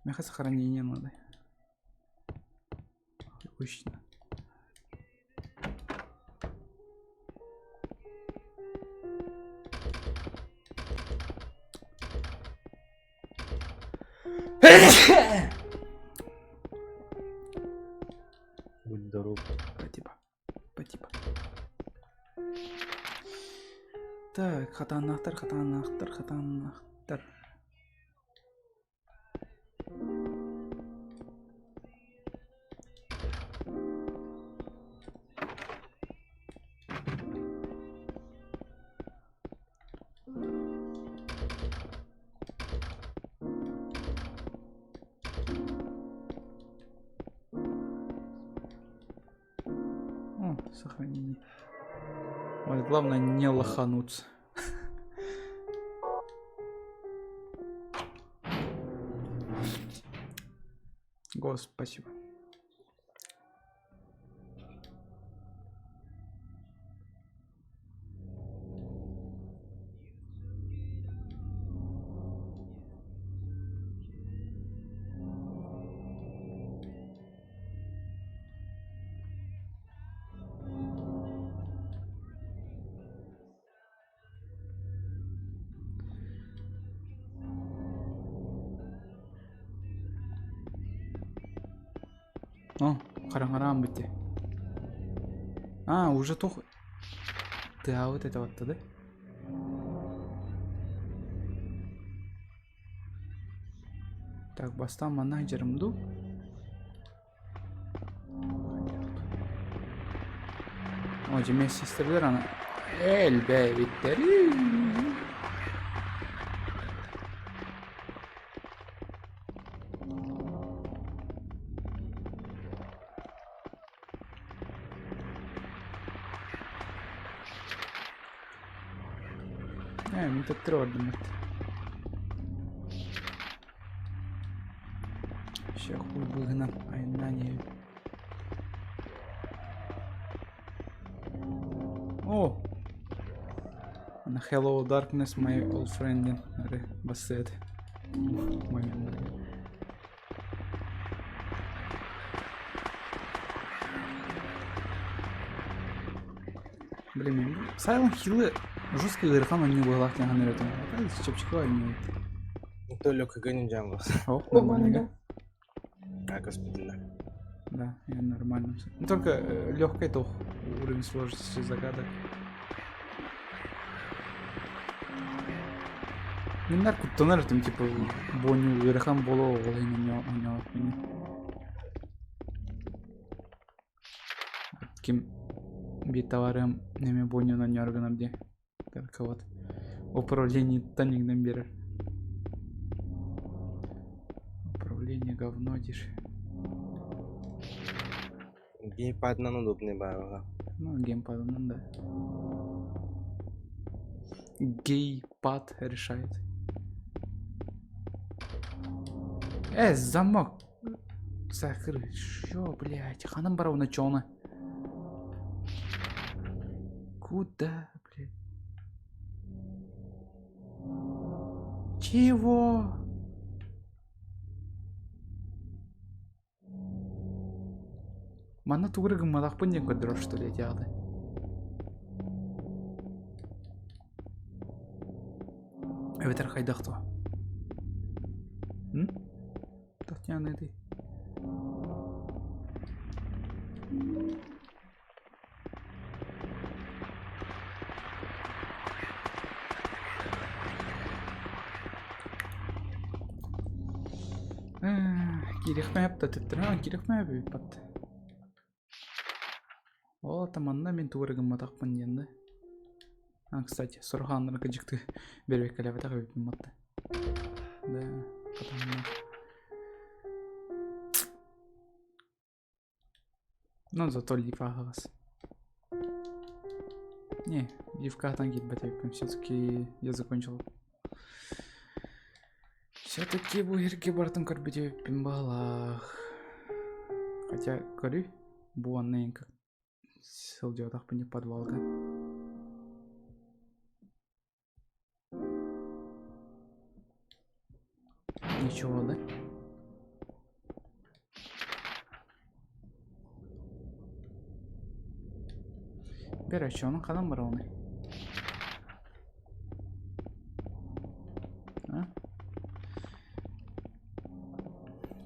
Меха сохранение надо. Обычно. Будь здоров. Спасибо. Спасибо. Так, хатанахтар, хатанахтар, хатанахтар. О, сохранение. Вот, главное не лохануться. Господи, спасибо. О, харангарам бите. А, уже тох. Да, вот это вот тогда. Так, бастан менеджерым ду. О, жеме систерлер ана. Элбе биттери. Ээ, мин төттөрү бардым эт. Вообще хуй быыһынан айаннаан иһэбин. О! Ана Hello Darkness, my old friend диэн эрэ бассыат. Момент. Блин, мен Silent Hill'ы жестко ыарахан оонньуу быһыылаах диэн саныыр этим. Чэпчэки оонньуу. То легкий дьаҥ О, нормально. А, господи, Да, я нормально. Ну, только легкая то уровень сложности загадок. Миннар куттанар этим, типа, боню ыарахан боло ол иһин оонньообот Ким биир товарым неме бонньун оонньоору гынар диye. Только вот управлениеттан иҥнэн биэрэр. Управление говно диир. Геймпадынан удобный баҕа. Ну, геймпадынан да. Гейпад решает. Замок закрыт. Шо, блядь, ханан барабына чоно? Куда, блядь? Чего? Манна тугу эрэ гымматахпын диэн көрдөрөр что ли этиэҕэ Эбэтэр хайдах дуо? М? Татьяна этэй? Киириэхпин эп да төттөрү киириэхпин эбиппат. Ол ата манна мин тугу эрэ гымматахпын диэн да. А, кстати, сорох ааннарга дьикти бэрэбиэркэлээбэтэх эбиппин батта. Да, потом Ну, зато лиф аһаҕас. Не, лифкаһытан киирбэт эбиппин. Все-таки я закончил. Все-таки бу иһиргэ барытын көрбүт эбиппин баҕалаах. Хотя, көрүй, бу анны как сылдьыбатахпын подвалга. Ничего, да? Короче, onun ханан барабыный? А?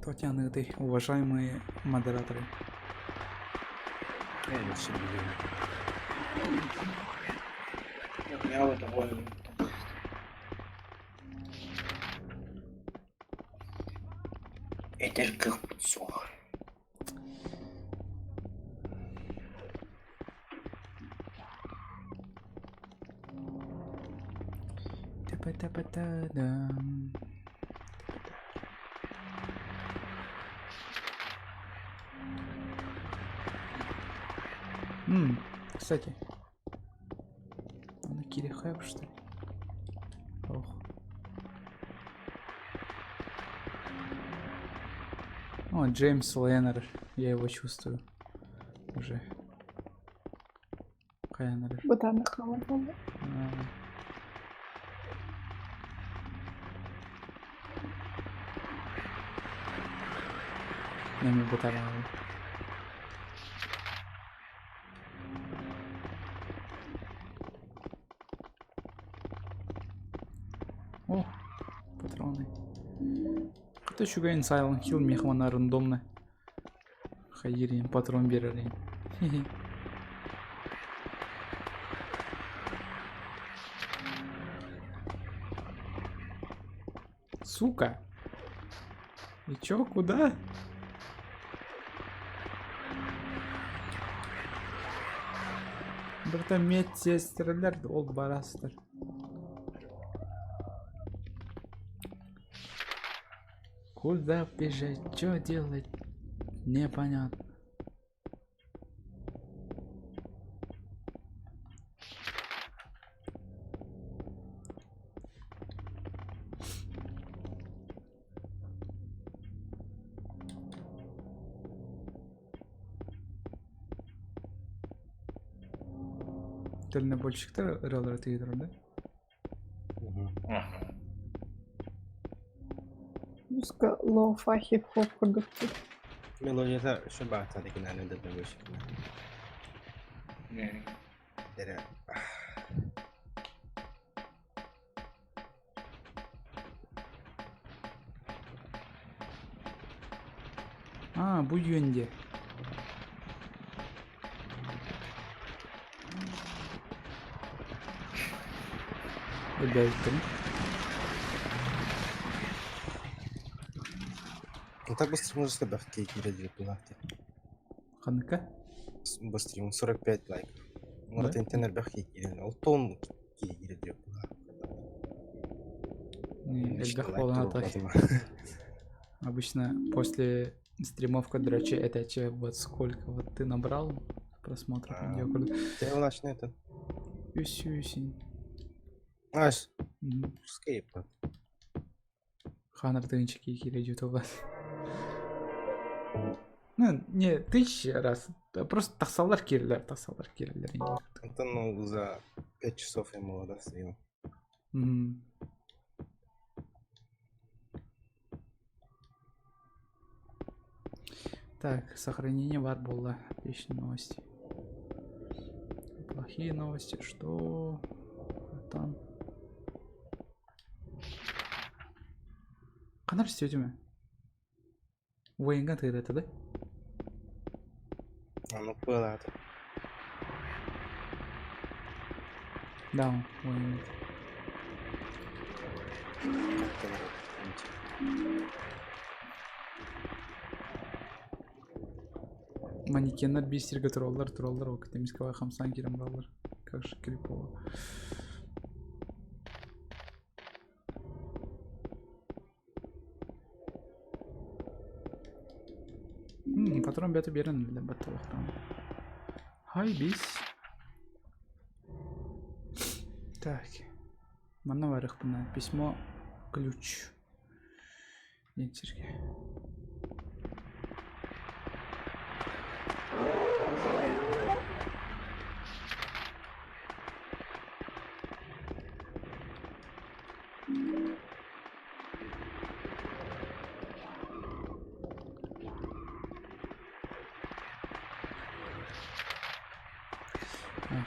Татьяна, ты, уважаемые модераторы. Я вот доволен. Этэр кыахпыт суох. Та-па-та-па-та-дам. М, кстати. Аны кириэхэ что ли? Ох. О, Джеймс Леннер. Я его чувствую. Уже. Хайан эрэр. Бытааннык хаалан буолла. Эми бытараабын. О, патроны. Это үчүгэйин Silent Hill миэхэ уонна рандомно хайыыр патрон биэрэр иһин. Сука! И чё, куда? Братан, медсестралар ол барастар. Куда бежать, что делать? Непонятно. Дальнобойщиктар ырыалара тыйдырар да? Музыка лоу-фай хип-хоп курдук. Мелодията şu баата декинаны дальнобойщик. Дere. А, бу үөн Өлбөйүттэрин. Ну так быстро можно себя в кейки киирэ Ханныка? Быстрее, 45 лайков. Может, интернет бэх киирэн. Ол тон киирэ диэп Элбэх буолан Обычно после стримов короче, это че, вот сколько вот ты набрал просмотров видео. Ты у это. Үсүсин. Аш. Скейп. Ханар тыынча киирэ ютуба. Ну, не тысячи раз, просто тахсаллар киирэллэр, тахсаллар киирэллэр. Это ну за 5 часов я молода стрим. Так, сохранение бар буолла. Отличные новости. Плохие новости, что там? Ханна растете Военга ты это, да? А ну было это. Да, военга. Манекеннар биир сиргэ тураллар, тураллар, ол кытта хамсаан киирэн бараллар. Как же крипово. Патрон бэйэтэ биэрэн биллэн батталахтаан. Хай бис. Так. Манна барыахпына. Письмо ключ. Диэн сиргэ.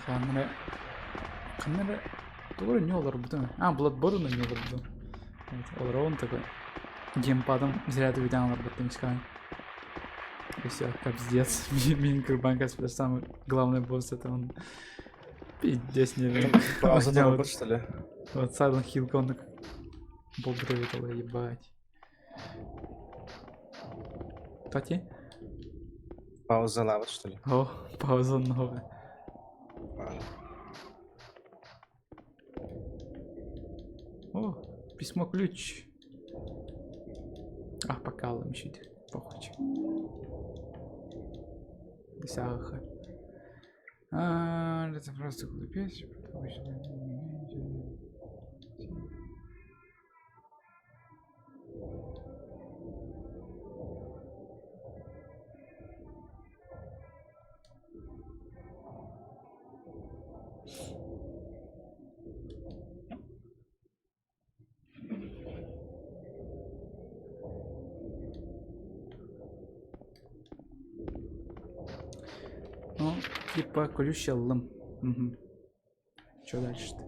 Ханна ханна эрэ тугу эрэ не олорбутум. А, Bloodborne не олорбутум. Вот, олоробун такой. Геймпадом зря бүтэн олорбуттум искаҕын. И все, капздец. Мин кырбанка самый главный босс, это он пиздец не Пауза вот, что ли? Вот Silent Hill он болбута ебать. Тати? Пауза лава, что ли? О, пауза новая. О, письмо ключ. А, пока еще похуй. Десяха. А, это просто глупец. Ну, типа ключ ыллым. Угу. Чё дальше-то?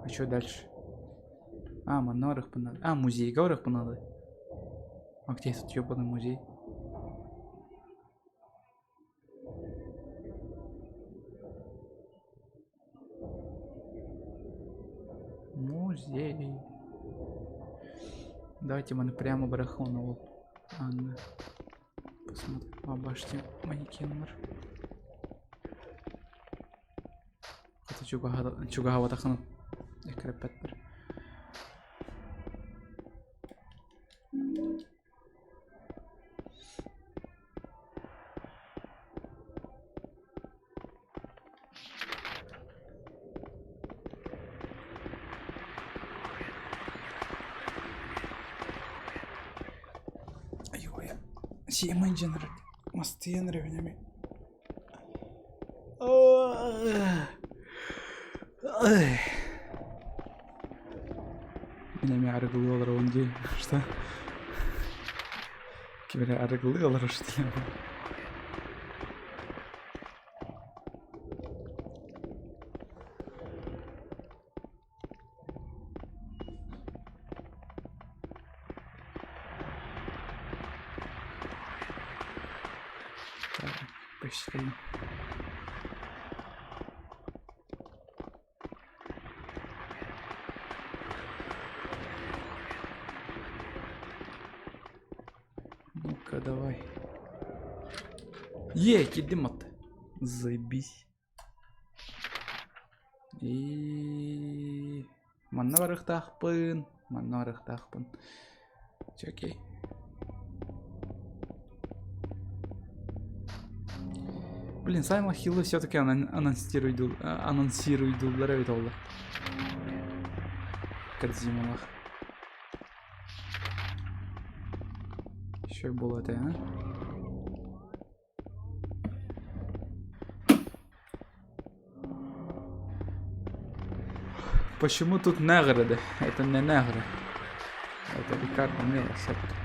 А чё дальше? А, манна барыахпын надо. А, музейга барыахпын надо. А где этот ёбаный музей? Музей. Давайте мы прямо барахоновал. Анна. Посмотрим. А, баште манекен бар. Хата чугаһабатахын эккирэппэттэр. Айуойа. Сиэмэн дьэнэрэ. Мастыйан ревенеми. Ай. Мин эмиэ арыгылыы олоробун дии. Что? Ким эрэ арыгылыы олорор что ли? Так, почти. Ну-ка, давай. Е, кирдим атты. Заебись. И манна барыахтаахпын, манна барыахтаахпын. Чэ, окей. Блин, Silent Hill'ы все-таки анонсируйдуллар эбит оллар. Кодзималах. Еще было это, а? Почему тут негры? Это не негры. Это Рикардо Мело, все-таки.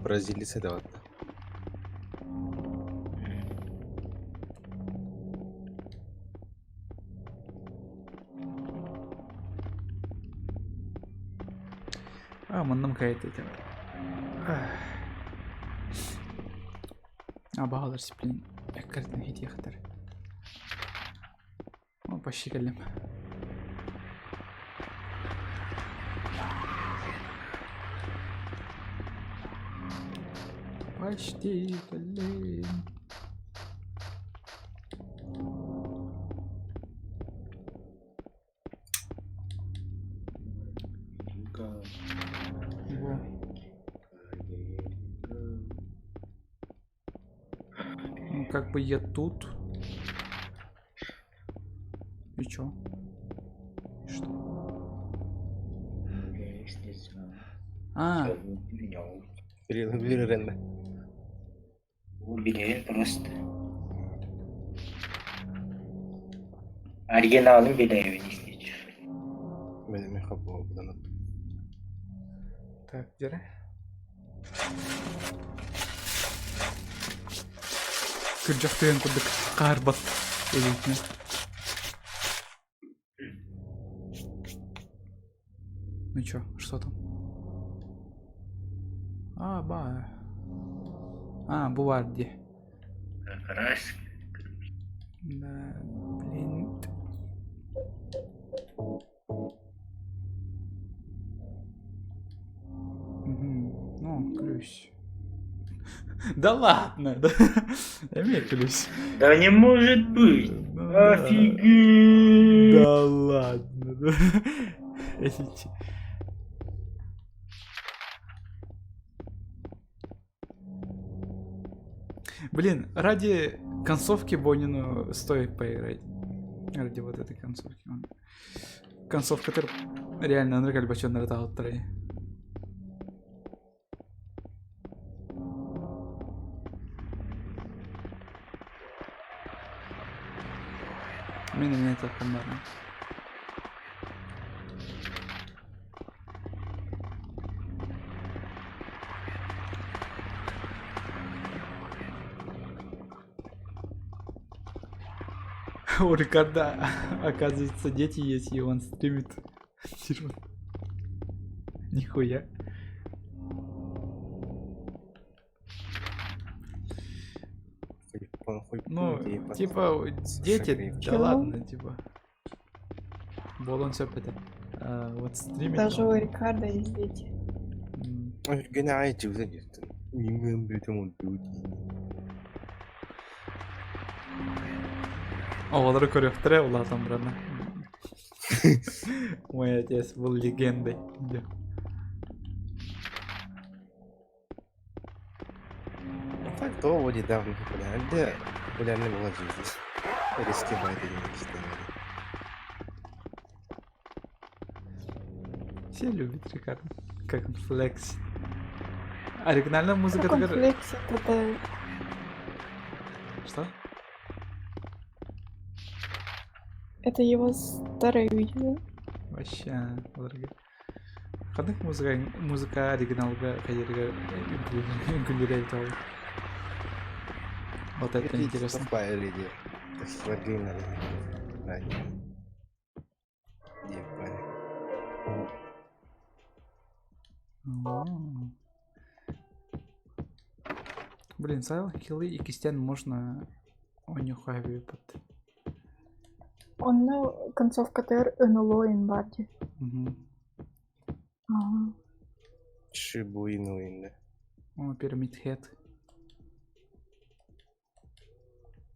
Бразилец это вот. А, манным кайт этим. А, бағалар сиплин. Эккартын хитиэхтэр. О, почти кэллим. Почти кэллим. Во. Ну, как бы я тут. И чё? И что? А, Билэрэннэ. Билэбин просто. Оригиналын билэбин истич. Мен мен хабы так, где? Күрдьэх тыгын курдук хаарбат эбитин. Ну чё, что там? А, ба. А, бу баар дии. Как раз. Да, блин. Мгм. Ну, ключ. Да ладно, да. Эмиэ ключ. Да не может быть! Ну да. Офигеть! Да ладно. да. Эти- Блин, ради концовки Бонину стоит поиграть. Ради вот этой концовки. Концовка реально оннук элбэччи таҕыттарай. Мин эмиэ этиэхпин У Рикардо, оказывается, дети есть, и он стримит. Нихуя. Ну, типа, дети, да ладно, типа. Буолуон сөп этэ. Вот стримит Даже у Рикардо есть дети. Гена Оҕолору көрүөхтэрэ улаатан баранна. Мой отец был легендой. Так то вот недавно популярный, популярный была жизнь. Риски Все любят Рикардо. Как он флексит. Оригинальная музыка... Как он флексит, это... Что? Это его старое видео. Вообще, олорго. Ханнык музыка, музыка оригиналга хайырга үҥкүүлүүрэ эбит ол. Вот это интересно. Блин, Silent Hill иккистээн можно онньуха под. Онно концовкатыгар НЛО баар дии. Шибуин О, Pyramid Head.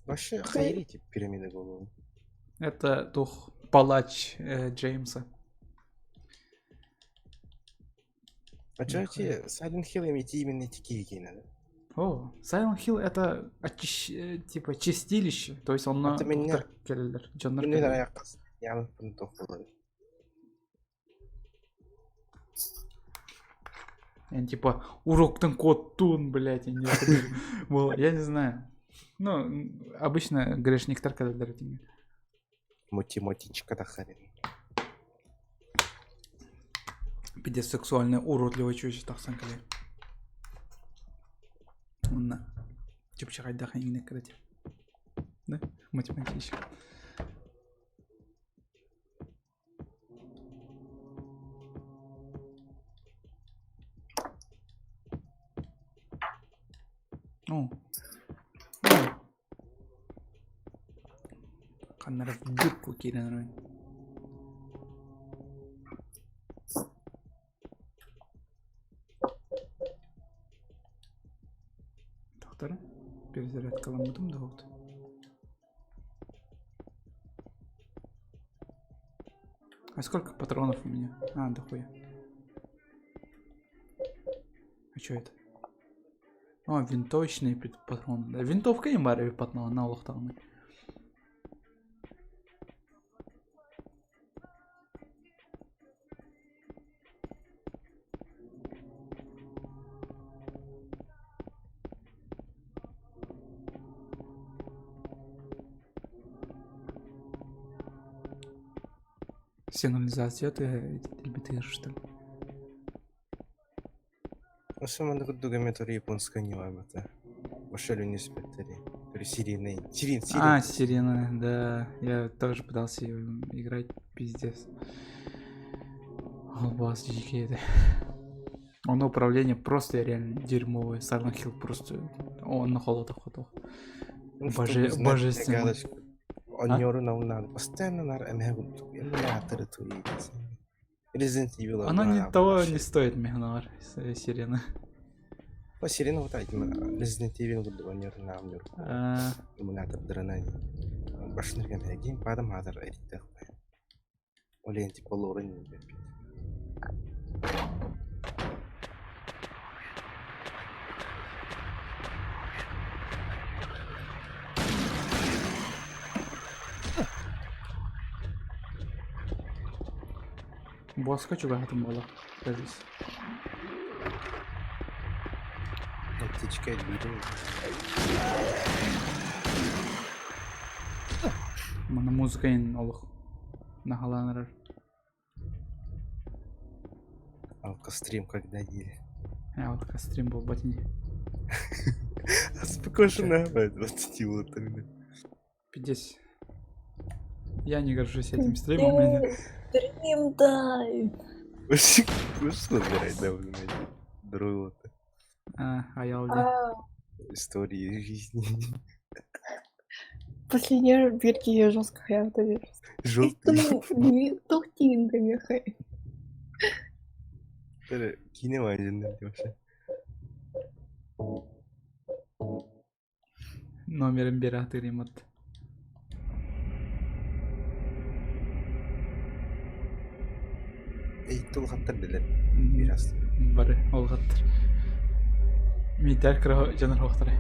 Вообще, хайрите пирамида голову. Это дух палач Джеймса. А что эти Silent Hill имейте именно эти киви надо? О, Silent Hill это очищ... типа чистилище, то есть он Это меня... Я типа уроктан куоттун, блядь, я не Я не знаю. Ну, обычно грешниктар когда этими. Математичка да хрен. Пиздец сексуальный уродливый чучело тахсан кэлэр. Онно чыпчаҕайдаах эҥинэ кэрэтэ. Да? Математичка. О. Ханна эрэ дырку киирэн эрэр. Тохтор перезарядкаламмытым да вот. А сколько патронов у меня? А, дохуя. А что это? А, винтовочные патроны. Да, винтовка и Марио патроны на олохтаҕына. Сигнализация ты что ли? Осы курдук эмэ тур японская ньыма Вообще не спектари. Сирена. Сирен, сирен. А, Сирена, да. Я тоже пытался играть, пиздец. Албас дикий Он управление просто реально дерьмовое. Silent Hill просто... Он на холодах хотел. Боже... Божественно. Онньору надо. Постоянно нар Resident Evil. Оно не того не стоит, Мегнар, Сирена. По Сирена вот этим Resident Evil курдук онньору наамньор. Эмулятор дранани. Башныр геймпадом хатар эриттэх. Олен типа лорен Босска чугаһатым буола, кажись. Аптечка биир. Мана музыка ин олох наһалаан Алкострим когда ели? Алка стрим буолбат ини. Спокойно, 20 вот тогда. Пиздец. Я не горжусь этим стримом. Стрим дай. Вообще, что набирать, да, Друг. А, а я где? Истории жизни. Последний бирки жестко я Желтый. Киинэ вообще. Номерин биэрэхтиир Эй, тулхаттар билер. Бирас. Бары, олгаттар. Митер кыра жанар хоқтары.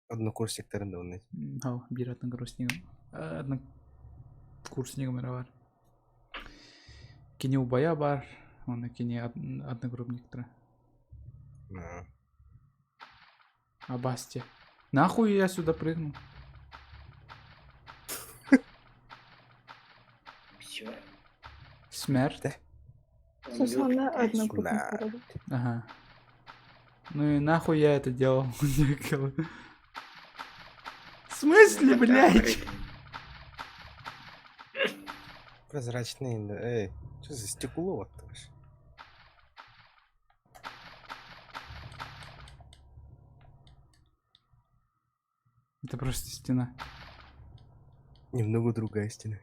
Однокурсниктарын да оннай. Хау, биир однокурснигым. Однокурснигым эрэ бар. Кини убайа бар, оны кини одногруппниктара. Абасти. Нахуй я сюда прыгнул? Все. Смерть. Сусана одногруппник работает. Ага. Ну и нахуй я это делал? В смысле, блядь? Прозрачный, эй, что за стекло вот вообще? Это просто стена. Немного другая стена.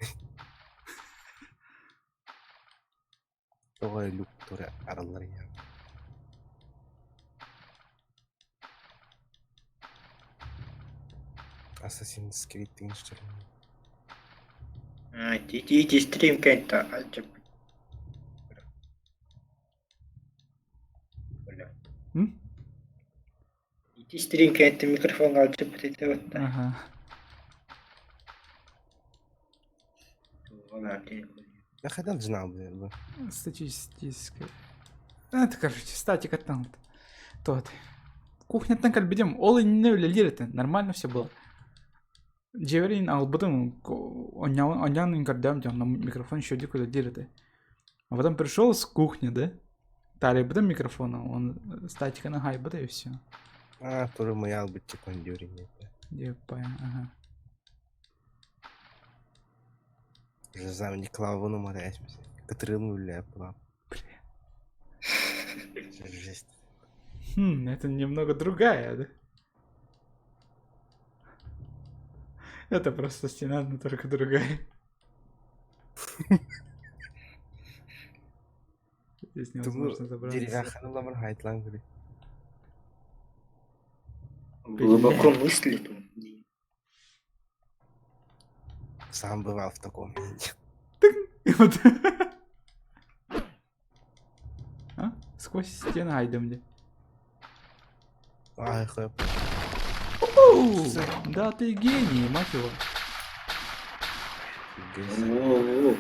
Тоҕо люк тура арыллар я. Assassin's Creed деген что ли? А, ити стрим кэнтэ М? Ити стрим кэнтэ микрофон алчып ите Ага. Я хотел знал бы. Статистическая. Это, короче, статика там. Тот. Кухня там как бидем. Ол инне үлелир Нормально все было. Дьиэбэр албытым, онньаан көрдөм дьон, микрофон еще үлэлиир этэ. А потом пришел с кухни, да? Таарыйбытым микрофона, он статиканы хайбыта и все. А, туры мыял бытчы кондюрин. Депа, ага. Уже Клаву марясмся. Катрын үлэ плап. Жесть. Хм, это немного другая, да? Это просто стена, но только другая. Здесь невозможно забраться. Деревяханы лабыр хайтлан говорит. Глубоко мыслит он. Сам бывал в таком месте. Вот. А? Сквозь стену айдем где. Ай, хэп. Да ты гений, мать его. Во-во.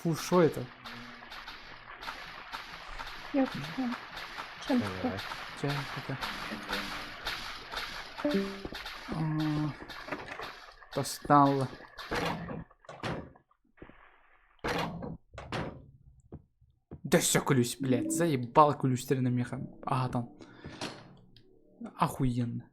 Фу, что это? Я пошла. Чем пока? Чай, пока. А, Достало. Да все ключ, блядь, заебал ключ на меха. Ага, там. Охуенно.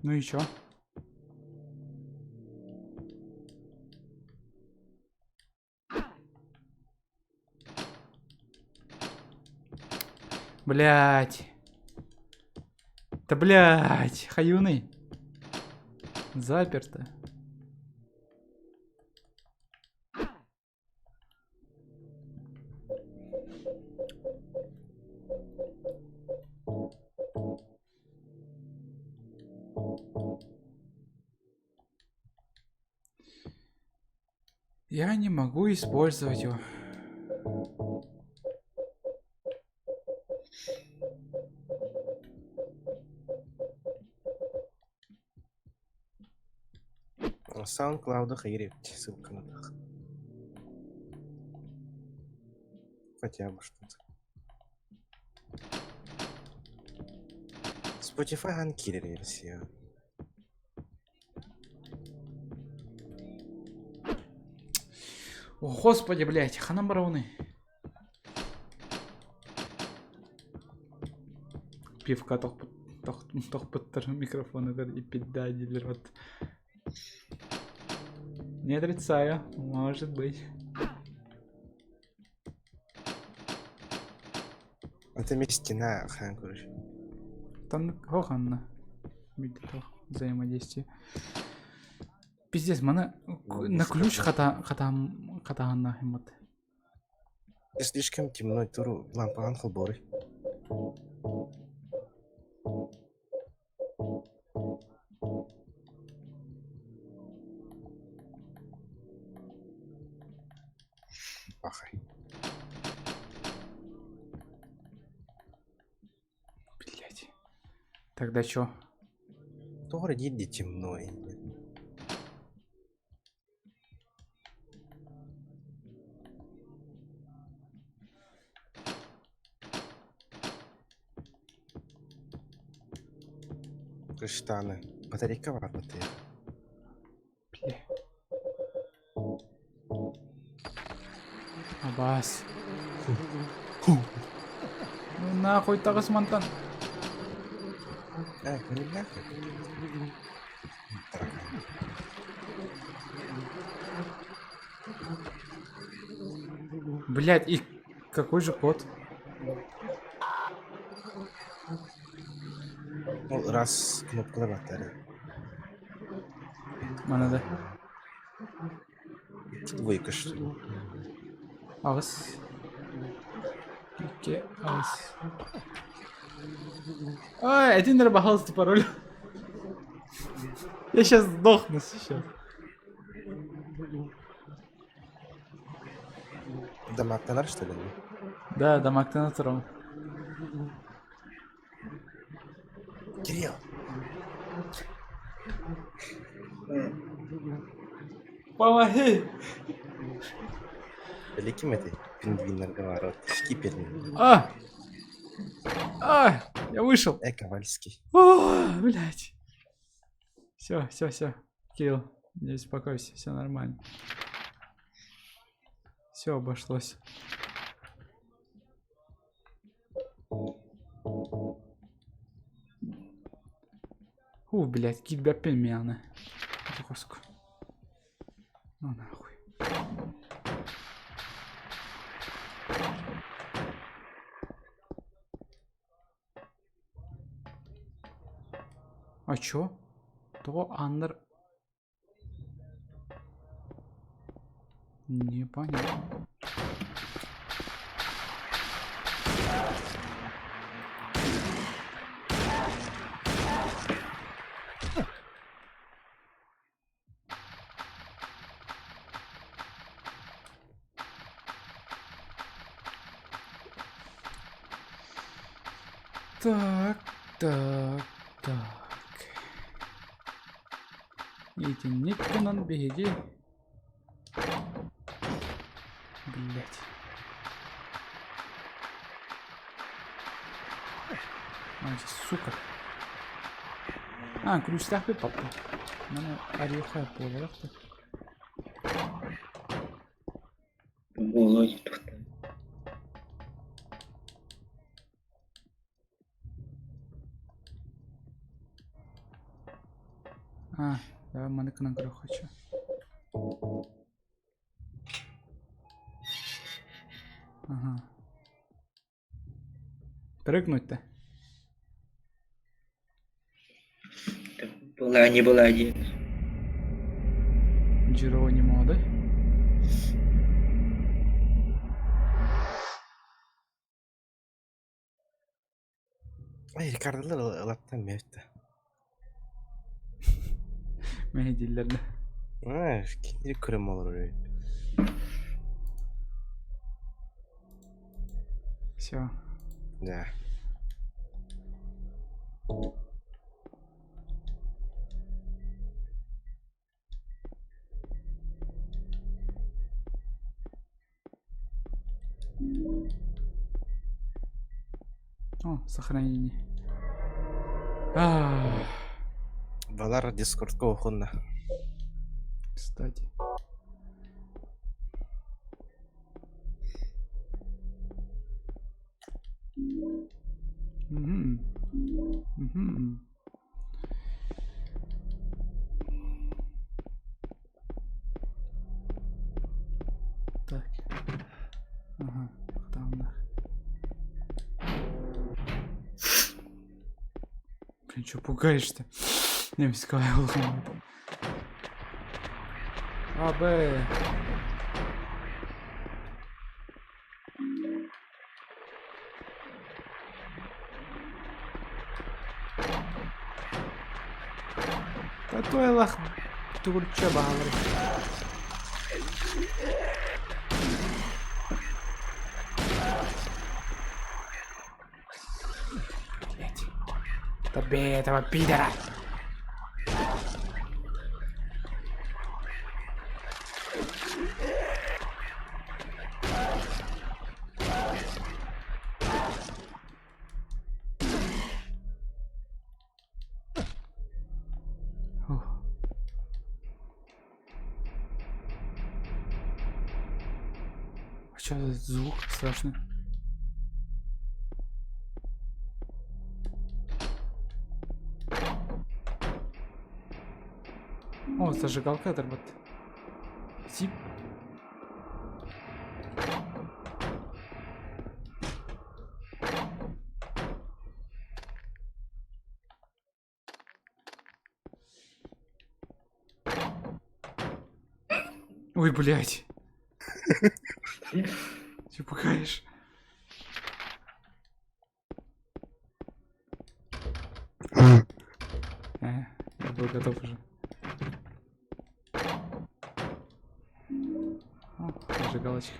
Ну и чё? Блять. Да блять, хаюны. Заперто. Я не могу использовать его. SoundCloud хайреп ссылка на так. Хотя бы что-то. Spotify хан кирер версия. О, господи, блядь, ханам барауны. Пивка тохпыттар микрофоныгар и пизда дилер вот. Не отрицаю, может быть. Это стена хан короче. Там хоханна. Взаимодействие. Пиздец, мана на ключ хата хата хата химат. Слишком темно, туру лампа холборы. Пахай. Блять. Тогда чё? Тоҕо эрэ диир темно. Кыштааны. Батарейка баар батарейка. Бля. Абаас. Ну нахуй таҕыс мантан. Э, көҥүллээх. Блять, и какой же код? Ол раз кнопкалар баттары. Мана да. Двойка что ли? Аҕыс. Икки аҕыс. Ай, один эрэ баһаалыста пароль. Я сейчас сдохну сейчас. Дамактанар что ли? Да, дамактана туром. Кирилл. Помоги! Великим этой пингвиннарга ворот. Шкипер. А! А! Я вышел. Э, Ковальский. О, блядь. Все, все, все. Кирилл, не беспокойся, все нормально. Все обошлось. О, блядь, киирбэппин миэхэ. Хоско. Ну нахуй. А чё? То Аннер... Непонятно. Так, так, так. Итинник гынан биһиги Блять. Ай, сука. А, ключтаах папа. Маны арыйха буоларах да. Буолуо А, давай маны гынан көрө хочу. Ага. Прыгнуть-то? Была не была один. Джеронимо, да? Ай, Рикардолар ылаттан мөттө. Мэһэйдииллэр да. Аа, кинини көрөм олорор эбит. Все. Да. О, сохранение. А, Балар Дискордка уһунна. Кстати. Мгм. Мгм. Так. Ага, там Блин, что пугаешь-то? Не, А, Б. Татуэлах тугурча баалар. Убей этого пидора! Фух. А что за звук страшный? О, зажигалка оторват. Тип. Ой, блядь. Че пугаешь? Я был готов уже. О, зажигалочка.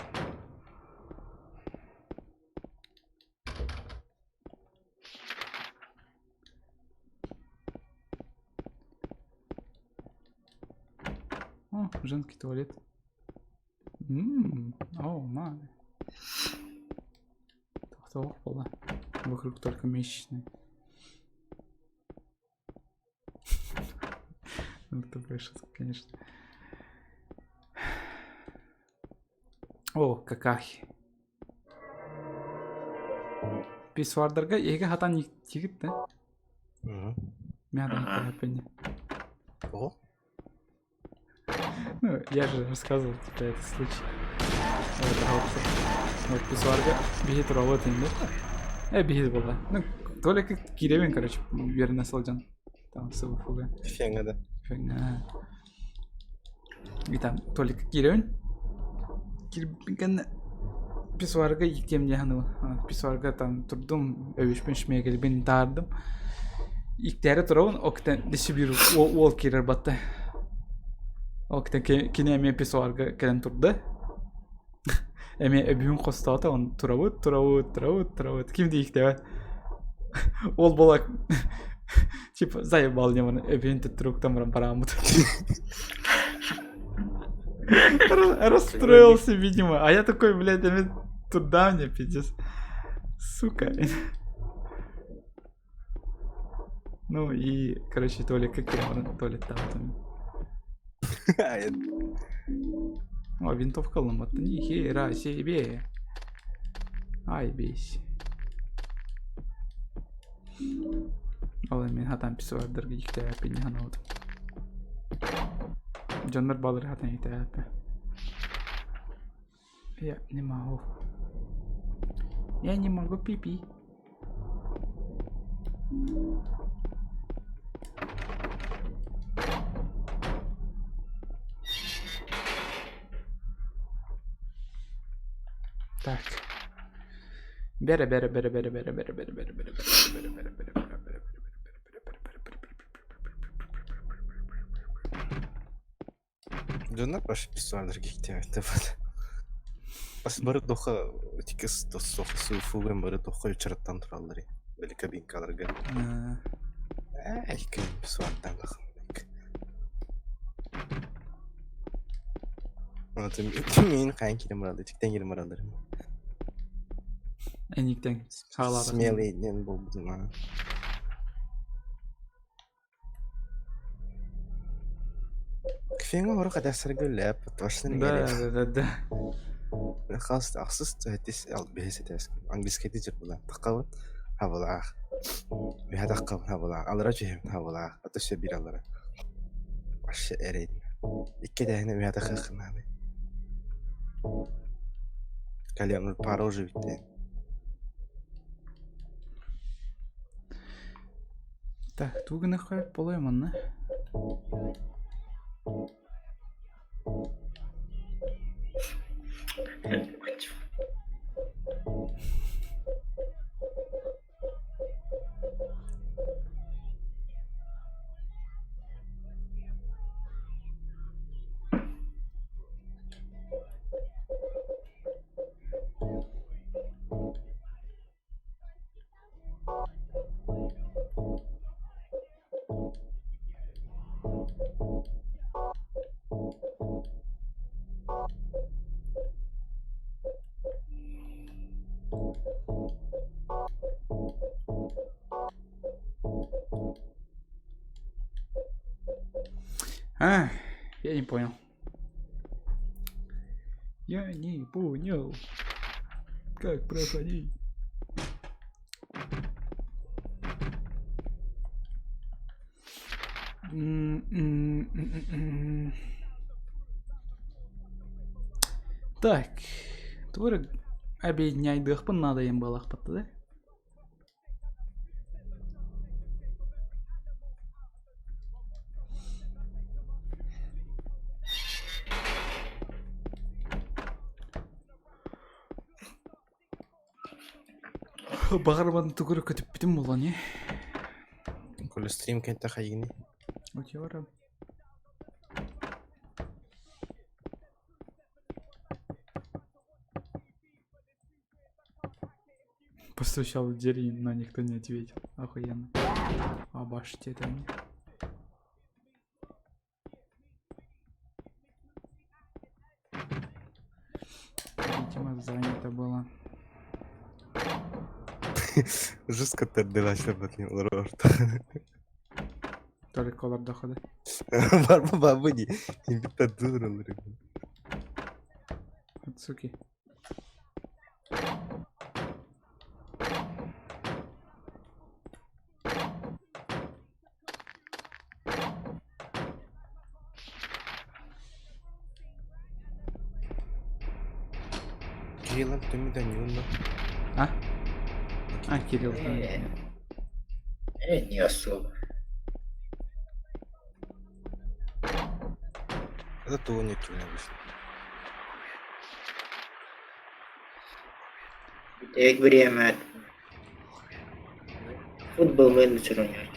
О, женский туалет. Ммм, oh my. Туох буолла. Вокруг только месячные. Ну, тупая шутка, конечно. О, какахи. Писсуардарга эһиги хатан тигит да? Мен хатан О? Ну, я же рассказывал, типа, этот случай. Вот, вот писсуарга биһи туралы этинде. Э, биһи буолла. Ну, только кииребин, короче, үөрэнэ сылдьан. Там СВФУга. Фенга да. Фенга. И там только кииребин. Киирбин писсуарга иктиэм диэн писсуарга там турдум, өбүшпүн шмегелбин таардым. Иктээри турабын, октен десибир уол киирэр батта. Октен кини эмиэ писсуарга кэлэн турда. Эмиэ өбүһүн хостоото, он турабыт, турабыт, турабыт, турабыт. Ким да иктээбэт. Ол буола типа заебал диэн өбүһүн төттөрү баран барааммыт. Расстроился, видимо. А я такой, блядь, эми туда мне, пиздец. Сука. Ну и, короче, туалет как я, туалет там. Там. О, винтовка ломата. Ни хера себе. Ай, бейся. Ол мин хатан писсуардарга иктээппин санаабытым. Дьоннор балары хатан иктээппин. Я не могу. Я не могу пипи. Так. Бэрэ бэрэ бэрэ бэрэ бэрэ бэрэ бэрэ бэрэ бэрэ бэрэ бэрэ бэрэ бэрэ бэрэ Дьоннор баш писсуардар киктээбиттэр Бас бары тоха тикис тоссох суфуган бары тоха учараттан тураллар били кабинкаларга. Ээ икки писсуардан Мин хаан киирэн бараллар, итиктэн киирэн бараллар. Эниктэн хаалаатах. Смелый диэн буолбутум аа. Кфеҥҥэ оһоро хатаастарга үлэлээп, точно Да, да, да, да. Хас ахсыс сэттис биһис этээс английскайдыы дьарбылаах таххабын хабылаах үһэ таххабын хабылаах алара түһэбин хабылаах ата өссө биир алара вообще эрэйдим икки этээһинэ үһэ таххыаххынааны Кальяннар пара уже бүттэ. Так, тугу гыныахха буолуой манна? А, я не понял. Я не понял. Как проходить? Так, тугу объединяйдыахпын наада диэн буолаахпыт да? Баҕарбан тугу эрэ көтүппүтүм буолуо ини. Коля стрим кэнтэ хайыгыный? Утиора. Постучал в дверь, но никто не ответил. Охуенно. Обашьте это мне. Видимо, занято было. Жестко тердилачлар батын олар орта. Только олар доходы. Барба бабы ди. Бит тардылар олар. От суки. Кирилл Антони Даниловна. А? А, Кирилл. Не особо. Это то не обычно. Бүтэһик время футбол менеджер оонньуур.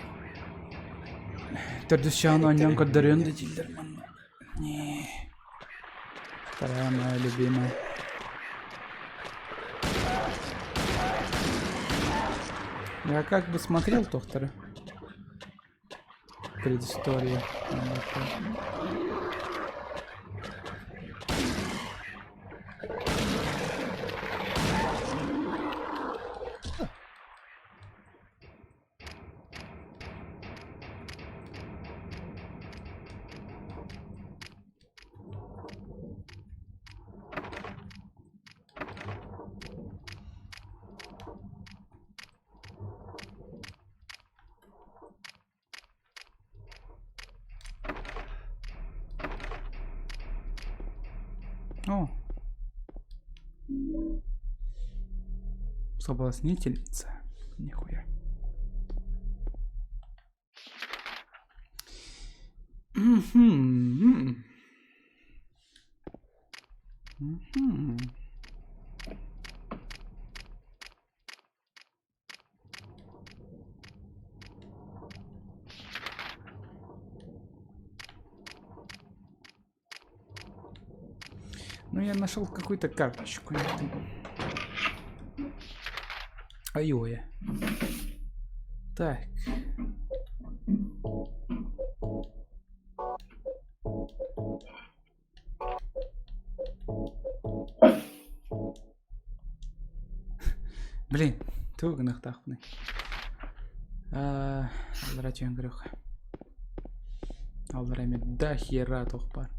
Төрдүс чаһын оонньоон көрдөрүөн да дииллэр манна. Не. Вторая моя любимая. Я как бы смотрел Тохтера. Предыстория. О. Соблазнительница. Нихуя. Мгм. Мгм. Ну, я нашел какую-то карточку. Айоя. Так. Блин, тугу гыныахтаахпыный. Аллара түһэн көрүөххэ. Аллара эмиэ да хера туох баар.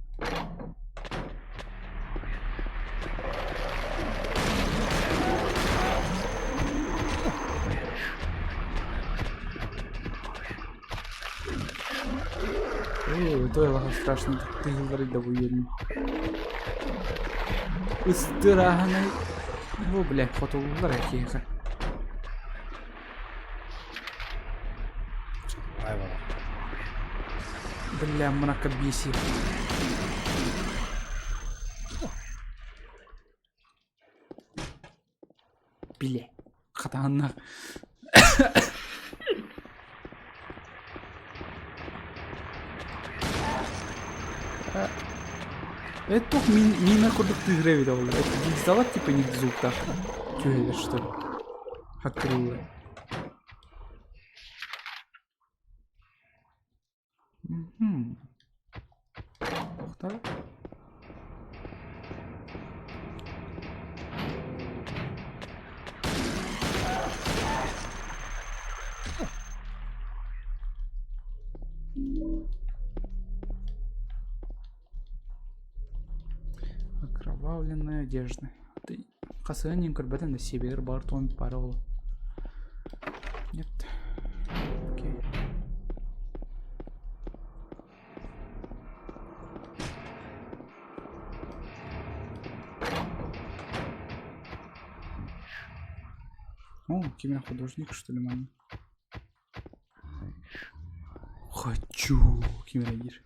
Ой, то страшно, ты говорить да уверен. Ыстырааһынай бу бля хотуллар киһиэхэ. Бля, мракобесие. Биле. Хатааннах. Это туох мина курдук тыыра эбит ол. Это гильзалар типа не звуктах. Түһэлэр что ли? Хаккырыллар. Мгм. Тоқтар. Окровавленная одежда. Ты хасыһан иһин көрбөтүм да сиэбигэр баар туом баара ол. Нет. Окей. О, кимя художник, что ли, мама? Хочу, кимя диир.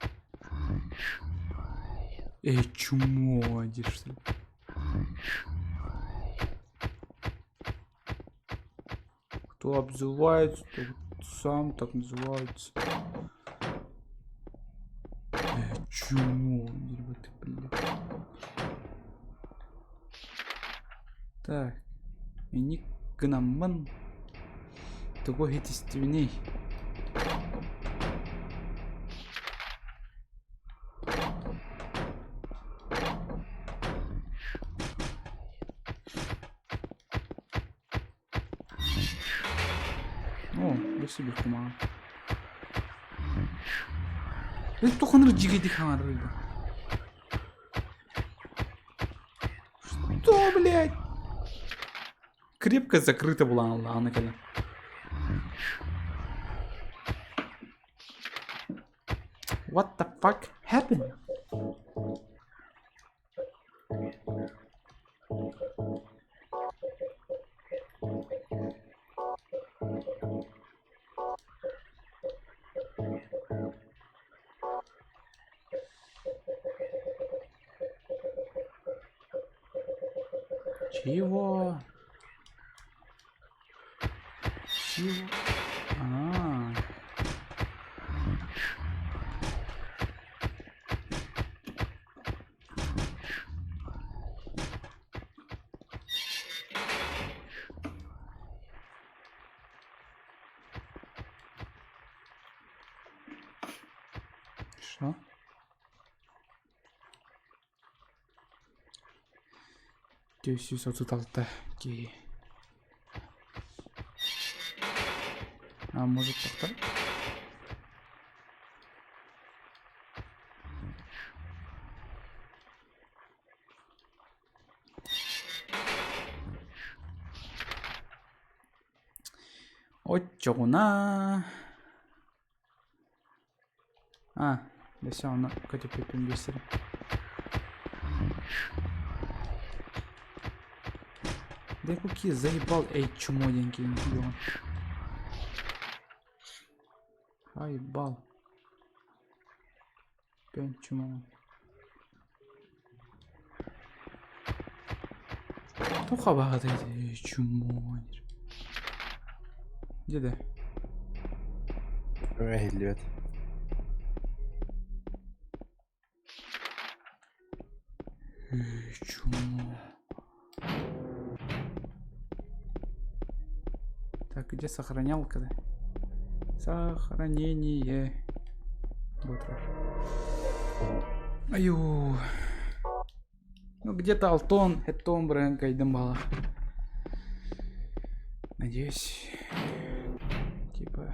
Эй, чмо, диир, что ли? Кто обзывается, тот сам так называется. Э, чмо, диир, ты, блядь. Так, инник гынаммын тугу иһитистибиний? О, өссө биир кумаҕан. Туханыр дьигэйдик хаҥарар Что, блядь? Крепко закрыта была аны кэлэн. What the fuck happened? Чего? Чего? А. Что? 436 киһи. А может тохтор? Оччоҕуна А, өссө онно көтүппүппүн биэрсэрим. Да какие заебал, эй, чмо диэн киһи Хайбал. Пен чмо. Туха багата чмо. Где Иһиллибэт. Чмо. Так, где сохранялка-то? Сохранение. Вот. Аю. Ну, где-то Алтон, Этон, Брэн, Кайдамбала. Надеюсь, типа...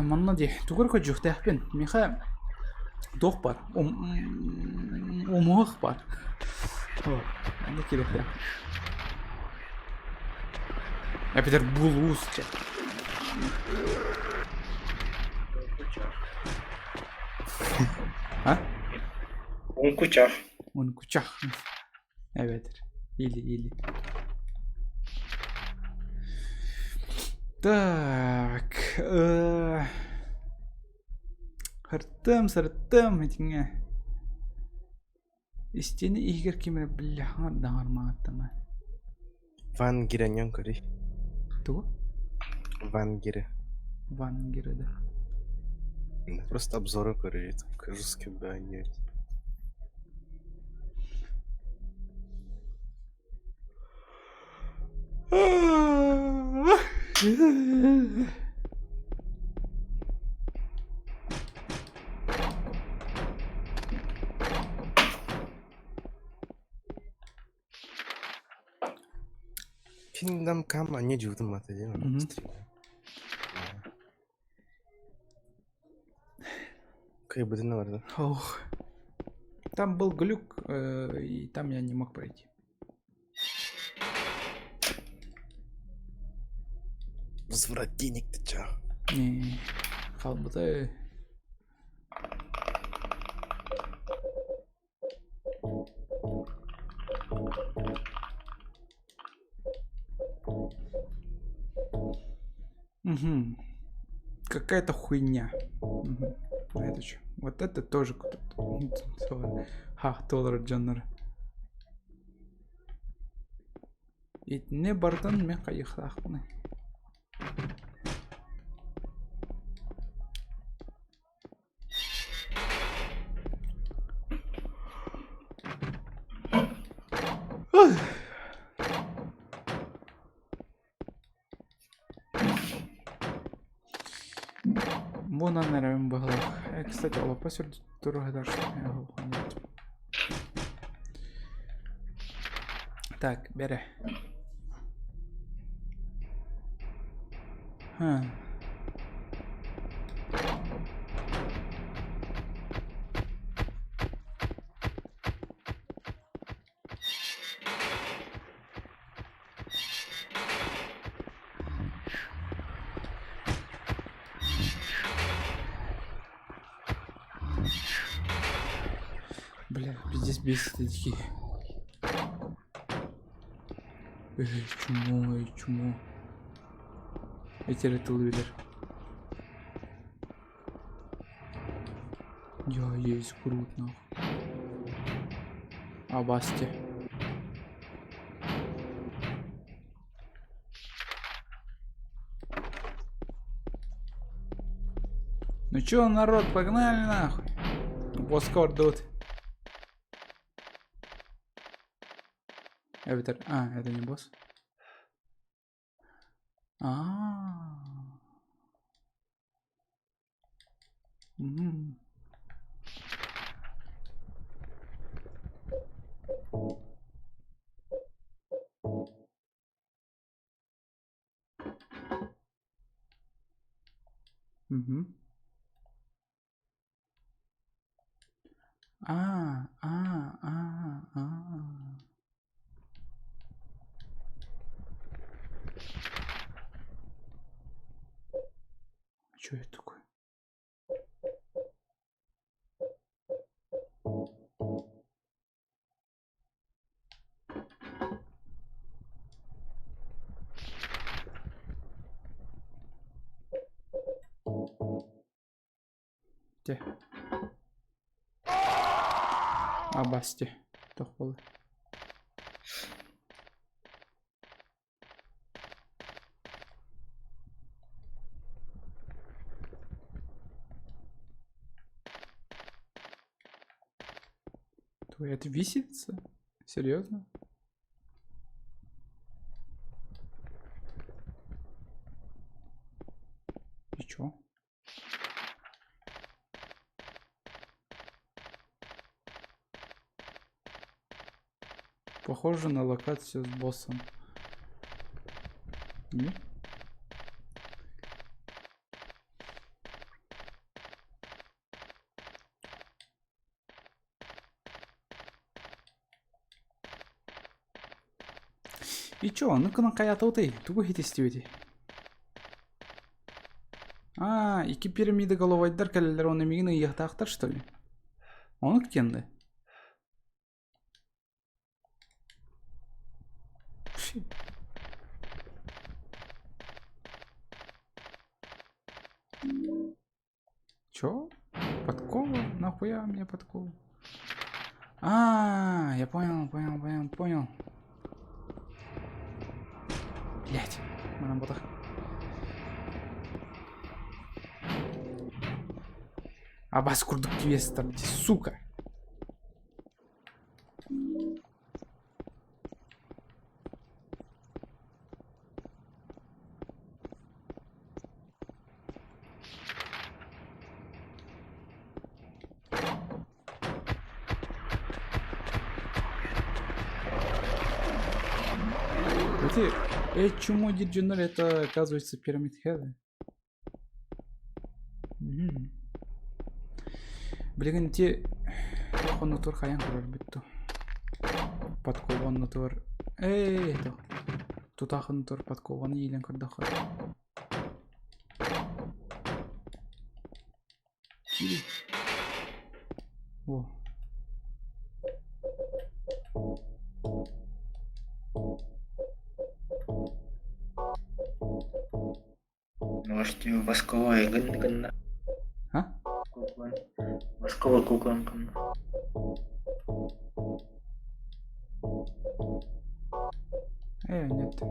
Манна дии тугу эрэ көрдьүөхтээхпин. Миэхэ туох баар? Умуһах баар. Манна киириэхтээх. Эбэтэр булуус чэ. А? Ункучах. Ункучах. Эбэтэр. Или, или. Так. Сырыттым, сырыттым итиҥҥэ. Истиэнэ иһигэр ким эрэ бляха даҕармааттана. Ван Гираньон көрүй. Тугу? Ван Гире. Ван Гире, да. Просто обзоры көрүй, русский баню. Kingdom Come анньа дьуутун мата диэн Мгм. Кыайбытын барда. Ох. Там был глюк, э, и там я не мог пройти. Возврат денег ты чё? Не, хаалбыта. Угу. Какая-то хуйня. Угу. А это что? Вот это тоже куда-то. Ха, доллар дьоннор. Итини барытын мин хайыахтаахпыный. Мунан эрэбин быһалаах. Э, кстати, олоппос туруһа Так, бэрэ. Ха. Бля, пиздец бесит эти. Эй, чмо, эй, чмо. Эти тыл Я есть Грут, нахуй. Абасти. Ну чё, народ, погнали нахуй. Босскор дут. Это, а, это не босс. А. -а, -а. Угу. А, а, а, а. Что это такое? Где? Абасти. Туох буолла? Твоя это виселица? Серьезно? И чё? Похоже на локацию с боссом. Нет? И чё, ну-ка на хайатыбытый, тугу иһит А, икки пирамида головайдар кэлэллэр уонна миигин ыйыахтаахтар что ли? Ону кэннэ. Чё? Подкова? Нахуя мне подкова? А, я понял, понял, понял, понял. Блять, манан ботах. Абас курдук квестар, сука. Эти, чему Диджинер, это, оказывается, Pyramid Head. Мгм. Билигин ити хоннотуор хайаан көрөрбүт дуу? Подкованнотуор ээ то тутаахынтуор подкованы иилэн көрдөххө О. Может, восковой гын-гынна. А? Куклан. Восковой куклан гынна. Нет.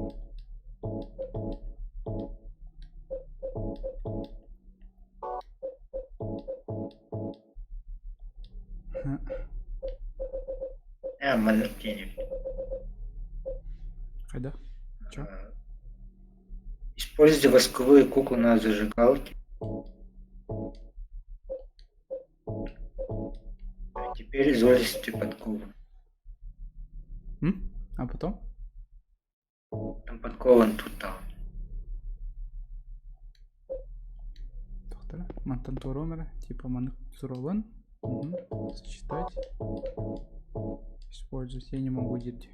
Маннык диэн Хайда? Чё? Используйте восковые куклы на зажигалке. Теперь извольте подкову. М? А потом? Там подкован тут там. Тохтара. Мантан туоруом Типа маннык туруолун. Угу. Сочетать. Использовать. Я не могу дить.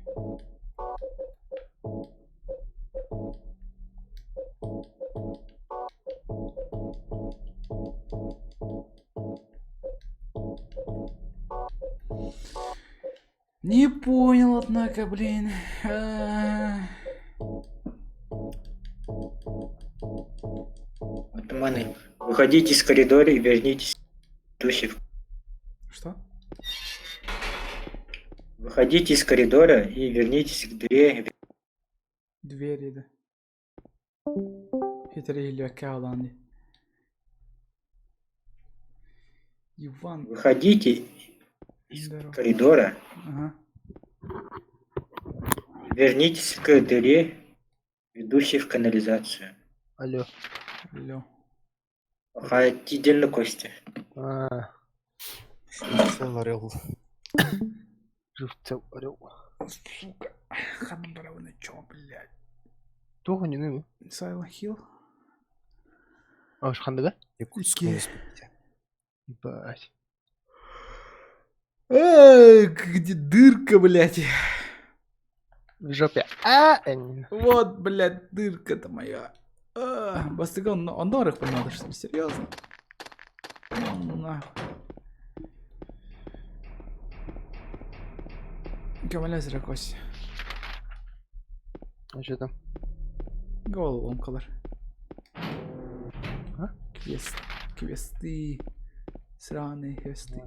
Не понял, однако, блин. Атаманы, выходите из коридора и вернитесь к духе. Что? Выходите из коридора и вернитесь к двери. Двери, да. Хитрый Илякалан. Иван. Выходите из коридора. Ага. Вернитесь к дыре, ведущей в канализацию. Алло. Алло. Хотите кости. А. Живцев орел. Живцев орел. Сука. Ханбаравна чё, блядь? Туох не Silent Hill? А, хандыга? Якутскую Ебать. Эй, где дырка, блядь? В жопе. А, Вот, блядь, дырка-то моя. Бастыган, он надо, что ли? Серьезно? Ну, нахуй. Көмөлөс Ракось. А что там? Головоломкалар. А? Квест. Квесты. Сраные квесты.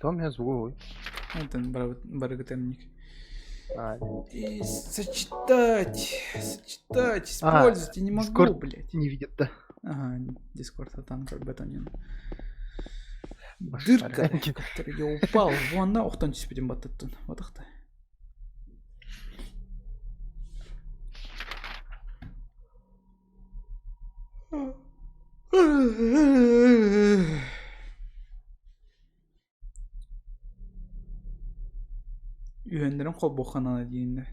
Там я звук. Это барготемник. А, И сочетать, сочетать, использовать, я не могу, Discord блядь. Не видит, да. Ага, Дискорд, а там как бы это не... Дырка, который я упал, вон на, охтон түспүтүм баттаттын, батахта. Үһүөннэрин холбуохханана дииннэр.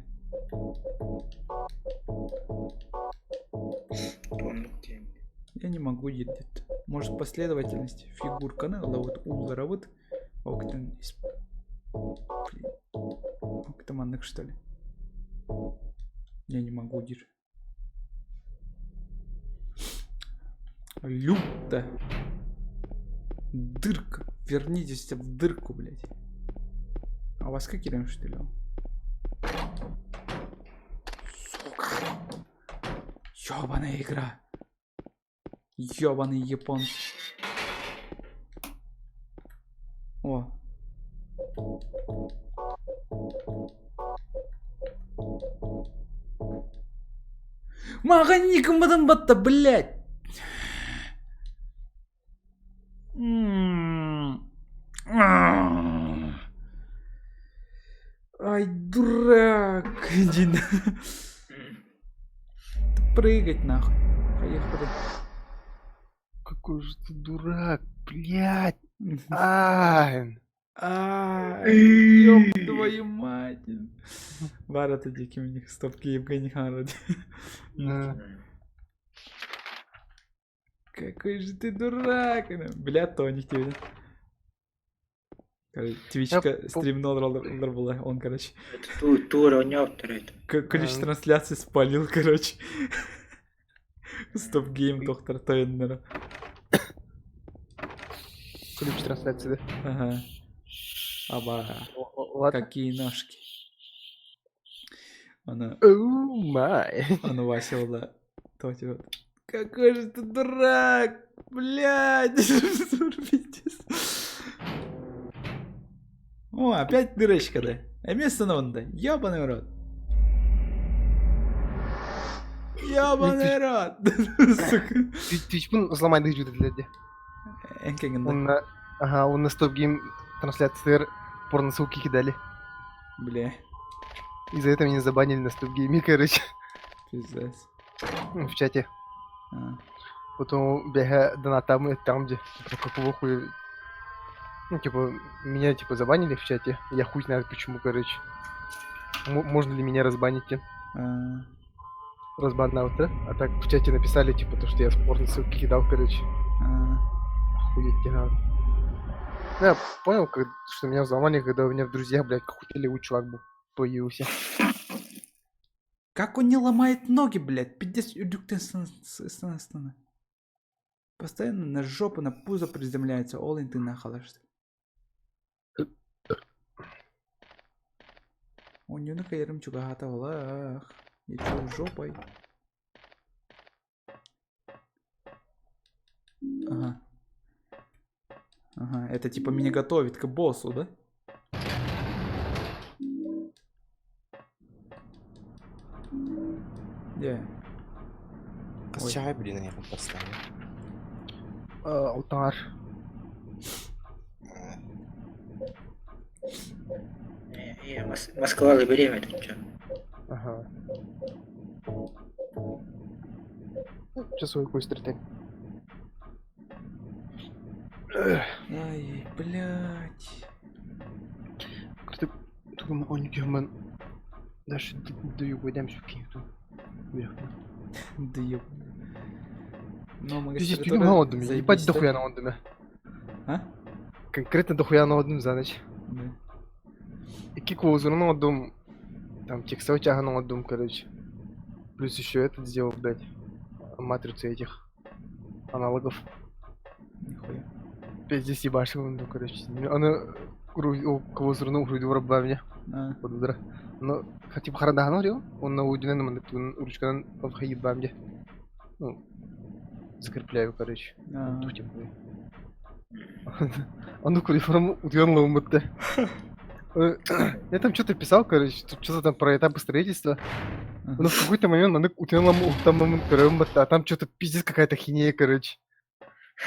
Я не могу едет. Может последовательность фигурканы ылабыт улларабыт октен Блин. Октаманнык что ли? Я не могу дир. Люто. Дырка. Вернитесь в дырку, блядь. А у вас как что ли? Сука. Ёбаная игра. Ёбаный японцы. О. Мага никому батта, блядь. Ай, дурак. Иди на. Прыгать нахуй. Поехали. Какой же ты дурак, блядь. Ай. Ай, ёб твою мать. Бар это дикий у них стопки Евгений Ханрад. Какой же ты дурак. Бля, Тоник тебе. Твичка стримнул была, он, короче. Тур Ключ трансляции спалил, короче. Стоп гейм доктор Тойнера. Ключ трансляции, да? Ага. Аба. Какие ножки. Она... Oh my. Она Вася да. То типа, Какой же ты дурак! Блядь! Пиздец. О, опять дырочка, да? А место на да? Ёбаный в рот. Ёбаный рот! Сука. Твичпын взломать дыжды Энкеген, Он на... Ага, он на стоп гейм трансляциялар порно-ссылки кидали. Бля. И за это меня забанили на стоп гейме, короче. Пиздец. Ну, в чате. А. Потом бега донатам там, где типа, какого хуя. Ну, типа, меня типа забанили в чате. Я хуй знает почему, короче. Можно ли меня разбанить? А. Разбан на да? А так в чате написали, типа, то, что я порно ссылки кидал, короче. А. Охуеть тебе надо. Ну, я понял, как, что меня взломали, когда у меня в друзьях, блядь, какой-то левый чувак был, появился. Как он не ломает ноги, блядь? Пиздец, астана. Постоянно на жопу, на пузо приземляется. Ол ты нахалаш. У него на каерым чугата валах. Я чё, жопой? Ага. Ага, это типа меня готовит к боссу, да? Где? Ой. Чай, блин, я поставил. Алтар. Москва беременна, чё? Ага. Часовой кость ты. Ай, блядь. Ты он Даже даю гойдам суки. Да ёб. Ну, Пиздец, ты на отдуме, ебать дохуя на отдуме. А? Конкретно дохуя на отдум за ночь. Да. И кику на отдум, там текстовый тяга на отдум, короче. Плюс еще этот сделал, блядь, матрицу этих аналогов. Нихуя. Пиздец, ебашил, ну, короче. Она квозурну грудь мне. Под удара. Но типа харадахан говорил, он на удинен ручканан бамде. Ну, закрепляю, короче. Типа. Он форму утвернул будто. Я там что-то писал, короче, тут что-то там про этапы строительства. Но в какой-то момент он утвернул там а там что-то пиздец какая-то хинея, короче.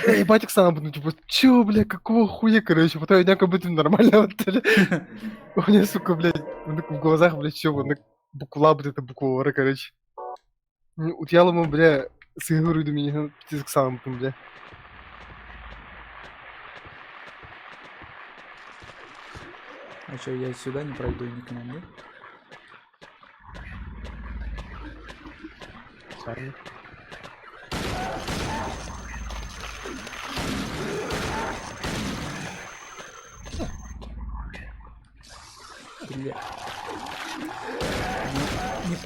Ебать, Оксана, ну типа, чё, бля, какого хуя, короче, потом я как будто нормально вот, У меня, сука, блядь, в глазах, блядь, чё, буква, вот эта буква Р, короче. Утялому, бля, сыгру до меня, пиздец, Оксана, бля. А чё, я сюда не пройду никому, да? Сарни. Бля. Не, не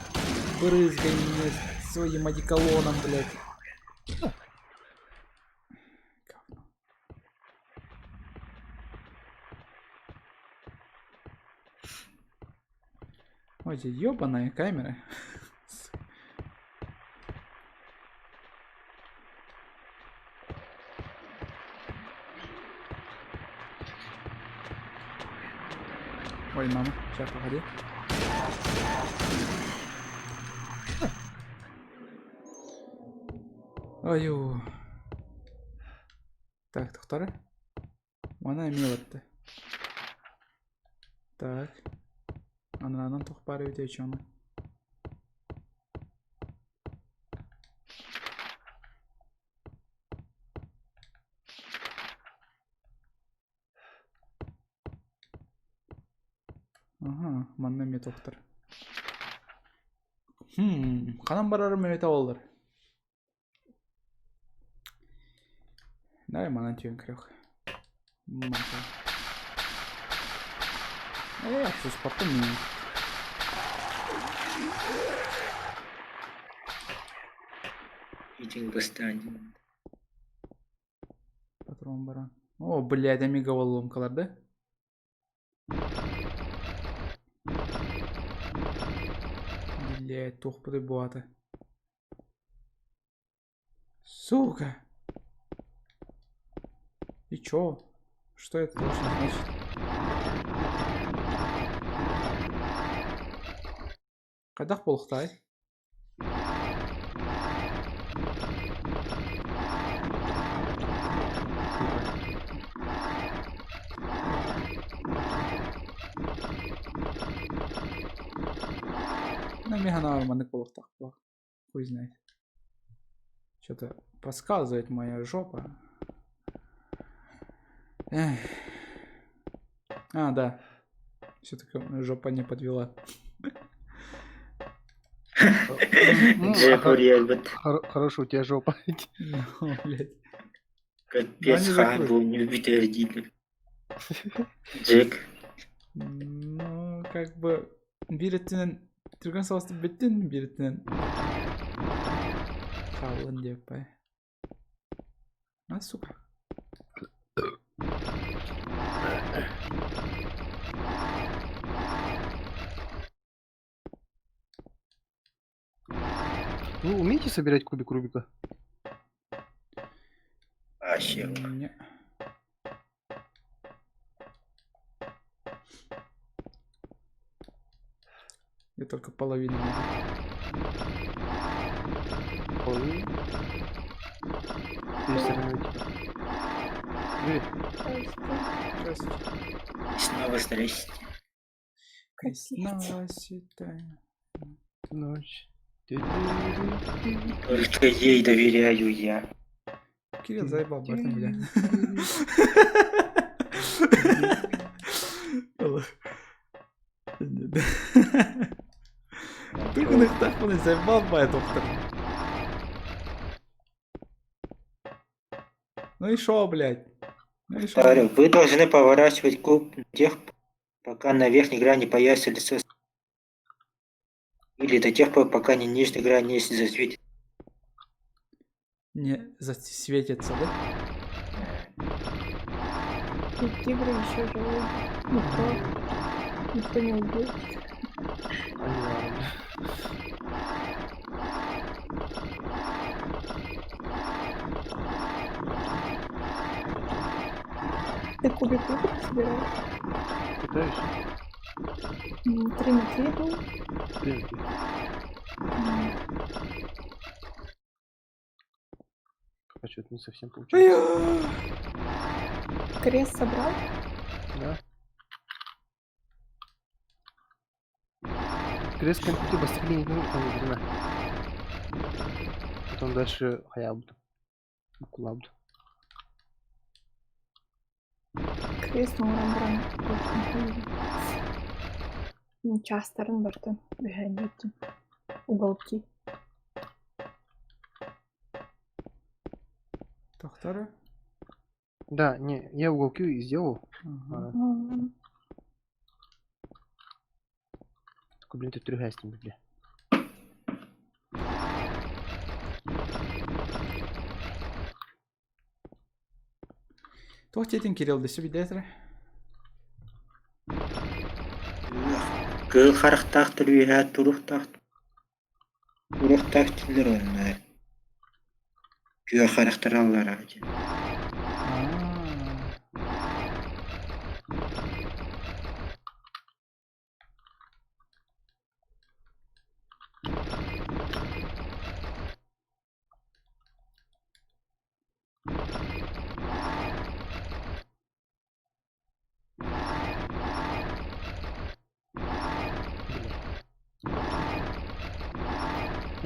брызгай меня своим одеколоном, блядь. Говно. Ой, эти ёбаные камеры. Ой, мама, сейчас, погоди. Ой, Так, доктора. Она милотта. Так. Ананан тохпары өте чоны. Аха, манна эмиэ тохтор. Хм, ханан барарым эбитэ буоллар. Давай манан түһэн көрүөх. Мантан. Э, суспаттым мин. Итин бастаан. Патрон баран. О, блядь, эмиэ головоломкалар да? Блядь, туохпутуй бу аата? Сука! И чё? Что это должно значить? Хайдах буолуохтаай? Ну, мин санаабар маннык буолуохтаах Хуй знает. Что-то подсказывает моя жопа. Эх. А, да. Все-таки жопа не подвела. Хорошая у тебя жопа. Ну, блядь. Капец, хабу, не убитый родитель. Джек. Ну, как бы биир өттүнэн түргэн соҕустук бүттүн, биир өттүнэн хааллын диэппай. А, сука. Вы умеете собирать кубик Рубика? Вообще. Не. Я только половину могу. Половину? Три стороны типа. Привет. Здрасте. И снова здрасте. И снова светая. Ночь. Только ей доверяю я. Кирилл заебал, братан, бля. Тугунуктахпын заебал бай доктор. Ну и шо, блядь? Ну и шо? Повторю, вы должны поворачивать куб до тех, пока на верхней грани появится лицо или до тех пор, пока не нижняя грань не засветит. Не засветится, да? И тигры еще живы. Никто, никто не убил. Ты кубик Рубика собираешь? Пытаюсь. 3 на 3 был? 3 на 3. Пока что-то не совсем получается. Крест собрал? Да. Крест компьютер бастыклини ну, время. Потом дальше хаябду. Кулабду. Крест оҥорон баран чаастарын бартын үһээн уголки. Тохтора? Да, не, я уголки и сделал. Ага. Только, блин, ты трюгастим, бля. Туох диэтиҥ Кирилл дөссө билдэтэрэ? Кыыл харахтаах төрүөһэ туруохтаах туруохтаах дииллэр уонна күөх харахтара аллараа диэн.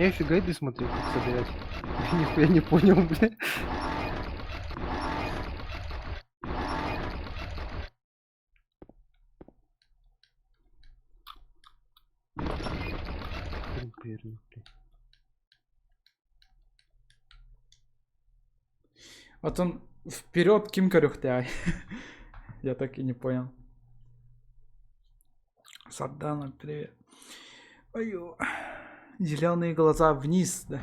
Я еще гайды смотрел, как собирать. Я нихуя не понял, бля. Повернуть. Вот он вперед ким көрүөхтээҕий? Я так и не понял. Сардана, привет. Ой, зеленые глаза вниз, да.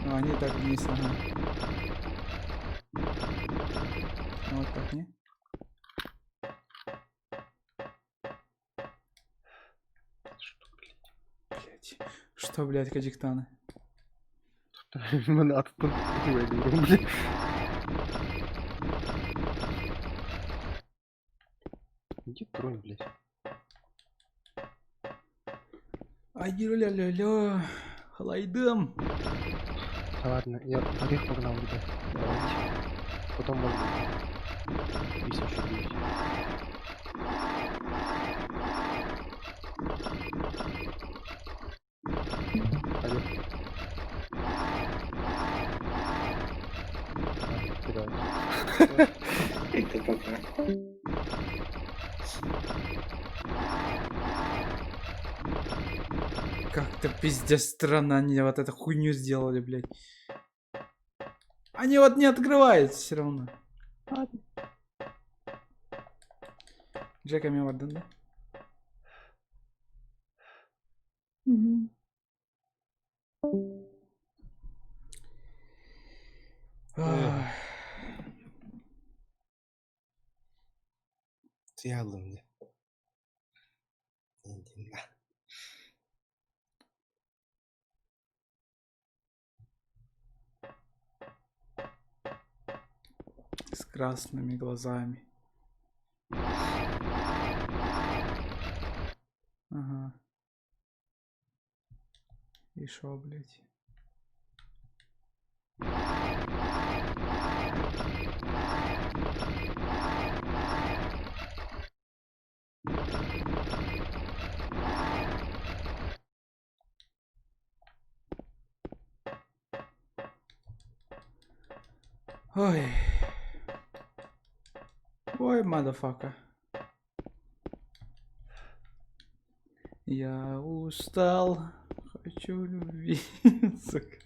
Ну, они так вниз, ага. Ну, вот так, не? Блять. Что, блядь, Кадиктаны? Мен аттым. Блин. Где тронь, блядь? Ай, ля-ля-ля. Халайдым. Да ладно, я орех погнал, ребят. Давайте. Потом может быть. Если еще будет. Алло. А, давайте. Это пока. Как-то пиздец странно они вот эту хуйню сделали, блядь. Они вот не открываются все равно. Ладно. Джека Миварден, да? Мгм. Ах. Сыялым дии. Интимна. С красными глазами. Ага. И шо, блядь? Ой. Ой, motherfucker. Я устал. Хочу любви. Сука.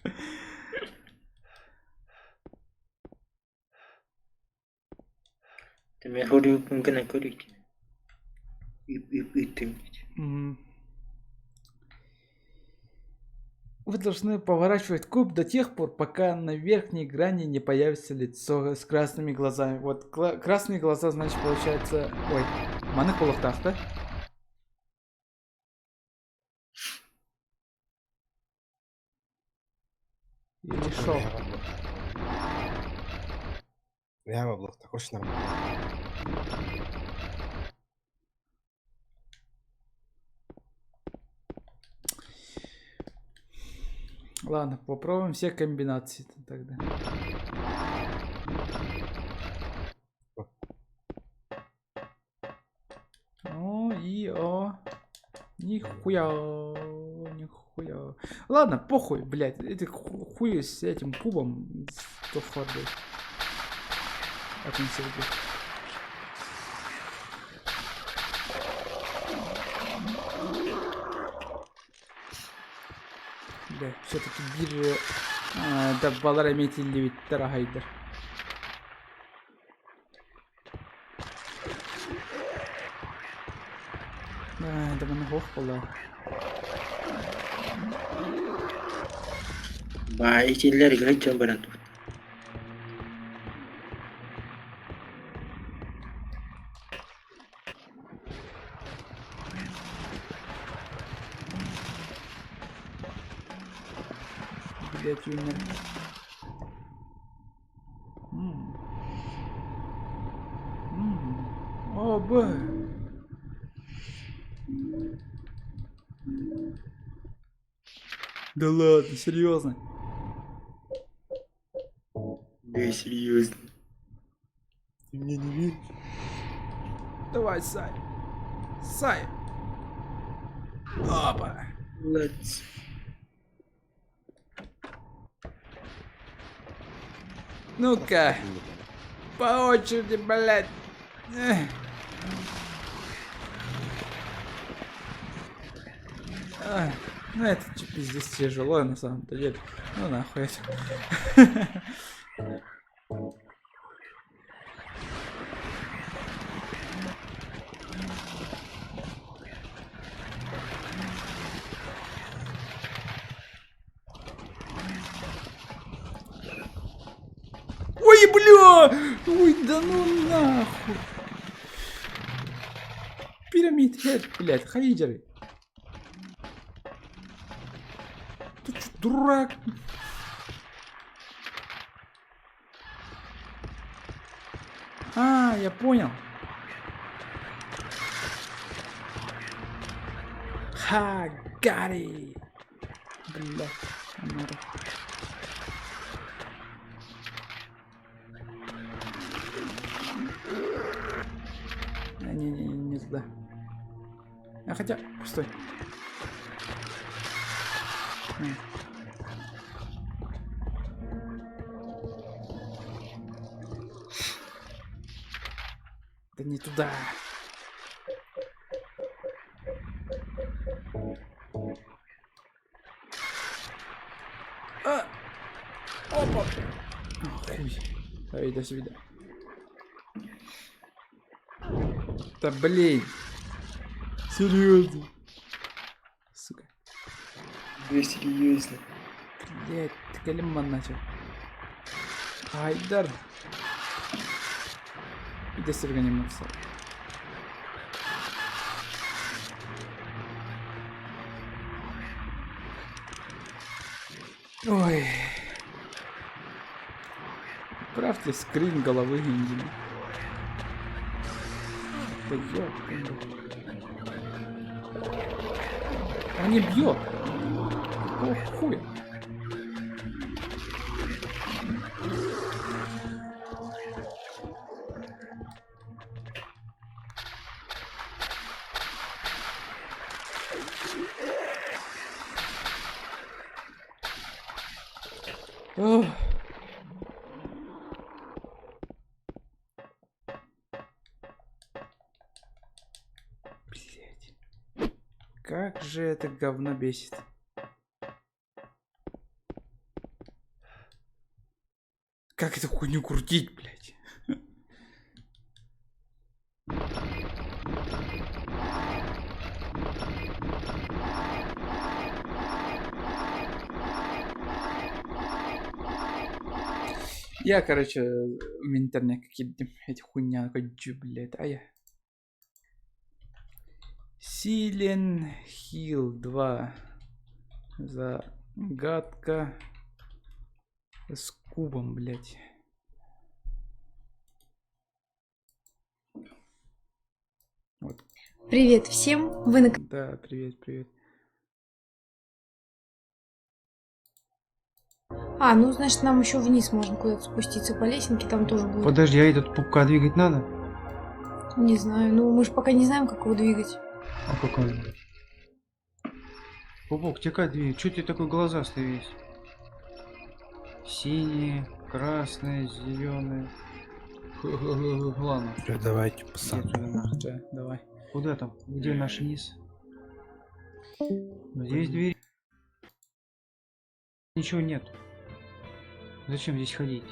Ты меня говорю, гына көрүйт. Үп үп үттüm. М. Вы должны поворачивать куб до тех пор, пока на верхней грани не появится лицо с красными глазами. Вот красные глаза, значит, получается... Ой, маны буолуохтаах, да? Или шо? Я блок такой ж нормально. Ладно, попробуем все комбинации тогда. О, и о. Нихуя, нихуя. Ладно, похуй, блядь. Это хуй с этим кубом. Сто блядь. Отнеси, блядь. Бля, все-таки бир да балар эметилли хайдер. Да маны хох була. Ба итиллер гречен баран тут. Блять, умер. М. М. О, б. Да ладно, серьезно. Да серьезно. Ты мне не веришь? Давай, Сай. Сай. Опа. Let's. Ну-ка. По очереди, блядь. Эх. Ну это пиздец тяжело на самом-то деле. Ну нахуй это. Ой, бля! Ой, да ну нахуй! Pyramid Head, блядь, хайдеры. Ты чё, дурак? А, я понял. Ха, got it. Бля, надо. Не-не-не, не туда. А хотя, стой. Не. Да не туда. А! Опа! Хуй. Давай, до свидания. Да блин. Серьезно. Сука. Серьезно. Блять, калиман начал. Айдар. Иди реанимация. Ой. Отправьте скрин головы Индии. Да ёпта. Он не бьет. Какого хуя? Ох. Блять. Как же это говно бесит. Как эту хуйню крутить, блять? Я, короче, в интернет какие-то эти хуйня, хочу, блядь, а я. Silent Hill 2. Загадка с кубом, блядь. Вот. Привет всем, вы на... Да, привет, привет. А, ну значит нам еще вниз можно куда-то спуститься по лесенке, там тоже будет. Подожди, а этот пупка двигать надо? Не знаю, ну мы же пока не знаем, как его двигать. А как он? Пупок, тебе как двигать? Чё ты такой глазастый весь? Синие, красные, зеленые. Ладно. Всё, давайте, пацаны. Да, давай. Куда там? Где наш низ? Здесь дверь. Ничего нет. Зачем здесь ходить?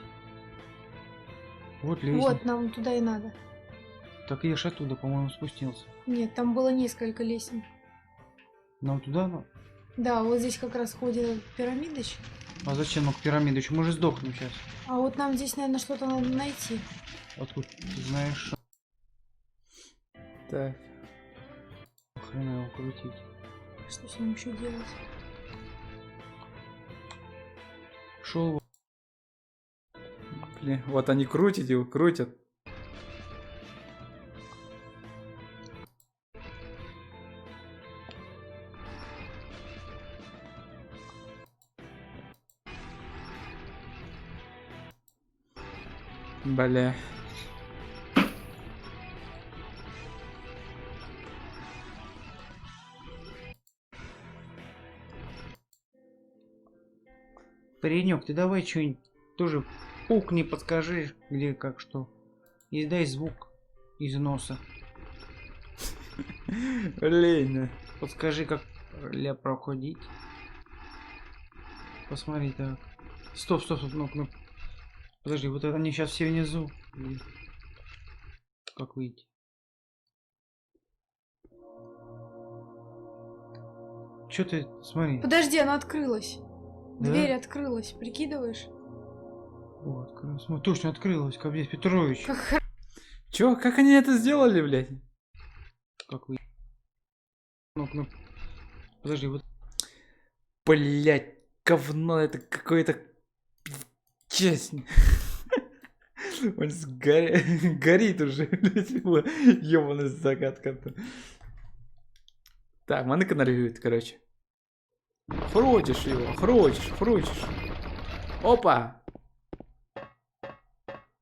Вот лестница. Вот, нам туда и надо. Так я ж оттуда, по-моему, спустился. Нет, там было несколько лестниц. Нам туда? Ну? Да, вот здесь как раз ходит этот пирамидыч. А зачем нам к пирамидычу? Мы же сдохнем сейчас. А вот нам здесь, наверное, что-то надо найти. Откуда ты знаешь? Так. Хрена его крутить. Что с ним еще делать? Шел. Блин, вот они крутят его, крутят. Бля. Паренек, ты давай что-нибудь тоже пукни, подскажи, где, как, что. Издай звук из носа. Блин. Подскажи, как Для проходить. Посмотри так. Стоп, стоп, стоп, ну, ну. Подожди, вот это они сейчас все внизу. Блин. Как выйти? Че ты, смотри. Подожди, она открылась. Да? Дверь открылась, прикидываешь? О, открылась. Смотри, точно открылась, капец, Петрович. Как Чё, как они это сделали, блядь? Как вы? Ну, ну. Подожди, вот. Блять, говно это какое-то... Честно. Он горит уже, блядь, его ёбаная загадка-то. Так, маннык нарвет, короче. Крутишь его, крутишь, крутишь. Опа!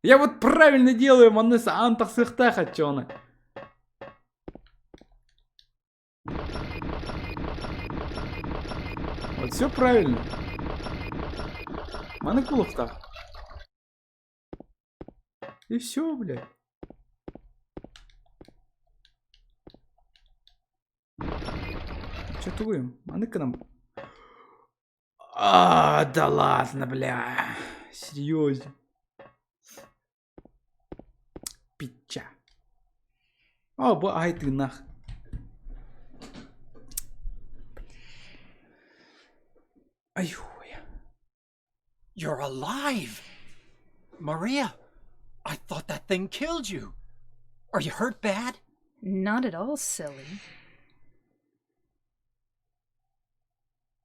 Я вот правильно делаю, манныса антахсыхтаха чёны. Вот все правильно. Маныкулов-то. И все, блядь. Че туем? Маныка нам. А, да ладно, бля. Серьезно. Пича. О, бу ай ты нах. Ай хуя. You're alive! Maria, I thought that thing killed you. Are you hurt bad? Not at all, silly.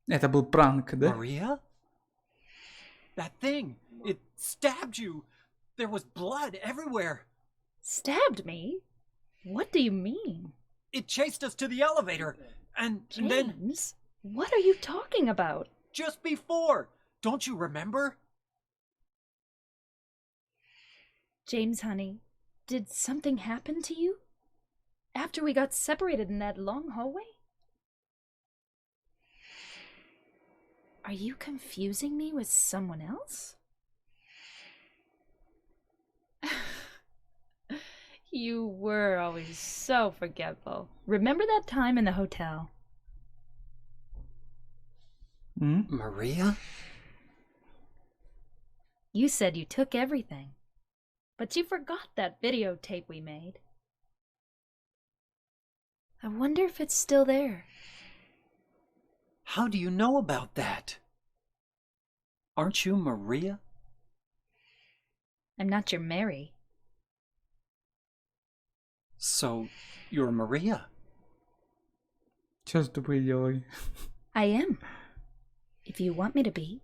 Это был пранк, да? Maria? That thing, it stabbed you. There was blood everywhere. Stabbed me? What do you mean? It chased us to the elevator. And, and then. James? What are you talking about? Just before. Don't you remember? James, honey, did something happen to you? After we got separated in that long hallway? Are you confusing me with someone else? You were always so forgetful. Remember that time in the hotel? Maria? You said you took everything, but you forgot that videotape we made. I wonder if it's still there. How do you know about that? Aren't you Maria? I'm not your Mary. So, you're Maria. Сейчас тупые диалоги. I am. If you want me to be.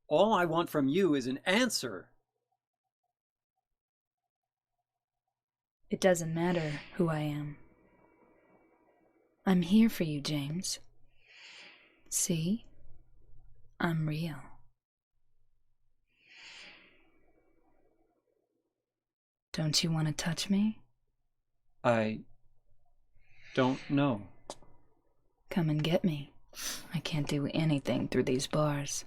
All I want from you is an answer. It doesn't matter who I am. I'm here for you, James. See? I'm real. Don't you want to touch me? I don't know. Come and get me. I can't do anything through these bars.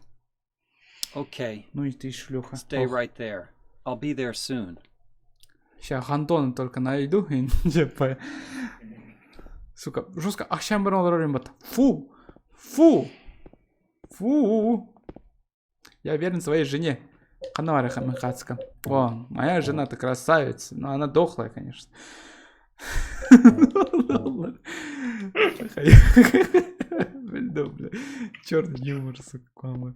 Okay. Ну и ты шлюха. Stay Ох. right there. I'll be there soon. Сейчас Антона только найду и типа... Сука, жестко. Ахшам барон Фу! Фу! Фу! Я верен своей жене. Ханавара Хамихацка. О, моя жена-то красавица. Но она дохлая, конечно. Черный юмор, сука, мама.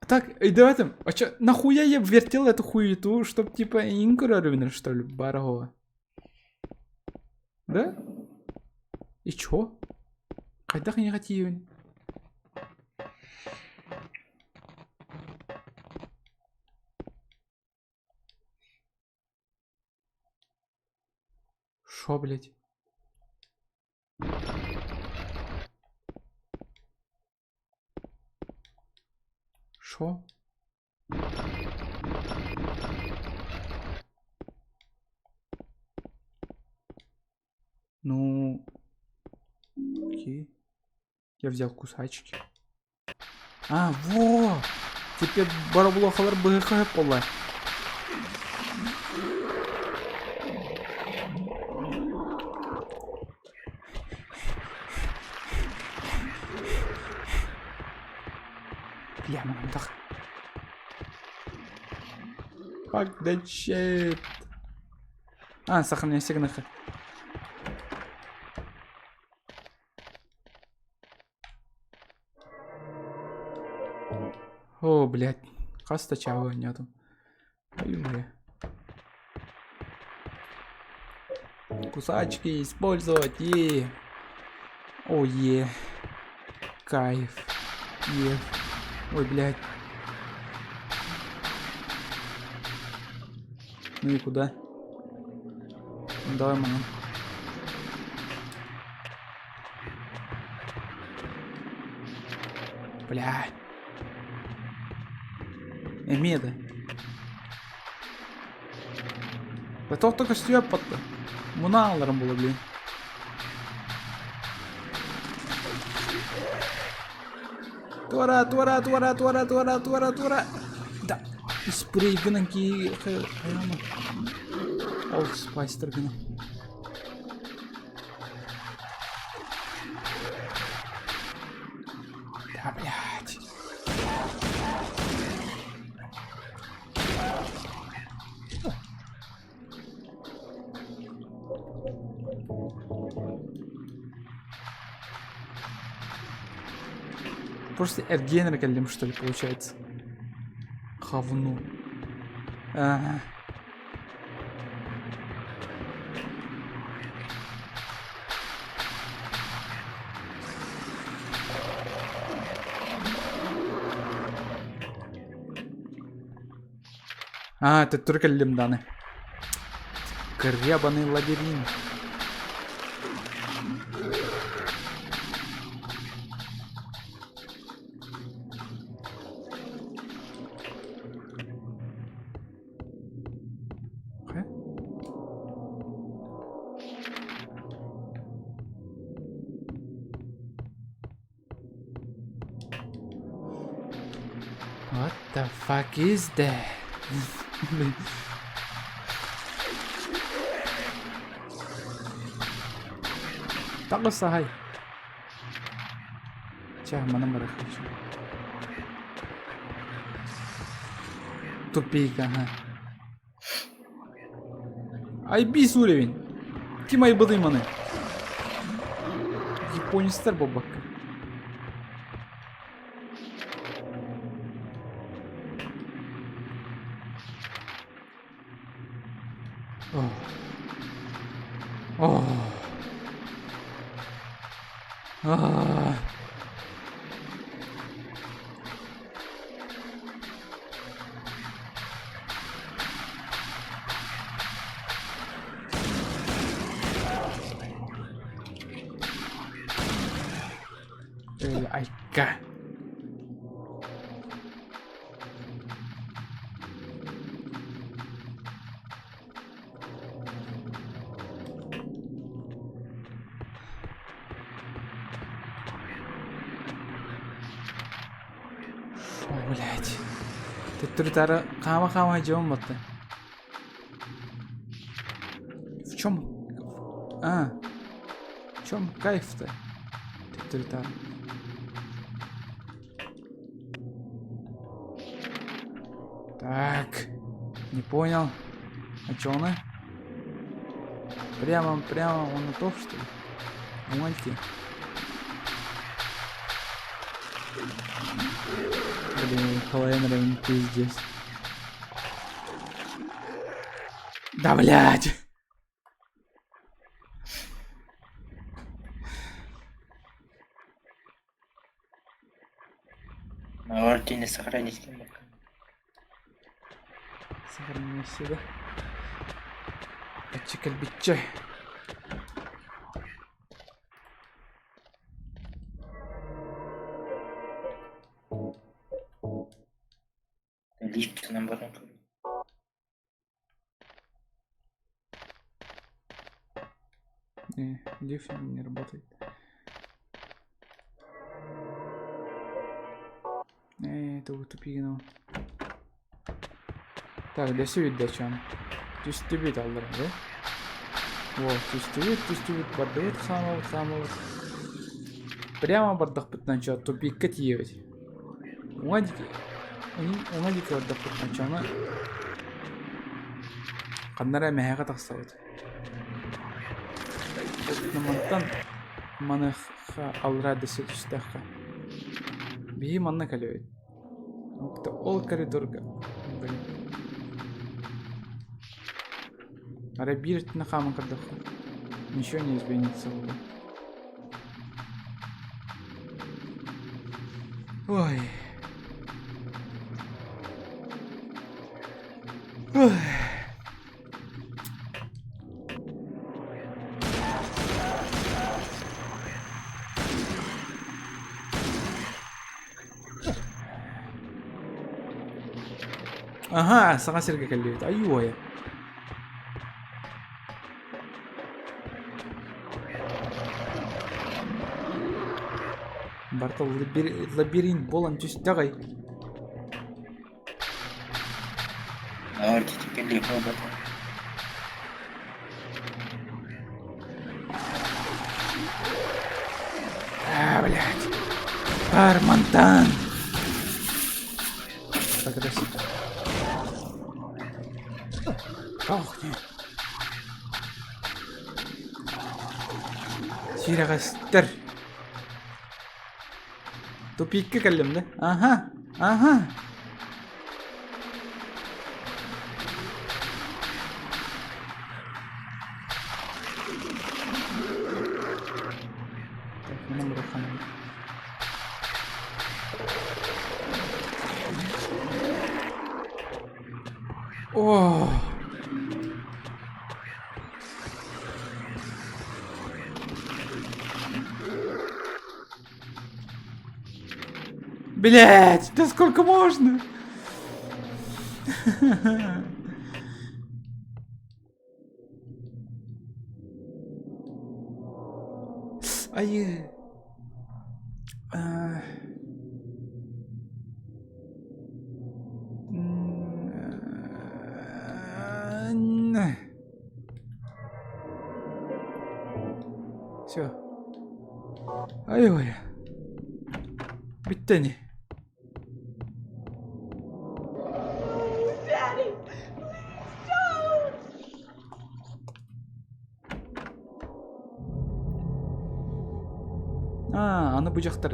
Так, и давай там, а чё, нахуя я вертел эту хуету, чтоб типа инкура что ли, барова? Да? И чё? Хайдах не хотим. Шо, блядь? Шо? Ну, окей. Я взял кусачки. А, во! Теперь бараблохалар быхая пола. Fuck that shit. А, сохраняйся гыныха. О, блядь. Хас да чааһы оонньоотум. Ой, Кусачки использовать, е. О, е. Кайф. Е. Ой, блядь. Ну и куда? Ну, давай, мама. Бля. Эмиэ да. Да тоох да көстүбэт батта. Муна аларым була блин. Туора, туора, туора, туора, туора, туора, туора. Да. Спрей гынан ки хайама. Ол спайстер гынан. Да, блядь. Просто эргиэн эрэ кэллим что ли получается? Хавну. Ага. А, төттөрү кэллим даҕаны. Гребаный лабиринт. Окей. What the fuck is that? Таҕыс аһай. Чэ, манан барар хочу. Тупик, ага. Айбис уровень. Ким айбыдый маны? Японецтар буолбакка. О. О. А. Айка. О, блядь. Төттөрү-таары хаама-хаама дьон батта. В чем? А, в чем кайф-то? Төттөрү-таары. Так, не понял. А чё он? Прямо, прямо он на то, что ли? Мальки. Блин, половина пиздец. Да, блядь! Можете не сохранить. Сохранение себя. Аччы кэлбиччэ. Лифт нам баран. Не, лифт не работает. Э, это тупигинов. Так, дөсү үддэчэн. Түстүбүт аллара, да? Вот, түстүбүт, түстүбүт, бардыбыт, хаамабыт, хаамабыт. Прямо бардахпытынан чё, тупикка тиийэбит. Уҥа диэки, уҥа диэки бардахпытынан чё, Ханна эрэ мэһэҕэ тахсабыт. Мантан маныаха аллараа да түстэххэ. Биһи манна кэлэбит. Ол коридорга блин. Арай биир өттүнэ хааман көрдөххө ничего не изменится уже. Ой. Ой. Аһаа, саҥа сиргэ кэллибит. Айуу-айа. Барыта лабиринт буолан түстэҕэй. А, блядь. Пармантан. Так, это Ох, нет. Сирэҕэстэр. Тупикка кэллим да? Аха, аха. Так, манан бырахханан. О! Блять, да сколько можно? Ай. А... Все. Ай-ой. Бүттэ ини. Аа, аны бу дьахтар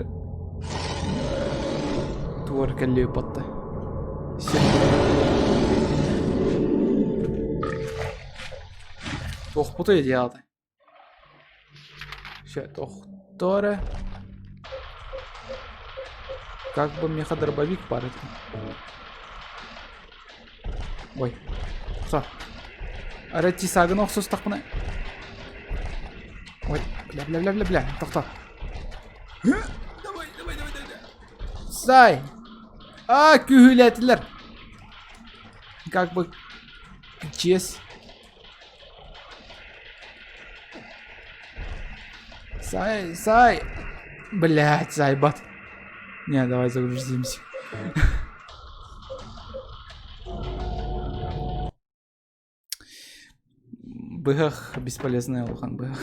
туор кэллиэ батта. Туохпутуй диаҕытай? Все, тохтоо Как бы меха дробовик баар этэ. Ой, тохтоо. Арай тисагын охсустахпына. Ой, бля, бля, бля, бля, бля, тохтоо. Давай, давай, давай, давай. Сай! А, күүһүлээтилэр. Как бы честь. Сай, сай! Блять, зайбат. Не, давай загрузимся. Быһах бесполезная улахан быһах.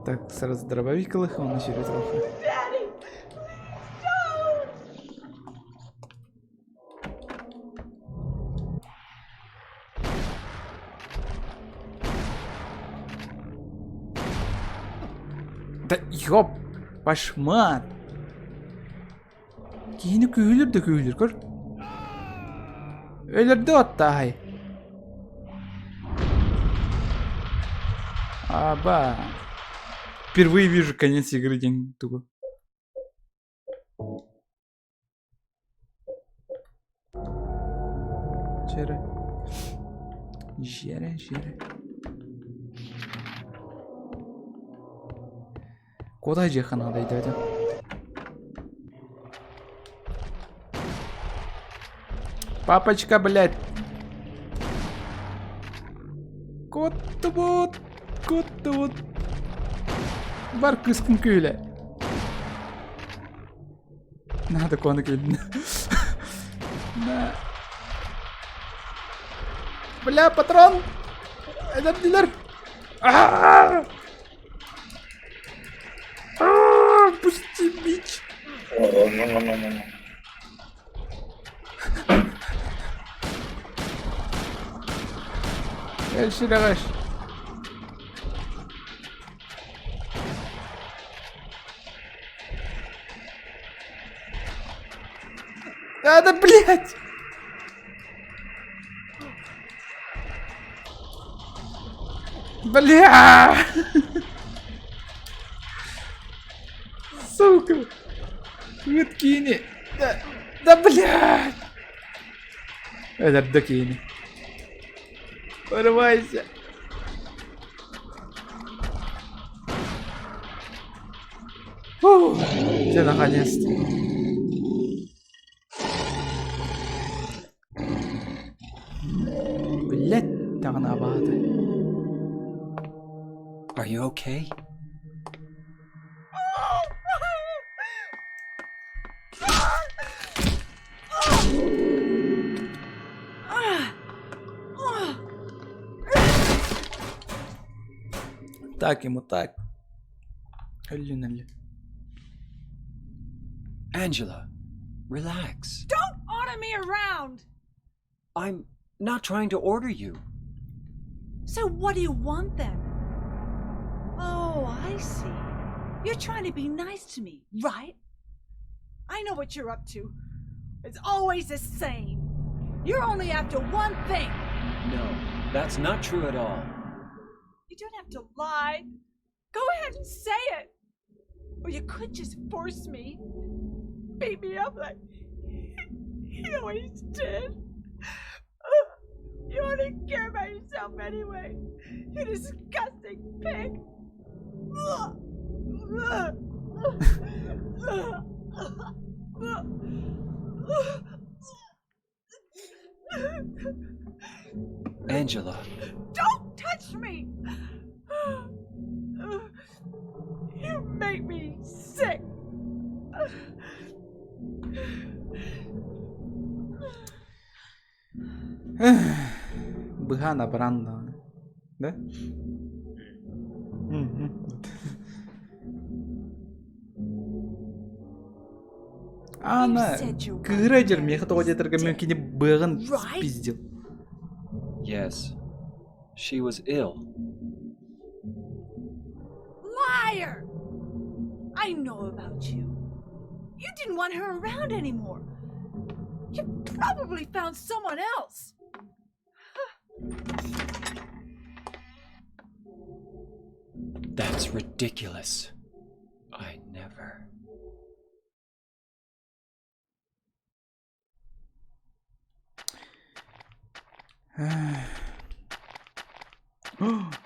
Так, сразу дробовик ылых, он через лоха. Да ёп, башмат. Киһини күүһүлүр да күүһүлүр көр. Өлөрдө оттааһай. Аба. Впервые вижу конец игры день тугу. Дьэрэ. Дьэрэ, дьэрэ. Куда дьиэххэ наада өйдөөтүм. Папочка, блядь. Куттубут, куттубут. Бар кыыскын күүлэ. Надо коны кэллин. Бля, патрон! Эдэрдилэр! Пусти, бич! Өлсүрэҕэш. А, да блядь! Бля! Сука! Выткини! Да, да блядь! Это докини. Вырывайся! Фух, все наконец-то. Блять, даҕаны абаһыта. Are you okay? Так ему так. Өллүн өллү. Angela, relax. Don't order me around! I'm not trying to order you. So what do you want then? Oh, I see. You're trying to be nice to me, right? I know what you're up to. It's always the same. You're only after one thing. No, that's not true at all. You don't have to lie. Go ahead and say it. Or you could just force me. Beat me up like he always did. You only care about yourself anyway. You disgusting pig. Angela, Don't touch me! You make me sick. Быһаан абаран даҕаны. Да? Аана кыыра дьэр миэхэ тоҕо диэтэргэ мин кини быаҕын спиздил. Yes, she was ill. Liar! I know about you. You didn't want her around anymore. You probably found someone else. That's ridiculous. I never.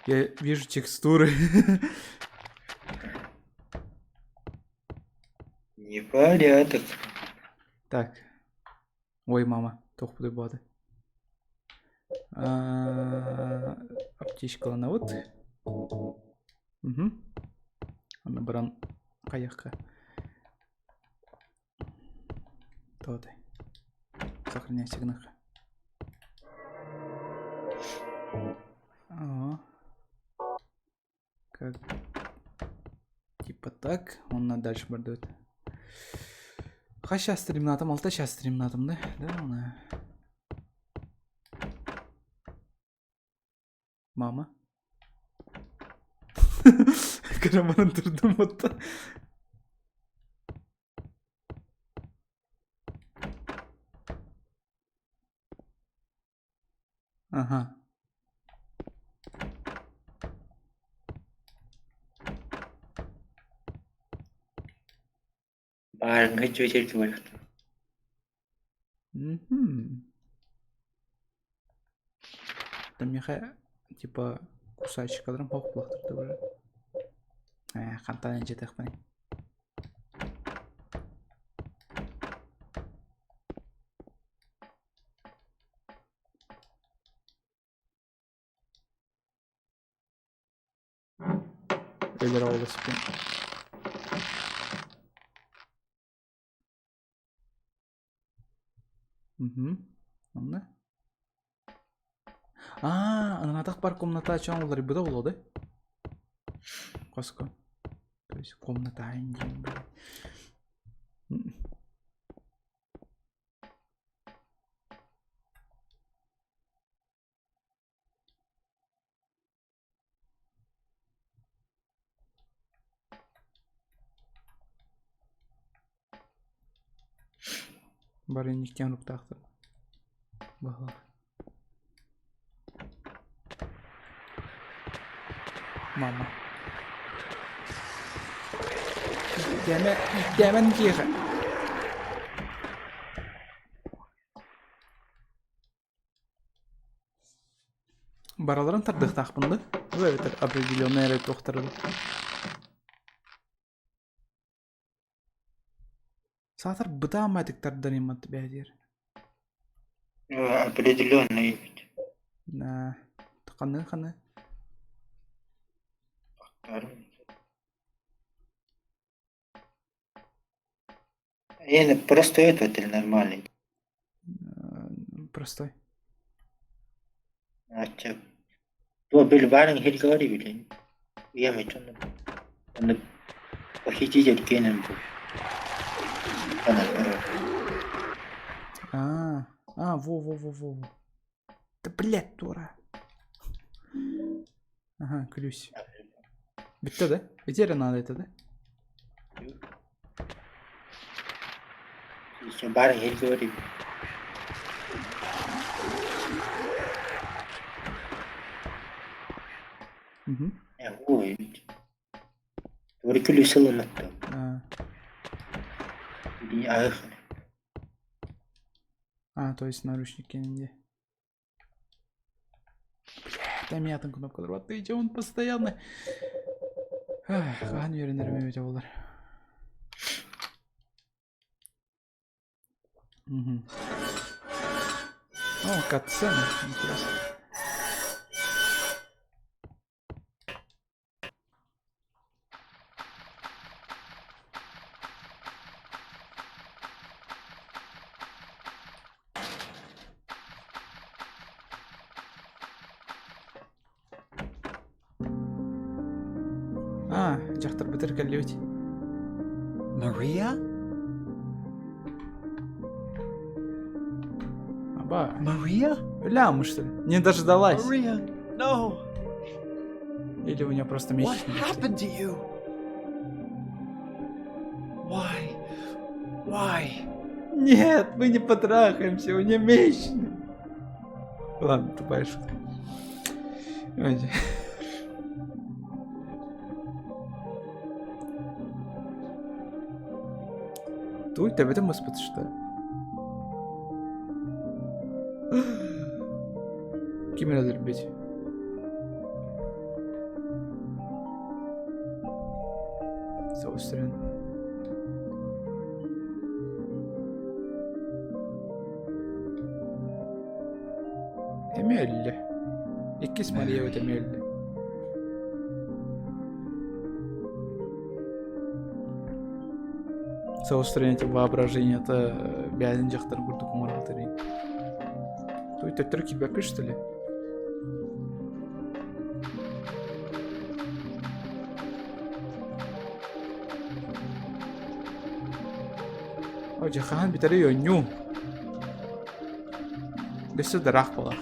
Я вижу текстуры. Непорядок. Так. Ой, мама, тохпутуй боды. Аптечкаланабыт. Угу. Аны баран хайахка. Тоты. Сохраняйся гынах. О. Как типа так. Он на дальше бардует. Ха сейчас стримнатым, алта сейчас стримнатым, да? Да, она. Мама. Караманын турдум отта. Ага. Баарыҥҥа дьүөтэр Мгм. Там миэхэ типа кусачкаларым хоох буолуохтара уже. Ээ, хантан илдьитэхпиний? Өлөр оҕолоспун. Мгм. Онно? Аа, анаатах бар комната чоҥ уларыйбыта буолуо да? Хоско. То есть комната диэн блядь. Бары инниктэн уруктаахтар. Баһылар. Мама. Иттэмэ, иттэмэн киэхэ. Бараларын тардыахтаахпын да? Ол эбэтэр определенный эрэ туохтары да. Саатар бытаамматык тардар иммат бээтиэр. Определенный. Да. Ханы ханы. Я простой этот или нормальный? Простой. Ача. Туо бил баарын хил говори билин. Уяме чонно. Онно похититель кенен бу. А, а, во, во, во, во, во. Да блядь, дура. Ага, ключ. Бүттэ да? Где надо это, да? Баарын хил говори. Угу. Ой. Тури күлүс ылыматта. А, то есть наручники не. Блядь, там я там кнопка вот ты он постоянно. Хаан үөрэнэр эбит буолар. Угу. О, катсцена. Интересно. А, дьахтар бытыр кэллибит. Maria? Аба. Maria? Ля, что ли? Не дождалась. Maria, no. Или у нее просто What месячные. happened to you? Why? Why? Нет, мы не потрахаемся, у нее месячные. Ладно, тупая шутка. Ой. Тут об этом что? Ким надо любить? Соустрен. Эмиэлле. Иккис Мария өт эмиэлле. Соустрен эти воображение это бэйэтин дьахтарын курдук оҥорбут Туй төттөрү киирбэппит что ли? О, дьэ хаһан бүтэрий оонньуу? Өссө да ыраах буолар.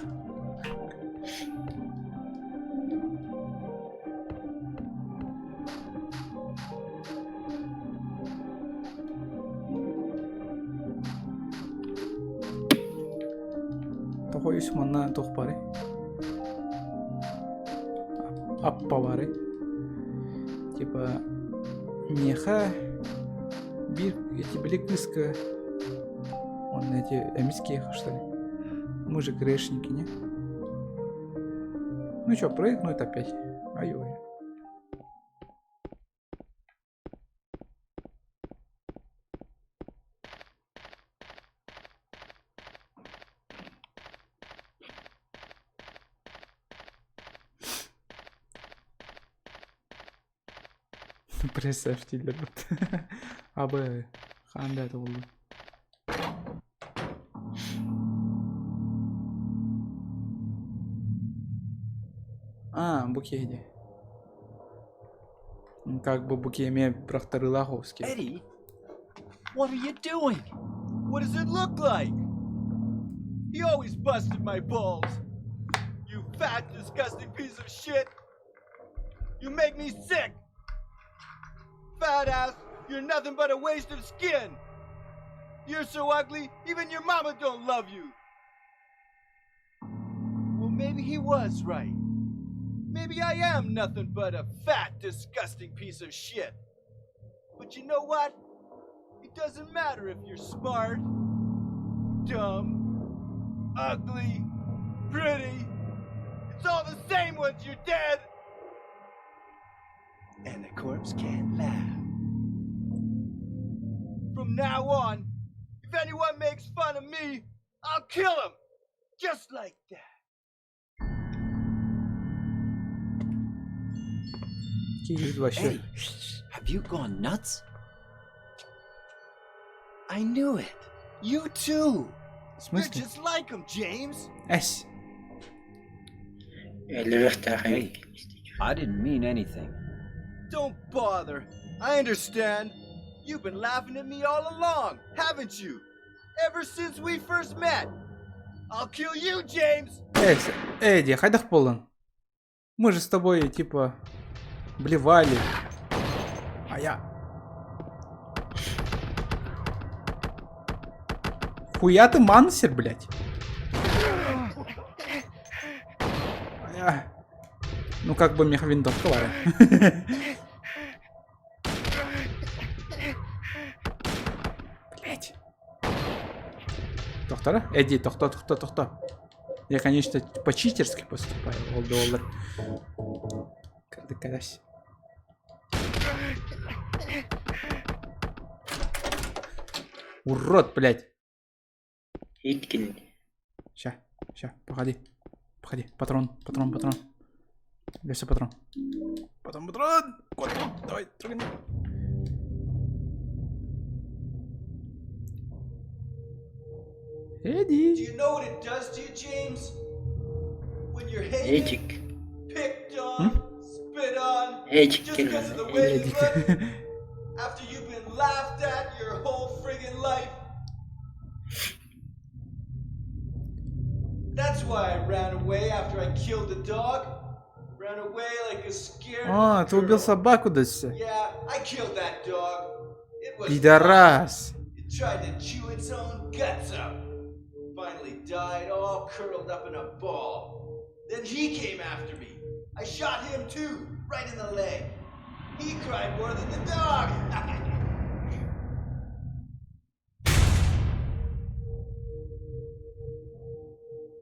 Тоҕо үс манна туох баарый? Аппа баарый? Типа миэхэ биир эти били кыыска он эти эмис киэхэ что ли? Мы же грешники, не? Ну что, прыгнуть опять? Ай-ой. Представьте, ребят. Абы ханда это болды. А, бу киһи Как бы бу киһи эмиэ бырахтарыылаах оҕус киһи. Eddie, what are you doing? What does it look like? He always busted my balls. You fat, disgusting piece of shit. You make me sick. Fat ass, you're nothing but a waste of skin. You're so ugly, even your mama don't love you. Well, maybe he was right. Maybe I am nothing but a fat, disgusting piece of shit. But you know what? It doesn't matter if you're smart, dumb, ugly, pretty. It's all the same once you're dead. And the corpse can't laugh. From now on, if anyone makes fun of me, I'll kill him. Just like that. Киһи вообще. Eddie, have you gone nuts? I knew it. You too. В You're смысле? just like him, James. Эс. Hey, I didn't mean anything. Don't bother. I understand. You've been laughing at me all along, haven't you? Ever since we first met. I'll kill you, James. Эс, Эдди, хайдах буоллун. Мы же с тобой, типа, блевали. А я... Хуя ты мансер, блядь? А я... Ну как бы меха винтовка лара. Блядь. Тохтора? Эдди, тохто, тохто, тохто. Я, конечно, по-читерски поступаю, ол доллар. Карась. Урод, блядь. Иткин. Ща, ща, погоди. Погоди, патрон, патрон, патрон. Весь патрон. Патрон, патрон! Кот, давай, трогай. Эдди. Do you know what it does to you, James? When you're hated, Эдик. picked on, spit on, Эдик just because of the way you Эдик. look, after you've been laughed at your whole friggin' life. That's why I ran away after I killed the dog. Ran away like a scared А, ты убил girl. собаку, да все? Yeah, I killed that dog. It was Пидорас. It tried to chew its own guts up. Finally died all curled up in a ball. Then he came after me. I shot him too, right in the leg. He cried more than the dog.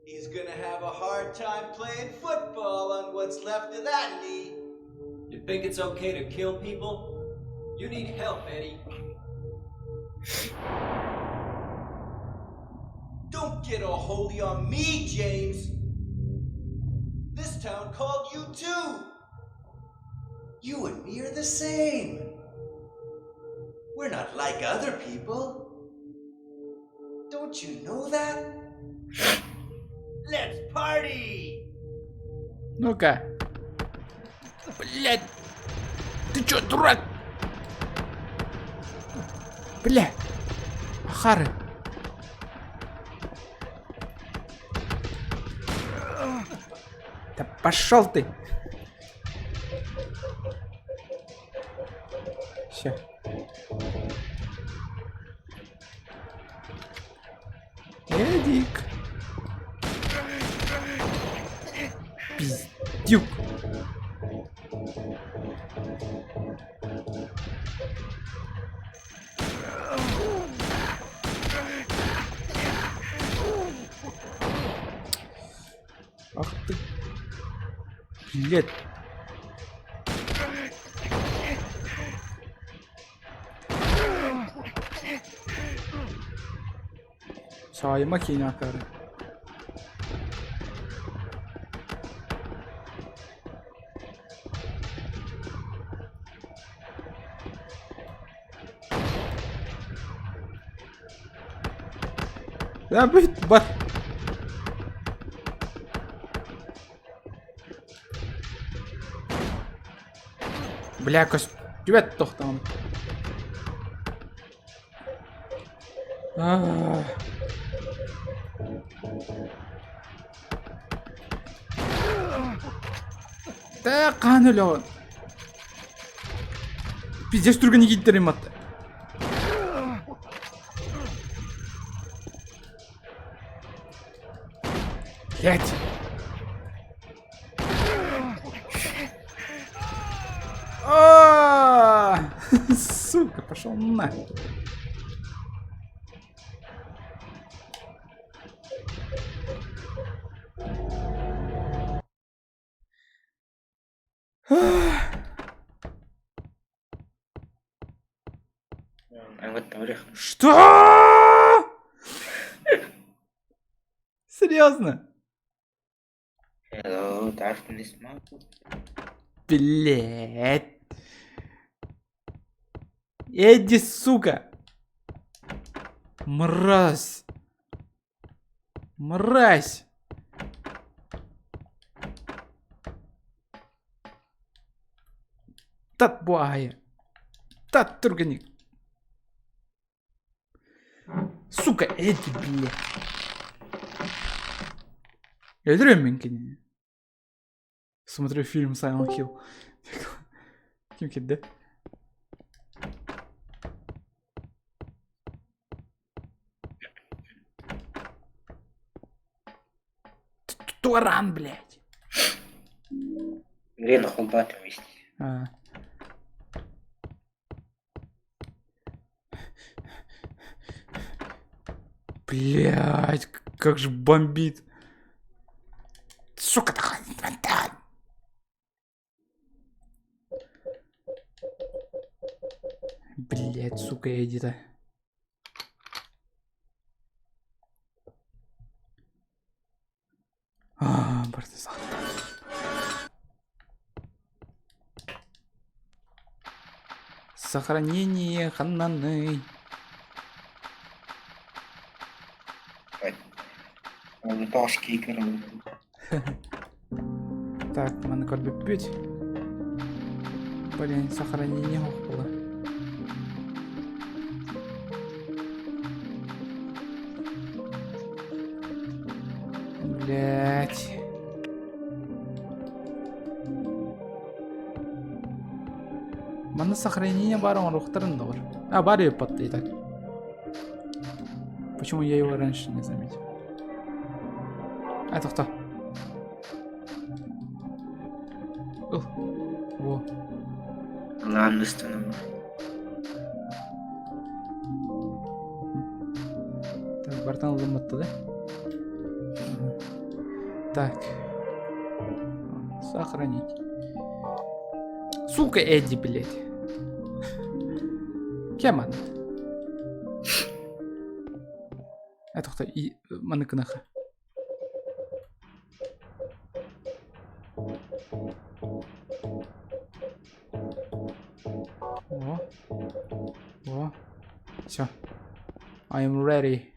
He's gonna have a hard time playing football on what's left of that knee. You think it's okay to kill people? You need help, Eddie. Don't get all holy on me, James. This town called you too. You and me are the same. We're not like other people. Don't you know that? Let's party! Ну-ка. Блядь. Ты чё, дурак? Бля. Ахары. Да пошел ты. Ща. Эдик. Пиздюк. Ах ты. Блядь. Саайыма киин акары. Я бүт бар. Бля, көстүбэт тохтоон. Аа. Тэ хаан өлөҕүн? Пиздец түргэнник ииттэрим атта. Блять! Сука, пошел на. Что? Серьезно? Hello, darkness, Блять. Эдди, сука. Мразь. Мразь. Тат буая. Тат турганик. Сука, Эдди, блядь. Өлөрөм мин кинини. Смотрю фильм Silent Hill. Ким кирдэ? Туран, блядь. Грен холбат вместе. А. Блядь, как же бомбит. Сука, Блядь, сука, Эдита. А, Сохранение хананы. Так, маны көрбүппүт. Блин, сохранение было. Блять. Манна сохранение бар оҥоруохтарын да бар. А, бар и так. Почему я его раньше не заметил? Это кто? О, во. Ладно, стану. Так, бартан ылымматты да? Так. Сохранить. Сука, Эдди, блядь. Кем она? Это кто? И маныкынаха. О. О. Все. I am ready.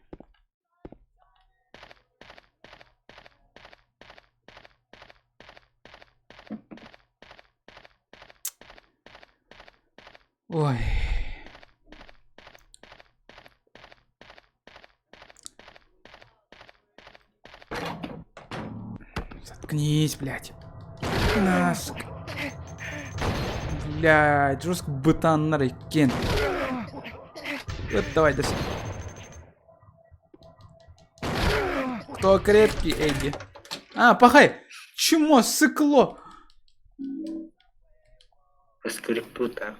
Ой. Заткнись, блядь. На, сука. Блядь, жестко бытаннар екен. Вот давай, до Кто крепкий, Эдди? А, пахай! Чмо, сыкло! По скрипту так.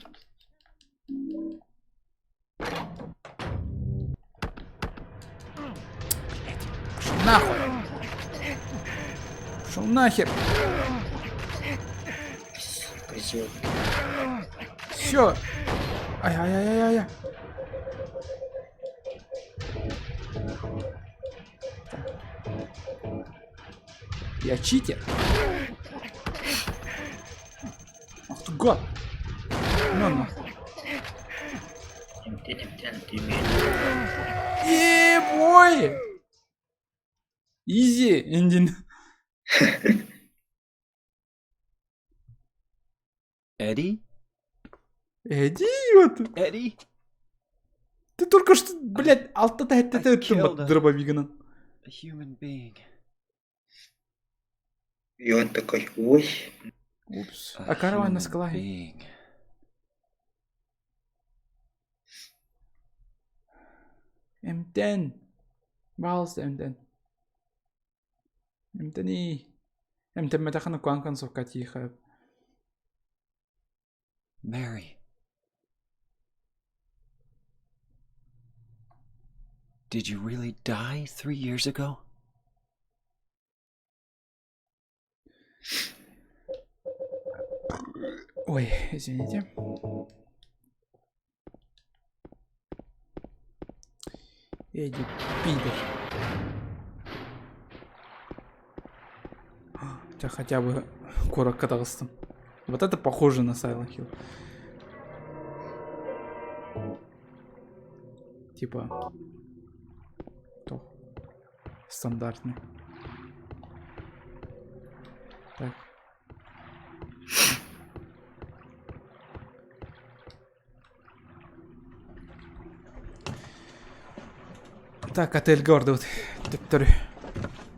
Пошел нахуй! Пошел нахер! Козел. Все! Ай-ай-ай-ай-ай! Я читер. Ах ты гад! На нахуй. Ебой! Изи, Индин. Эдди? Эдди, вот. Эдди? Ты только что, блядь, алтата это дробовигынан. A human being. И он такой, ой. Упс. А караван на скале. М10. Пожалуйста, М10. Эмтэний. Эмтэммэтэххинэ куһаҕан концовка тиийиэхэ. Mary. Did you really die 3 years ago? Ой, извините. Эдди, пидор. Хотя хотя бы куоракка таҕыстым. Вот это похоже на Silent Hill. Типа то стандартный. Так. Так, отельга ордубут. Төттөрү.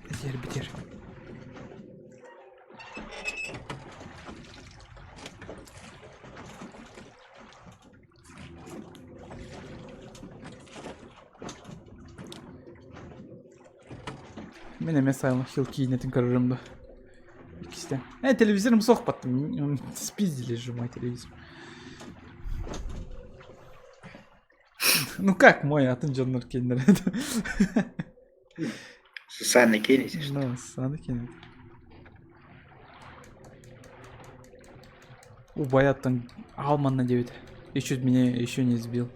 Битер, битер. Мин эмиэ Silent Hill киинэтин көрөрүм да. Иккистэн. Э, телевизорым суох баттым. Спиздили же мой телевизор. Ну как мой атын дьоннор кинилэр Сусанна кинет. Ну, Сусанна кинет. Убаяттан Алман на 9. И чуть меня еще не сбил.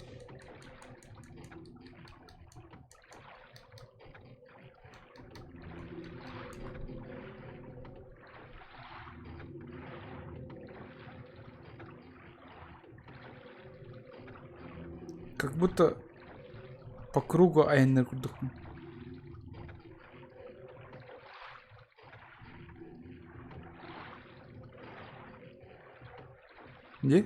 Как будто по кругу айанныыр курдукпун. Где?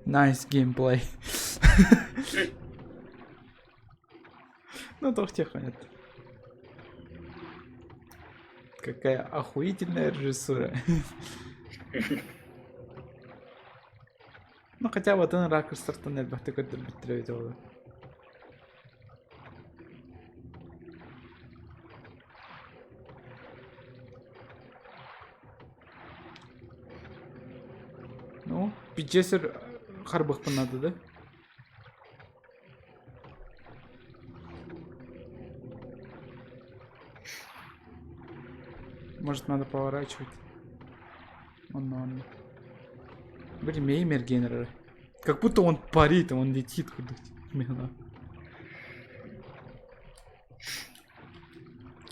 Nice gameplay. Ну, туох нет. Какая охуительная режиссура. Ну, хотя бы атын ракурстартан элбэхтик көрдөрбүттэрэ эбитэ буолуо. Ну, Пичесер харбыхпын надо, да? Может, надо поворачивать? Он, он. Блин, Меймер Геннер. Как будто он парит, он летит куда-то. Именно.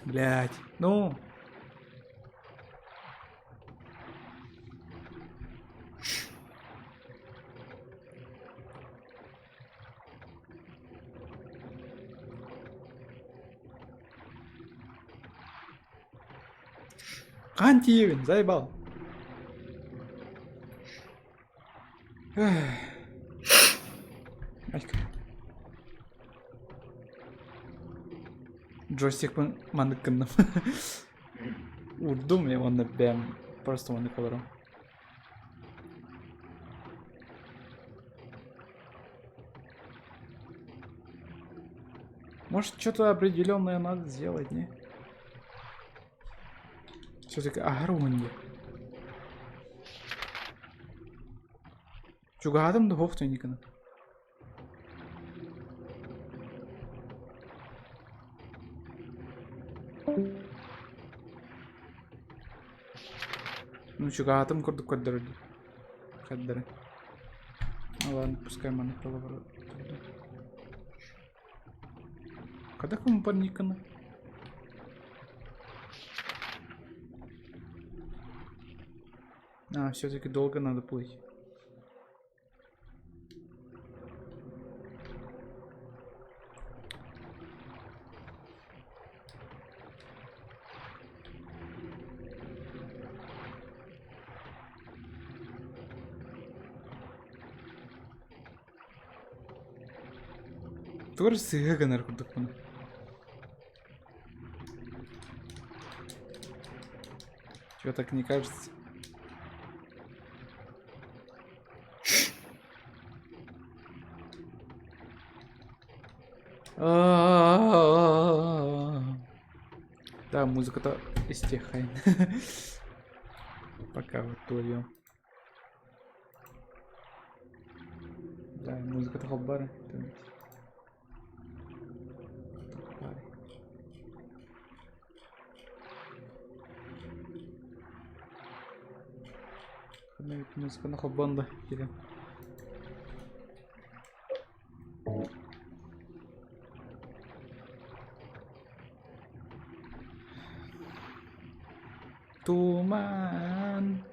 Блять. Ну. Хаһан тиийэбин, заебал. Айка. Джойстикпын маннык гынным. Уурдум и уонна бэм просто маннык олором. Может, что-то определенное надо сделать, не? Все-таки аһар Чугаһатым да суох Никона. Ну, чугаһатым курдук көрдөрөр дии. Хардары. Ну ладно, пускай маннык толоборо турда. Когда кому Никона? А, все-таки долго надо плыть. Тугу эрэ сыыһа гынар курдукпун. Тебе так не кажется? Да, музыка-то истихай. Пока вот твое. Да, музыка-то хоббары. Музыканы холбоон да киирэн. Туман.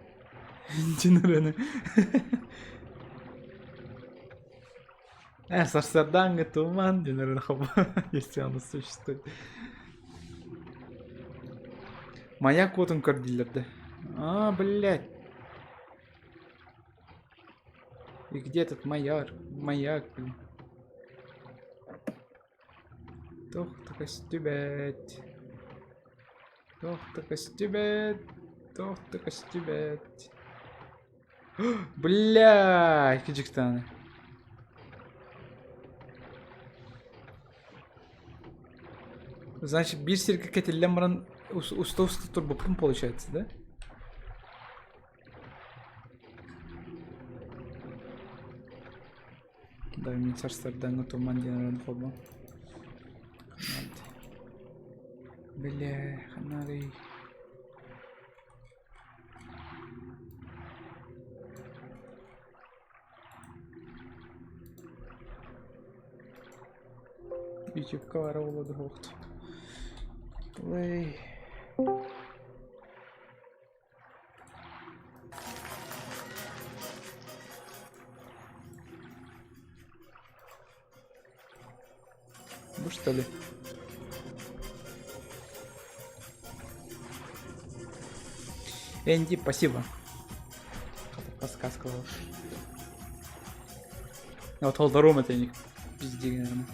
Динырыны. Сарсарданга туман динырыны если оно существует. Маяк уотун көр дииллэр да. А, блядь. И где этот маяк? Маяк, блин. Туох да көстүбэт. Туох да көстүбэт. Туох да көстүбэт. Бля, кыдьыктааны. Значит, биир сиргэ кэтиллэн баран уста-уста турбуппун получается, да? Да, мин сарсыардаҥҥа туман диэн эрэн холбон. Бля, ханарый. Ютубка бара буолуо суохт. Play. Бу что ли? Энди, спасибо. Подсказка Вот холдорум это не пизди, наверное.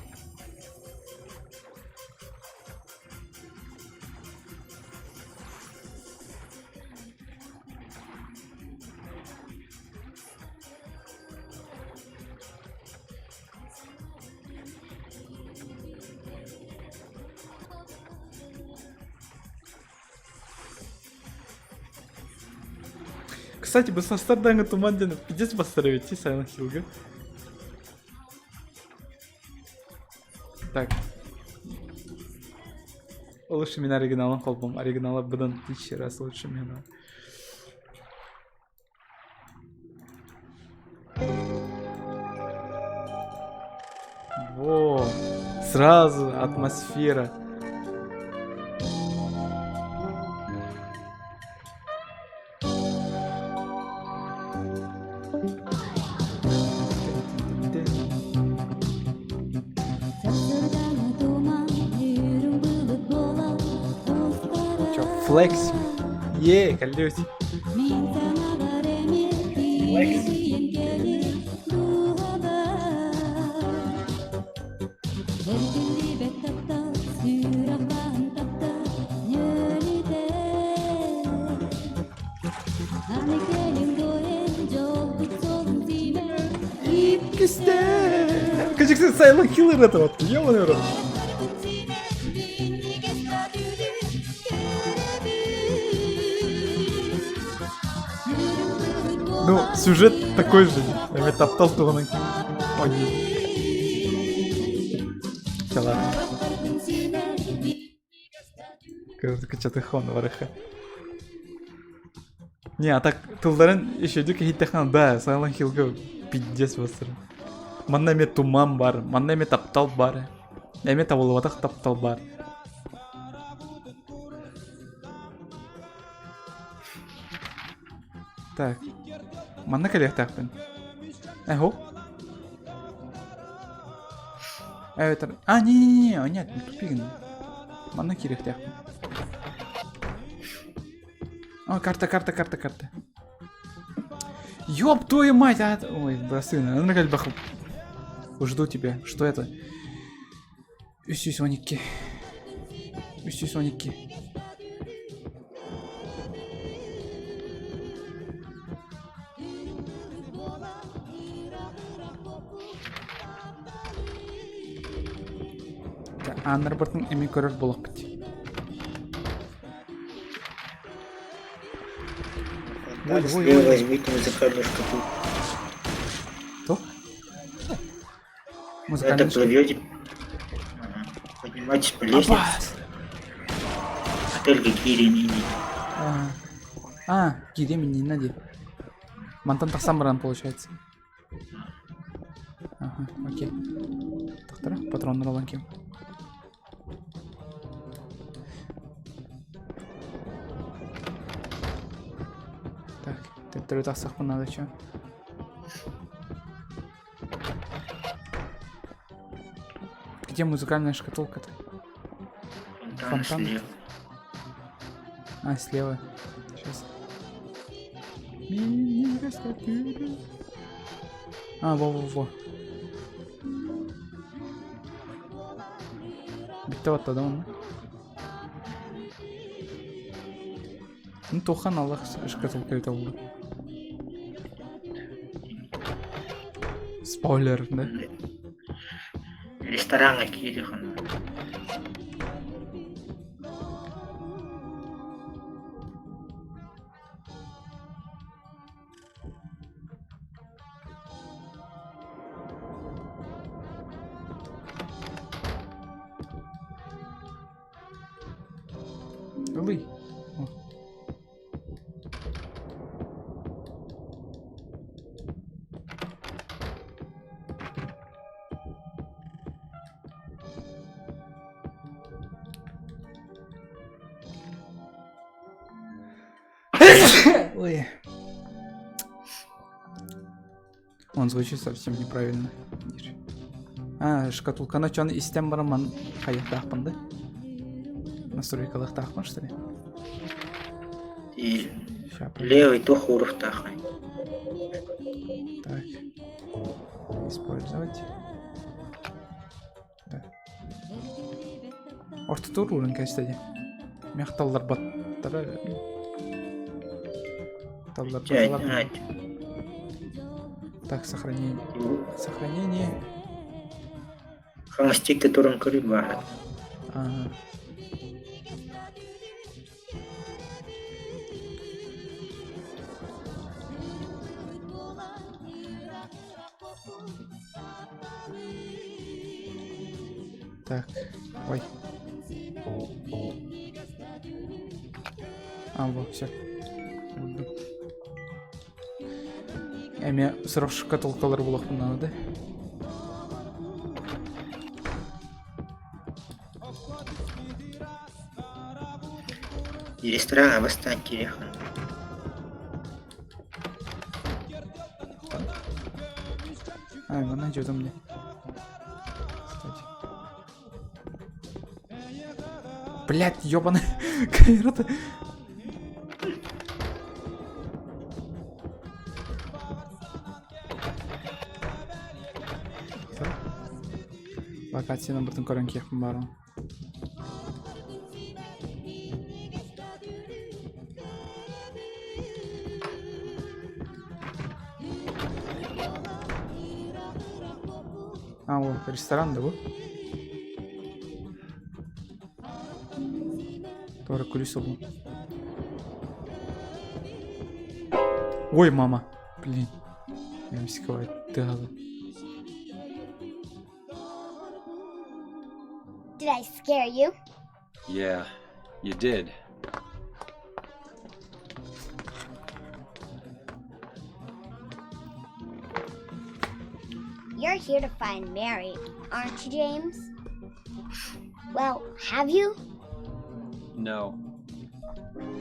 Кстати, бу састардаҥы туман диэн пиздец бастар эбит Silent Hill'га. Так. Лучше мин оригиналын холбом. Оригинала быдан тысячи раз лучше мена. Во, сразу атмосфера. Чё, флекс? Е, коллеги. Кыжыксы Silent Hill это вот, ёбаный рот. Ну, сюжет такой же. Я таптал туһунан Ой. Чэ, ладно. Кычатыхон барыха. Не, а так тылларын еще киһиттэххинэ да, Silent Hillга пиздец бастыр. Манна эмиэ туман бар, манна эмиэ таптал бар. Эмиэ табыллыбатах таптал бар. Так. Манна кэлиэхтээхпин. Эхо. Эбэтэр... А, не-не-не, нет, тупигин. Манна киириэхтээхпин. О, карта, карта, карта, карта. Ёб твою мать, а... Ой, бросы, ну, бах. Жду тебя. Что это? Үс 12. 312. Ааннарбытын эмиэ көрөр буолуохпут. Ой, ой, ой. Возьмите музыкальную шкатулку. Что? Это плывете. Поднимайтесь по лестнице. Отель Кири Мини. А, Кири Мини, надо. Мантан тахсан баран получается. Ага, окей. Тахтара, патроннар алан кем. Так, төттөрү тахсахпын надо чё. Где музыкальная шкатулка-то? Фонтан слева. А, слева. Сейчас. А, во-во-во. Bitti battı да Ну, тохан Аллах шкатулка это oldu. Спойлер, да? Ресторан киирих Ылый. Ой. Он звучит совсем неправильно. А, шкатулканы чон истен бараман хайыктаахпын да? Настройкалыктаахпын, что ли? И левый тух уруфтаах. Так. Использовать. Да. Ортотур урын кэстэди. Мех талларбаттара талларбаттар. Так, сохранение. Сохранение. Хаҥас туран көрүй баар. Ага. Так, ой. А, вот, все. Эми сорох шкатулкалар булахпын да? Ресторан абастан кириэхин. А, она идет у меня. Кстати. Блять, ёбаная камера-то. Локацияны бұрдың көрін кепім бар. А, вот, ресторан, да, bu? Doğru kulise bu. Ой, мама. Блин. Эмсиковая тыгала. Did I scare you? Yeah, you did. You're here to find Mary, aren't you, James? Well, have you? No.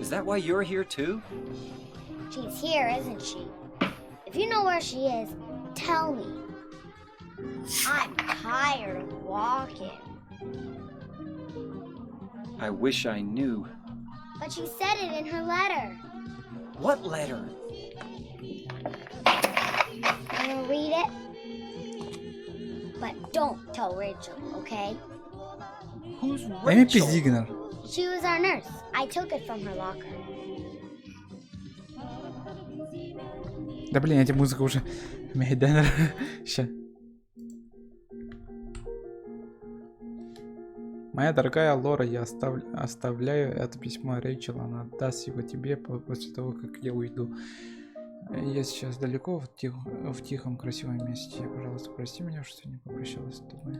Is that why you're here too? She's here, isn't she? If you know where she is, tell me. I'm tired of walking. I wish I knew. But she said it in her letter. What letter? Wanna read it? But don't tell Rachel, okay? Who's Эми пиздигнер. She was our nurse. I took it from her locker. Да блин, эти музыка уже Мейденер. Ща. Моя дорогая Лора, я оставляю это письмо Рэйчел, она отдаст его тебе после того, как я уйду. Я сейчас далеко, в, тих, в тихом, красивом месте. Пожалуйста, прости меня, что не попрощалась с тобой.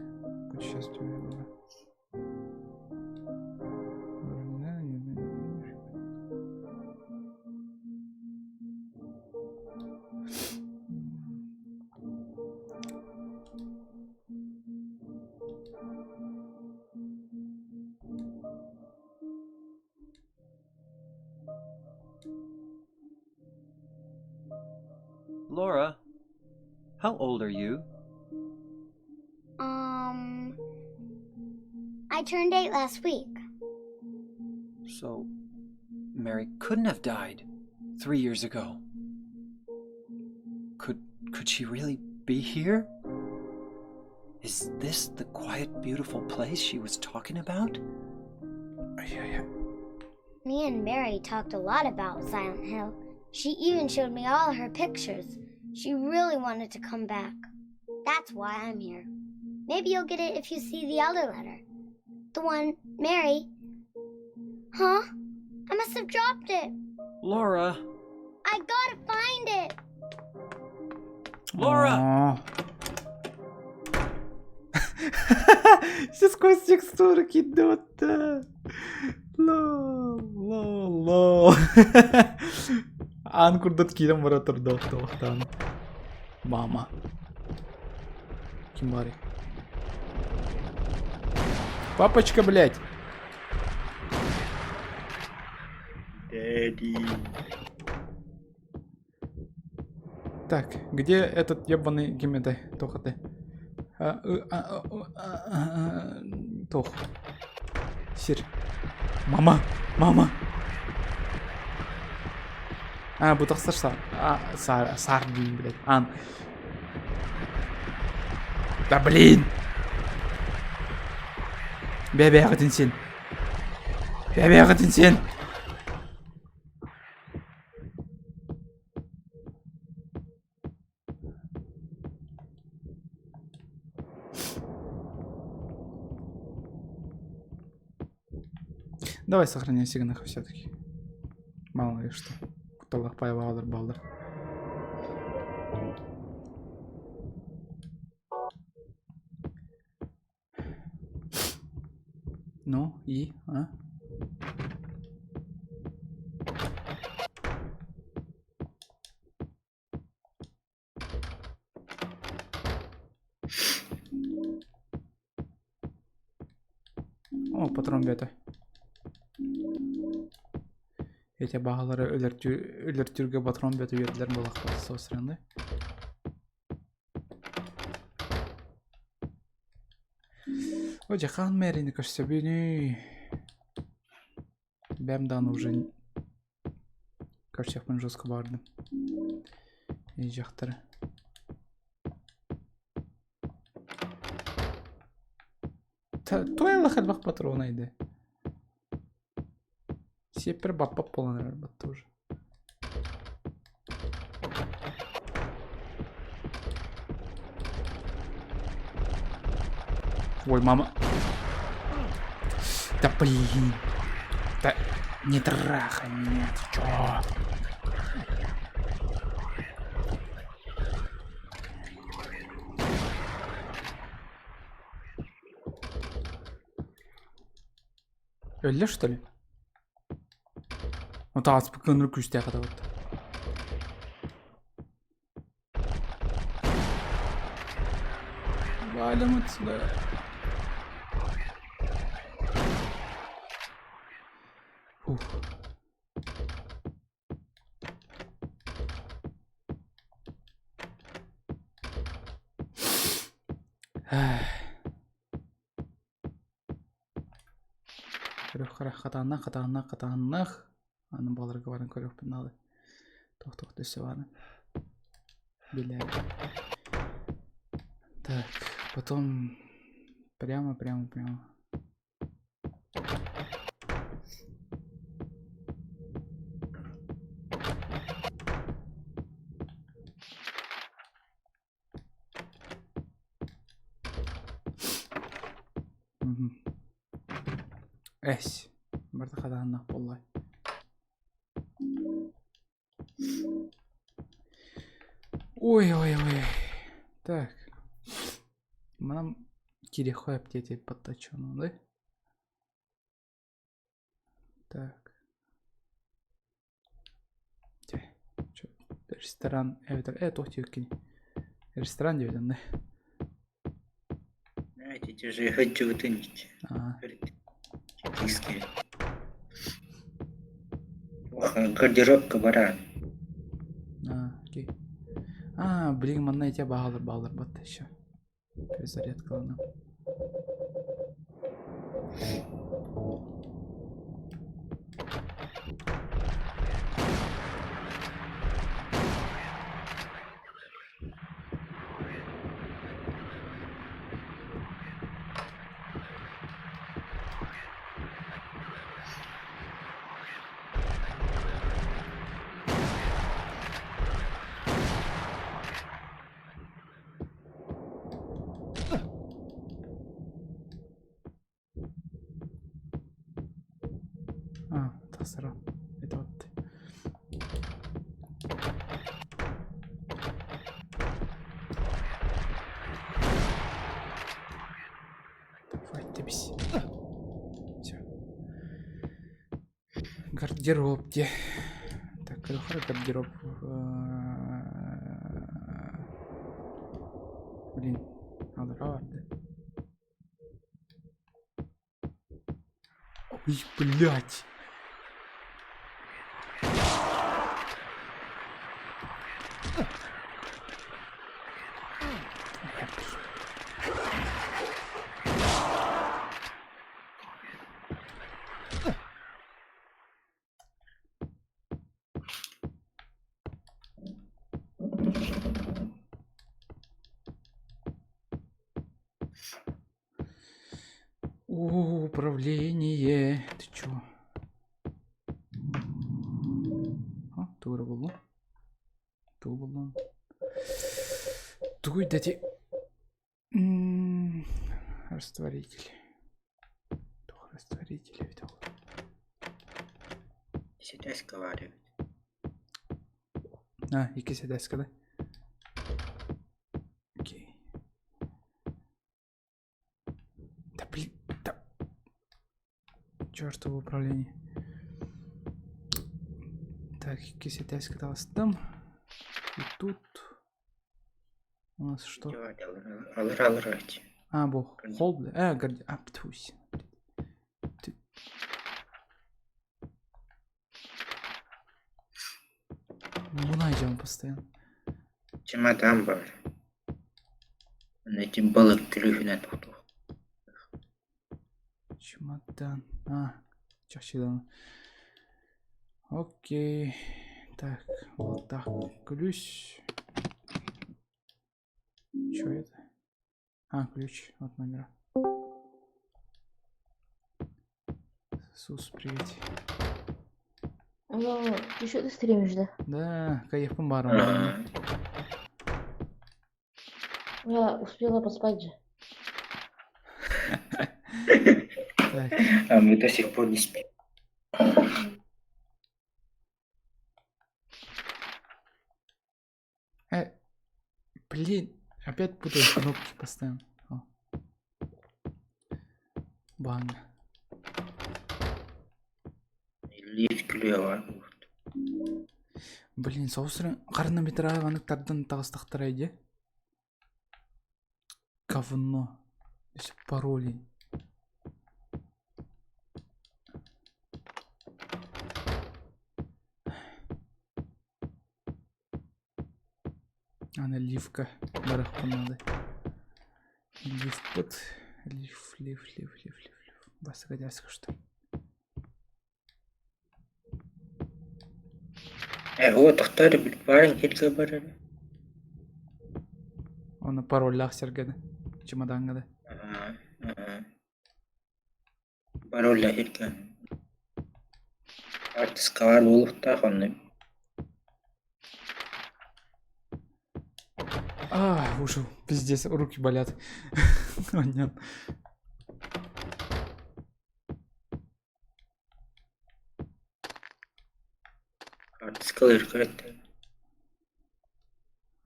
Будь счастлива, Лора. Laura, how old are you? Um, I turned 8 last week. So, Mary couldn't have died 3 years ago. Could she really be here? Is this the quiet, beautiful place she was talking about? Me and Mary talked a lot about Silent Hill. She even showed me all her pictures. She really wanted to come back. That's why I'm here. Maybe you'll get it if you see the other letter. The one, Mary. Huh? I must have dropped it. Laura! I gotta find it. Laura! Все сквозь текстуры идут. Лол, лол, лол. Аан курдат киирэн бара турда охтоохтоон. Мама. Ким баарый? Папочка, блядь. Daddy. Так, где этот ебаный гемедай? Тохаты. А, а, а, Тох. Сир. Мама, мама. А, бу тахсар сар. А, сар, сардин, блядь. Ан. Да блин! Бэбэҕитин син. Бэбэҕитин син. Давай сохраняй сигнах все-таки. Мало ли что. Куталах пайвалдар балдар. Ну и, а? О, патрон бета. Эти бағалары өлөртүүргэ патрон бета бердилер буолахпыт со стороны. О, дьэ, Мэрини көрсөбүнүй. Бэм дан уже көрсөхпүн жестко бардым. И дьахтары. Туйла элбэх патрона иде. Сеппер баппап буолан эрэр батта уже. Ой, мама. Да блин. Да не трахай меня, ты чё? Өллө что ли? Вот ааспыккын күүстээх вот. Валим отсюда. Фух. Көрөх хатааннах, хатааннах, хатааннах. Аны баларга баран көрөхпүн надо. Тох-тох дөссө бары. Бля. Так, потом прямо, прямо, прямо. Мгм. Эс. Барыта хатаһыннаах буолла. Ой, ой, ой. Так. Манан кириэххэ эптиэти подточену, да? Так. Ресторан эбэтэр э туох диэбиккиний? Ресторан диэбитин да? Знаете, же хочу Гардеробка баран. А, окей. А, блин, манна эти баалар баалар батта еще. Перезарядкалана. А, тахсара. Это вот. Давай, тебись. Все. Гардероб где? Так, гардероб. Блин, надо барды. Ой, блядь. Управление. Ты чё? А, тугура буллум. Тугу буллум. Тугуй дати. Растворитель. Тух растворитель видел. Сетяська варит. А, икки сетяська, да? Окей. Да блин, да. Чертово управление. Так, икки сетяська там. И тут у нас что? А, бог. Холл, бля. А, горди. А, птусь. Ты... Муна идем постоянно. Чемодан бар. Эти балык күлүһүнэн тохтоо. Чемодан. А, чемодан. Окей. Так, вот так. Ключ. Что это? А, ключ от номера. Сус, привет. Ну, ты что ты стримишь, да? Да, кайфом баром. Я успела поспать же. Так. А мы до сих пор не спим. Блин, опять путаю кнопки постоянно. О. Бан. Лифт клево. Блин, соусырын хронометражы тардан таҕыстахтара дии. Говно. Пароли. Ана ливка барыахпын надо. Лифт. Лиф, лиф, лиф, лиф, лиф, лиф. Басыгадяска что ли? Э, вот тохтор барын кирге барар. Оны пароллаах сэргэдэ. Чемоданга да. Ага, ага. Пароль кирге. Артискалар буолуохтаах онно. А, ушел. Пиздец, руки болят. О, нет. Артыскалыыр көрөттөр.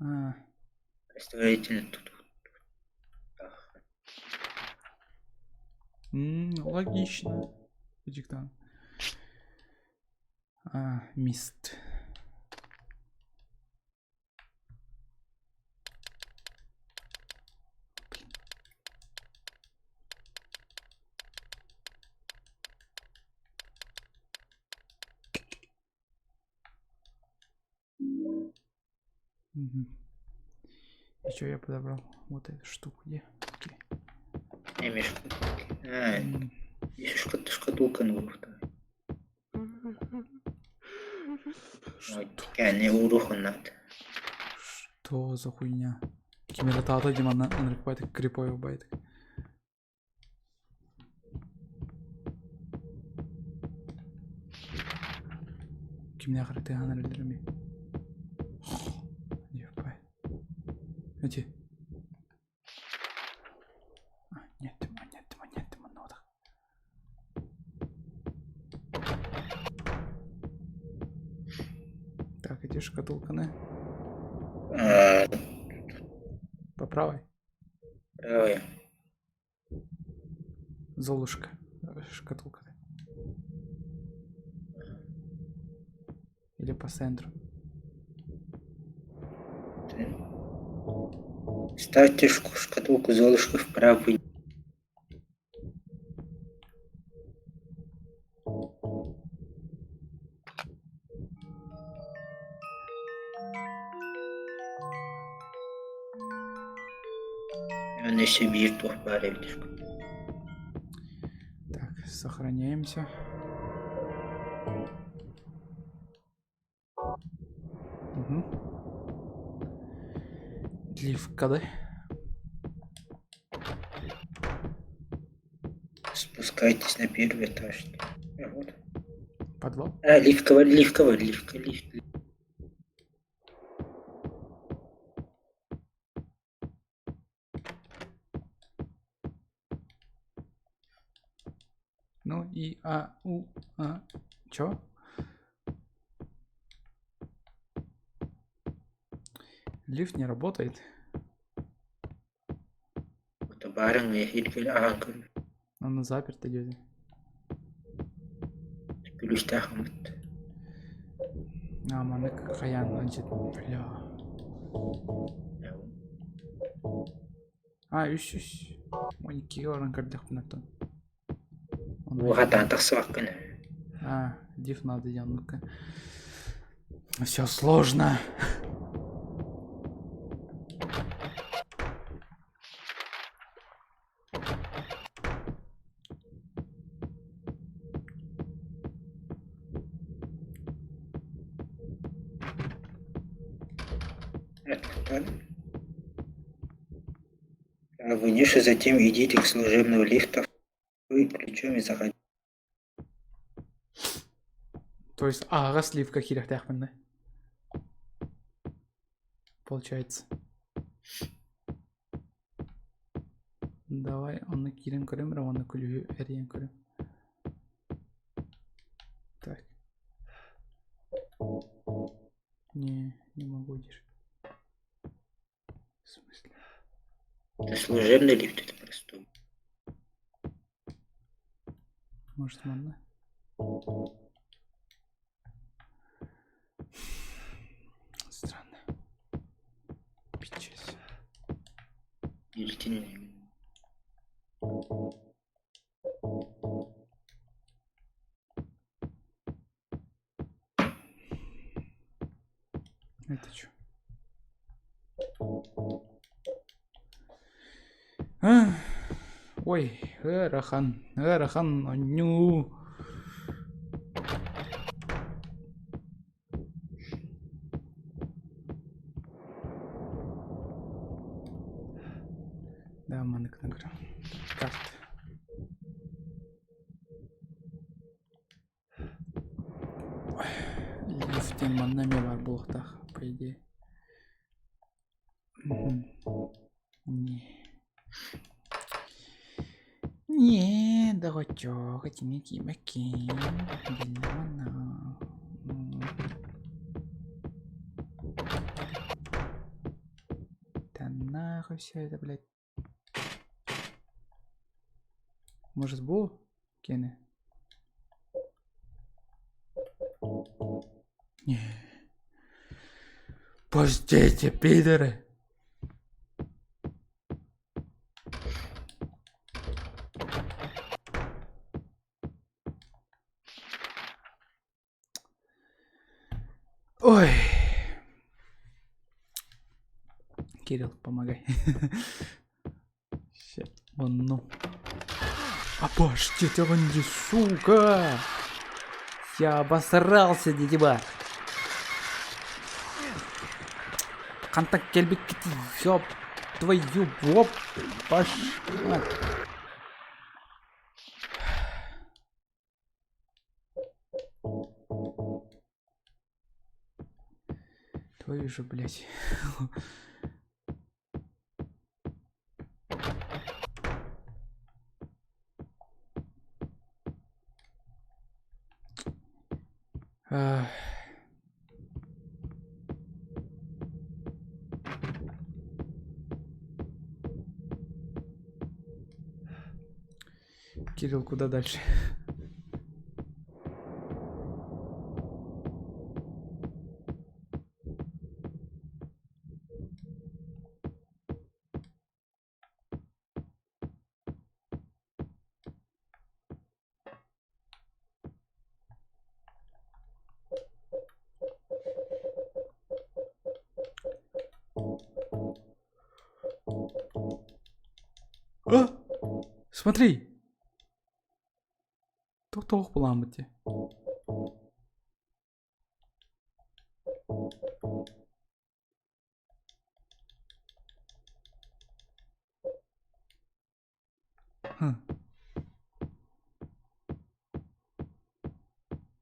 А. Растворительный тут. М, логично. Диктант. А, мист. Угу. Еще я подобрал вот эту штуку. Где? Окей. А, шкатулка Что за хуйня? Кимера тата димана анрыкпайтык криповый байтык. Кимнээх эрэ тыаһаан эрэллэр эмиэ. Эти. Нет, нет, нет, манотах. Так, иди шкатулка, на. По правой? Правой. Золушка. Шкатулка. Или по центру. Ставьте шкатулку Золушка в правый. Өссө биир туох баар эбит. Так, сохраняемся. Угу. Ливка, да? Спускайтесь на первый этаж. А, вот. Подвал? А, лифтовый, лифтовый, лифт, лифт. Ну и А, У, А. Чё? Лифт не работает. Он заперт идет. А, маны хаян, значит, бля. А, үс үс. Он иккигэ баран көрдөхпүнэ оттон. Уһатаан тахсыбаккын. А, див надо диэн ну-ка. Все сложно. Вниз и затем идите к служебному лифту ключом и заходите. То есть аҕа сливка киириэхтээхпин да? Получается. Давай онно киирэн көрөм эрэ уонна күлүһү эрийэн көрөм. Так. Не, не могу держать. В смысле? Это служебный лифт, это простой. Может, манна? Странно. Пичес. Это что? Ой, ыарахан, ыарахан оонньуу. Да, маннык награ. Карт. Лифтен манна эмиэ баар буолуохтаах, по идее. Не. Не, доҕоччуок, итини киимэккин. Биллэ манна. нахуй все это, блядь? Может, бу киэнэ? Не. Пустите, пидоры! Ой. Кирилл, помогай. Ща, ну. Обождите, он сука! Я обосрался, дедиба. Хантан кэлбиккитий, ёб твою, оп, пошла. Твою же, блядь. Кирилл, куда дальше? А! Смотри! Туох буламмыт дии. Хм.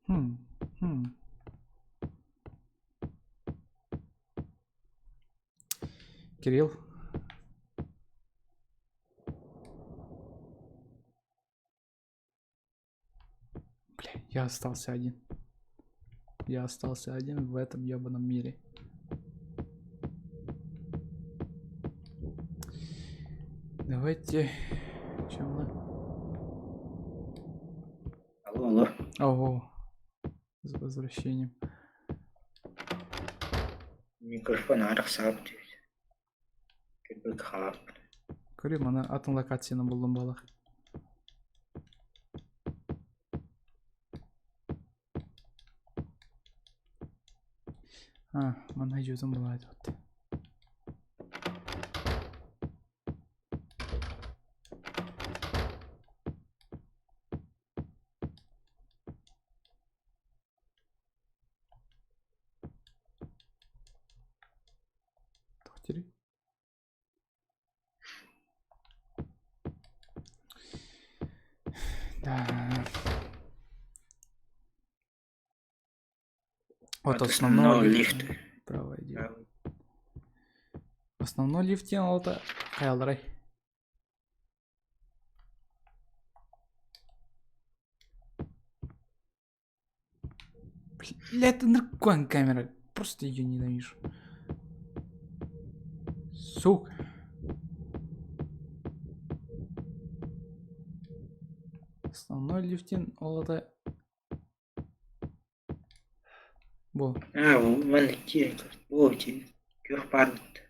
Хм. Хм. Кирилл. Бля, я остался один. Я остался один в этом ебаном мире. Давайте... Чем мы? Алло, алло. Ого. С возвращением. Микрофон арахсаабыт үһү. Кырбык халааппын. Көрүм, аны атын локацияны булдум балах. А, манна жүзім болады вот. Тохтери. Да. От От основного основного лифта. лифта. Право идет. Основной лифт диэн ол хайаларай. Бля, это наркоан камера. Просто ее ненавижу. Сука. Основной лифтин ол это... Бо. А, манна киирэн Оо, ити күөх баар бытта.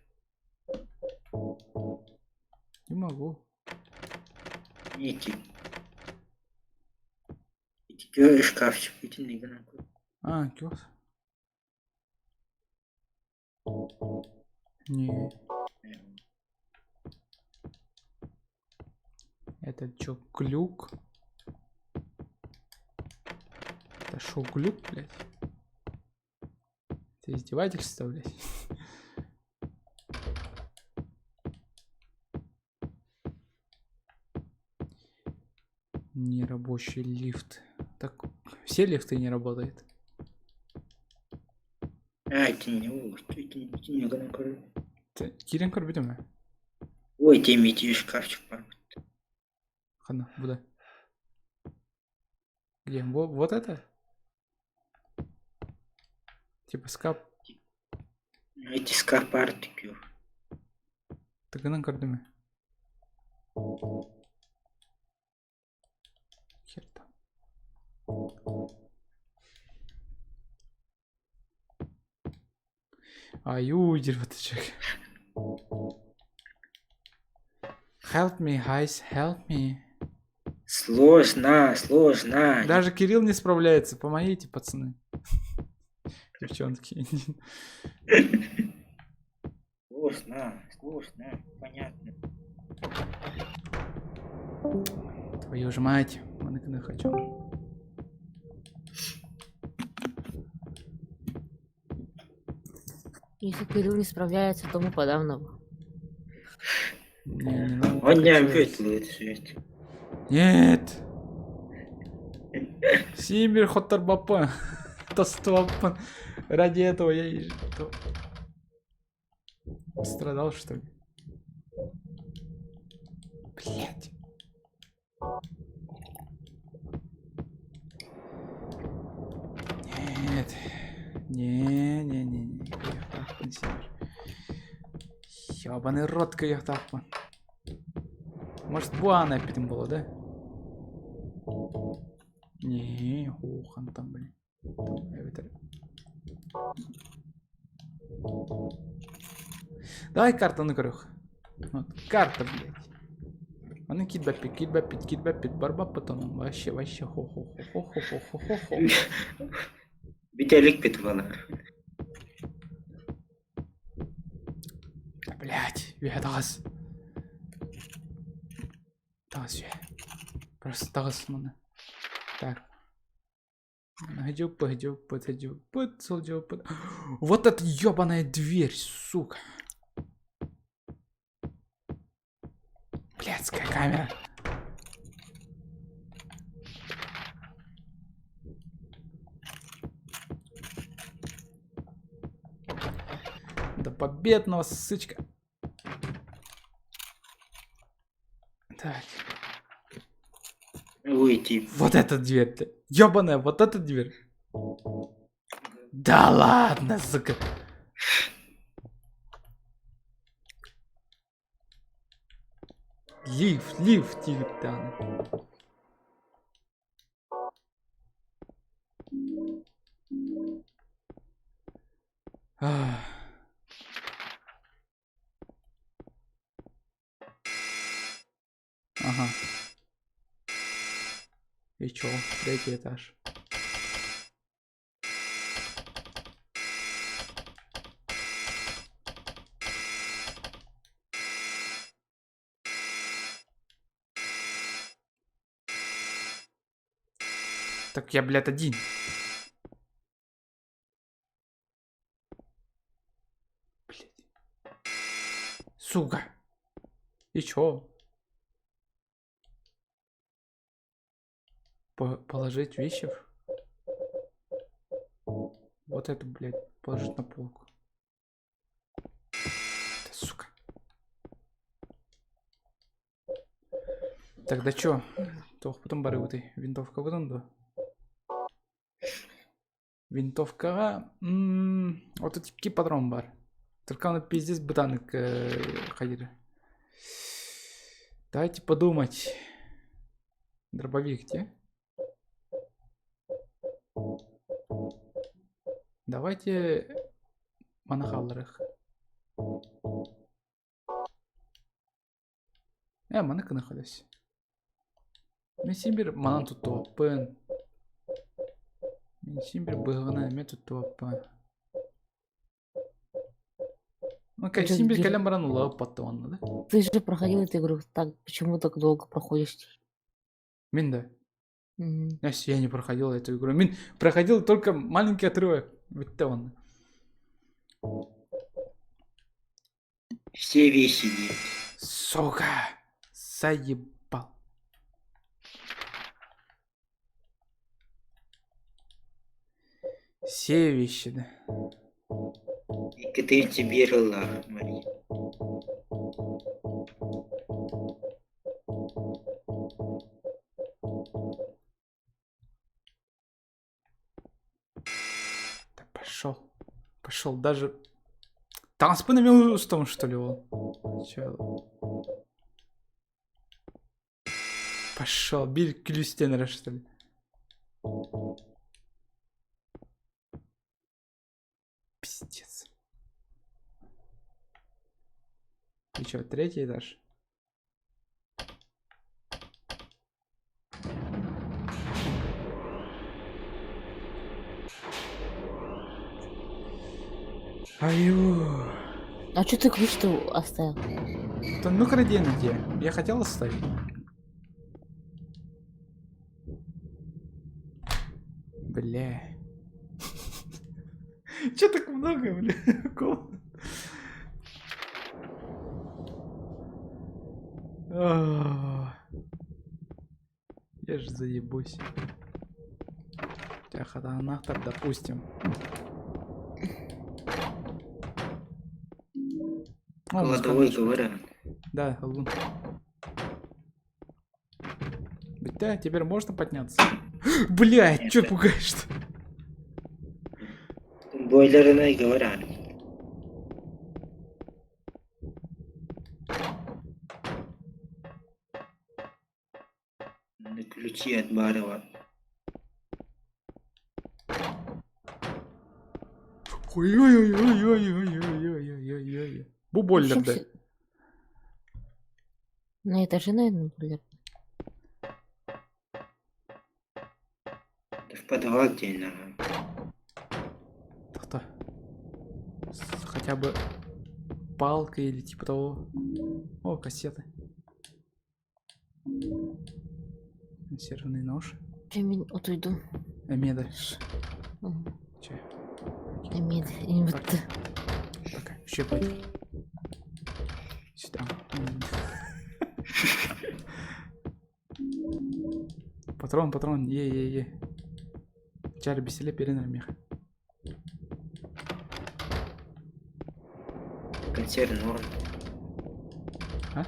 Не могу. Ити. Ити күөх шкафчик итинник гынан А, кёс. Не. Это чё, глюк? Это шо, глюк, блядь? Это издевательство, блядь? Нерабочий лифт. Так, все лифты не работают. А, итинник оо, итинник гынан көрөр. Киирэн көрбүтүм ээ? Ой, ити ити шкафчик баар. Ханна, буда. Где? Во, вот это? Типа скап. Ити шкаф баар күөх. Тыгынан көрдүм. Хер там. Аю, дерьмо-тычек. Help me, guys, help me. Сложно, сложно. Даже Кирилл не справляется. Помогите, пацаны. Девчонки. Сложно, сложно, понятно. Твою же мать, не хочу. Если Кирилл не справляется, то мы подавно. Не, не надо. Он не опять Нет. Симир Хоттарбапа. Тостопан. Ради этого я и страдал, что ли? Блять. Нет. Не-не-не-не. Ёбаный рот кыйахтаахпын. Может, буана эппитим было, да? Не, ухан там, блин. Эбэтэр. Давай картаны көрүөх. Вот, карта, блядь. Аны киирбэппит, киирбэппит, киирбэппит, барбаппыт онон. Вообще, вообще, хо-хо-хо-хо-хо-хо-хо. Бүтэликпит балар. Да, блядь, үөһэ таҕыс. Таҕыс үөһэ. Просто таҕыс маны. Так. Вот эта ебаная дверь, сука. Блядская камера. До победного, сычка. Так. Уйти. Вот эта дверь-то. Ёбаная, вот эта дверь. Да ладно, сука. Лифт, лифт, тигр Ага. И чё? Третий этаж. Так я, блядь, один. Блядь. Сука. И чё? Положить вещи? Вот это, блядь, положить на полку. Да, сука. Тогда чё? Туох потом барыбытай. Винтовка потом да? Винтовкаҕа вот икки патрон баар. Только ону пиздец бытанык хайыр. Давайте подумать. Дробовик где? Давайте манахалларых. Э, маны кынахалес. Мин син бир манан туттубаппын. Мин син бир быһыгынан эмиэ туттубаппын. Окей, син бир кэлэн баран улааппатта уонна да? Ты же проходил эту игру, так почему так долго проходишь? Мин да. Знаешь, я не проходил эту игру. Мин проходил только маленький отрывок. Бүттэ уонна. Все вещи нет. Сука! Заебал. Все вещи, да. Икки биир ыллаах Мария. Да пошел. Пошел даже. Таҥаспын эмиэ устабын что ли ол? Чё? Пошел, биир күлүүстэн эрэ что ли? Пиздец. И чё, третий этаж? Аю. А что ты ключ-то оставил? Да ну кради где? Я хотел оставить. Бля. Че так много, бля, комнат? Я же заебусь. Тяхаданахтар, допустим. О, Кладовой говорят. Да, лун. Да, теперь можно подняться? Блять, чё пугаешь-то? Бойлерной говорят. Ключи от Барова. Ой-ой-ой-ой-ой-ой-ой-ой-ой-ой. Бу бойлер, да. На этаже, наверное, бойлер. В подвал отдельно. Кто? Хотя бы палка или типа того. О, кассеты. Консервный нож. Мен отойду. Эмеда. Че? Эмеда. Имбытты. Пока. Еще пойду. Сюда. Патрон, патрон, е-е-е. Чар беселе перенер мех. Консервный А?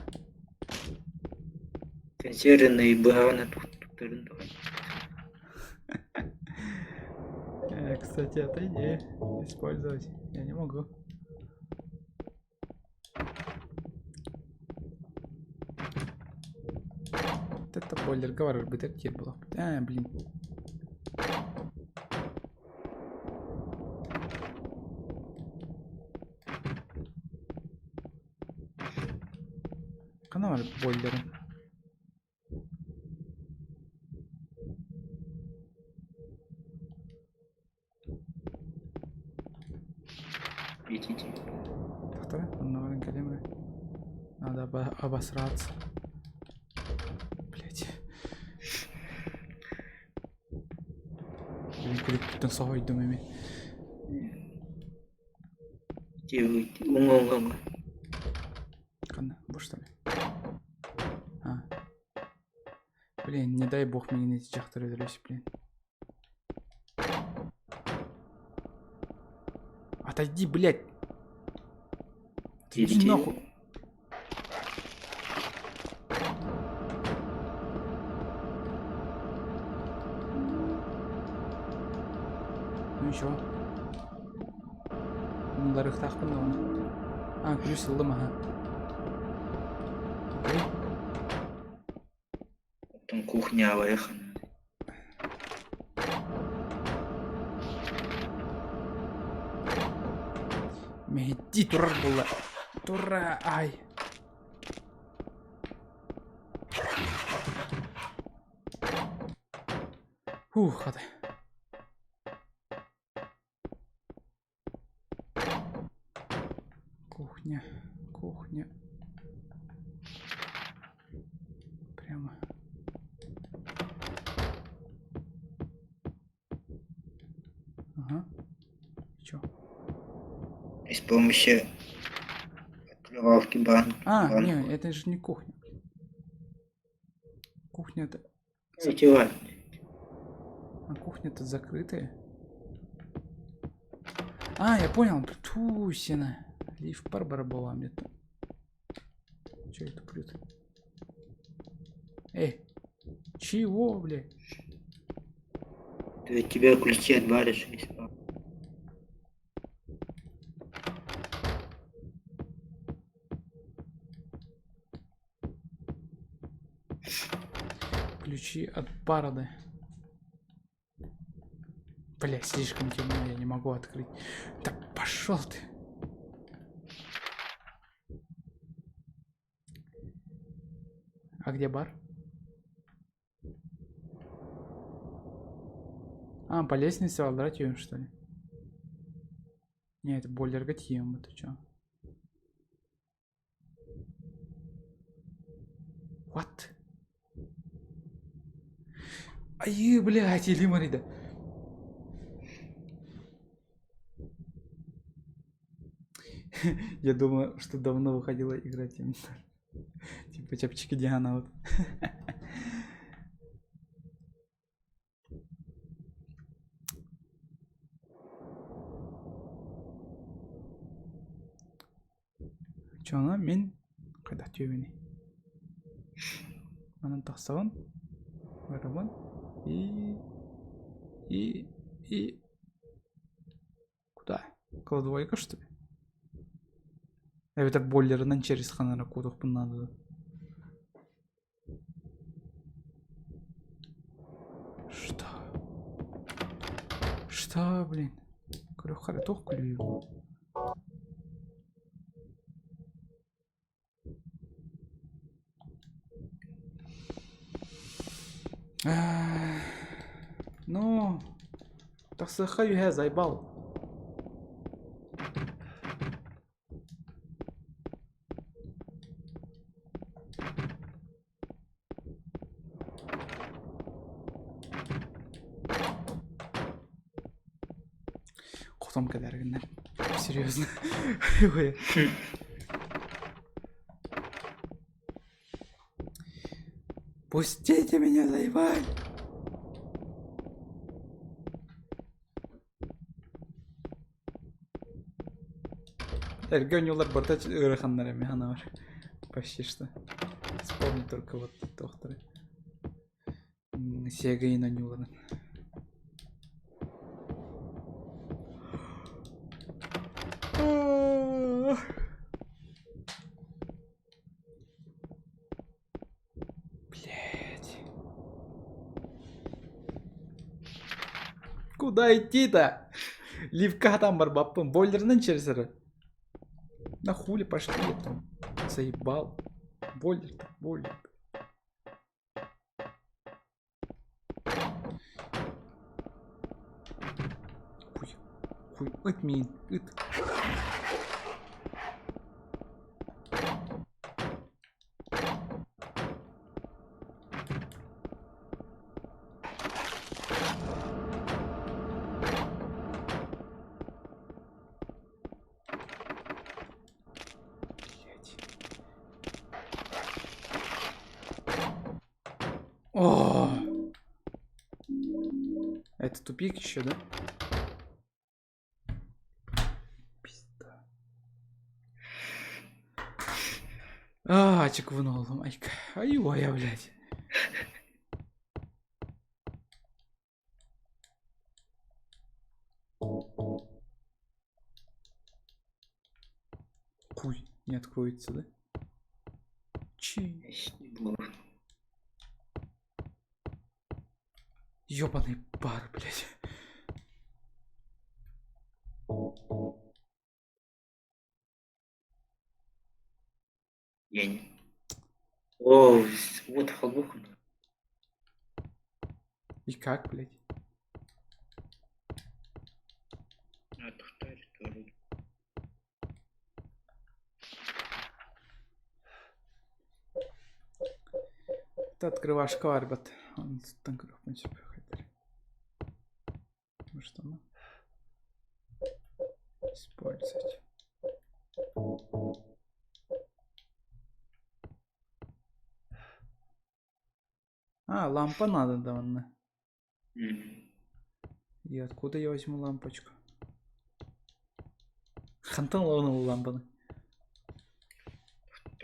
Консервный быһаҕына туттарын Кстати, это идея использовать. Я не могу. Вот это бойлер, говоришь, бы так было. А, блин. Канал бойлеры. Идите. Доктор, Надо обосраться. Блять. Блин, күлүктэн соһойдум эми. Уҥа Ханна, бу что ли? А. Блин, не дай бог мне эти дьахтар өлөрүс, блин. Отойди, блядь. Иди нахуй. Ну еще. Мундарыхтаахпын даҕаны. А, күлүс ыллым аха. Окей. Оттон кухня абайах. Мэһийдии турар буолла. Тура, ай. Фух, хата. Кухня, кухня. Прямо. Ага. Чё? С помощью открывалки банк. А, банк. не, это же не кухня. Кухня это... Эти А кухня-то закрытая. А, я понял. Тусина. Лиф Барбара была мне там. Че это плют? Эй, чего, бля? У тебя ключи от барыши. Ключи от бара, Бля, слишком темно, я не могу открыть. Да пошел ты. А где бар? А, по лестнице аллара тиийэм, что ли? Не, это бойлерга тиийэм, это чё? What? Айыы, блядь, илиим арыйда. Я думаю, что давно выходила игра Темно. Типа чапчики Диана вот. Чоно мин хайдах түөбүнүй? Манан тахсабын, барабын и и и куда? Кладовойка что ли? Эбэтэр бойлерынан через ханара куотуохпун наада Что? Что, блин? Көрүөххэ туох күлүү Ну, тахсыахха үһэ заебал. Хотон кэлэргиннэр. Серьезно. Пустите меня, заебали! Эргэ оонньуулар барыта ыараханнар эмиэ санаабар. Почти что. Вспомни только вот туохтары. Сиэгэйин оонньууларын. Блять. Куда идти-то? Ливка там барбаппын. Бойлерынан через эрэ. На хули пошли я там. Заебал. Бойлер-то, бойлер. Хуй. Хуй. Ыт миин. Ыт. Блять. О! Это тупик еще, да? Пизда. А, чеквнул, айка. Ай, блядь. Хуй, не откроется, да? Чи. Ёбаный бар, блядь. Я не... О, вот холбух. И как, блядь? Это открывашка Арбат. Он Может она? Использовать. А, лампа надо, да, онно. И откуда я возьму лампочку? Хантан ловнул лампаны.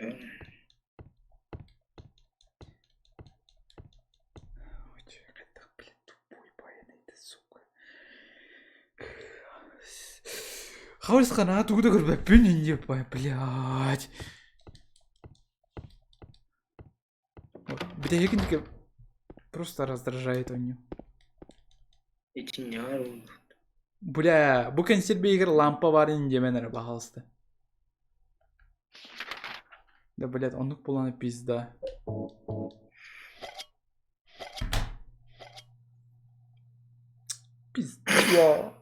Ой, это, блин, тупой баян, это, сука. Хабарысхана тугу да көрбөппүн инде блядь. Бүтэһигин Просто раздражает он. Итиннэҕэр Бля, бу кэнсиэрбэйигэр лампа баар ини диэмэн эрэ, пожалуйста. Да, блядь, оннук буолан пизда. Пизда.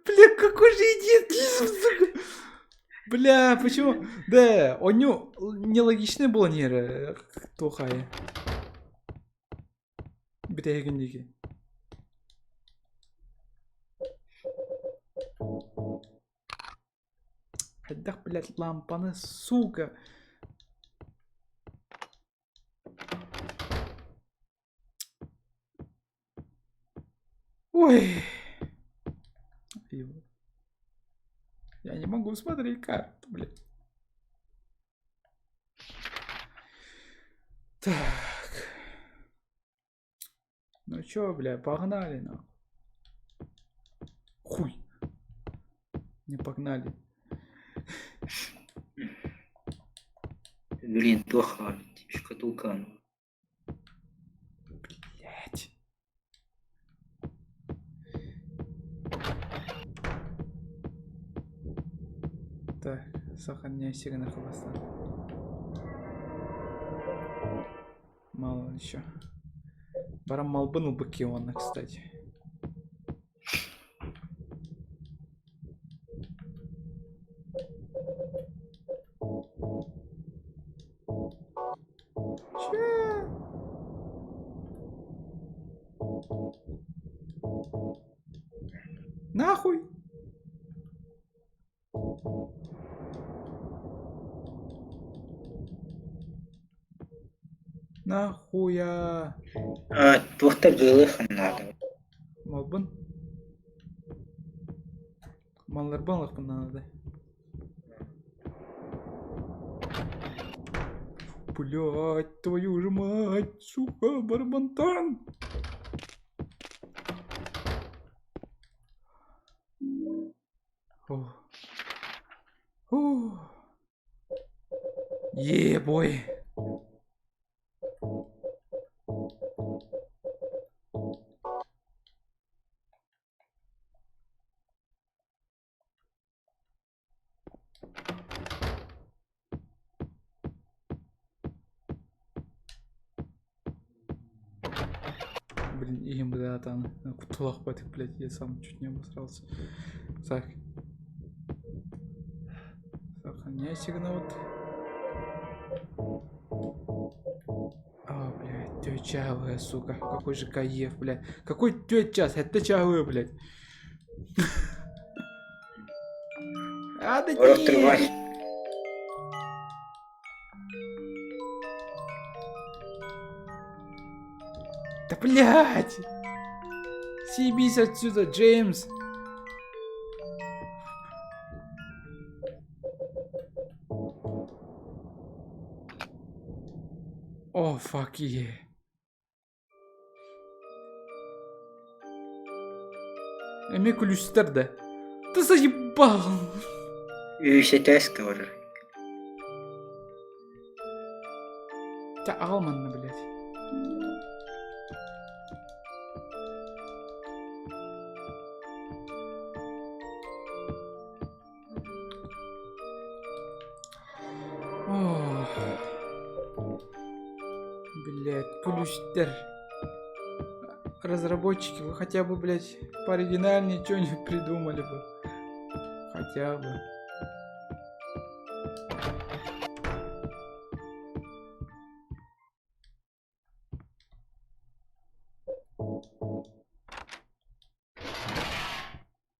Бля, какой же идиотизм, сука. Бля, почему? Да, он нелогичный был не тухай. Бүтэһигин диэки. Хайдах, блядь, лампаны, сука. Ой. Я не могу смотреть карту, блядь. Так. Ну чё, бля, погнали нахуй. Хуй. Не погнали. Блин, плохо. Шкатулка. Блять. Так, сохраняйся на хвоста. Мало еще. Барам малбын ылбыккиона, кстати. Че? Нахуй? Нахуя? А, туохта быылых надо. Малбын? Малларбын ылахпын надо. Блять, твою же мать, сука, барбантан! Фух. Фух. Е-бой. Блин, им, да, там, кутулах блядь, я сам чуть не обосрался. Так. Сохраняйся, вот. А, блядь, тетя, сука. Какой же каев, блядь. Какой тетя, это чавы, блядь. А, да нет. Да блядь! Съебись отсюда, Джеймс! О, фак е. Эмиэ күлүстэр да. Ты заебал! Үс этээскэ барар. Та аҕал манна, блядь. Ох. Блядь, күлүстэр. Разработчики, вы хотя бы, блядь, пооригинальнее что-нибудь придумали бы. Хотя бы.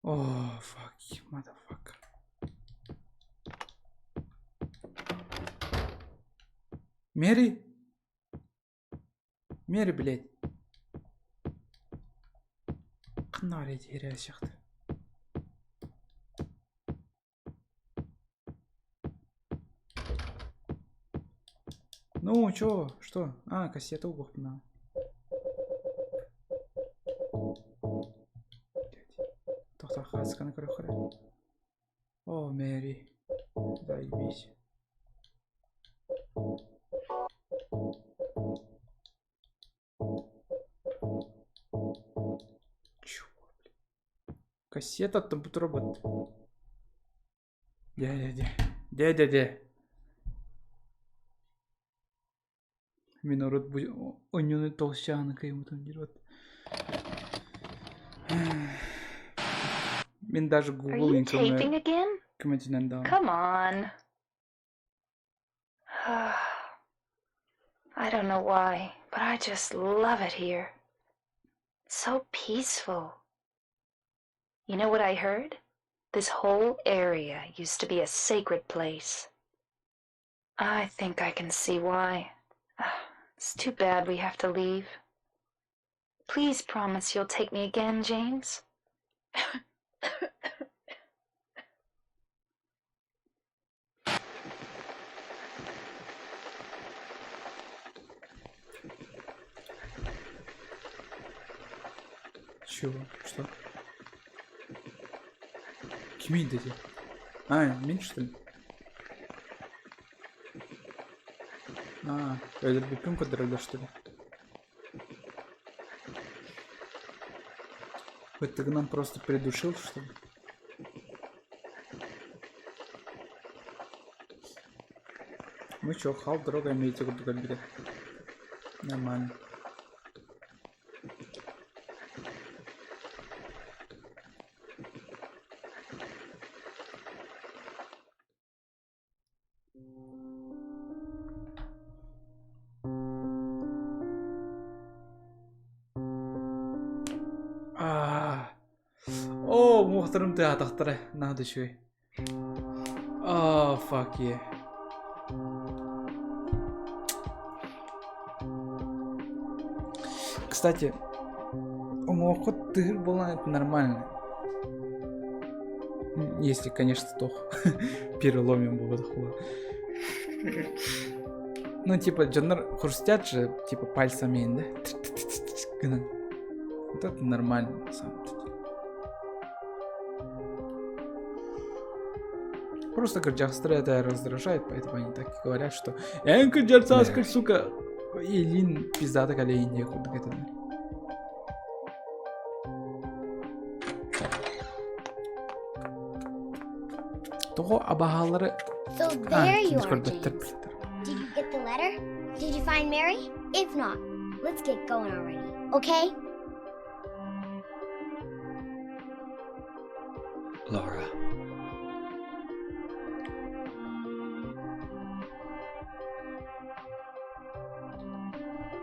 О, fuck, you motherfucker. Мэри? Мэри, блядь. Ханна эрэ сыахта. Ну, чё, что? А, кассета угуохпуна. Тохтоо хаасканы көрөхөрө. О, Мэри. Заебись. Кассета бутерброд. Дэ-дэ-дэ. Дэ-дэ-дэ. Мин урут бу онньуну тоҕусчааны кыймытым диир вот. Мин даже Are Google you taping again? көмөтүнэн даҕаны. Come on. I don't know why, but I just love it here. It's so peaceful. You know what I heard? This whole area used to be a sacred place. I think I can see why. It's too bad we have to leave. Please promise you'll take me again, James. Чего? Что? Кимий деді? А, мен что ли? А, өлөрбүппүн көрдөрөллөр что ли? Быттыгынан просто придушил, что ли? Мы чё, хал дорога имеете курдук өлбүтэ. Нормально. Аа. Оо, муохтарым тыаһаатахтара наада үчүгэй. Oh, fuck yeah. Кстати, уҥуоххут тыһыр буолан это нормально. Если, конечно, тох переломим буолбатах буолар. Ну, типа, дьоннор хрустят же, типа, пальцами, да? Гынан. Вот это нормально, на самом деле. Просто кырдьаҕастары это раздражает, поэтому они так и говорят, что «Эн кырдьарсааскар, сука!» Илин пиздата кэлэйин диэх курдук этэллэр. Тоҕо абаһаалары So А, there you кинилэр are, көрбөттөр James. Did you get the letter? Did you find Mary? If not, let's get going already, okay? Laura.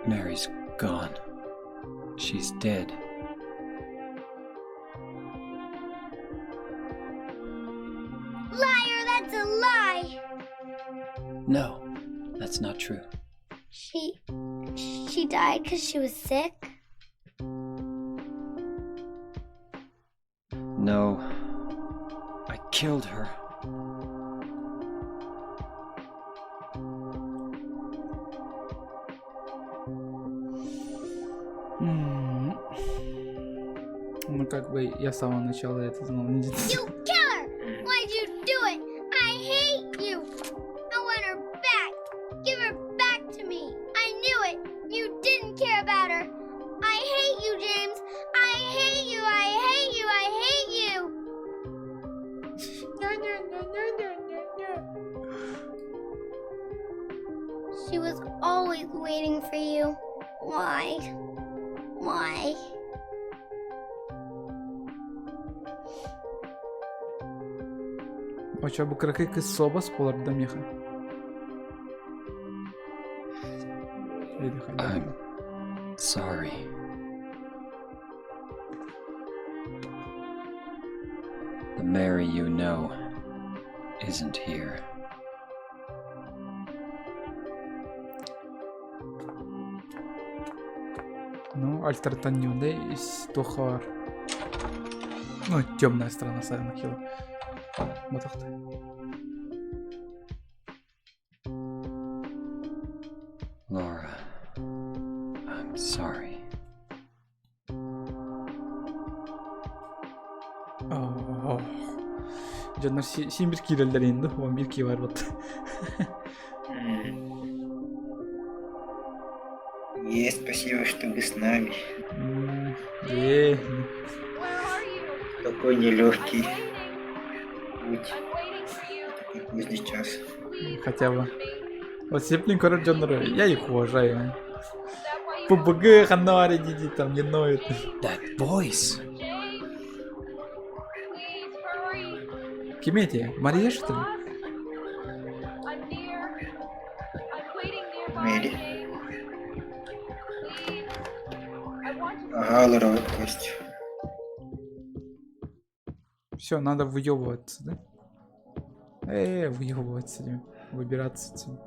Mary's gone. She's dead. Liar, that's a lie! No, that's not true. She she died because she was sick? No, I killed her. М. Ну, как бы я с самого начала это знал. You killer! Why'd you do it? I hate you! I want her back! Give her back to me! I knew it! You didn't care about her! I hate you, James! I hate you! I hate you! I hate you! She was always waiting for you. Why? Why? Оча бу кыракый кыз собас буолар да миэхэ. I'm sorry. The Mary you know isn't here. Ну, альтертаннюнда ис туохаар. Ну, темная сторона Silent Hill. Матахта. Laura, I'm sorry. Oh. Дьоннор син бир киирэллэр инде, он бир кии барбыт. Е, спасибо, что вы с нами. Е. Такой нелегкий путь. Такой поздний час. Хотя бы. Вот Сеплин көрөр дьоннору, я их уважаю. ПБГ ханна диди там не ноет. That voice. Ким эти? Мария, что ли? Мэри. Ага, олоробут Костя. Все, надо выебываться, да? Выебываться, выбираться отсюда.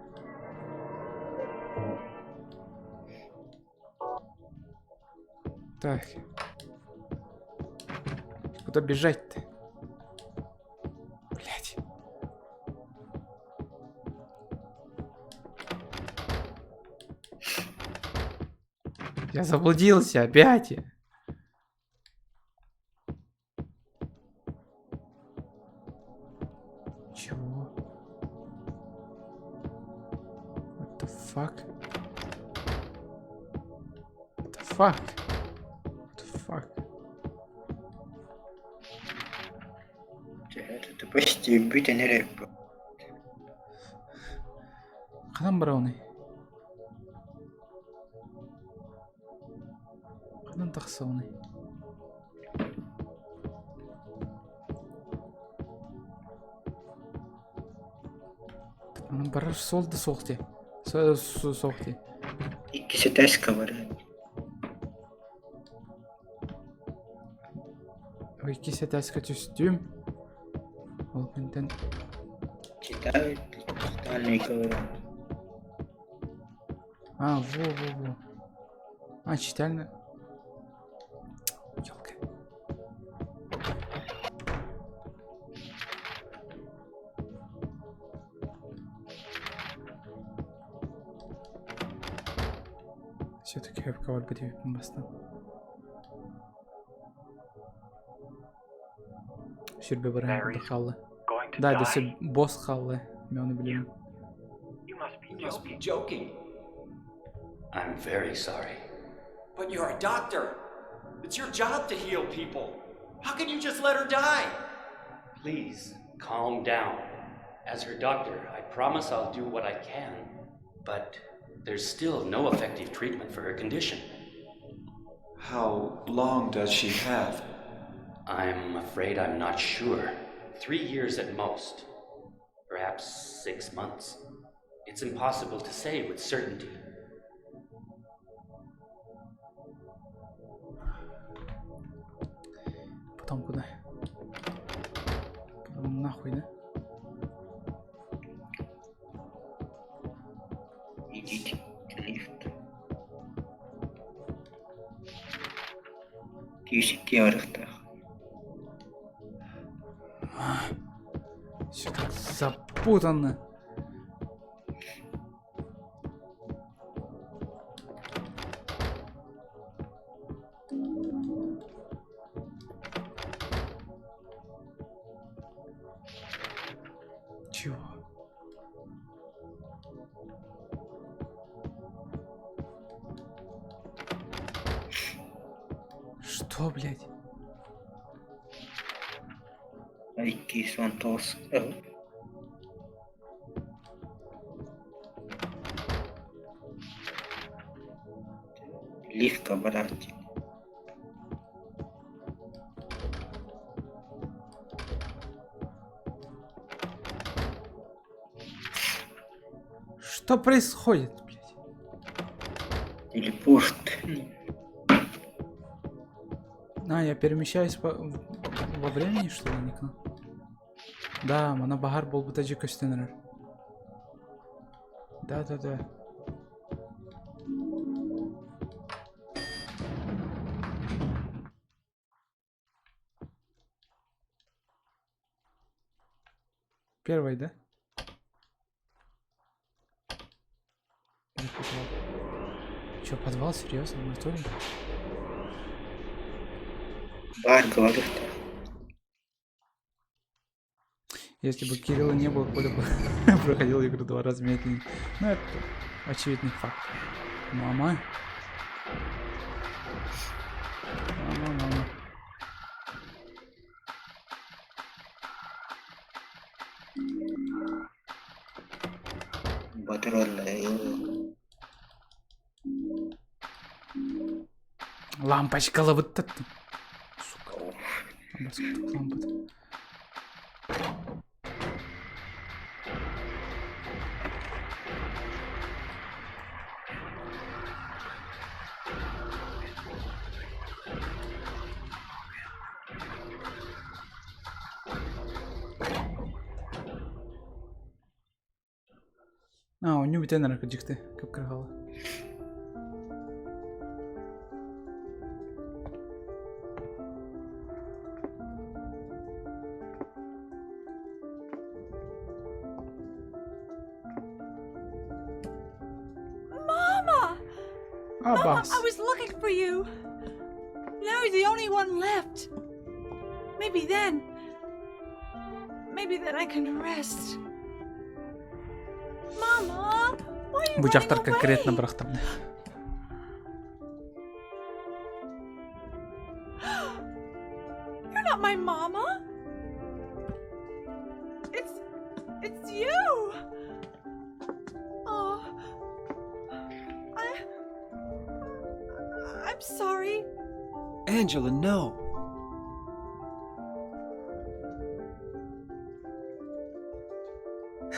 Так. Куда бежать-то? Блять. Я заблудился опять. Чего? What the fuck? What the fuck? What the fuck? Это почти бүтэн эрэ. Ханан барабыный? Ханан тахсабыный? Анан барар суол да суох дии. Суох дии. Иккис этээскэ барар. Иккис этээскэ түстүм. Ол кэнтэн Читаю, читальный говорю. А, во-во-во. А, читальный. Ёлка. Все-таки хөпкө барбыт эбиппин бастан. Сүрбэ баран Mary's хаалла. going to Да, die? дөссө босс хаалла. Мен ону билэбин. You must be joking. I'm very sorry. But you're a doctor. It's your job to heal people. How can you just let her die? Please calm down. As her doctor, I promise I'll do what I can, but there's still no effective treatment for her condition. How long does she have? I'm afraid I'm not sure. 3 years at most. Perhaps 6 months. It's impossible to say with certainty. Потом куда? Потом нахуй, да? Идите к лифту. Күүс барыахтаах. Все так запутанно. Чего? Что, блядь? Иккис онтоос. Лифтка барааччы. Что происходит, блядь? Телепорт. А, я перемещаюсь во времени, что ли, Никола? Да, манна баһаар буолбута дьэ көстөн эрэр. Да-да-да. Первый, да? Или подвал? Чё, подвал? Серьезно? В натуре? Баарга барыахтаах. Если бы Кирилла не было, Коля бы проходил игру два раза медленнее. Ну, это очевидный факт. Мама. Мама, мама. Ботуруоннары Лампочкалабыттат. Сука. Лампата. А, онньу бүтэн эрэр кырдьыкты кып-кыра Mama! А, Mama, бас. I was looking for you. Now you're the only one left. Maybe then. Maybe then I can rest. Mama, why are you Бу running дьахтар конкретно away? бырахтарда. You're not my mama. It's it's you. Oh. I I'm sorry. Angela, no.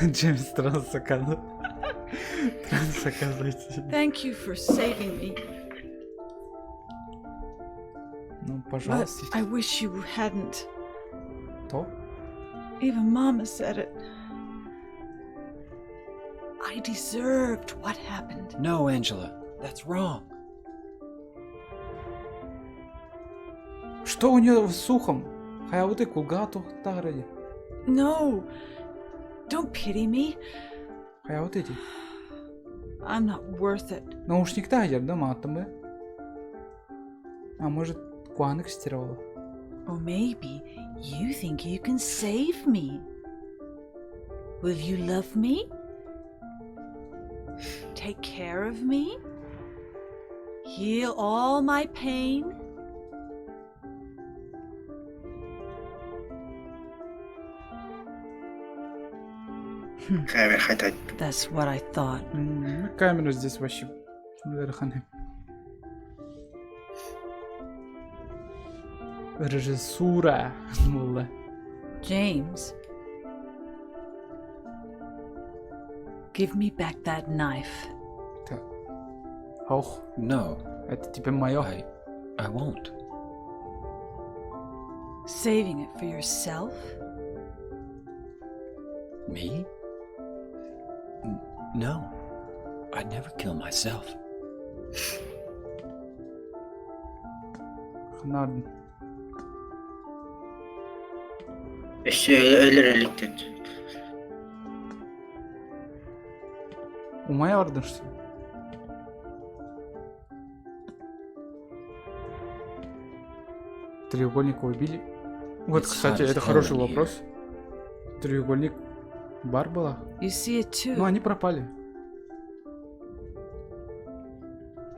Джеймс транс оказывается. Транс оказывается. Thank you for saving me. Ну, But пожалуйста. I wish you hadn't. То? Even Mama said it. I deserved what happened. No, Angela, that's wrong. Что у нее с ухом? Хайауты кулгату тагради. No. Don't pity me. Хайауты эти. I'm not worth it. Наушник тагер, да, матом А может, куанок стирала? Or maybe you think you can save me. Will you love me? Take care of me? Heal all my pain? Камера хайтать. That's what I thought. Ну, камера здесь вообще верханы. Режиссура. Була. James, give me back that knife. Так. Ох. No. Это теперь мое. I, I won't. Saving it for yourself? Me? N- no. I'd never kill myself. Ханардын. Өссө өлөр эликтен. Умая бардың, что ли? Треугольника убили. Вот, It's кстати, hot as это hell хороший in here. вопрос. Треугольник бар была? You see it too. Ну, они пропали.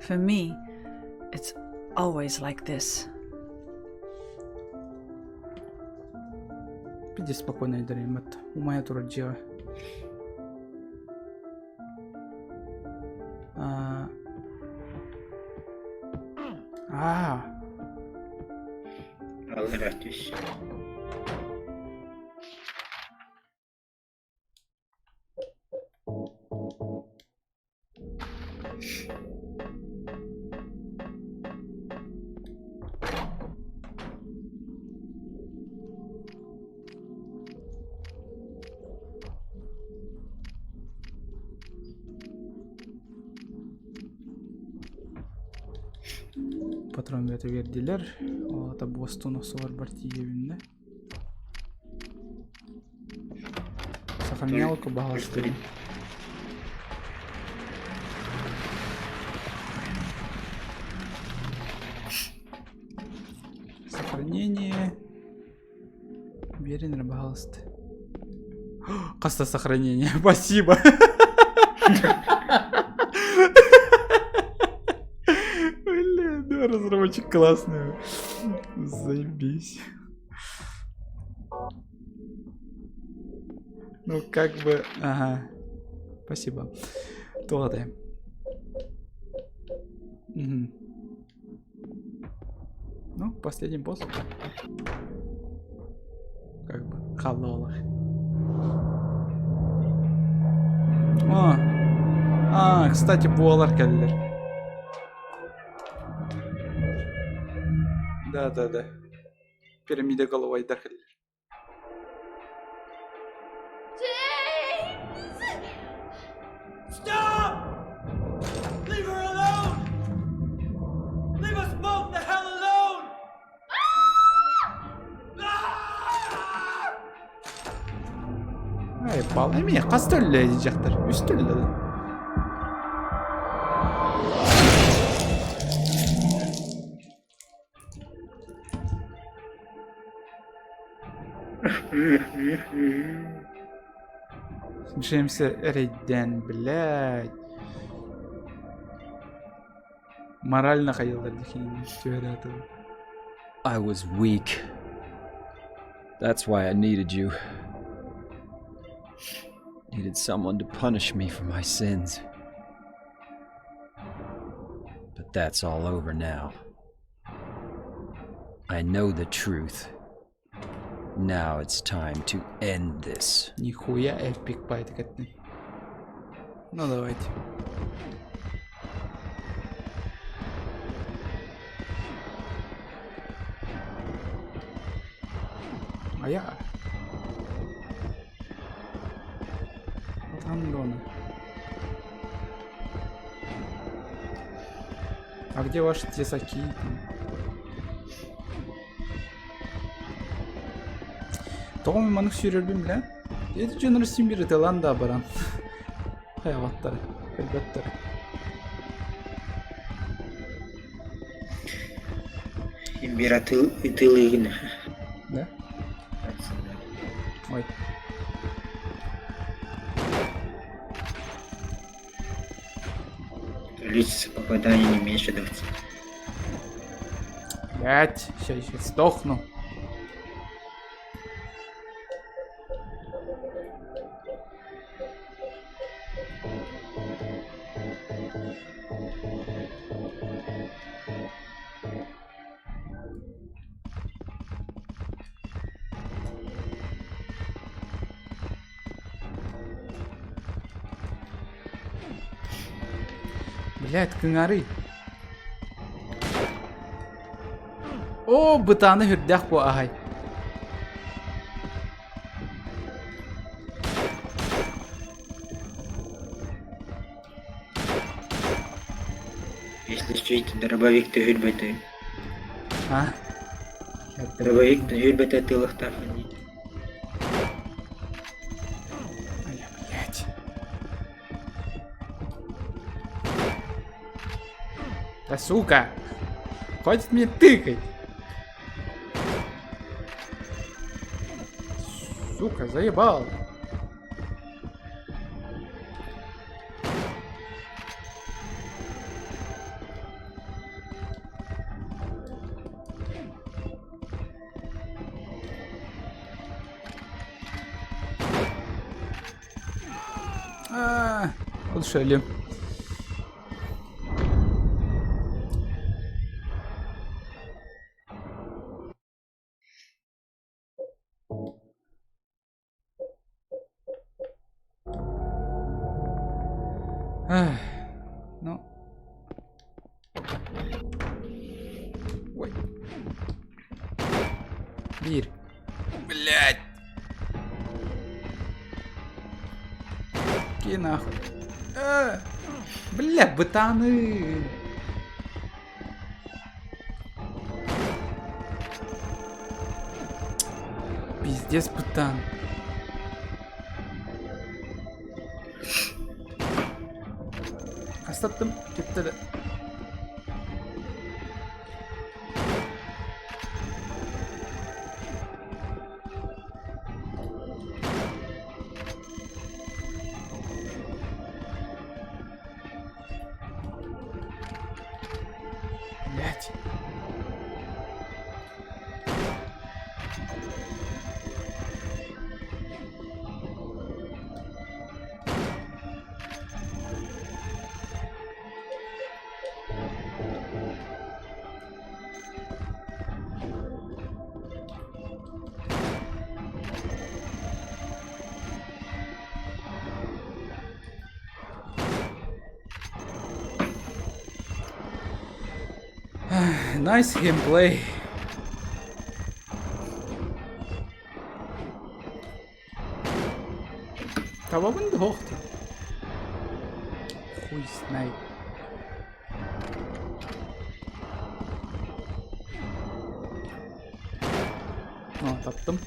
For me, it's always like this. Иди спокойно, Дримет. Умая турджиа. А, а, Алыр түс. Патрон это вердилер. Ол это Бостон осылар бар тиебинне. Сохранялка бағаластырын. Сохранение. Верен рыбалст. Каста сохранение. Спасибо. Блин, ну разработчик классный. Заебись. Ну, как бы, ага. Спасибо. Туох этэй? Мгм. Ну, последний босс. Как бы, халалах. А, а, кстати, буолар кэллэр. Да, да, да. Пирамида головайдар кэллэр. James! Stop! Leave her alone! Leave us both the hell alone! Ah! Ай, бал эмиэ хас төллө дьахтар? Үс төллө. Джеймс эрэйдээн, блядь. Морально хайыллар дихиин түһэрэ I was weak. That's why I needed you. Needed someone to punish me for my sins. But that's all over now. I know the truth. Now it's time to end this. Нихуя эпик байт кеттин. Ну давайте. А я... Гандоны. А где ваши тесаки? Тоҕо маннык сүүрэрбин билэн? Эти дьоннор син биир ытыалаан да баран. Хайабаттар, көрбөттөр. Биир ытыалыыгын. Да? Ой. Количество попаданий не меньше 20. Блять, сейчас я сдохну. Блядь, кыҥарый. Оо, бытааны үрдэх бу аһай. Если чуть дробовик түһүрбөтө. А? Дробовик түһүрбөтө тылыхтаах дии. Блять. Да сука! Хватит мне тыкать! Сука, заебал! А, Удушили. Эх, ну. Ой. Биир. Блять. Ки нахуй. Э, бля, бытаны. Пиздец, бытан. Хастаттым, кеттеле. Блять. Nice gameplay. Табабын да охту. Хуй знает. О, таптым.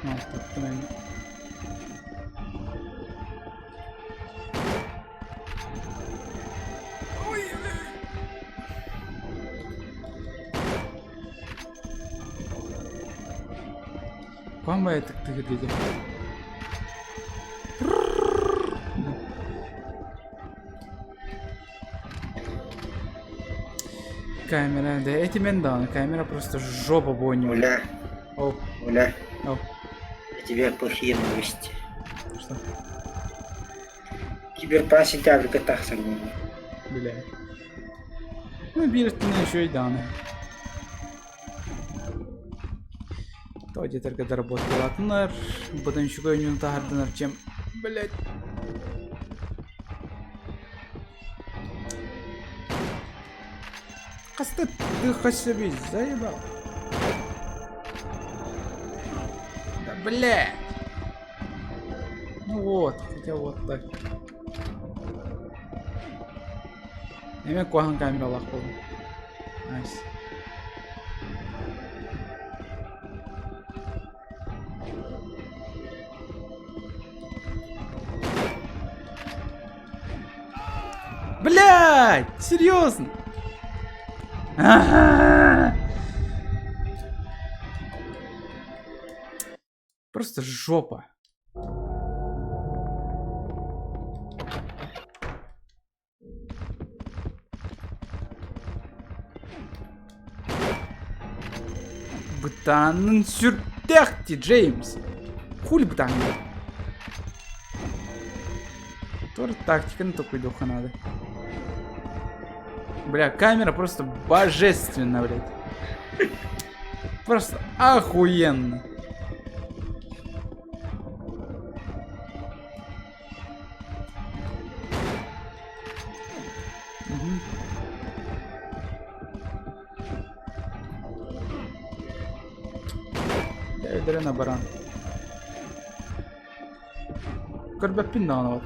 О, таптым эми. Куһаҕан тыктыгыр диэки. Камера, да эти мен даҕаны, камера просто жопа бойню. Оля, О, Оля, о, у тебя плохие новости. Что? Киберпанк сентябрьга тахсар буолла. Бля. Ну, биир өттүнэн үчүгэй даҕаны. То диэтэргэ доработкалаатыннар, быдан үчүгэй ойньуун таһардынар, чем, блядь. Хаста тыха себе заебал. Да, блядь. Ну вот, хотя вот так. Эмэ куһаҕан камералаах буоллум. Nice. Блядь! Серьезно? А-а-а! Просто жопа. Бытаанын сүрдээх дии, Джеймс. Хули бытаанын. Тоже тактиканы толкуйдуохха надо. Бля, камера просто божественно, блядь. Просто охуенно. Мгм. Дэйдэрэн баран. Көрбөппүн даҕаны вот.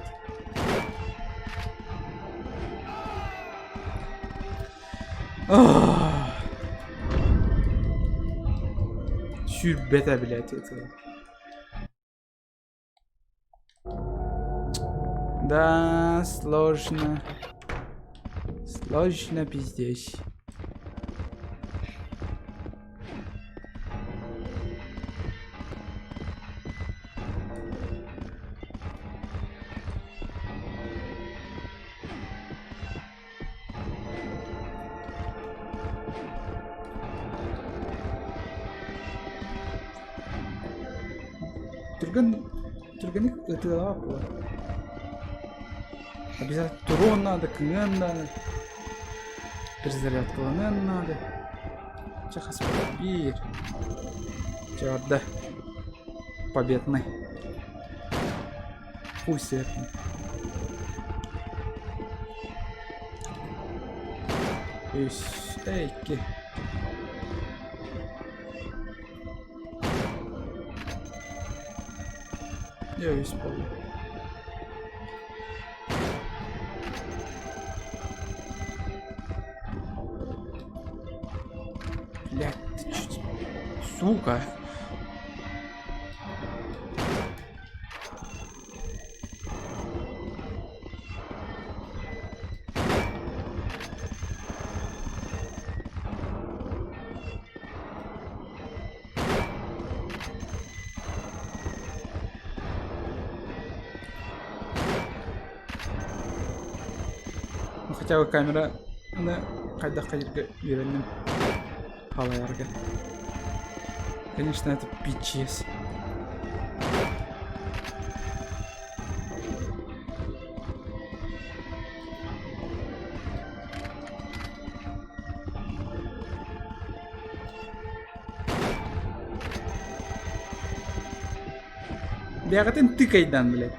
Сүүрбэтэ, блядь, это. Да, сложно. Сложно пиздец. Түргэн түргэнник ытыалаах буолар. Обязательно туруон надо, кыҥыан надо. Перезарядкаланыан надо. Чэ хас биир. Чэ барда. Победный. Хуй сверху. Үс, икки. Дьэ үс буолла. Блядь, ты чуть... Сука. Ну хотя бы камера аны хайдах хайырга үөрэнним халайарга. Конечно, это пиздец. Бэҕэтин тыкайдан, блядь.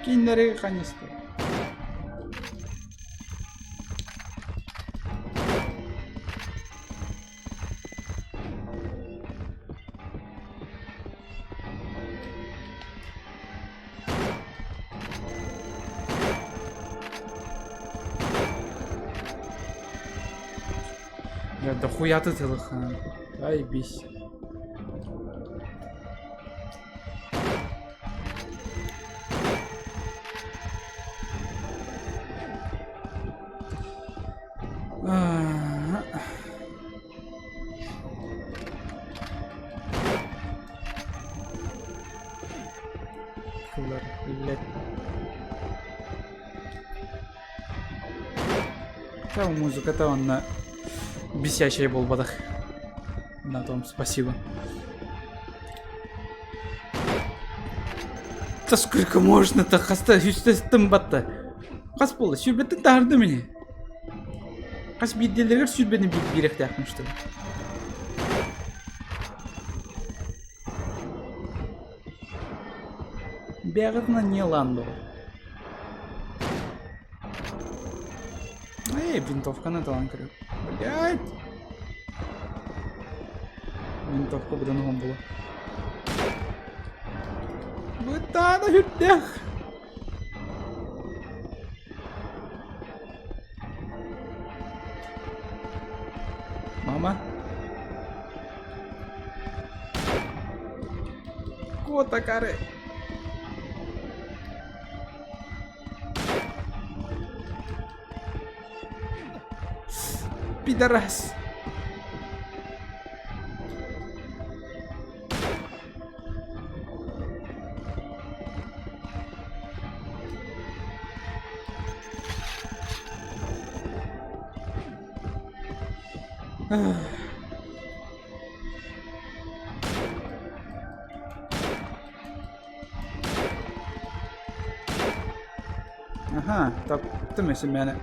Кинилэри ханньыста. Я дохуя ты целых. Ай, бись. Блядь. Та музыката онно бесячая буолбатах. На том спасибо. Да сколько можно-то? Хаста үстестім батта. Хас буолла? Сүүрбэттэн таһырды мини. Хас биирдиэлэригэр сүүрбэни биэриэхтээхпин что ли? Бэҕэтинэ не ландо. Эй, винтовканы талан көрөр. Блядь! Винтовка быдан уһун була. Бытаана үрдэх! Мама? Кота кары! Пидорас! Аха, таптым эсэ мээнэ.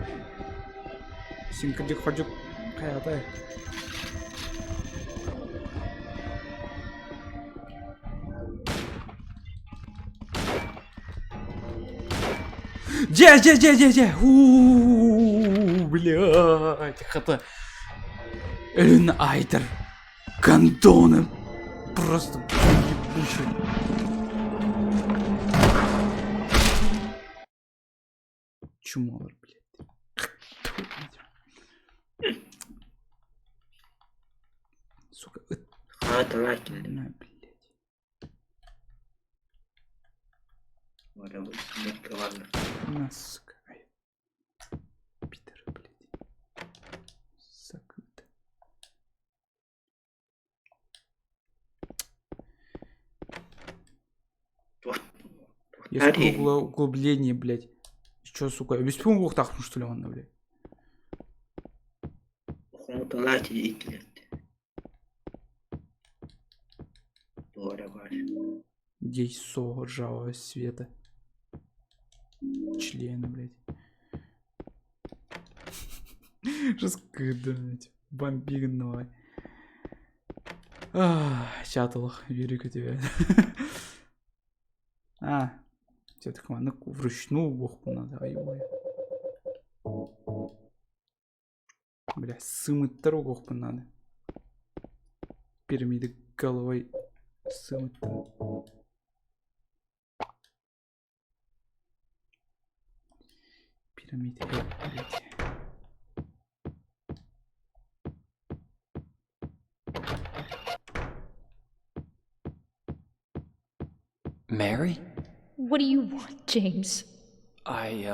Син кырдьык-хордьук хайатай. Дьэ, дьэ, дьэ, дьэ, дьэ. У, блядь, хата. Өлүн айтар. Гондоны. Просто ебучие. Чумолар, блядь. Сука. На, блядь. На, сука. Пидоры, блядь. Закрыто. Есть круглое углубление, блядь. Чё, сука, без так, что ли, он, блядь? Дейсо ржавого света. Члены, блядь. Жестко, блядь. Бомбигновый. Чаталах, верю тебе. А, все-таки ну, вручную бог надо, ай ой. Бля, сымыттар угуохпун надо. Пирамиды головой сымыттар. Пирамиды, блядь. Mary? What do you want, James? I,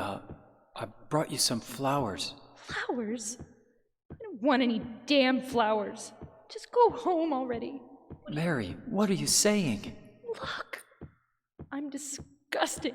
I brought you some flowers. Flowers? I don't want any damn flowers. Just go home already. Mary, what are you saying? Look, I'm disgusting.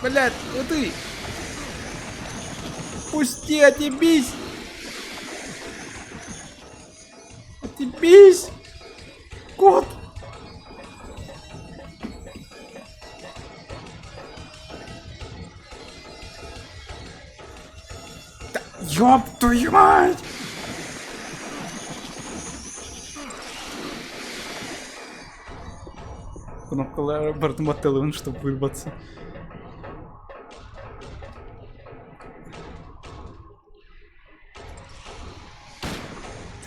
Блядь, ты! Пусти, отъебись! Отъебись! Кот! Да, ёб твою мать! Кнопкалары бардым аттылыбын, чтобы вырваться.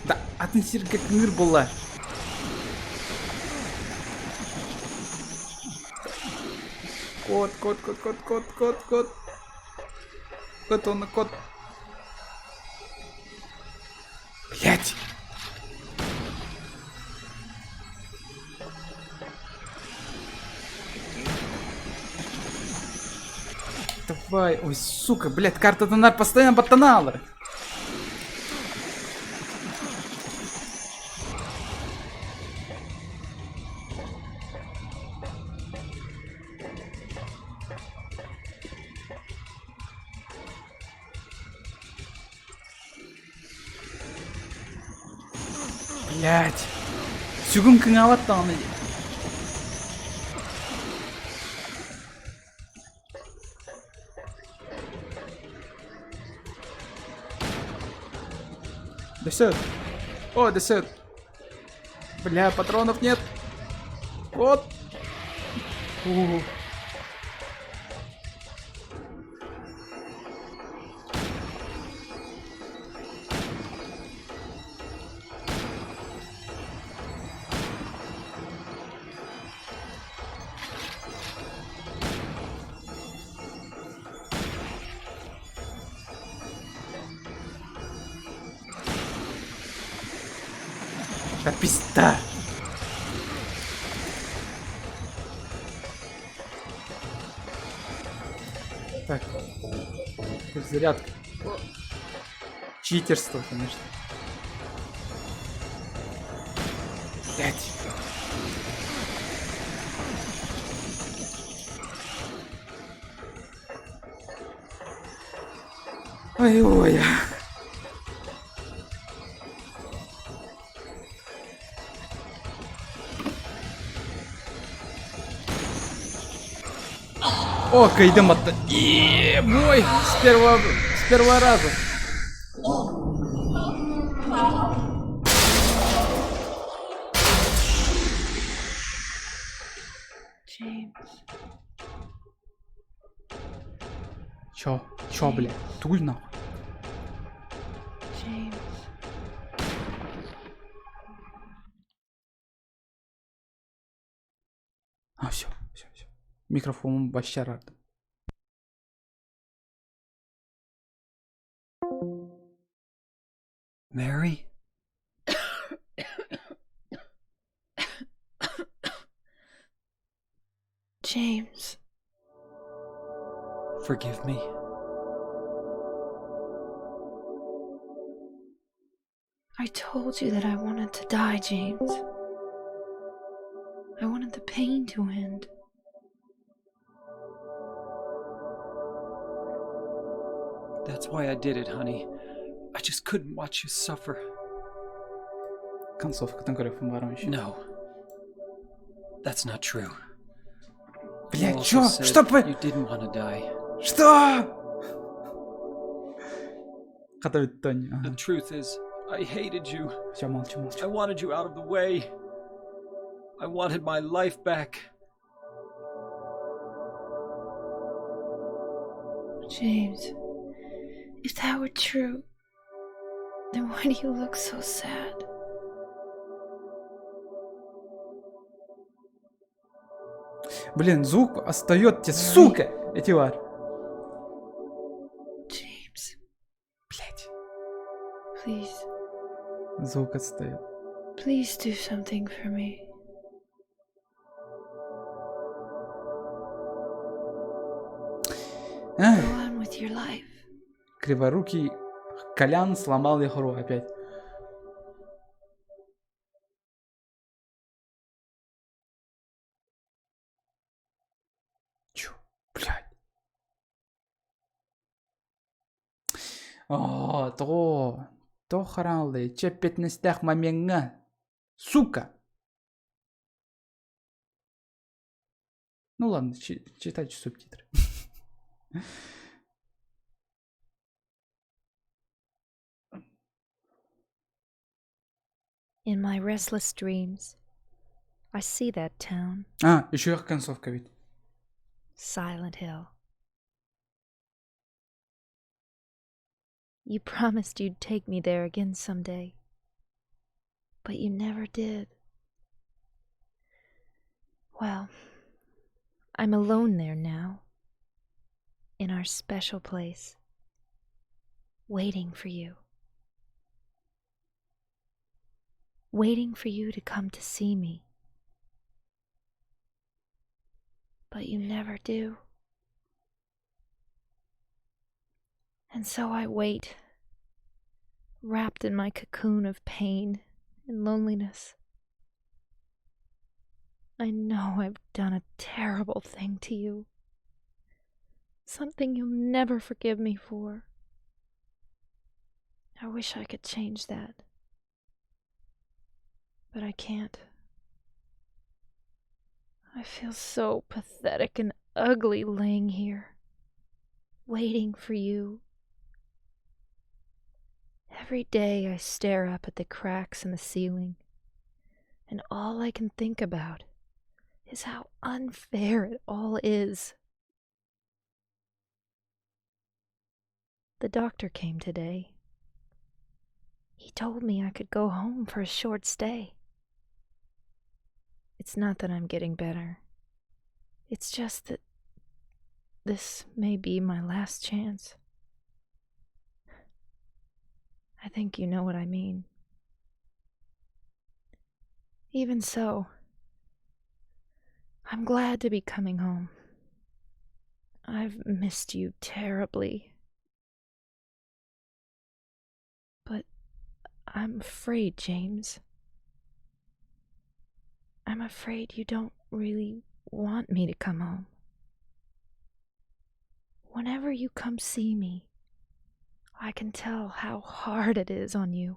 Да, атын сиргэ кыҥыр буолла. Кот, кот, кот, кот, кот, кот, кот. Кот, он кот. Блять! Давай, ой, сука, блядь, карта Донар постоянно баттаналар. Блять. Сүгүм кыҥаабат даҕаны Десерт. О, десерт. Бля, патронов нет. Вот. У. Да пизда! Так. Зарядка. Читерство, конечно. Блять. Ой-ой. О, кайдым атта. Мой с первого раза. James. Чё? Чё, бля? Туй нахуй. James. А, все, все, все. Микрофон башарарды. Mary? James. Forgive me. I told you that I wanted to die, James. I wanted the pain to end. That's why I did it, honey. I just couldn't watch you suffer. Концовка там көрөппүн еще. No. That's not true. Блядь, You чё? also said Что по... You didn't want to die. Что? Хата Тони. The Ага. truth is, I hated you. Все, молчу, молчу. I wanted you out of the way. I wanted my life back. James, if that were true, then why do you look so sad? Блин, звук отстает тебе, сука! Этивар. James. Блять. Please, Звук отстает. please do something for me. Эх. Go on with your life. Криворукий Колян сломал игру опять. Чё? Блядь. Оо, тоҕо? Тоҕо хараҥалыы? Чэ, эппиэтинэстээх момеҥҥа. Сука! Ну ладно, читайте субтитры. In my restless dreams, I see that town. А, еще концовка ведь. Silent Hill. You promised you'd take me there again someday, but you never did. Well, I'm alone there now, in our special place, waiting for you. Waiting for you to come to see me. But you never do. And so I wait, wrapped in my cocoon of pain and loneliness. I know I've done a terrible thing to you. Something you'll never forgive me for. I wish I could change that. But I can't. I feel so pathetic and ugly laying here, waiting for you. Every day I stare up at the cracks in the ceiling, and all I can think about is how unfair it all is. The doctor came today. He told me I could go home for a short stay. It's not that I'm getting better. It's just that this may be my last chance. I think you know what I mean. Even so, I'm glad to be coming home. I've missed you terribly. But I'm afraid, James. I'm afraid you don't really want me to come home. Whenever you come see me, I can tell how hard it is on you.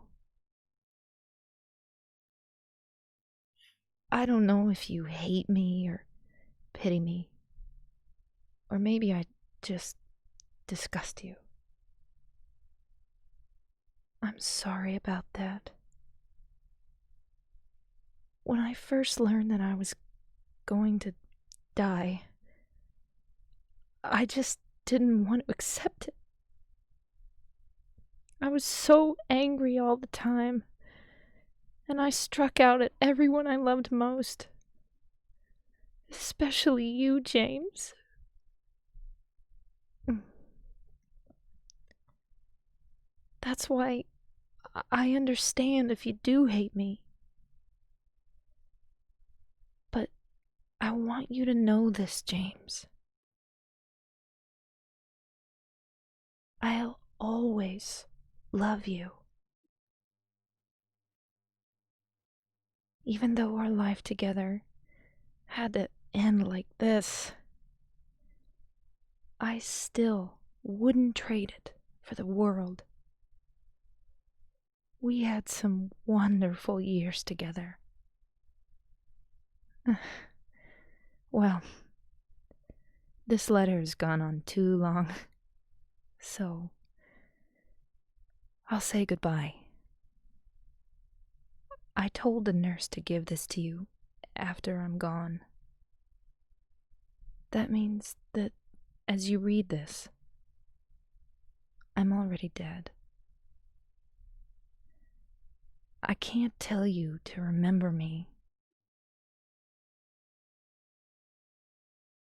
I don't know if you hate me or pity me. Or maybe I just disgust you. I'm sorry about that. When I first learned that I was going to die, I just didn't want to accept it. I was so angry all the time, and I struck out at everyone I loved most. Especially you, James. That's why I understand if you do hate me. But I want you to know this, James. I'll always love you. Even though our life together had to end like this, I still wouldn't trade it for the world. We had some wonderful years together. Well, this letter's gone on too long, so I'll say goodbye. I told the nurse to give this to you after I'm gone. That means that as you read this, I'm already dead. I can't tell you to remember me.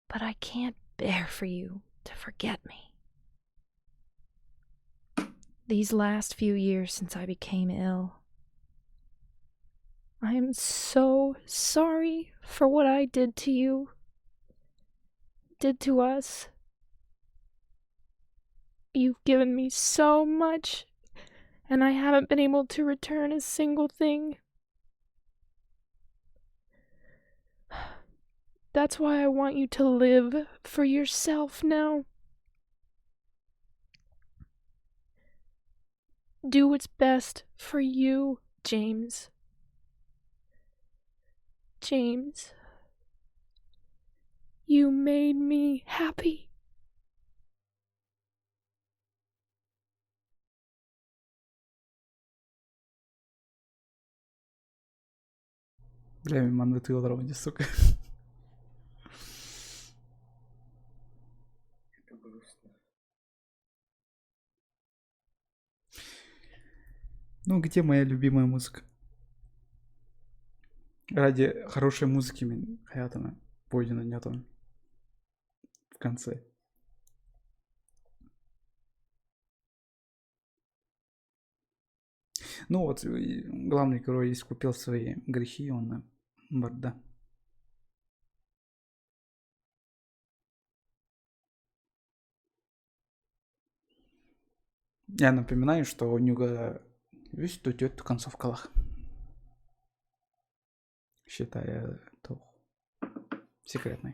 But I can't bear for you to forget me. These last few years since I became ill, I am so sorry for what I did to you, did to us. You've given me so much, and I haven't been able to return a single thing. That's why I want you to live for yourself now. Do what's best for you, James. James, you made me happy. Бля, манна тыалар сука. Это грустно. Ну, где моя любимая музыка? Ради хорошей музыки мин хаятана пойдена нету в конце. Ну вот, главный герой искупил свои грехи, он барда. Я напоминаю, что у него весь тут идет концовкалах. Считая то секретной.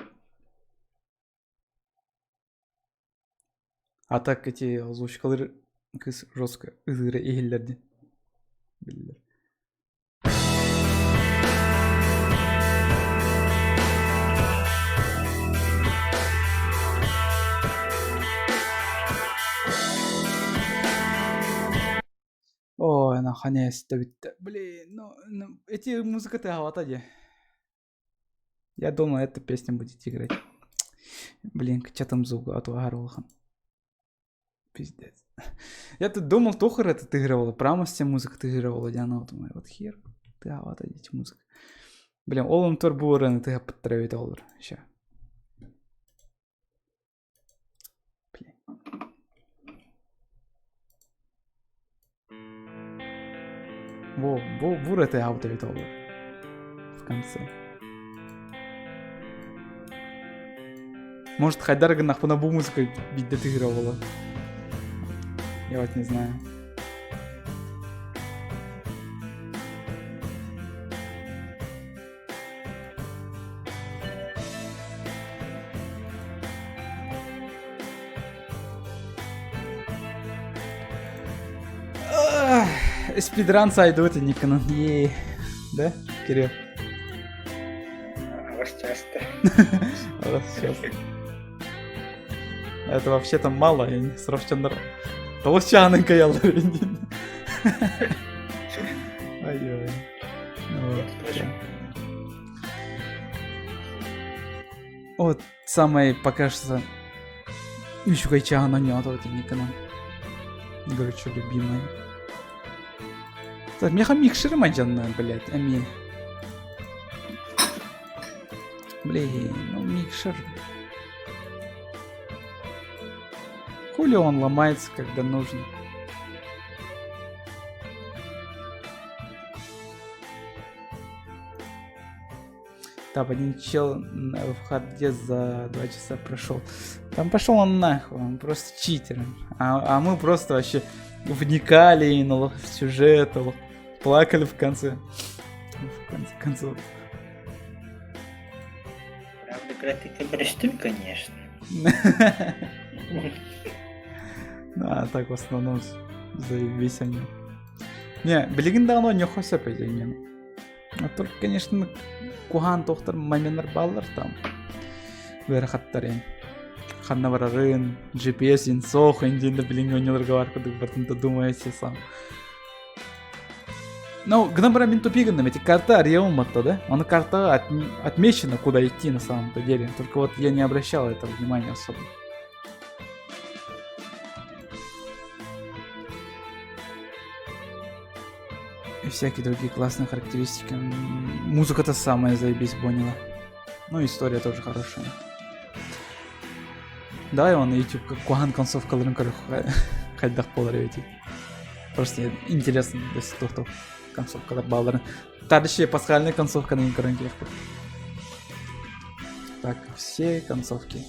А так эти озвучкалар кыз жестко ызыры иһиллэрди. Биллэр. Ой, наконец-то бүттэ. Блин, ну эти музыка тыаһаабата дии. Я думал, эта песня будет играть. Блин, кычатым звук атуаһар улахан. Пиздец. Я тут думал, Тохар это отыгрывала, прямо вся музыка отыгрывала, Диана, вот думаю, вот хер, тыаһаабата дии музыка. Блин, ол онтор бу ырыаны тыаһаппыттара эбит олор. Ща. Блин. Во, бу, бу тыаһаабыт эбит олор. В конце. Может, хайдар гыннахпына бу музыка биирдэ тыһыра Я вот не знаю. Спидран сайдут и Никонан. Е. Да, Кирилл? А вас часто. А вас часто. Это вообще-то мало, я не срочно Толчаны каялар. Ай-ой. Ну, вот самое пока что үчүгэй чааһын оонньоото Никонан. Горячо любимый. Так, миэхэ микшер мадьанна, блядь, ами. Блин, ну микшер. Хули он ломается, когда нужно. Там один чел в харде за 2 часа прошел. Там пошел он нахуй, он просто читер. А мы просто вообще вникали в сюжет, плакали в конце. В конце концов. Правда, графика брештым, конечно. Ну, а так в основном заебись они. Не, билигин даҕаны оонньуохха сөп этэ. А только, конечно, куһаҕан туохтар моменнар бааллар там. Ыарахаттар Ханна барарын, GPS инсох, индин билиҥҥи оонньууларга баар курдук барытын додумайся сам. Ну, гынан баран мин тупигынным, эти карта арыйбатта, да? Он карта отмечена, куда идти на самом-то деле. Только вот я не обращал этого внимания особо. И всякие другие классные характеристики. Музыка-то самая заебись поняла. Ну, история тоже хорошая. Давай он на YouTube как куһаҕан концовкаларын хайдах буолар эбитий. Просто интересно до сих пор концовкалар баалларын. Тардышы пасхальный концовканы көрөн киэхпит. Так, все концовки.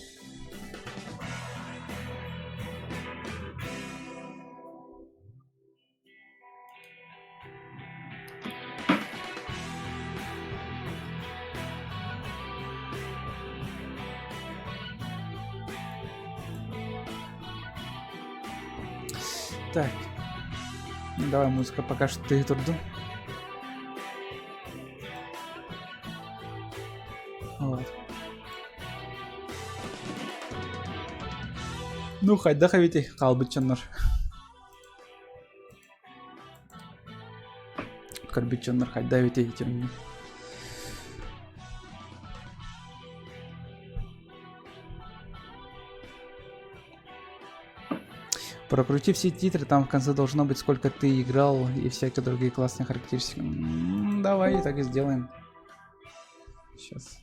Так. Давай музыка пока что ты турдун. Вот. Ну, хайдах эбитий хаалбыт дьоннор. Көрбүт дьоннор хайда эбитий итинни. Прокрути все титры, там в конце должно быть, сколько ты играл и всякие другие классные характеристики. М, Давай так и сделаем. Сейчас.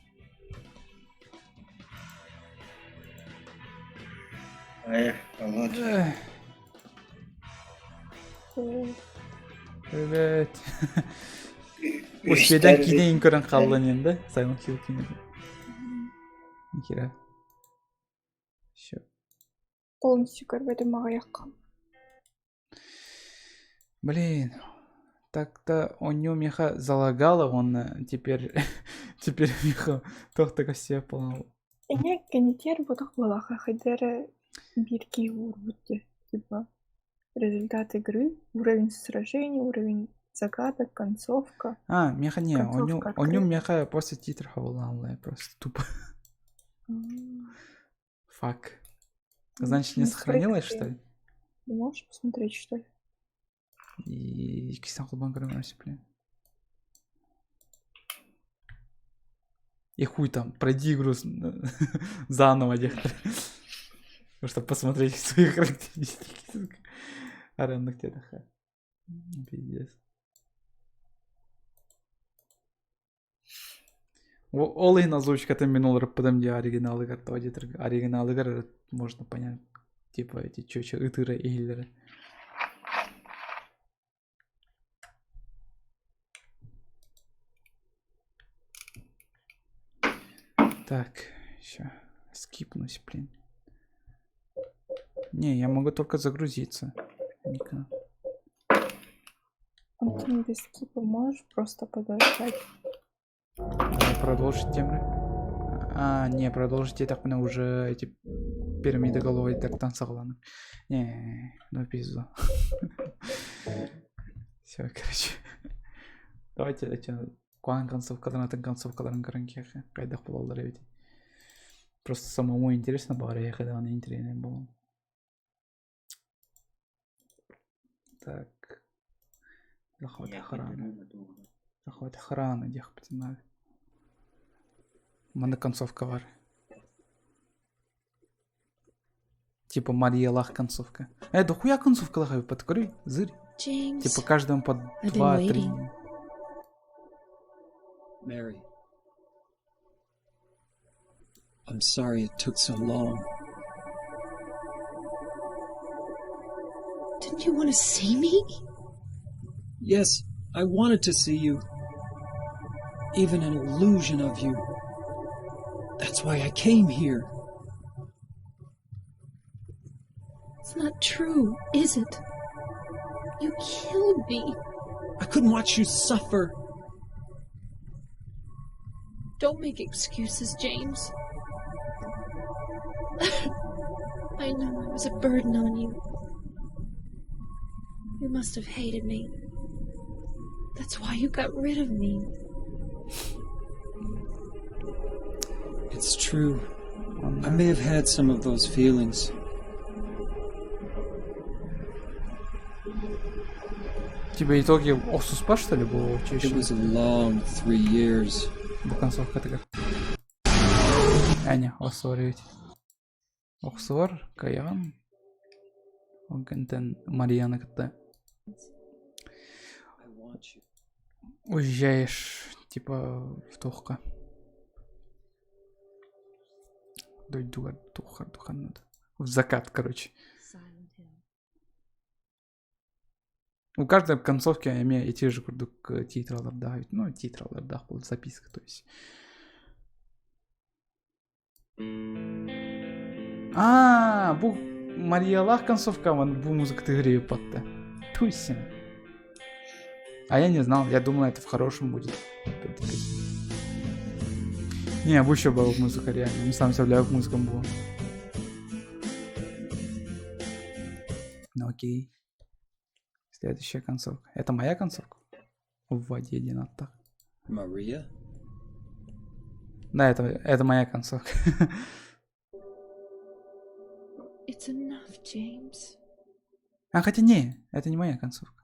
Эх, вот. Привет. Успедан киинэ көрөн хааллан да? Silent Hill киинэтин. Нихера. Все. Полностью көрбөтүм аҕыйахха. Блин, так-то у него меха залагало, он теперь, теперь меха тохтага все полнал. Эмиэ кэнитиэр ботох буолаха хайда эрэ биир киһи уурбут дии, типа результат игры, уровень сражений, уровень загадок, концовка. А, меха не, Концовка у него открыта. меха после титров была просто тупо. Фак. Значит, не Ну, сохранилось, что ли? Не можешь посмотреть, что ли? И кисан холбан көрөмөрсү, блин. И хуй там, пройди игру заново, дехтер. Чтобы посмотреть свои характеристики. сука. Аренных где-то. Пиздец. Ол иһин озвучкатын мин олоруппутум дии оригиналыгар тоҕо диэтэр оригиналыгар можно понять типа эти чүөчэ ытыыра иһиллэрэ. Так, ща скипнусь, блин. Не, я могу только загрузиться. Никак. Онтон без скипа можешь просто подождать. Продолжить темы. А, не, продолжить я так понял, уже эти пирамиды головой так танцевала. Не, ну пизду. Все, короче. Давайте эти куан концовкаларын атын концовкаларын көрөн киэхэ хайдах буолаллар эбит. Просто самому интересно баҕар эһиэхэ даҕаны интэриэһинэй буолуо. Так. Захват охраны. Захват охраны диэхпитин наада. Манна концовка бар. Типа Мариялаах концовка. Э, дохуя концовкалаах эбит подкорүй, зырь. James, Типа каждому по I've been два-три. waiting. Mary. I'm sorry it took so long. Didn't you want to see me? Yes, I wanted to see you. Even an illusion of you. That's why I came here. It's not true, is it? You killed me. I couldn't watch you suffer. Don't make excuses, James. I know I was a burden on you. You must have hated me. That's why you got rid of me. It's true. I may have had some of those feelings. Типа итоги охсуспа что ли было It was a long 3 years. Бу концовка Аня, охсуор эбит. Охсуор, кайаҕын. Ол кэнтэн Марияны кытта I want you. уезжаешь, типа, в туохха. Дойдугар тухар туханнад. В закат, короче. У каждой концовки эмиэ эти же курдук титралардаах ну титралардаах был записка, то есть. А, бу Мариялаах концовка, вон бу музыка тыаһыыр батта. Туйся. А я не знал, я думал, это в хорошем будет. Эта песня. Не, бу еще была музыка, реально. Не сам представляю, как музыка была. Ну окей. Следующая концовка. Это моя концовка? В воде один аттах. Maria? Да, это моя концовка. It's enough, James. А хотя не, это не моя концовка.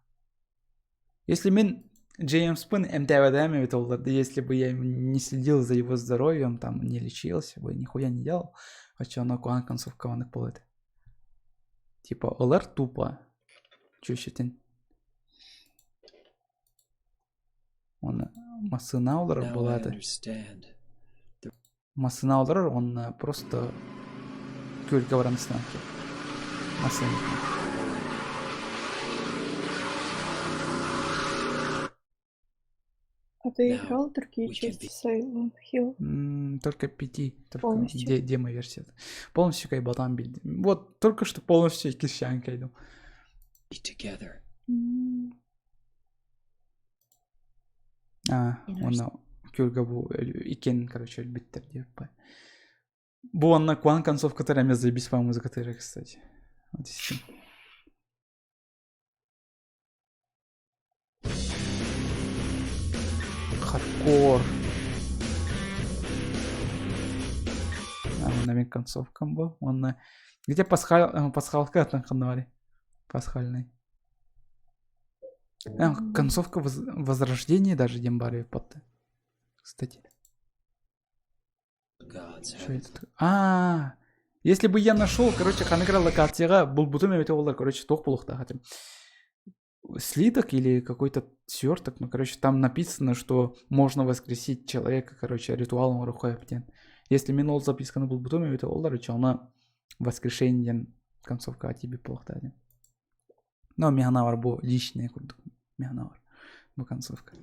Если мин Джеймспын эмтээбэтэҕим эбитэ буоллар, да если бы я не следил за его здоровьем, там, не лечился бы, нихуя не делал, оччоҕуна куһаҕан концовка маннык буолуо этэ. Типа ылар тупо чүөчэтин. Уонна массыына олорор Now I буолааты. understand. Массыына олорор уонна просто күөлгэ баран ыстанан киир. Массыына. А ты Now играл в другие we can части be Silent Hill? Только пяти, только Полностью? демо-версия. Полностью кайбатан билдим. Вот только что полностью кисян кайдым. together. М, А, In our уонна күөлгэ бу иккен, короче, өлбүттэр диэппэ. Бу уонна куан концовкатар эмиэ заебись по музыкатыра, кстати. Вот истин. Хардкор. А, уонна мин концовкам бу. Уонна где пасхаль, пасхалка аттан ханнавари? Пасхальный. А, концовка Возрождения даже Дембари Потте. Кстати. Gods Что have это? А, если бы я нашел, короче, ханнык локацияҕа булбутум эбитэ буоллар, короче, туох буолуохтаах этим. Слиток или какой-то сверток, ну, короче, там написано, что можно воскресить человека, короче, ритуалом рухаптен. Если мин ол записканы булбутум эбитэ буоллар, оччоҕуна воскрешение диэн концовкаҕа тиийбит буолуохтаах этим. Но миэхэ бу личный курдук миэхэ бу концовка.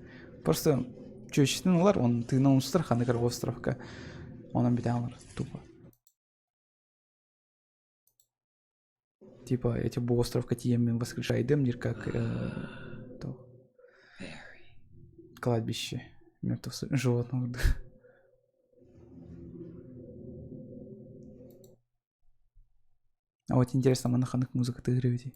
Просто чүөчэтин ылар, он тыына устар ханнык эрэ островка. Онон бүтэн ылар тупо. Типа эти бу островка тиийэммин воскрешайдым диир как то кладбище мертвых животных. А вот интересно, манна ханнык музыка тыгырыбытый.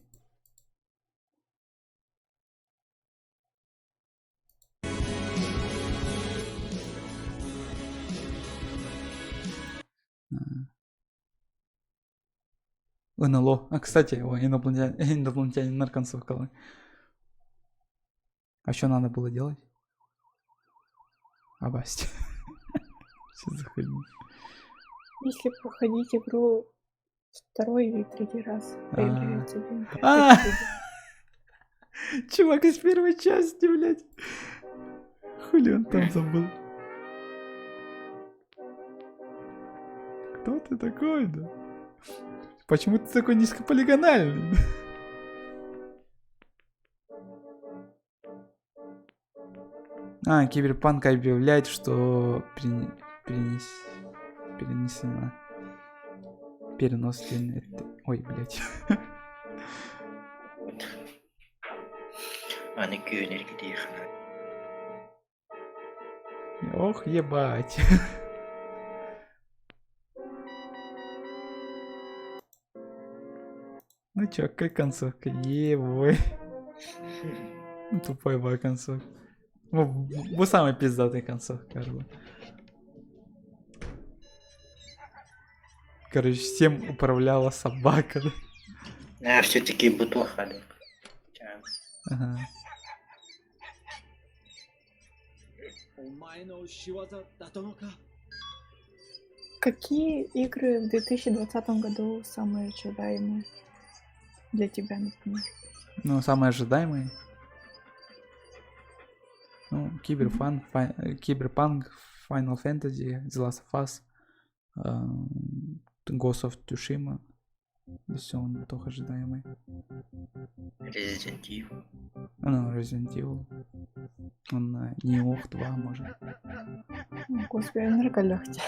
НЛО. А, кстати, ой, инопланетянин концовка. А что надо было делать? Абасть. Что за хуйня? Если проходить игру второй или третий раз, появляется один А! Чувак из первой части, блядь. Хули он там забыл? Кто ты такой, да? Почему ты такой низкополигональный? А, Киберпанк объявляет, что перенесено. Перенос день. Ой, блядь. Аны күөнэргитиэххэ Ох, ебать. Ну чё, какая концовка? Ебой. Тупой была концовка. Ну, бу самый пиздатый концовка, короче. Короче, всем управляла собака. А, все-таки бутылка. Ага. Какие игры в 2020 году самые ожидаемые для тебя, например? Ну, самые ожидаемые. Ну, Киберфан, Киберпанк, Final Fantasy, The Last of Us, Ghost of Tsushima. Все, он только ожидаемый. Resident Evil. Ну, Resident Evil. Он на Nioh 2, может. О, Господи, энерголегче.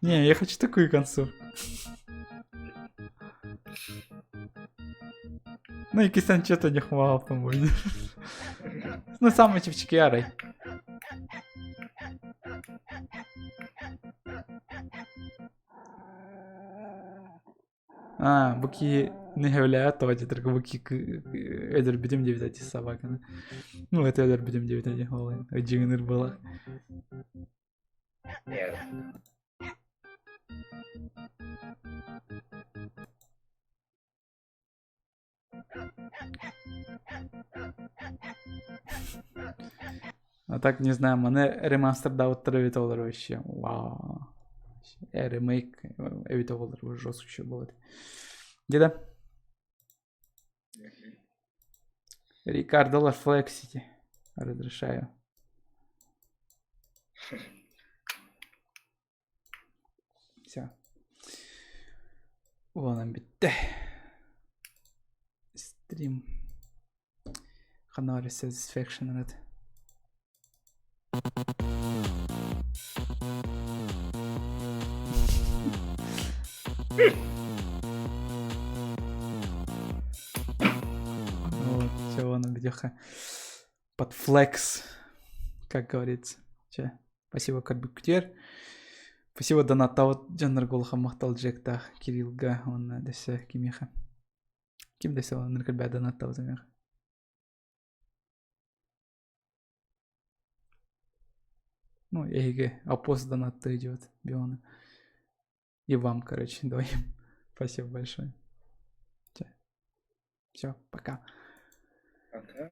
Не, я хочу такую концовку. Ну и Кисан что-то не хвал, по-моему. Ну, самый чепчики арай. А, бу киһи нэһэвлээт тоҕо дьэтэргэ бу киһи өлөрбүтүм диэбит эти собаканы. Ну, это өлөрбүтүм диэбит эти ол дьиҥинир буолар. А так, не знаю, маны ремастердаабыттар эбит олор вообще. Вау. Ремейк эбит олор жестко было. Где-то? Рикардо Лафлексити. Разрешаю. Все. Уонан бүттэ. Стрим. Ханары Satisfaction рад. Вот, все, вон видеоха. Под флекс, как говорится. Че, спасибо, Карбюктер. Спасибо донаттаабыт дьоннорго улахан махтал Джектаах Кириллга уонна дөссө кимиэхэ. Ким дөссө оннук элбэх донаттаабыт эмиэхэ. Ну, эһиги опост донаттыы идет Бионы. И вам, короче, двоим. Спасибо большое. Все, пока. Пока.